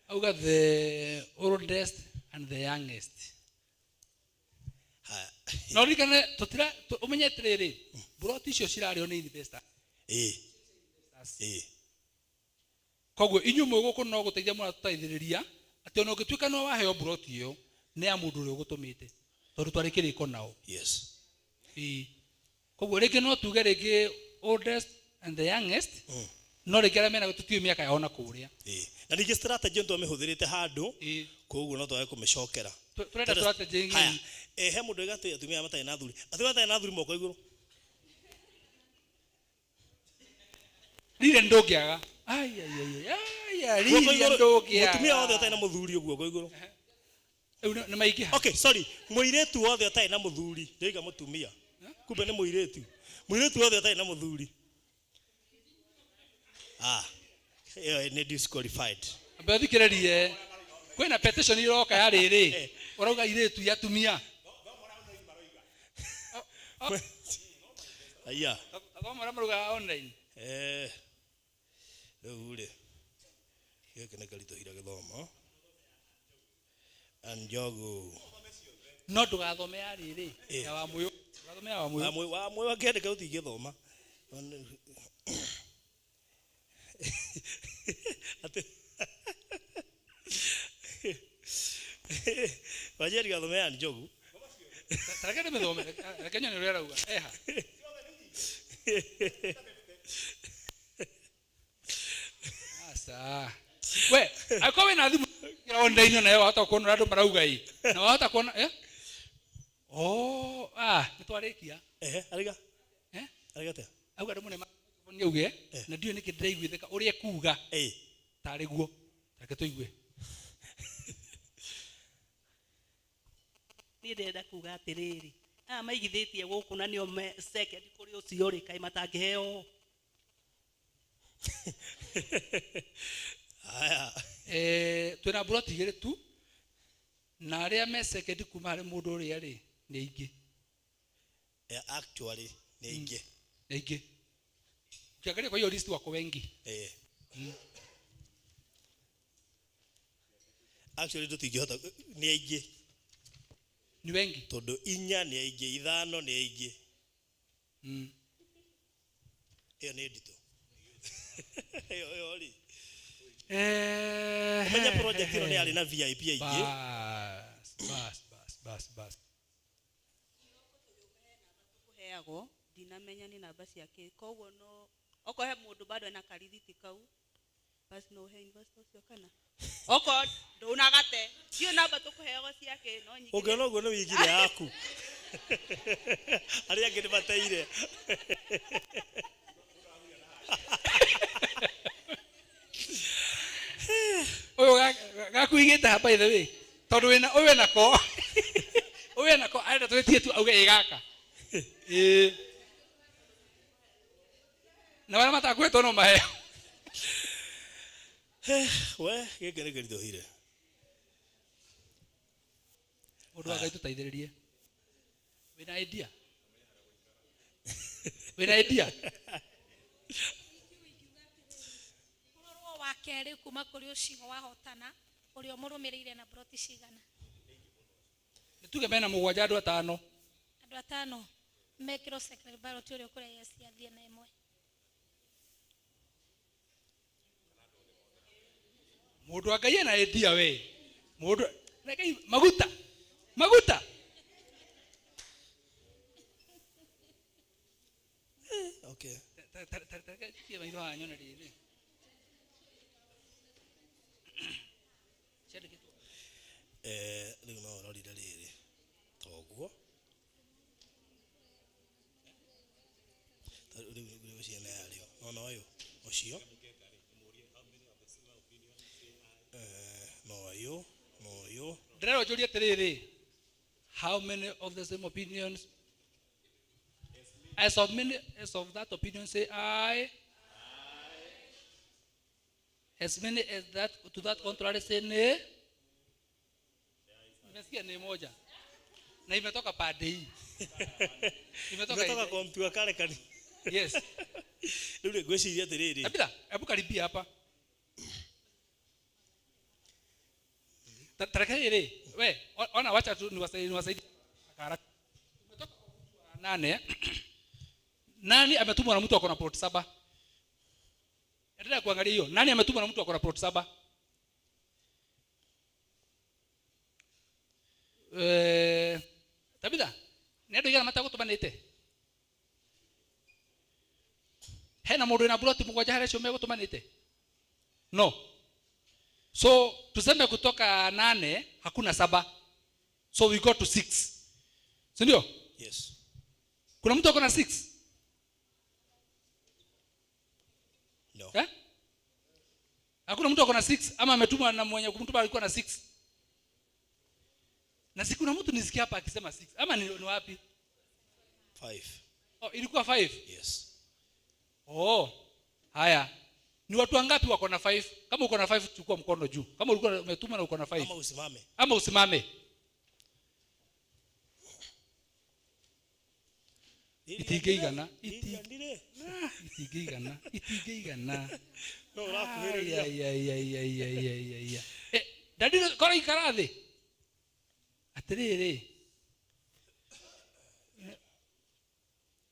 Auga the oldest and the youngest. Haya. No ririkane tũtira, ũmenye atĩrĩrĩ, mburoti icio cirarĩo nĩ investor. Koguo inyuĩ mwĩ gũkũ no gũteithia mũratũteithĩrĩria atĩ ona ũngĩtuĩka no waheo mburoti ĩyo nĩ ya mũndũ ũrĩa ũgũtũmĩte tondũ twarĩ kĩrĩko nao. Koguo rĩngĩ no tuge rĩngĩ oldest and the youngest, no rĩngĩ arĩa mena tũtiũĩ mĩaka yao na kũrĩa. Na ningĩ strategy twamĩhũthĩrĩte handũ, koguo no twage kũmĩcokera. Tũrenda strategy ĩngĩ. Haya, he mũndũ oiga atĩ atumia matarĩ na athuri. Atumia matarĩ na athuri moko igũrũ. Rire ndũngĩaga. Ai, ai, ai, ai, ai, Guoko rire igũrũ. ndũngĩaga. Mũtumia wothe ũtarĩ na mũthuri ũguo guoko igũrũ. Rĩu nĩ maingĩha. Okay, sorry. Mũirĩtu wothe ũtarĩ na mũthuri, ndĩroiga mũtumia. Kumbe nĩ mũirĩtu. Mũirĩtu wothe ũtarĩ na mũthuri. Ĩyo nĩ disqualified. Ambe ũthikĩrĩrie. Kwĩna petition iroka ya rĩrĩ. Ũrauga irĩtu ya atumia. Aya. Thoma ũrĩa maraugaga online. Rĩu rĩ, gĩkĩ nĩ kĩritũhire gĩthomo. Njogu. No ndũgathome ya rĩrĩ, ya wa mũyũ. Ndũgathome ya wa mũyũ. Wa mũyũ, wa mũyũ angĩandĩka ũtingĩthoma. Atĩ. Wajeri gathomea Njogu. Tareke ndĩmĩthome, reke nyone ũrĩa arauga. Eha. Aca. We, akorwo wĩna thimũ ĩra online nayo wahota kuona ũrĩa andũ marauga ĩ. Na wahota kuona eh? Oh, ah, nĩ twarĩkia. Ehe, arĩga. Eh? Arĩga atĩa? Auga ndĩmũne nĩ auge na ndiũĩ nĩkĩ ndĩraiguithĩka ũrĩa ekuga. Tarĩ guo. Reke tũigue. Niĩ ndĩrenda kuga atĩrĩrĩ, aya maigithĩtie gũkũ na nĩo me second kũrĩ ũcio rĩ, kaĩ matangĩheo? Aya. Twĩna mburoti igĩrĩ tu na arĩa me second kuma harĩ mũndũ ũrĩa rĩ nĩ aingĩ. Yeah, actually nĩ aingĩ. Nĩ aingĩ. Ukiangalia kwa hiyo list wako wengi. Actually tũtingĩhota, nĩ aingĩ. Ni wengi. Tondũ inya nĩ aingĩ, ithano nĩ aingĩ. Ĩyo nĩ nditũ. Ĩyo rĩ. Ũmenye project ĩno nĩ yarĩ na VIP aingĩ. Bas, bas, bas, bas, bas. Kũheagwo, ndinamenya nĩ namba ciake. Koguo no okorwo he mũndũ bado ena karithiti kau, bas no ũhe investor ũcio kana. Okorwo ndũnagate, ndiũĩ namba tũkũheagwo ciake, no nyingĩ. Ũngĩona ũguo nĩ wĩigire yaku. Arĩa angĩ nĩ mateire. Ũyũ gakuigĩte ha by the way. Tondũ wĩna ũyũ enako. Ũyũ enako arenda twĩtie tu auge ĩ gaka. Ĩ. Na arĩa matakwĩtwo no maheo. We, gĩkĩ nĩ kĩritũhire. Mũndũ wa Ngai tũteithĩrĩrie. Wĩna idea? Wĩna idea? Ũrorwo wa kerĩ kuma kũrĩ ũcio wahotana, ũrĩa ũmũrũmĩrĩire na broti cigana? Nĩ tuge mena mũgwanja andũ atano. Andũ atano mekĩrwo secret ballot ũrĩa ũkũrĩa yes athiĩ na ĩmwe. Mũndũ wa Ngai ena idea we. Mũndũ reke maguta. Maguta. Okay. Tie maitho haha nyone rĩrĩ. Ciandĩkĩtwo. Rĩu no ũrorire rĩrĩ. Toguo. Rĩu rĩu ciana yarĩo. No ũyũ ũcio. No ũyũ, no ũyũ. Ndĩrerwo njũrie atĩrĩrĩ, how many of the same opinions? As of many as of that opinion say aye. As many as that to that contrary say nay. Nimesikia ni moja. Na imetoka pande hii. Imetoka kwa mtu wa kale kani. Yes. Rĩu rĩ ngwĩciria atĩrĩrĩ. Kabila, hebu karibia hapa. Tareke rĩ, we, ona wacha tu niwasaidie haraka. Umetoka kwa mtu wa nane. Nani ametumwa na mtu ako na plot 7? Endelea kuangalia hiyo. Nani ametumwa na mtu ako na plot 7? Tabitha, nĩ andũ aigana matagũtũmanĩte? Hena mũndũ wĩna plot mũgwanja harĩa acio megũtũmanĩte? No. So tuseme kutoka 8 hakuna 7. So we got to 6. Si ndio? Yes. Kuna mtu ako na 6? No. Eh? Hakuna mtu ako na 6 ama ametumwa na mwenye kumtuma alikuwa na 6. Na si kuna mtu nisikia hapa akisema 6 ama ni wapi? 5. Oh, ilikuwa 5? Yes. Oh, haya. Ni watu wangapi wako na 5? Kama uko na 5 chukua mkono juu. Kama ulikuwa umetuma na uko na 5. Ama usimame. Ama usimame. Itingeigana. Itingeigana. Itingeigana. No urakuhĩrĩria. Ai. Dadi kora ikara thĩ. Atĩrĩrĩ.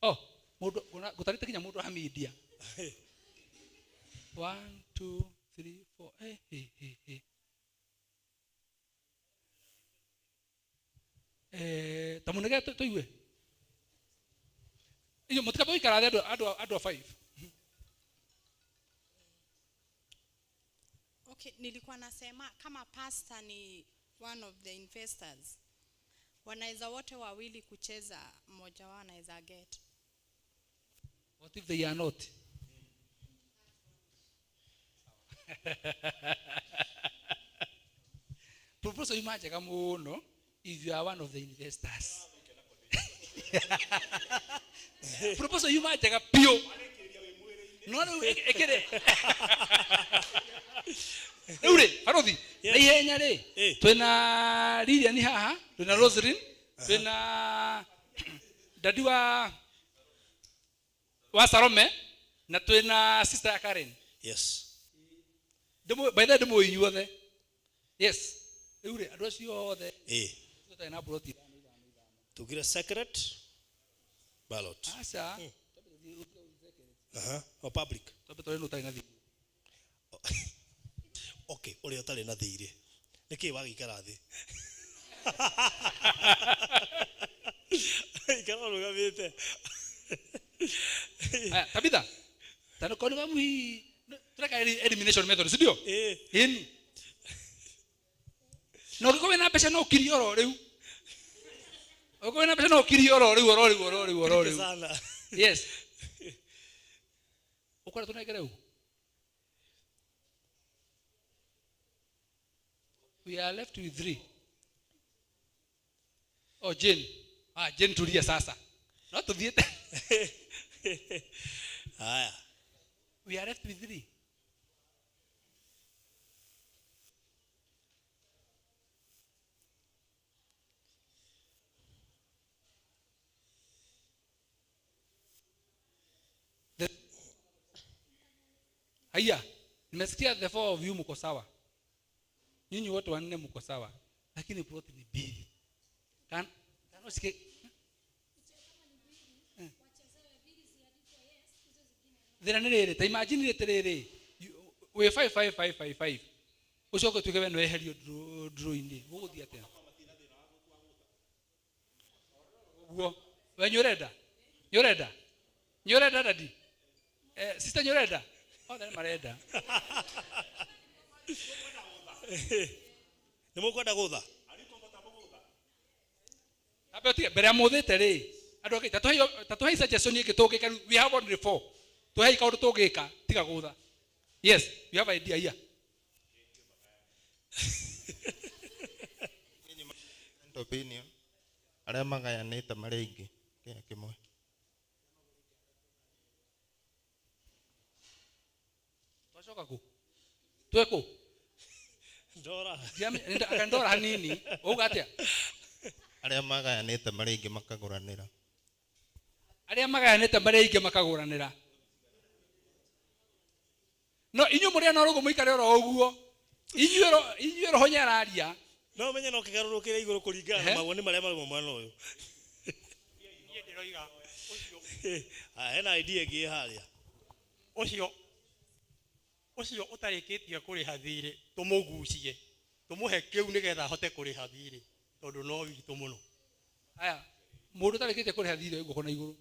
Oh, mũndũ gũtarĩte nginya mũndũ wa media. 1 2 3 4. Ta munege tuigue. Iyo mutikabe ikara thĩ andũ a 5. Okay, nilikuwa nasema kama pastor ni one of the investors, wanaweza wote wawili kucheza, mmoja wao anaweza get. What if they are not? Proposal imajega muno if you are one of the investors. Proposal imajega pio. No no ekere. Riu ri barothi na ihenya ri twina Lilian haha, twina Roslyn, twina dadi wa Salome na twina sister ya Karen. Yes. By the way ndimo inyuothe. Yes. Riu ri andu acio othe tutarĩ na ploti tugire secret ballot. Aca. Aha, o public. Twambe tũrĩ nũ ũtarĩ na thirĩ. Okay, ũrĩa ũtarĩ na thirĩ. Nĩkĩ wagĩikara thĩ? Ikara ũrũgamĩte. Aya, Tabitha. Tano koni wa muhi tureka elimination method, si ndio? Ĩni. Na ũngĩkorwo wĩna mbeca no ũkirie oro rĩu. Ũngĩkorwo wĩna mbeca no ũkirie oro rĩu oro rĩu oro rĩu oro rĩu. Sana. Yes. Ũkwenda tũnengere ũ? We are left with 3. Oh, Jane. Ah, Jane tulia sasa. No tuthiĩte. Haya. We are left with 3. Haya, nimesikia the 4 of you mko sawa. Nyinyi wote wanne mko sawa. Lakini plot ni mbili. Kan usike thina nĩ rĩrĩ, ta imagine rĩrĩ wĩ 5 5 5 5 5 ũcoke tuge we nĩweherio draw-inĩ, gũgũthiĩ atĩa? Ũguo we nĩũrenda? Nĩũrenda? Nĩũrenda dadi? Sister nĩũrenda? Othe nĩ marenda. Nĩ mũkwenda gũtha? Ambe ũtige mbere ya mũthĩte rĩ, andũ angĩ ta tũhei suggestion ĩngĩ tũngĩka, we have only 4. Tuhei kaũndũ tũngĩka tiga gũtha. Yes, we have idea here. Opinion arĩa magayanĩte marĩ aingĩ kĩa kĩmwe. Twacoka kũ? Twĩ kũ? Ndora. Akandora hanini. Wauga atĩa? Arĩa magayanĩte marĩ aingĩ makagũranĩra. Arĩa magayanĩte marĩ aingĩ makagũranĩra. No inyuĩ mũrĩ ana ũguo mũikare oro ũguo. Inyuĩ roho nĩararia. No menye no kĩgarũrũkĩre igũrũ kũringana na mawoni marĩa marĩ mwena ũyũ. Niĩ ndĩroiga ũcio. Hena idea ĩngĩ harĩa. Ũcio ũtarĩkĩtie kũrĩha thirĩ tũmũgucie, tũmũhe kĩu nĩgetha ahote kũrĩha thirĩ tondũ no witũ mũno. Aya, mũndũ ũtarĩkĩtie kũrĩha thirĩ guoko na igũrũ.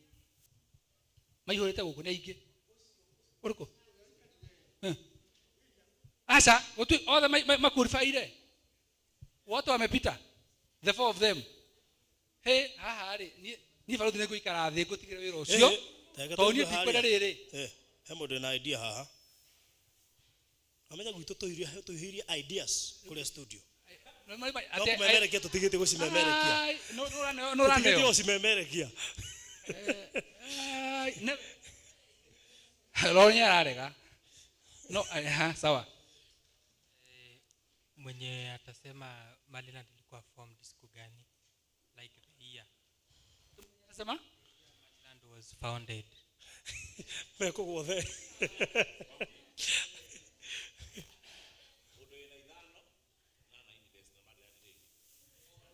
Maihũrĩte gũkũ nĩ aingĩ. Ũrĩkũ? Aca, gũtui othe maqualified. Wote wamepita. The 4 of them. Hey, haha rĩ, niĩ barothi nĩ ngũikara thĩ ngũtigĩre wĩra ũcio. Tondũ niĩ ndikwenda rĩrĩ. He mũndũ wĩna idea haha. Amenya gwitũ tũihũirie ideas kũrĩa studio. No kũmemerekia tũtigĩte gũcimemerekia. Tũtigĩte gũcimemerekia. Roho nĩararega. No, sawa. Mwenye atasema Maliland ilikuwa formed siku gani? Like the year. Atasema? Maliland was founded. Meko guothe.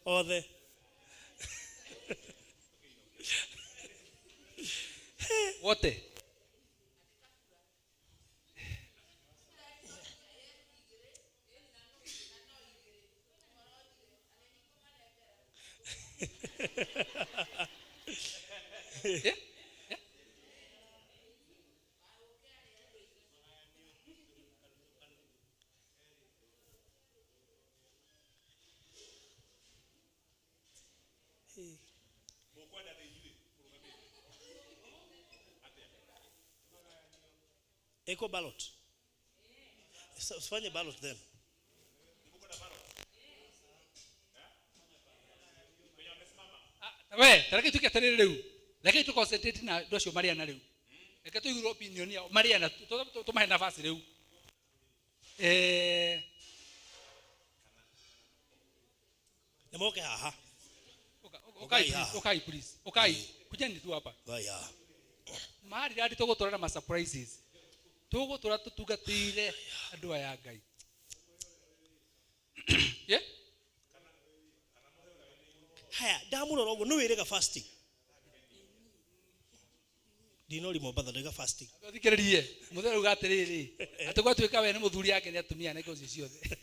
Othe. Wote. Eh? Eko ballot. Usifanye ballot then. We, tareke tuike atiriri riu. Reke tu concentrate na andu acio mariana riu. Reke tuigue opinion yao mariana tumahe nafasi riu. Eh, Nĩ moke haha. Ukai please, ukai please. Ukai. Kujeni tu hapa. Ngai haha. Mahali radi tũgũtũra na ma surprises. Tũgũtũra tũtungatĩire andũ aya a Ngai. Yeah? Haya, ndamũrora ũguo nĩ wĩrĩga fasting. Ndinori Mombatha ndaiga fasting. Thikĩrĩrie, mũthee auga atĩrĩrĩ, atĩ gwatuĩka we nĩ mũthuri yake nĩ atumia na indo icio ciothe.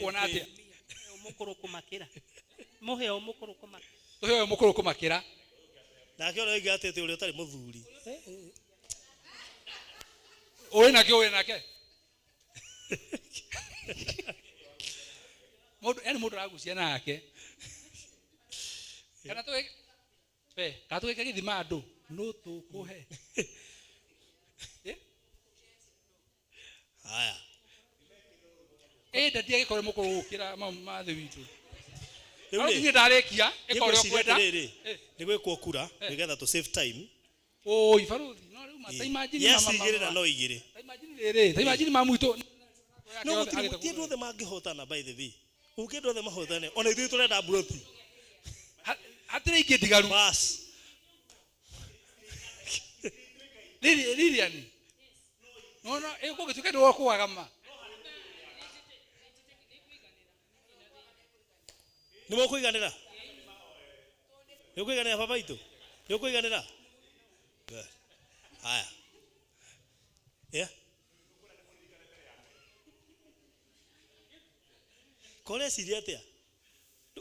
Kuona atĩa? Mũkũrũ kũmakĩra. Mũhe o mũkũrũ kũmakĩra. Tũhe ũyũ mũkũrũ kũmakĩra. Nake ũrĩa oiga atĩ ũrĩa ũtarĩ mũthuri. Ũĩ nake ũĩ nake. Mũndũ yani mũndũ aragucia nake. Kana tũgĩ we, kana tũgĩke gĩthima andũ no tũkũhe. Haya. Ĩ ndathi agĩkorwo mũkũrũ gũkĩra mathĩ witũ. Rĩu No rĩ, niĩ ndarĩkia ĩka ũrĩa nĩngwĩciria ũkwenda. atĩrĩrĩ, nĩ gwĩkwo kura nĩgetha tũ save time. Oi baruthi no rĩu ma ta imagine Yes mama igĩrĩ na no igĩrĩ. Ta imagine rĩrĩ, ta imagine mamu witũ. No gũtirĩ ti andũ othe mangĩhotana by the way. Ũngĩenda othe mahotane ona ithuĩ tũrenda mburoti. Hatirĩ ingĩ ndigaru. Bas. Lilian. No no ĩgũgĩtuĩka nĩ wokũaga ma. Nĩ mũkũiganĩra? Nĩ ũkũiganĩra baba itũ? Nĩ ũkũiganĩra? Good. Haya. Yeah. Kore ciria atĩa?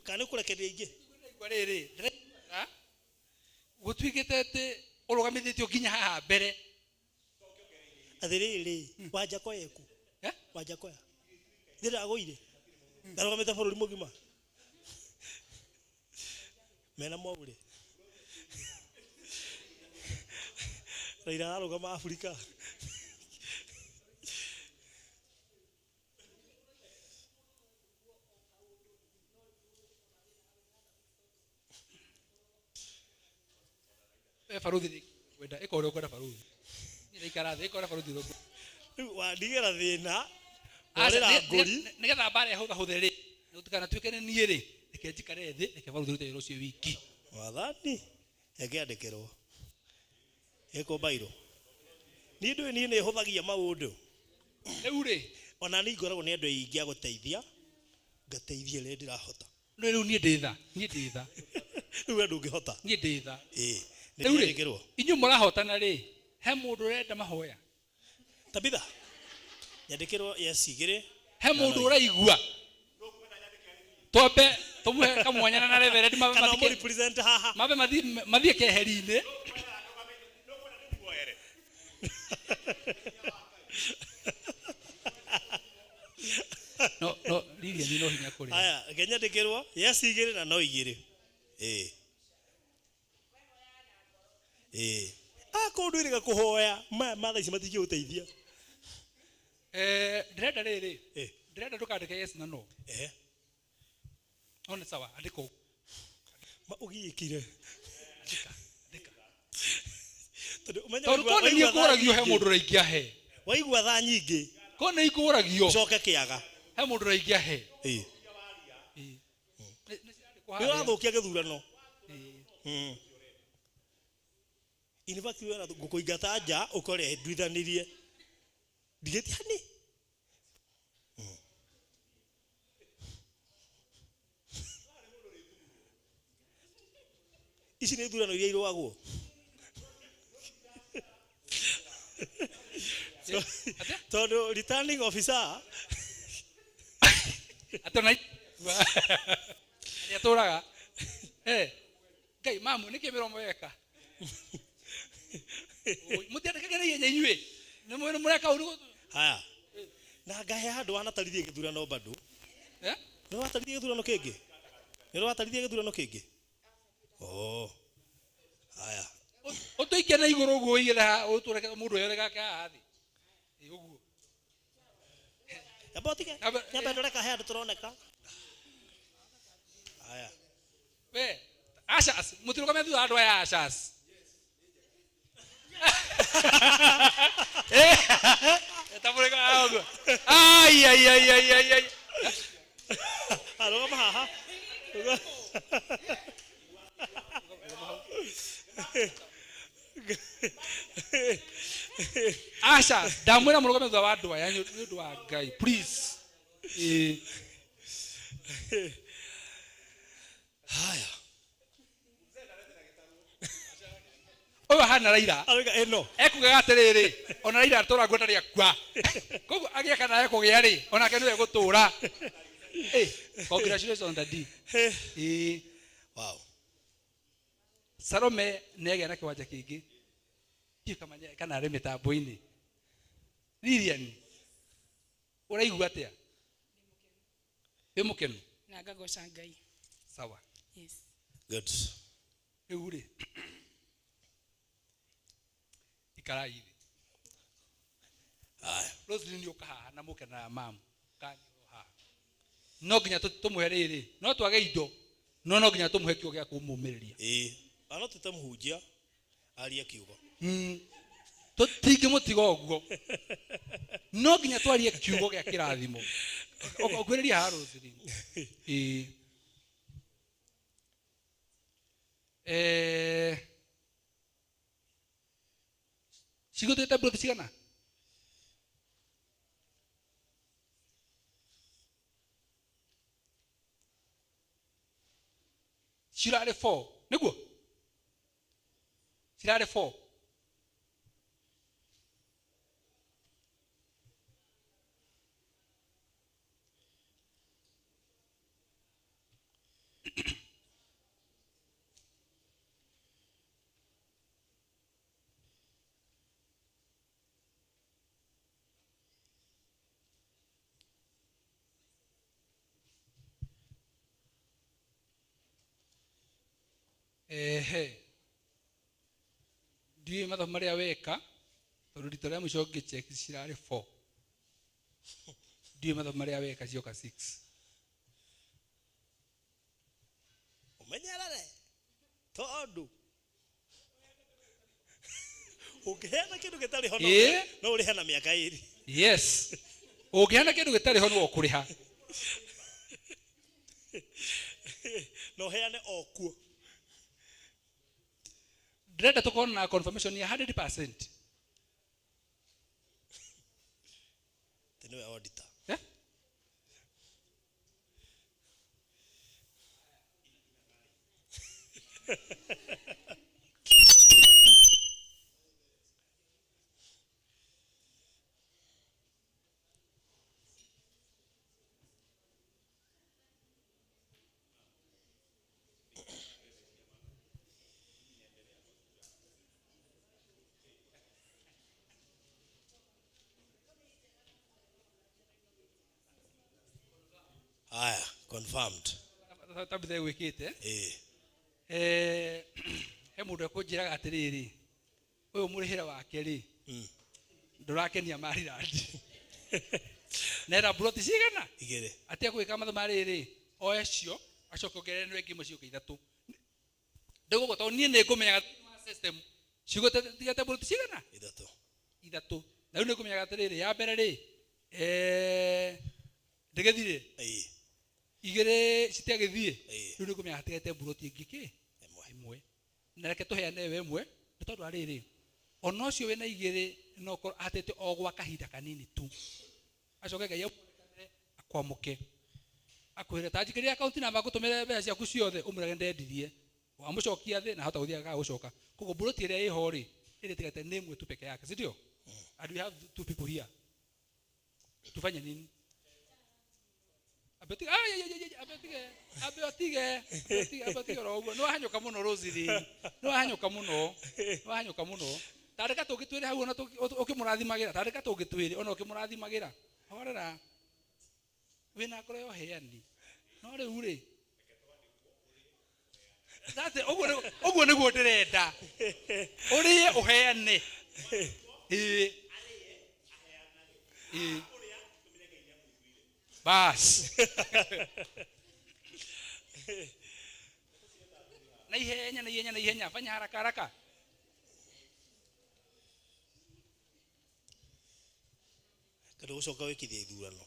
Kana nĩ ũkũrekereria ingĩ? Ndĩraigua rĩrĩ, ndĩraigua gũtuĩkĩte atĩ ũrũgamithĩtio nginya haha mbere. Atĩrĩrĩ, Wanjakoya ĩkũ? Wanjakoya. Ndĩragũire. Ndarũgamĩte bũrũri mũgima. Mena mwaure. Raila ararũgama Afrika. We baruthi nĩ kwenda ĩka ũrĩa ũkwenda baruthi. Niĩ ndaikara thĩ ĩka ũrĩa baruthi ũrĩa ũkwenda. Rĩu wandigĩra thĩna. Aca, Worĩra ngũri. nĩgetha mbara ĩhũthahũthe rĩ, gũtikanatuĩke nĩ niĩ rĩ, reke njikare thĩ, reke baruthi ũrute wĩra ũcio wiki. Wathani ĩngĩandĩkĩrwo ĩkwo bairũ. Niĩ ndũĩ niĩ nĩ hũthagia maũndũ. Rĩu rĩ, ona niĩ ngoragwo nĩ andũ aingĩ a gũteithia, ngateithia rĩrĩa ndĩrahota. No rĩu niĩ ndĩ tha, niĩ ndĩ tha. Rĩu we ndũngĩhota. Niĩ ndĩ tha. Ĩĩ, nĩ Rĩu rĩ, ndĩandĩkĩrwo. inyuĩ mũrahotana rĩ, he mũndũ ũrenda mahoya. Tabitha, nyandĩkĩrwo yes igĩrĩ. He mũndũ ũraigua. Twambe tũmũhe kamwanya na reverend mabe Kana mathiĩ ũmũ-represent haha. Mabe mathiĩ keheri-inĩ. No, no, Lilian no hinya kũrĩa. Haya, reke nyandĩkĩrwo yes igĩrĩ na no igĩrĩ. Ĩĩ. Ĩĩ. Akorwo ndwĩrĩga kũhoya, maya ma thaa ici matingĩgũteithia. Ndĩrenda rĩrĩ, ndĩrenda ndũkandĩke yes na no. No nĩ sawa, andĩka ũguo. Ma ũgiĩkire. Andĩka, andĩka. Tondũ ũmenye Tondũ waigua kona niĩ thaa ngũragio he nyingĩ. mũndũ ũraingĩa he. Waigua thaa nyingĩ. Kona nĩ ikũragio. Ũcoke kĩaga. He mũndũ ũraingĩa he. Ĩĩ. Ĩĩ. Nĩ ũrathũkia gĩthurano. In fact, we are ngũkũingata nja ũkore nduithanirie. Ndigĩti hani. Ici nĩ ithurano iria irũagwo. Tondũ returning officer Atĩ ona nĩ atũraga. Ngai mamu nĩkĩ mĩromo yeka mũtiandĩkage na ihenya inyuĩ nĩ mũreka ũru. Haya na ngahe handũ wanatarithie gĩthurano bado. Eh? Nĩ watarithie gĩthurano kĩngĩ? Nĩ watarithie gĩthurano kĩngĩ? Oh. Haya. Ũtũikie na igũrũ ũguo ũigĩre haha ũtũreke mũndũ oyore gake haha thĩ. Ĩ ũguo. Nyamba ũtige. Nyamba ndore kahe handũ tũroneka. Haya. We, ashas, mũtirũgame thutha wa andũ aya ashas. Tamũrĩka haha ũguo. Ai ai ai ai ai ai. Arũgama haha. Asha, ndamwĩra mũrũgame thutha wa andũ aya nĩ ũndũ wa Ngai, please. Ĩĩ. Haya. Ũyũ ahana Raila. Arauga ĩno. Ekugaga atĩrĩrĩ, ona Raila atũra nguo ndarĩ akua. Koguo agĩa kana ekũgĩa rĩ, onake nĩwe egũtũra. Congratulations Daddy. Ĩĩ. Wow. Salome nĩagĩa na kĩwanja kĩngĩ. Ndiũĩ kana arĩ mĩtambo-inĩ. Lilian, ũraigua atĩa? Wĩ mũkenu? Na ngagoca Ngai. Sawa. Yes. Good. Rĩu rĩ, ikarai thĩ. Haya. Roslyn nĩ ũka haha na mũke na mamu. Haha. No nginya tũmũhe rĩrĩ, no twage indo, no nginya tũmũhe kiugo gĩa kũmũmĩrĩria. Ĩĩ. Ano tũte mũhunjia arie kiugo. Tũtingĩmũtiga ũguo. No nginya twarie kiugo gĩa kĩrathimo. Ũkwĩrĩria haha Roslyn. Ĩĩ. Cigũtĩte mburoti cigana? Cirarĩ 4, nĩguo? Cirarĩ 4. Ehe. Ndiũĩ mathabu marĩa weka, tondũ rita rĩa mũico ngĩcheck cirarĩ 4. Ndiũĩ mathabu marĩa weka cioka 6. Ũmenyerere tondũ ũngĩheana kĩndũ gĩtarĩ ho no ũrĩhe na mĩaka ĩrĩ. Yes. Ũngĩheana kĩndũ gĩtarĩ ho no ũkũrĩha. No ũheane o kuo. Ndĩrenda tũkorwo na confirmation ya 100%. Atĩ nĩwe auditor. Eh? Haya, confirmed. Tabitha gwĩkĩte. Ĩĩ. He mũndũ ekũnjĩraga atĩrĩrĩ, ũyũ mũrĩhĩre wake rĩ, ndũrakenia Maryland. Nera mburoti cigana? Igĩrĩ. Atia gwĩka mathomo marĩrĩ, oe cio, acoke ongerere nĩ ĩngĩ mũciĩ ithatũ. Ndĩgũgũ tondũ niĩ nĩngũmenyaga system. Cigũtigĩte mburoti cigana? Ithatũ. Ithatũ. Na rĩu nĩngũmenyaga atĩrĩrĩ, ya mbere rĩ, ndĩgĩthire? Ĩĩ. Igĩrĩ citiagĩthiĩ? Ĩĩ. Rĩu nĩngũmenya hatigĩte mburoti ĩngĩ kĩ? Ĩmwe. Na reke tũheane ĩyo ĩmwe, nĩ tondũ wa rĩrĩ, ona ũcio wĩna igĩrĩ no ũkorwo ahatĩte o gwa kahinda kanini tu. Acoke Ngai amuonekanĩre, akwamũke. Akwĩre, ta njikĩrĩre akaunti namba ngũtũmĩre mbeca ciaku ciothe, ũmwĩrage ndendirie. Wamũcokia thĩ na ahota gũthiĩ akaga gũcoka. Koguo mburoti ĩrĩa ĩho rĩ, ĩrĩa ĩtigate nĩ ĩmwe tu peke yake, si ndio? And we have two people here. Tufanye nini? Ambe ũtige, ai, ai, ai, ai, ambe ũtige, ambe ũtige, ambe ũtige, ambe ũtige oro ũguo. Nĩ wahanyũka mũno Rosemary. Nĩ wahanyũka mũno. Nĩ wahanyũka mũno. Tandĩka tũngĩ twĩrĩ hau ona ũkĩmũrathimagĩra. Tandĩka tũngĩ twĩrĩ ona ũkĩmũrathimagĩra. Horera. Wĩna ngoro ya ũheani. No rĩu rĩ. That's it. Ũguo nĩguo ndĩrenda. Ũrĩe ũheane. Ĩĩ. Ĩĩ. Bas. Na ihenya, na ihenya, na ihenya. Fanya haraka haraka. Ndũgũcoka wĩkithie ithurano.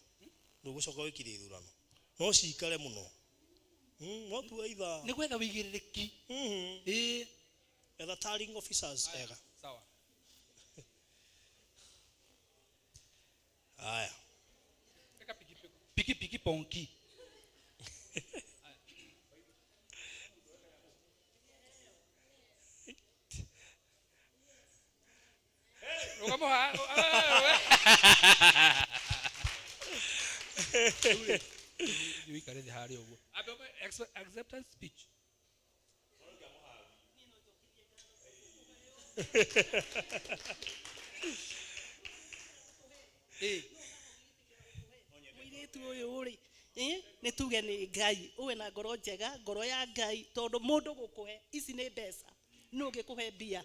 Ndũgũcoka wĩkithie ithurano. No cikare mũno. No tuwe ithaa. Nĩ gwetha wĩigĩrĩrĩki. Ĩĩ. Etha tallying officers ega. Sawa. Haya. Weka piki piki ponki. Rũgamo ha. Wĩikare thĩ harĩa ũguo. Ambe acceptance speech. Mũirĩtu ũyũ rĩ, nĩ tuge nĩ Ngai, ũwe na ngoro njega, ngoro ya Ngai, tondũ mũndũ gũkũhe ici nĩ mbeca, nũ ũngĩkũhe mbia.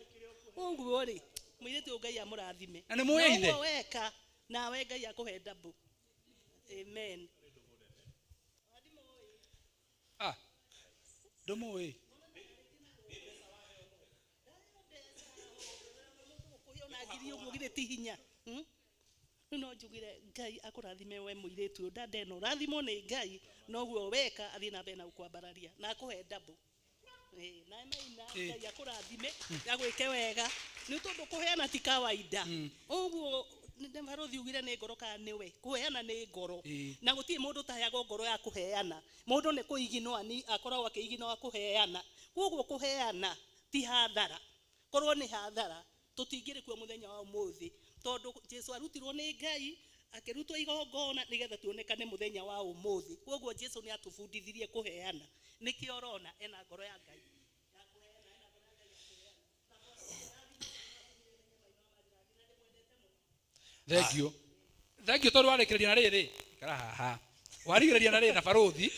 Ũguo rĩ, mũirĩtu ũyũ Ngai amũrathime. Na nĩ mũĩ ithe? Na ũguo weka, nawe Ngai akũhe double. Amen. Ah, ndũmũĩ. Ona ngiri ũguo githĩ ti hinya. Rĩu no njugire Ngai akũrathime we mũirĩtu ũyũ, dada ĩno, ũrathimwo nĩ Ngai, noguo weka athiĩ na mbere na gũkwambararia na akũhe double. Na Maina, Ngai akũrathime, agwĩke wega. Nĩ tondũ kũheana ti kawaida. Ũguo nĩ Barũthi ugire nĩ ngoro kana nĩwe, kũheana nĩ ngoro. Na gũtirĩ mũndũ ũtaheagwo ngoro ya kũheana. Mũndũ nĩ kũiginwo ani akoragwo akĩiginwo kũheana. Koguo kũheana ti hathara. Korwo nĩ hathara, tũtingĩrĩ kuo mũthenya wa ũmũthĩ. Tondũ Jesu arutirwo nĩ Ngai, akĩrutwo igongona nĩgetha tuonekane mũthenya wa ũmũthĩ. Koguo Jesu nĩ atũbundithirie kũheana. Nĩkĩo ũrona ena ngoro ya Ngai. Thank you. Thank you tondũ warĩkĩrĩria na rĩrĩ. Ikara haha. Warigĩrĩria na rĩrĩ na Barũthi.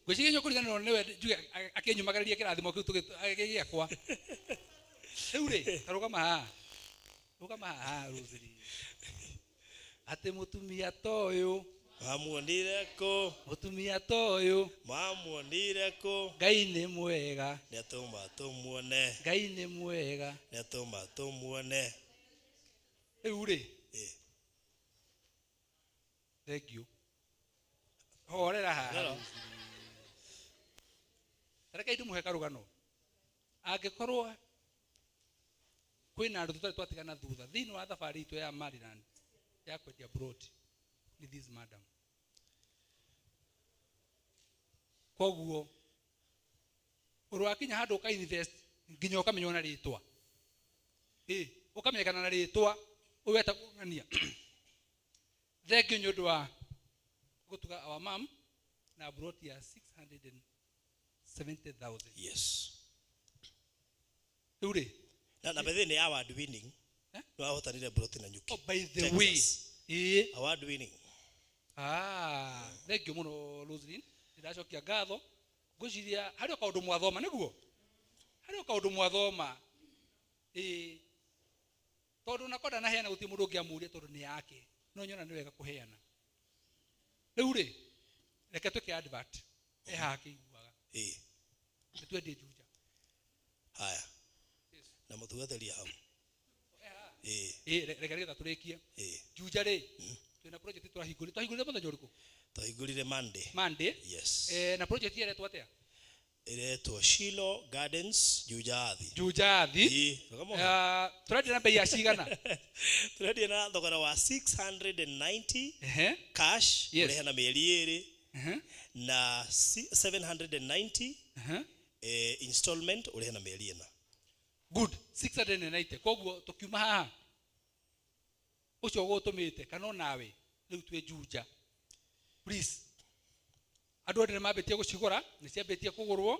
Ngwĩciria nĩũkũriganĩrwo nĩwe njuge akĩnyumagĩrĩria kĩrathimo kĩu gĩakwa. Rĩu rĩ, ta rũgama haha. Rũgama haha Rosemary. Atĩ mũtumia ta ũyũ. Mamuonire kũ? Mũtumia ta ũyũ. Mamuonire kũ? Ngai nĩ mwega. Nĩatũma tũmuone. Ngai nĩ mwega. Nĩatũma tũmuone. Rĩu rĩ. Thank you. Horera haha. Reke ndĩmũhe karũgano. Angĩkorwo kwĩna andũ tũtarĩ twatigana thutha thĩinĩ wa thabarĩ itũ ya Maryland ya kwendia broti ni this madam. Koguo ũrwakinya handũ ũka invest nginya ũkamenywo na rĩtwa. Ũkamenyekana na rĩtwa ũyũ etagwo ng'ania. Thank you nĩ ũndũ wa gũtuga our mom na broti ya 670,000. Yes. Rĩu rĩ, Na bethe nĩ award winning. Nĩ wahotanire broti na nyuki. Oh, by the way. Award winning. Thank you mũno Roselyn. Ndĩracokia ngatho. Ngwĩciria harĩ o kaũndũ mwathoma nĩguo? Harĩ o kaũndũ mwathoma. Tondũ na konda naheana gũtirĩ mũndũ ũngĩamũria tondũ nĩ yake. No nyona nĩ wega kũheana. Rĩu rĩ, reke twĩke advert. Haha kĩiguaga. Nĩ twendie Juja. Haya. Na mũtungatĩri hau. Reke nĩgetha tũrĩkie. Juja rĩ, twĩna project twahingũrire. Twahingũrire mũthenya ũrĩkũ? Twahingũrire Monday. Monday? Yes. Na project ĩretwo atĩa? Ĩretwo Shiloh Gardens Juja Athi. Juja Athi. Tũrendia na bei ya cigana? Tũrendia na thogora wa 690 cash, ũrĩhe na mĩeri ĩrĩ, na 790 installment ũrĩhe na mĩeri ĩna. Good. 690. Koguo tũkiuma haha ũcio ũgũtũmĩte kana onawe rĩu twĩ Juja. Please. Andũ othe nĩmambĩtie gũcigũra, nĩciambĩtie kũgũrwo,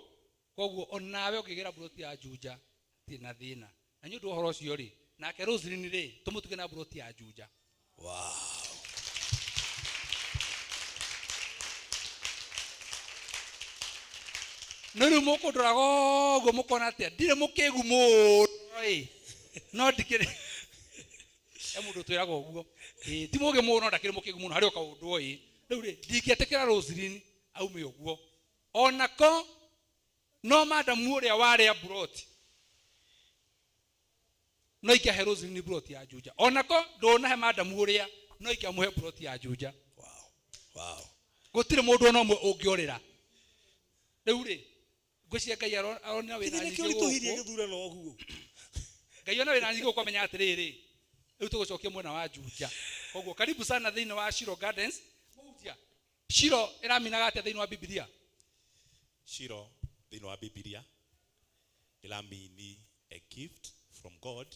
koguo onawe ũngĩgĩra mburoti ya Juja ti na thĩna. Na nĩ ũndũ wa ũhoro ũcio rĩ, nake Roselyn rĩ, tũmũtuge na mburoti ya Juja. Wow. No rĩu mũkũndoraga ũguo mũkona atĩa, ndirĩ mũkĩgu mũno ĩ, no ndikĩrĩ. He mũndũ twĩraga ũguo. Ĩ, ti mũgĩ mũno, ndakĩrĩ mũkĩgu mũno, harĩ o kaũndũ ĩ. Rĩu rĩ, ndingĩetĩkĩra Roselyn aume ũguo. Onako no madamu ũrĩa warĩa mburoti, no ingĩahe Roselyn mburoti ya Juja. Onako ndũnahe madamu ũrĩa, no ingĩamũhe mburoti ya Juja. Wow. Wow. Gũtirĩ mũndũ ona ũmwe ũngĩorĩra. Rĩu rĩ, ngwĩciria Ngai arona wĩna Githĩ nyingĩ nĩkĩo ũritũhirie gũkũ. gĩthurano ũguo? Ngai ona wĩna nyingĩ gũkũ amenya atĩrĩrĩ, rĩu tũgũcokia mwena wa Juja. Koguo karibu sana thĩinĩ wa Shiro Gardens. Mũhunjia, Shiro ĩraminaga atĩa thĩinĩ wa Bibilia? Shiro thĩinĩ wa Bibilia ĩramini a gift from God.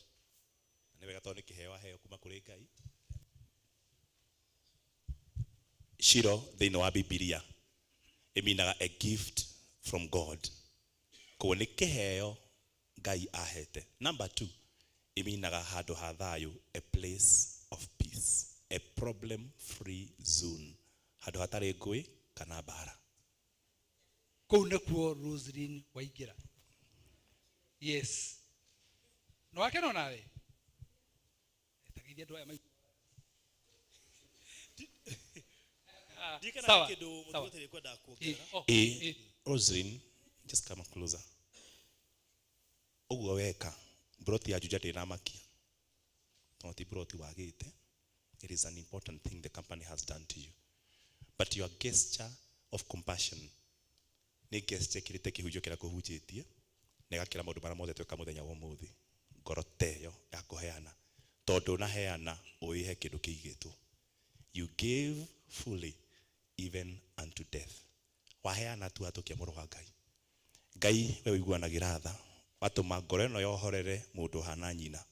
Na nĩ wega tondũ nĩ kĩheo aheo kuma kũrĩ Ngai. Shiro thĩinĩ wa Bibilia ĩminaga a gift from God. Koguo nĩ kĩheo Ngai ahete. Number 2, ĩminaga handũ ha thayũ, a place of peace, a problem free zone, handũ hatarĩ ngũĩ kana mbara. Kũu nĩkuo Roselyn waingĩra. Yes. Nĩ wakena onawe? Etageithia andũ aya mai- Ndiĩ kana Sawa, he kĩndũ sawa. mũtungatĩri ekwendaga kuongerera. Oh, Roselyn, just come closer. Ũguo weka, mburoti ya Juja ndĩramakia. Tondũ ti mburoti wagĩte. It is an important thing the company has done to you. But your gesture of compassion nĩ gesture ĩkĩrĩte kĩhunjio kĩrĩa kũhunjĩtie, na ĩgakĩra maũndũ marĩa mothe tweka mũthenya wa ũmũthĩ. Ngoro ta ĩyo ya kũheana. Tondũ ũnaheana, ũĩhe kĩndũ kĩigĩtwo. You gave fully even unto death. Waheana tu atũkia mũrũ wa Ngai. Ngai we ũiguanagĩra tha, watũma ngoro ĩno yohorere mũndũ ũhana nyina.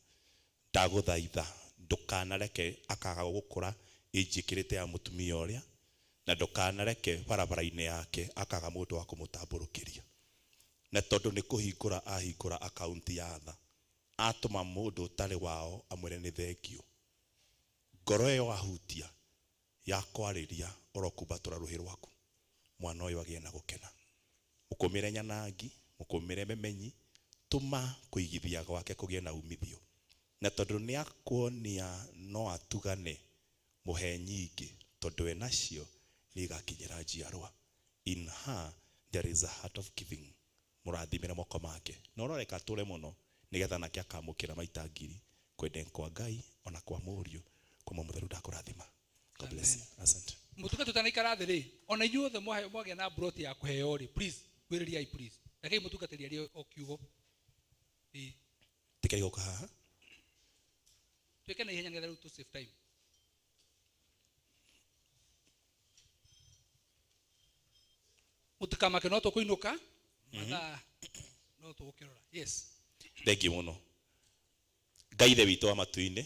Ndagũthaitha ndũkanareke akaga gũkũra ĩnjĩkĩrĩte ya mũtumia ũrĩa, na ndũkanareke barabara-inĩ yake akaga mũndũ wa kũmũtambũrũkĩria. Na tondũ nĩ kũhingũra ahingũra akaunti ya tha, atũma mũndũ ũtarĩ wao amwĩre nĩ thengio. Ngoro ĩyo ahutia ya kwarĩria orokumbatũra rũhĩ rwaku, mwana ũyũ agĩe na gũkena. Mũkũmĩre nyanangi, mũkũmĩre memenyi, tũma kũigithia gwake kũgĩe na umithio. Na tondũ nĩ akuonia no atugane mũhe nyingĩ, tondũ enacio nĩ igakinyĩra njiarwa. In her there is a heart of giving. Mũrathimĩre moko make. Na ũroreka atũre mũno nĩgetha nake akamũkĩra maita ngiri kwende kwa Ngai ona kwa mũriũ kwa Muoyo Mũtheru ndakũrathima. God bless you. Asante. Mũtuge tũtanaikara thĩ rĩ, ona inyuothe mwagĩa na mburoti ya kũheo rĩ, please, kwĩrĩriai please. Rekei mũtungatĩri arie o kiugo. Ĩĩ. Tĩkĩrai gũka haha. Twĩke na ihenya nĩgetha rĩu tũ save time. Mũtikamake no tũkũinũka, mathaa no tũgũkĩrora. Yes. Thengiũ mũno. Ngai Ithe witũ wa matu-inĩ,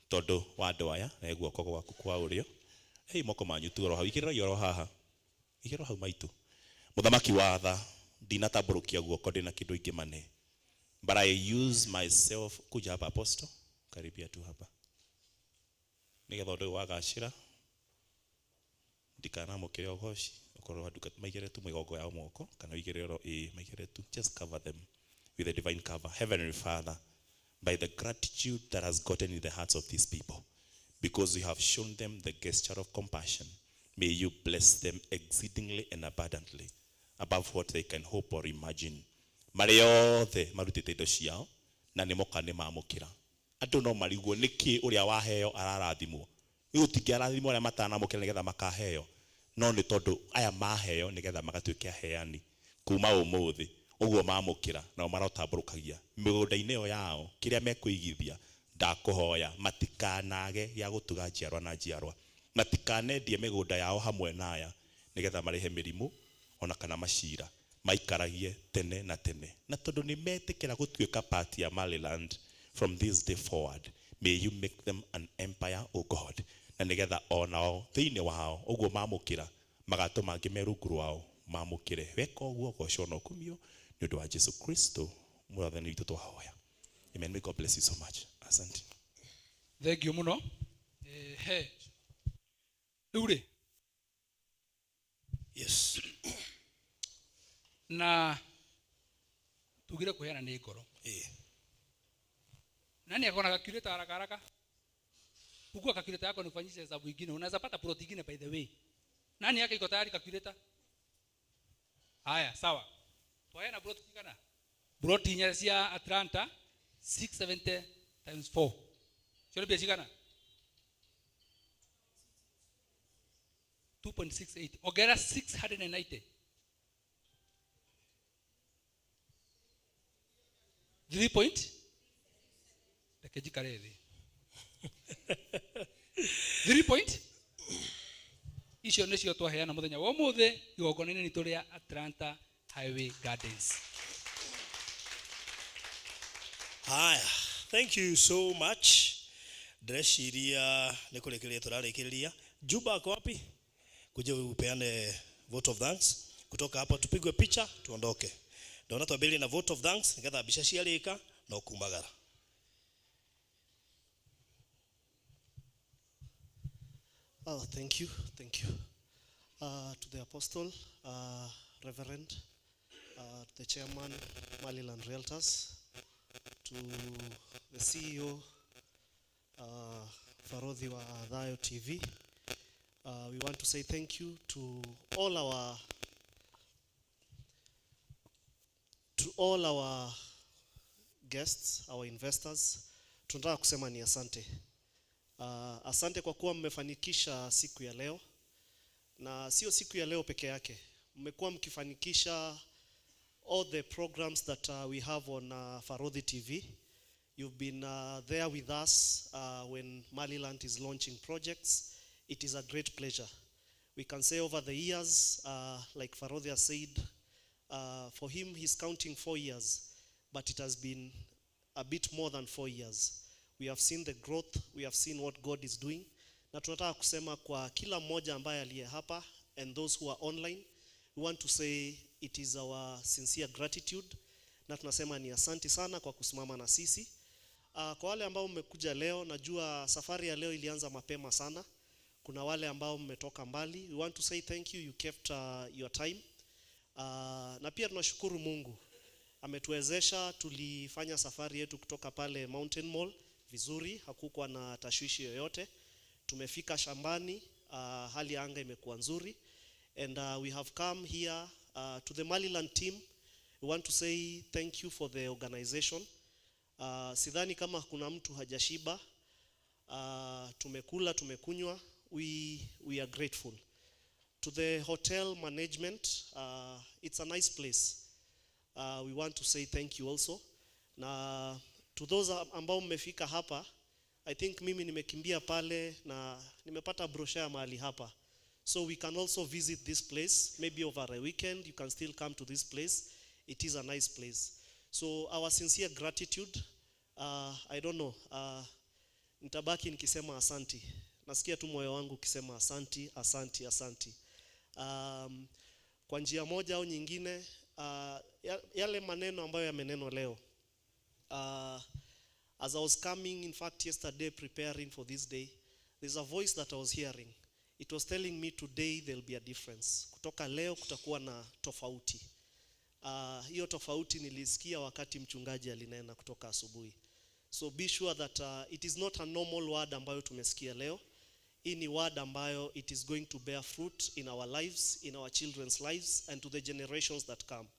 tondũ wa andũ aya, na guoko gwaku kwa ũrĩo. Hei, moko manyu tu oro hau, igĩrĩrai oro haha. Igĩrĩra hau maitũ. Mũthamaki wa tha, ndinatambũrũkia guoko ndĩna kĩndũ ingĩmane. But I use myself kuja hapa apostle, karibia tu hapa. Nĩgetha ũndũ ũyũ wagacĩra, ndikanamũkĩre ũgoci, okorwo andũ maigĩrĩre tu mĩgongo yao moko, kana ũigĩrĩre oro, ĩĩ, maigĩrĩre tu. Just cover them with a divine cover. Heavenly Father, by the gratitude that has gotten in the hearts of these people, because you have shown them the gesture of compassion, may you bless them exceedingly and abundantly, above what they can hope or imagine. Marĩa othe marutĩte indo ciao, na nĩ moka nĩ mamũkĩra. Andũ no marigwo nĩkĩ ũrĩa waheo ararathimwo. Rĩu tũtingĩarathimwo arĩa matanamũkĩra nĩgetha makaheo, no nĩ tondũ aya maheo nĩgetha magatuĩke aheani kuma ũmũthĩ. Ũguo mamũkĩra nao marotambũrũkagia mĩgũnda-inĩ ĩyo yao kĩrĩa mekũigithia. Ndakũhoya matikanage gĩa gũtuga njiarwa na njiarwa, matikanendie mĩgũnda yao hamwe na aya nĩgetha marĩhe mĩrimũ ona kana macira, maikaragie tene na tene. Na tondũ nĩ metĩkĩra gũtuĩka part ya Maryland from this day forward, may you make them an empire, O God, na nĩgetha onao thĩinĩ wao ũguo mamũkĩra Magatũma angĩ me rungu rwao mamũkĩre. Weka ũguo gocwo na ũkumio nĩ ũndũ wa Jesu Kristo mwathani witũ twahoya. Amen. May God bless you so much. Asante. Thank you muno. He rĩu rĩ, yes, na tugire kũheana nĩ ngoro. Nani akona calculator haraka haraka? Fungua calculator yako nifanyishe hesabu ingine. Unaweza pata plot ingine by the way. Nani yake iko tayari calculator? Haya, sawa. Twaheana plot cigana? Plot inya cia Atlanta 670 times 4. Cio nĩ mbia cigana? 2.68. Ongera 690. 3 point? Reke njikare thĩ. 3 point? Icio nĩcio twaheana mũthenya wa ũmũthĩ igongona-inĩ ritũ rĩa Atlanta Highway Gardens. Haya, thank you so much. Ndĩreciria nĩ kũrĩkĩrĩria tũrarĩkĩrĩria. Juba ako wapi? Kuja upeane vote of thanks. Kutoka hapa tupigwe picha tuondoke. Ndona twambĩrĩrie na vote of thanks nĩgetha mbica ciarĩka no kumagara. Oh, thank you, thank you. To the Apostle, Reverend, to the Chairman, Maliland Realtors, to the CEO, Farodhi wa Thayo TV. We want to say thank you to all our guests, our investors. Tunataka kusema ni asante. Asante kwa kuwa mmefanikisha siku ya leo. Na sio siku ya leo peke yake. Mmekuwa mkifanikisha all the programs that we have on Farodhi TV. You've been there with us when Maliland is launching projects. It is a great pleasure. We can say over the years, like Farodhi has said, for him he's counting 4 years, but it has been a bit more than 4 years. We have seen the growth, we have seen what God is doing. Na tunataka kusema kwa kila mmoja ambaye aliye hapa and those who are online, we want to say it is our sincere gratitude. Na tunasema ni asanti sana kwa kusimama na sisi. Kwa wale ambao mmekuja leo, najua safari ya leo ilianza mapema sana. Kuna wale ambao mmetoka mbali. We want to say thank you, you kept your time. Na pia tunashukuru Mungu. Ametuwezesha, tulifanya safari yetu kutoka pale Mountain Mall vizuri, hakukuwa na tashwishi yoyote. Tumefika shambani, hali ya anga imekuwa nzuri. And we have come here to the Maliland team. We want to say thank you for the organization. Sidhani kama kuna mtu hajashiba. Tumekula, tumekunywa. We are grateful. To the hotel management, it's a nice place. We want to say thank you also. Na to those ambao mmefika hapa, I think mimi nimekimbia pale na nimepata brochure mahali hapa. So we can also visit this place. Maybe over a weekend, you can still come to this place. It is a nice place. So our sincere gratitude, I don't know, nitabaki nikisema asanti. Nasikia tu moyo wangu ukisema asanti, asanti, asanti. Kwa njia moja au nyingine, yale maneno ambayo yamenenwa leo. As I was coming, in fact, yesterday preparing for this day, there's a voice that I was hearing. It was telling me today there'll be a difference. Kutoka leo kutakuwa na tofauti. Hiyo tofauti nilisikia wakati mchungaji alinena kutoka asubuhi. So be sure that it is not a normal word ambayo tumesikia leo. Hii ni word ambayo it is going to bear fruit in our lives, in our children's lives, and to the generations that come.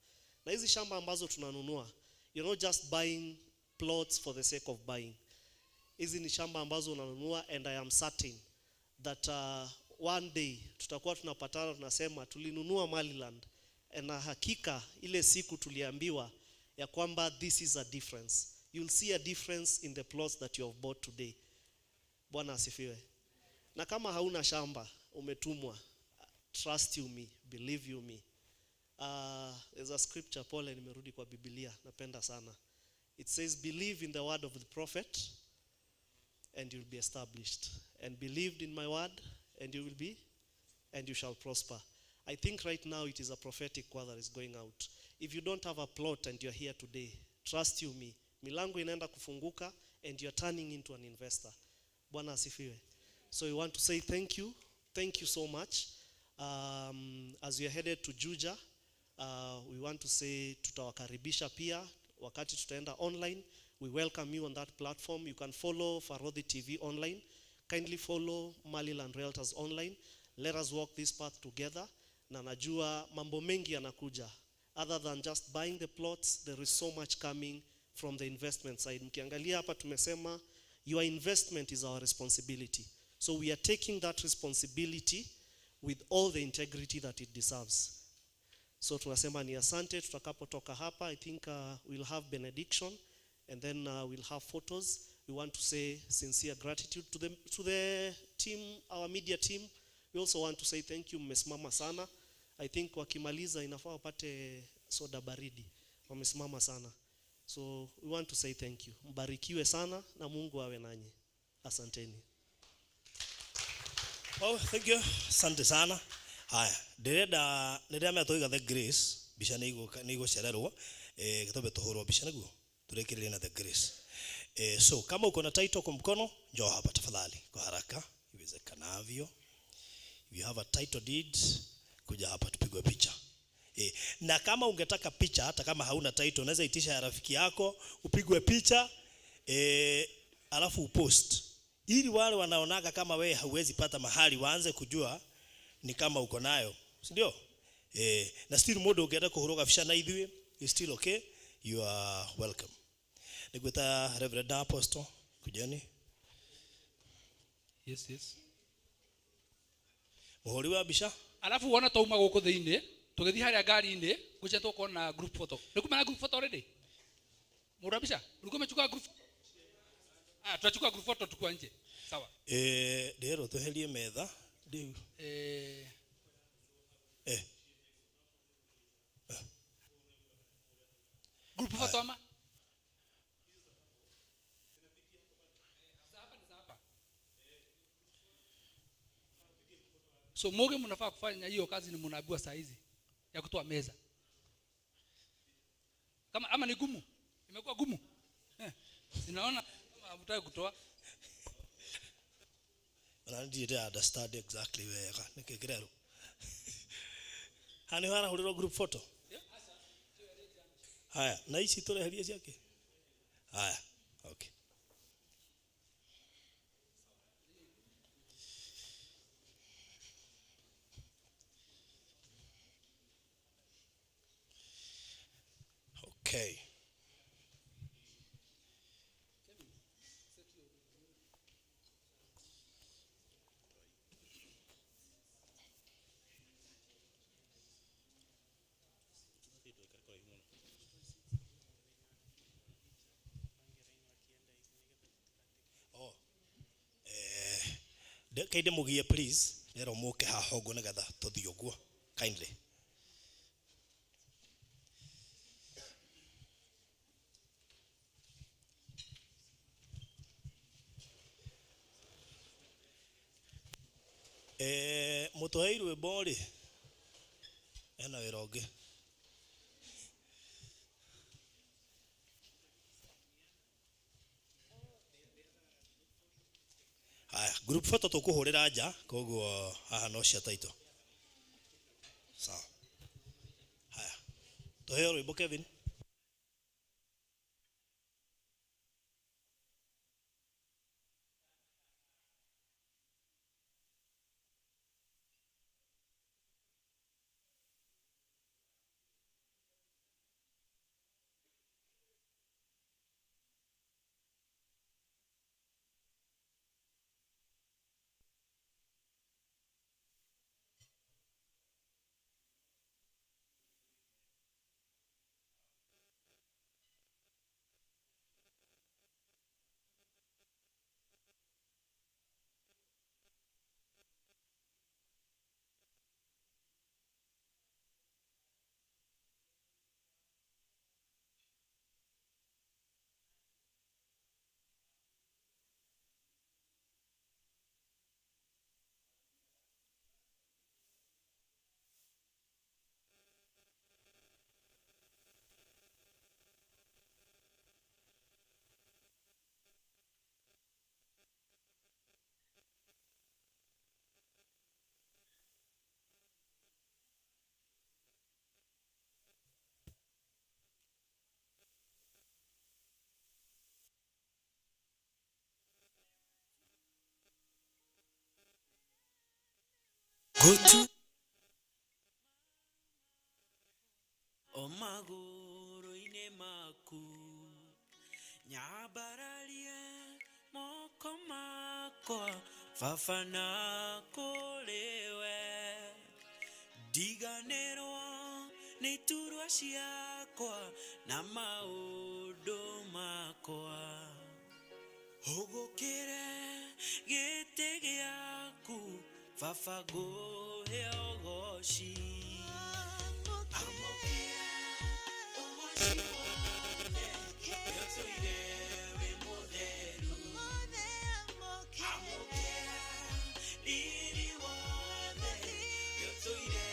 Na hizi shamba ambazo tunanunua, you're not just buying plots for the sake of buying. Hizi ni shamba ambazo unanunua, and I am certain that one day tutakuwa tunapatana tunasema tulinunua Maliland, na hakika ile siku tuliambiwa ya kwamba this is a difference. You'll see a difference in the plots that you have bought today. Bwana asifiwe. Na kama hauna shamba, umetumwa, trust you me, believe you me. There's a scripture, pole nimerudi kwa Biblia, napenda sana. It says, believe in the word of the prophet and you'll be established. And believed in my word and you will be, and you shall prosper. I think right now it is a prophetic word that is going out. If you don't have a plot and you're here today, trust you me, milango inaenda kufunguka and you're turning into an investor. Bwana asifiwe. So we want to say thank you. Thank you so much. As we are headed to Juja, we want to say tutawakaribisha pia wakati tutaenda online. We welcome you on that platform. You can follow Farodhi TV online. Kindly follow Maliland Realtors online. Let us walk this path together. Na najua mambo mengi yanakuja. Other than just buying the plots, there is so much coming from the investment side. Mkiangalia hapa tumesema your investment is our responsibility. So we are taking that responsibility with all the integrity that it deserves. So tunasema ni asante. Tutakapotoka hapa, I think we'll have benediction and then we'll have photos. We want to say sincere gratitude to the team, our media team. We also want to say thank you, mmesimama sana. I think wakimaliza inafaa wapate soda baridi. Wamesimama sana. So we want to say thank you. Mbarikiwe sana na Mungu awe nanyi. Asanteni. Oh, thank you. Asante sana. Haya, ndirenda ndiremea tuiga the grace mbica nĩ igũcererwo gĩtũmbe tũhũrwo mbica nĩguo tũrĩkĩrĩrie na the grace. So kama uko na title kwa mkono, njoo hapa tafadhali kwa haraka iwezekanavyo. If you have a title deed, kuja hapa tupigwe picha. Na kama ungetaka picha hata kama hauna title, unaweza itisha ya rafiki yako upigwe picha, alafu upost, ili wale wanaonaga kama wewe hauwezi pata mahali waanze kujua ni kama uko nayo, si ndio? Na still mundu ungienda kuhuruga bica na ithuĩ, is still okay, you are welcome. Nĩngwĩta Reverend Apostle, kujeni. Yes, yes. Mũhũri wa mbica. Alafu wona twauma gũkũ thĩinĩ tũgĩthiĩ harĩa ngari-inĩ ngwĩciria tũkorwo na group photo. Nĩ kuma na group photo already? Mũhũri wa mbica, ulikuwa umechukua group? Ah, tutachukua group photo tukiwa nje. Sawa. Ndĩrerwo tweherie metha. Rĩu. Group photo ama? So moge mnafaa kufanya hiyo kazi ni mnaambiwa saa hizi ya kutoa meza. Kama ama ni gumu. Imekuwa gumu. Ninaona kama hamtaki kutoa. Na ndiye understand exactly wega nikikirero. Hani hara huliro group photo. Haya, na ici tureherie ciake. Haya, okay. Okay. Oh. Kainde mugie please, rero muke haha ũguo nĩgetha tũthiĩ ũguo kindly. Mũtũhei rwĩmbo rĩ ena wĩra ũngĩ. Haya, group photo tũkũhũrĩra nja, koguo haha no cia title. Sawa. Haya, tũheo rwĩmbo Kevin. Ngũtu o magũrũ-inĩ maku, nyambararie moko makwa, Baba na kũrĩ we. Ndiganĩrwo nĩ iturwa ciakwa na maũndũ makwa, hũgũkĩre gĩtĩ gĩaku, Baba ngũhe ũgoci. Amũkĩra ũgoci wothe, nĩũtũire wĩ mũtheru. Amũkĩra riri wothe, nĩũtũire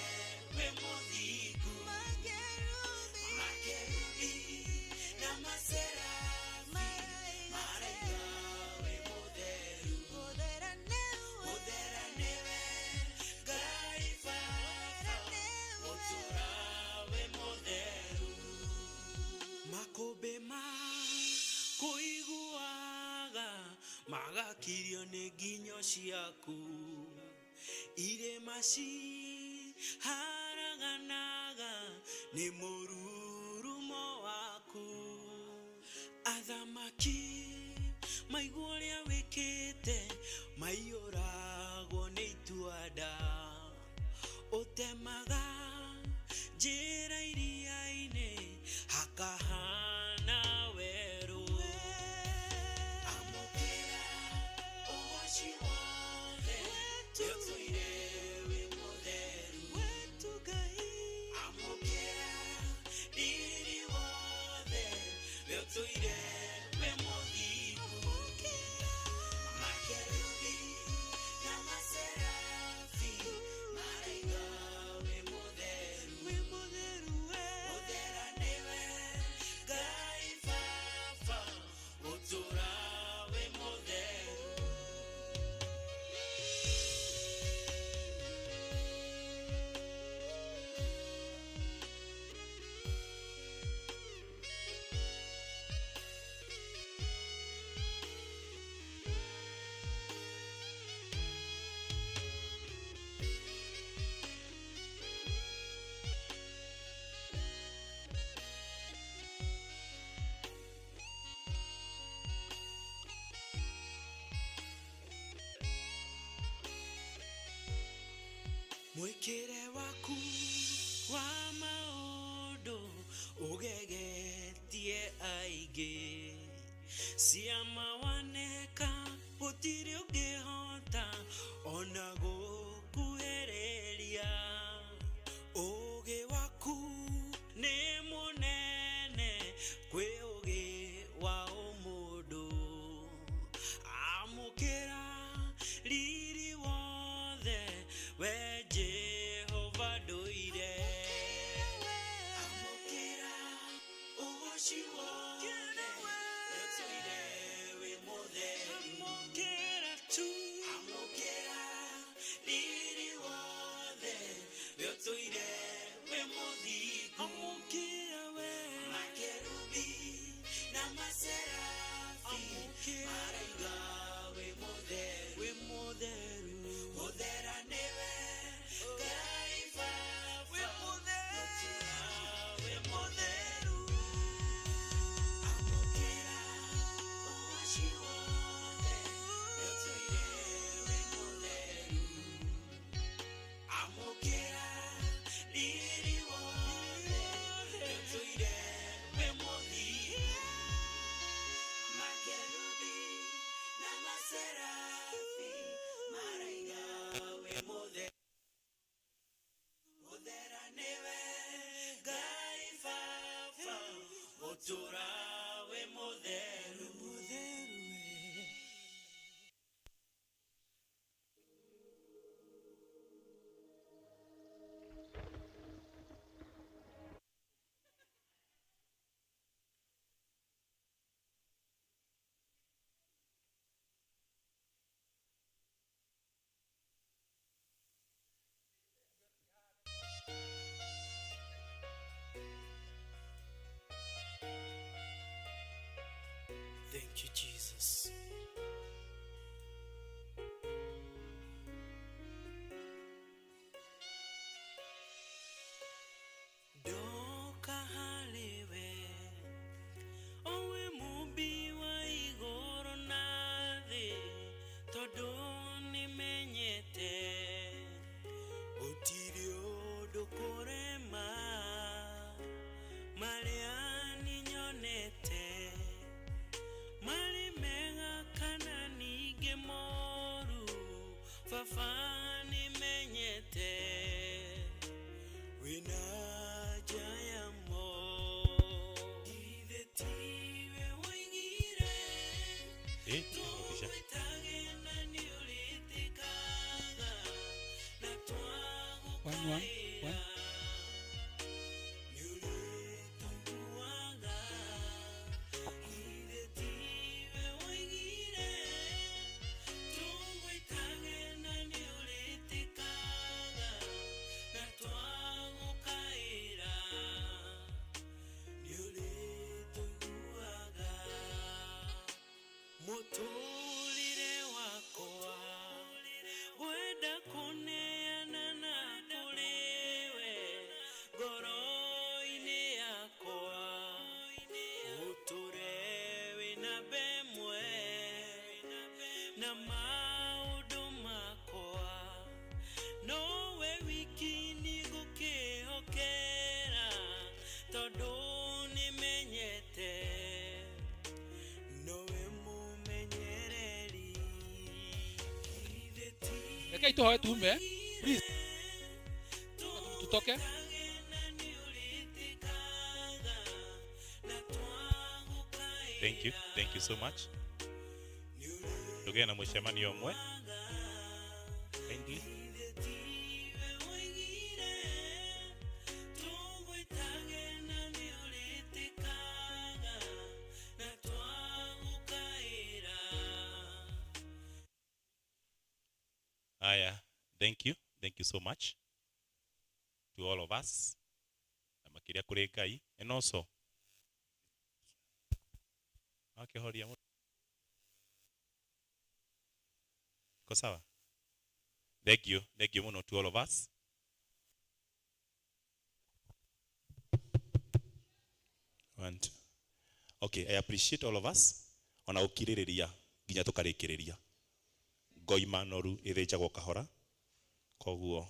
wĩ mũthingu. Makerubi na maserafi maraiga wĩ mũtheru. Mũthera nĩwe Ngai Baba, mũtũra wĩ mũtheru. Makũmbĩ ma kũiguaga magakirio nĩ nginyo ciaku, irĩma ciharaganaga nĩ mũrurumo waku. Athamaki maigua ũrĩa wĩkĩte, maiyũragwo nĩ itua-nda. Ũtemaga njĩra iria-inĩ hakahana werũ. Amũkĩra ũgoci wothe, nĩũtũire wĩ mũtheru. Amũkĩra riri wothe, nĩũtũire wĩ mũthingu. Makerubi na maserafi maraiga wĩ mũtheru. Mũthera nĩwe Ngai Baba, mũtũra wĩ mũtheru. Mwĩkĩre waku wa maũndũ ũgegetie aingĩ, ciama waneka gũtirĩ ũngĩhota ona gũkuhĩrĩria. Ũũgĩ waku nĩ mũnene kwĩ ũũgĩ wa ũmũndũ. Amũkĩra riri wothe, we Jehova ndũire. Amũkĩra ũgoci wothe, nĩũtũire wĩ mũtheru. Amũkĩra tu, amũkĩra riri wothe, nĩũtũire wĩ mũthingu. Amũkĩra we makerubi na maserafi maraiga wĩ mũtheru. Wĩ mũtheru. Mũthera nĩwe Ngai Baba, wĩ mũtheru, wĩ mũtheru. Amũkĩra ũgoci wothe, nĩũtũire wĩ mũtheru. Amũkĩra riri wothe, nĩũtũire wĩ mũthingu. Makerubi na maserafi maraiga wĩ mũtheru. Mũthera nĩwe Ngai Baba, mũtũra wĩ mũtheru. Maya maũndũ makwa nowe wiki nĩngũkĩhokera tondũ nĩmenyete nowe mũmenyereri. Rekei tũhoe tume, please, tutoke. Thank you. Thank you so much. Tugĩe na mũcemanio ũmwe. Kindly. Aya, thank you. Thank you so much to all of us. Na makĩria kũrĩ Ngai and also akĩhoria ko sawa. Thank you. Thank you mũno to all of us. One, two. Okay, I appreciate all of us. Ona ũkirĩrĩria nginya tũkarĩkĩrĩria. Ngoima noru ĩthĩnjagwo kahora. Koguo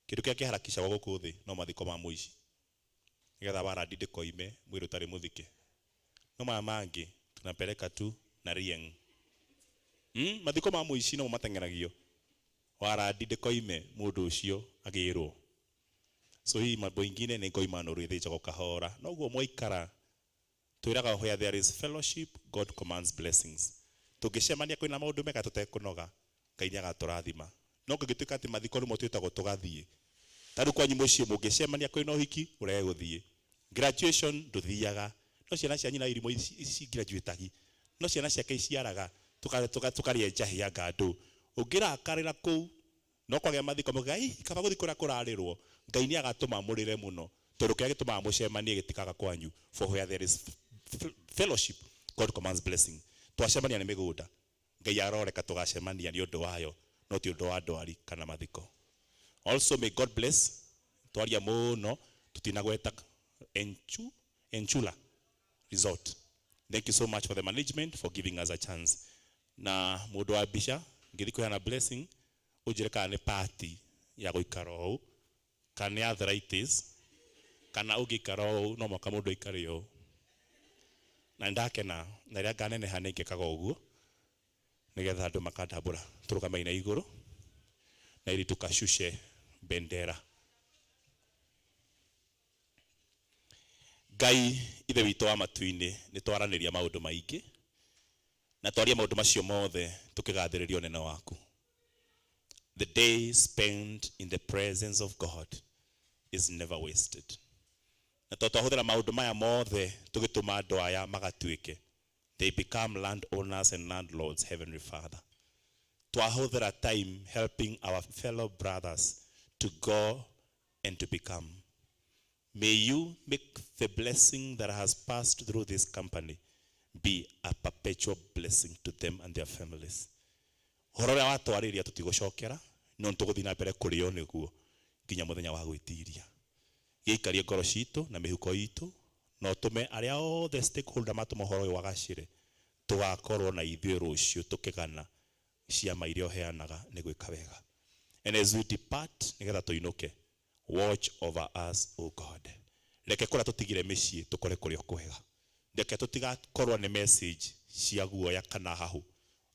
kĩndũ kĩrĩa kĩharakicagwo gũkũ thĩ no mathiko ma mũici. Nĩgetha warandi ndĩkoime mwĩrĩ ũtarĩ mũthike. No maya mangĩ tunapeleka tu na rieng. Mathiko ma mũici no mateng'eragio. Warandi ndĩkoime mũndũ ũcio agĩrwo. So hii mambo ingine nĩ ngoima noru ĩthĩnjagwo kahora. Noguo mwaikara twĩraga where there is fellowship God commands blessings. Tũngĩcemania kwĩna maũndũ mega tũtekũnoga Ngai nĩagatũrathima. No kũngĩtuĩka atĩ mathiko nĩmo twĩtagwo tũgathiĩ. Ta rĩu kwanyu mũciĩ mũngĩcemania kwĩna ũhiki ũrege gũthiĩ. Graduation ndũthiaga. No ciana cia nyina irimũ ici graduatagi. No ciana ciake iciaraga tũkarĩa njahĩ ya ngandũ. Ũngĩrakarĩra kũu no kwagĩa mathiko mũgaiga ĩ kaba gũthiĩ kũrĩa kũrarĩrwo. Ngai nĩagatũma mũrĩre mũno tondũ kĩrĩa gĩtũmaga mũcemanie gĩtikaga kwanyu. For where there is fellowship God commands blessing. Twacemania nĩ mĩgũnda. Ngai aroreka tũgacemania nĩ ũndũ wayo no ti ũndũ wa ndwari kana mathiko. Also may God bless. Twaria mũno tũtinagweta Enchula Resort. Thank you so much for the management for giving us a chance. Na mũndũ wa mbica ngĩthiĩ kũheana blessing ũnjĩre kana nĩ party ya gũikara ũũ kana nĩ arthritis kana ũngĩikara ũũ no mũhaka mũndũ aikare ũũ. Na nĩndakena na rĩrĩa nganeneha nĩngĩkaga ũguo nĩgetha andũ makandambũra tũrũgame na igũrũ na ili tukashushe bendera. Ngai ithe witũ wa matu-inĩ nĩ twaranĩria maũndũ maingĩ na twaria maũndũ macio mothe tũkĩgathĩrĩria ũnene waku. The day spent in the presence of God is never wasted. Na to twahũthĩra maũndũ maya mothe tũgĩtũma andũ aya magatuĩke. They become landowners and landlords, Heavenly Father. Twahũthĩra time helping our fellow brothers to go and to become. May you make the blessing that has passed through this company be a perpetual blessing to them and their families. Ũhoro ũrĩa watwarĩria tũtigũcokera no nĩtũgũthiĩ na mbere kũrĩo nĩguo nginya mũthenya wa gwĩtiria. Gĩikarie ngoro citũ na mĩhuko itũ na ũtũme arĩa othe stakeholder matũma ũhoro ũyũ wagacĩre tũgakorwo na ithuĩ rũciũ tũkĩgana ciama iria ũheanaga nĩ gwĩka wega. And as we depart nĩgetha tũinũke, watch over us, O God. Reke kũrĩa tũtigire mĩciĩ tũkore kũrĩa kwega. Reke tũtigakorwo nĩ message cia guoya kana hahũ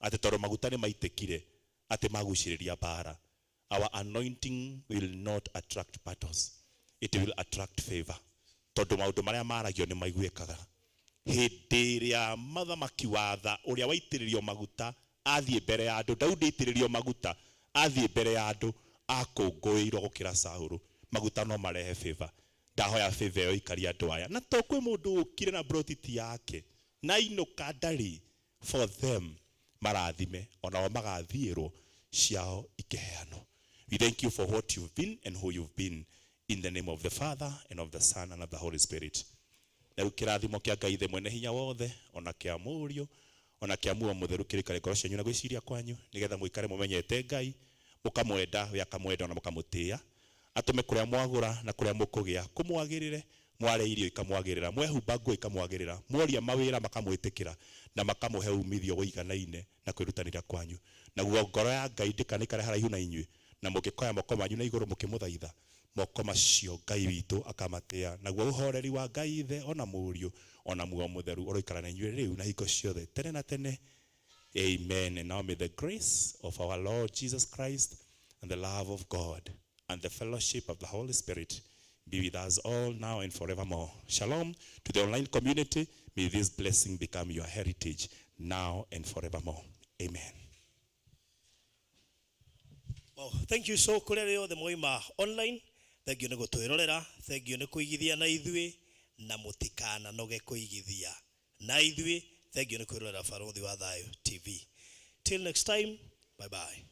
atĩ tondũ maguta nĩ maitĩkire atĩ magucĩrĩria mbara. Our anointing will not attract battles. It will attract favor. Tondũ maũndũ marĩa maragio nĩ maiguĩkaga. Hĩndĩ ĩrĩa mũthamaki wa tha ũrĩa waitĩrĩrio maguta athiĩ mbere ya andũ, Daudi aitĩrĩrio maguta athiĩ mbere ya andũ akũngũĩirwo gũkĩra Saũlũ. Maguta no marehe favor. Ndahoya favor ĩyo ikarie andũ aya. Na to kwĩ mũndũ ũkire na brotiti yake na inũka ndarĩ for them marathime onao magathiĩrwo ciao ikĩheanwo. We thank you for what you've been and who you've been. In the name of the Father and of the Son and of the Holy Spirit. Na rĩu kĩrathimo kĩa Ngai Ithe mwene hinya wothe ona kĩa Mũriũ ona kĩa Muoyo Mũtheru kĩrĩkare ngoro cianyu na gwĩciria kwanyu nĩgetha mũikare mũmenyete Ngai mũkamwenda we akamwenda ona mũkamũtĩĩa atũme kũrĩa mwagũra na kũrĩa mũkũgĩa kũmwagĩrĩre Mwarĩa irio ikamwagĩrĩra, mwehumba nguo ikamwagĩrĩra, mworia mawĩra makamwĩtĩkĩra na makamũhe umithio ũiganaine na kwĩrutanĩria kwanyu. Naguo ngoro ya Ngai ndĩkanaikare haraihu na inyuĩ, na mũngĩkoya moko manyu na igũrũ mũkĩmũthaitha, moko macio Ngai witũ akamatĩa. Naguo ũhoreri wa Ngai Ithe ona Mũriũ ona Muoyo Mũtheru ũroikara na inyuĩ rĩu na hingo ciothe tene na tene. Amen. And now may the grace of our Lord Jesus Christ and the love of God and the fellowship of the Holy Spirit be with us all now and forevermore. Shalom to the online community. May this blessing become your heritage now and forevermore. Amen. Wow, thank you so kũrĩ arĩa othe mwaima online, thank you nĩ gũtwĩrorera, thank you nĩ kũigithia na ithuĩ, na mũtikananoge kũigithia na ithuĩ. Thank you nĩ kwĩrorera Barũthi wa Thayũ TV. Till next time, bye bye.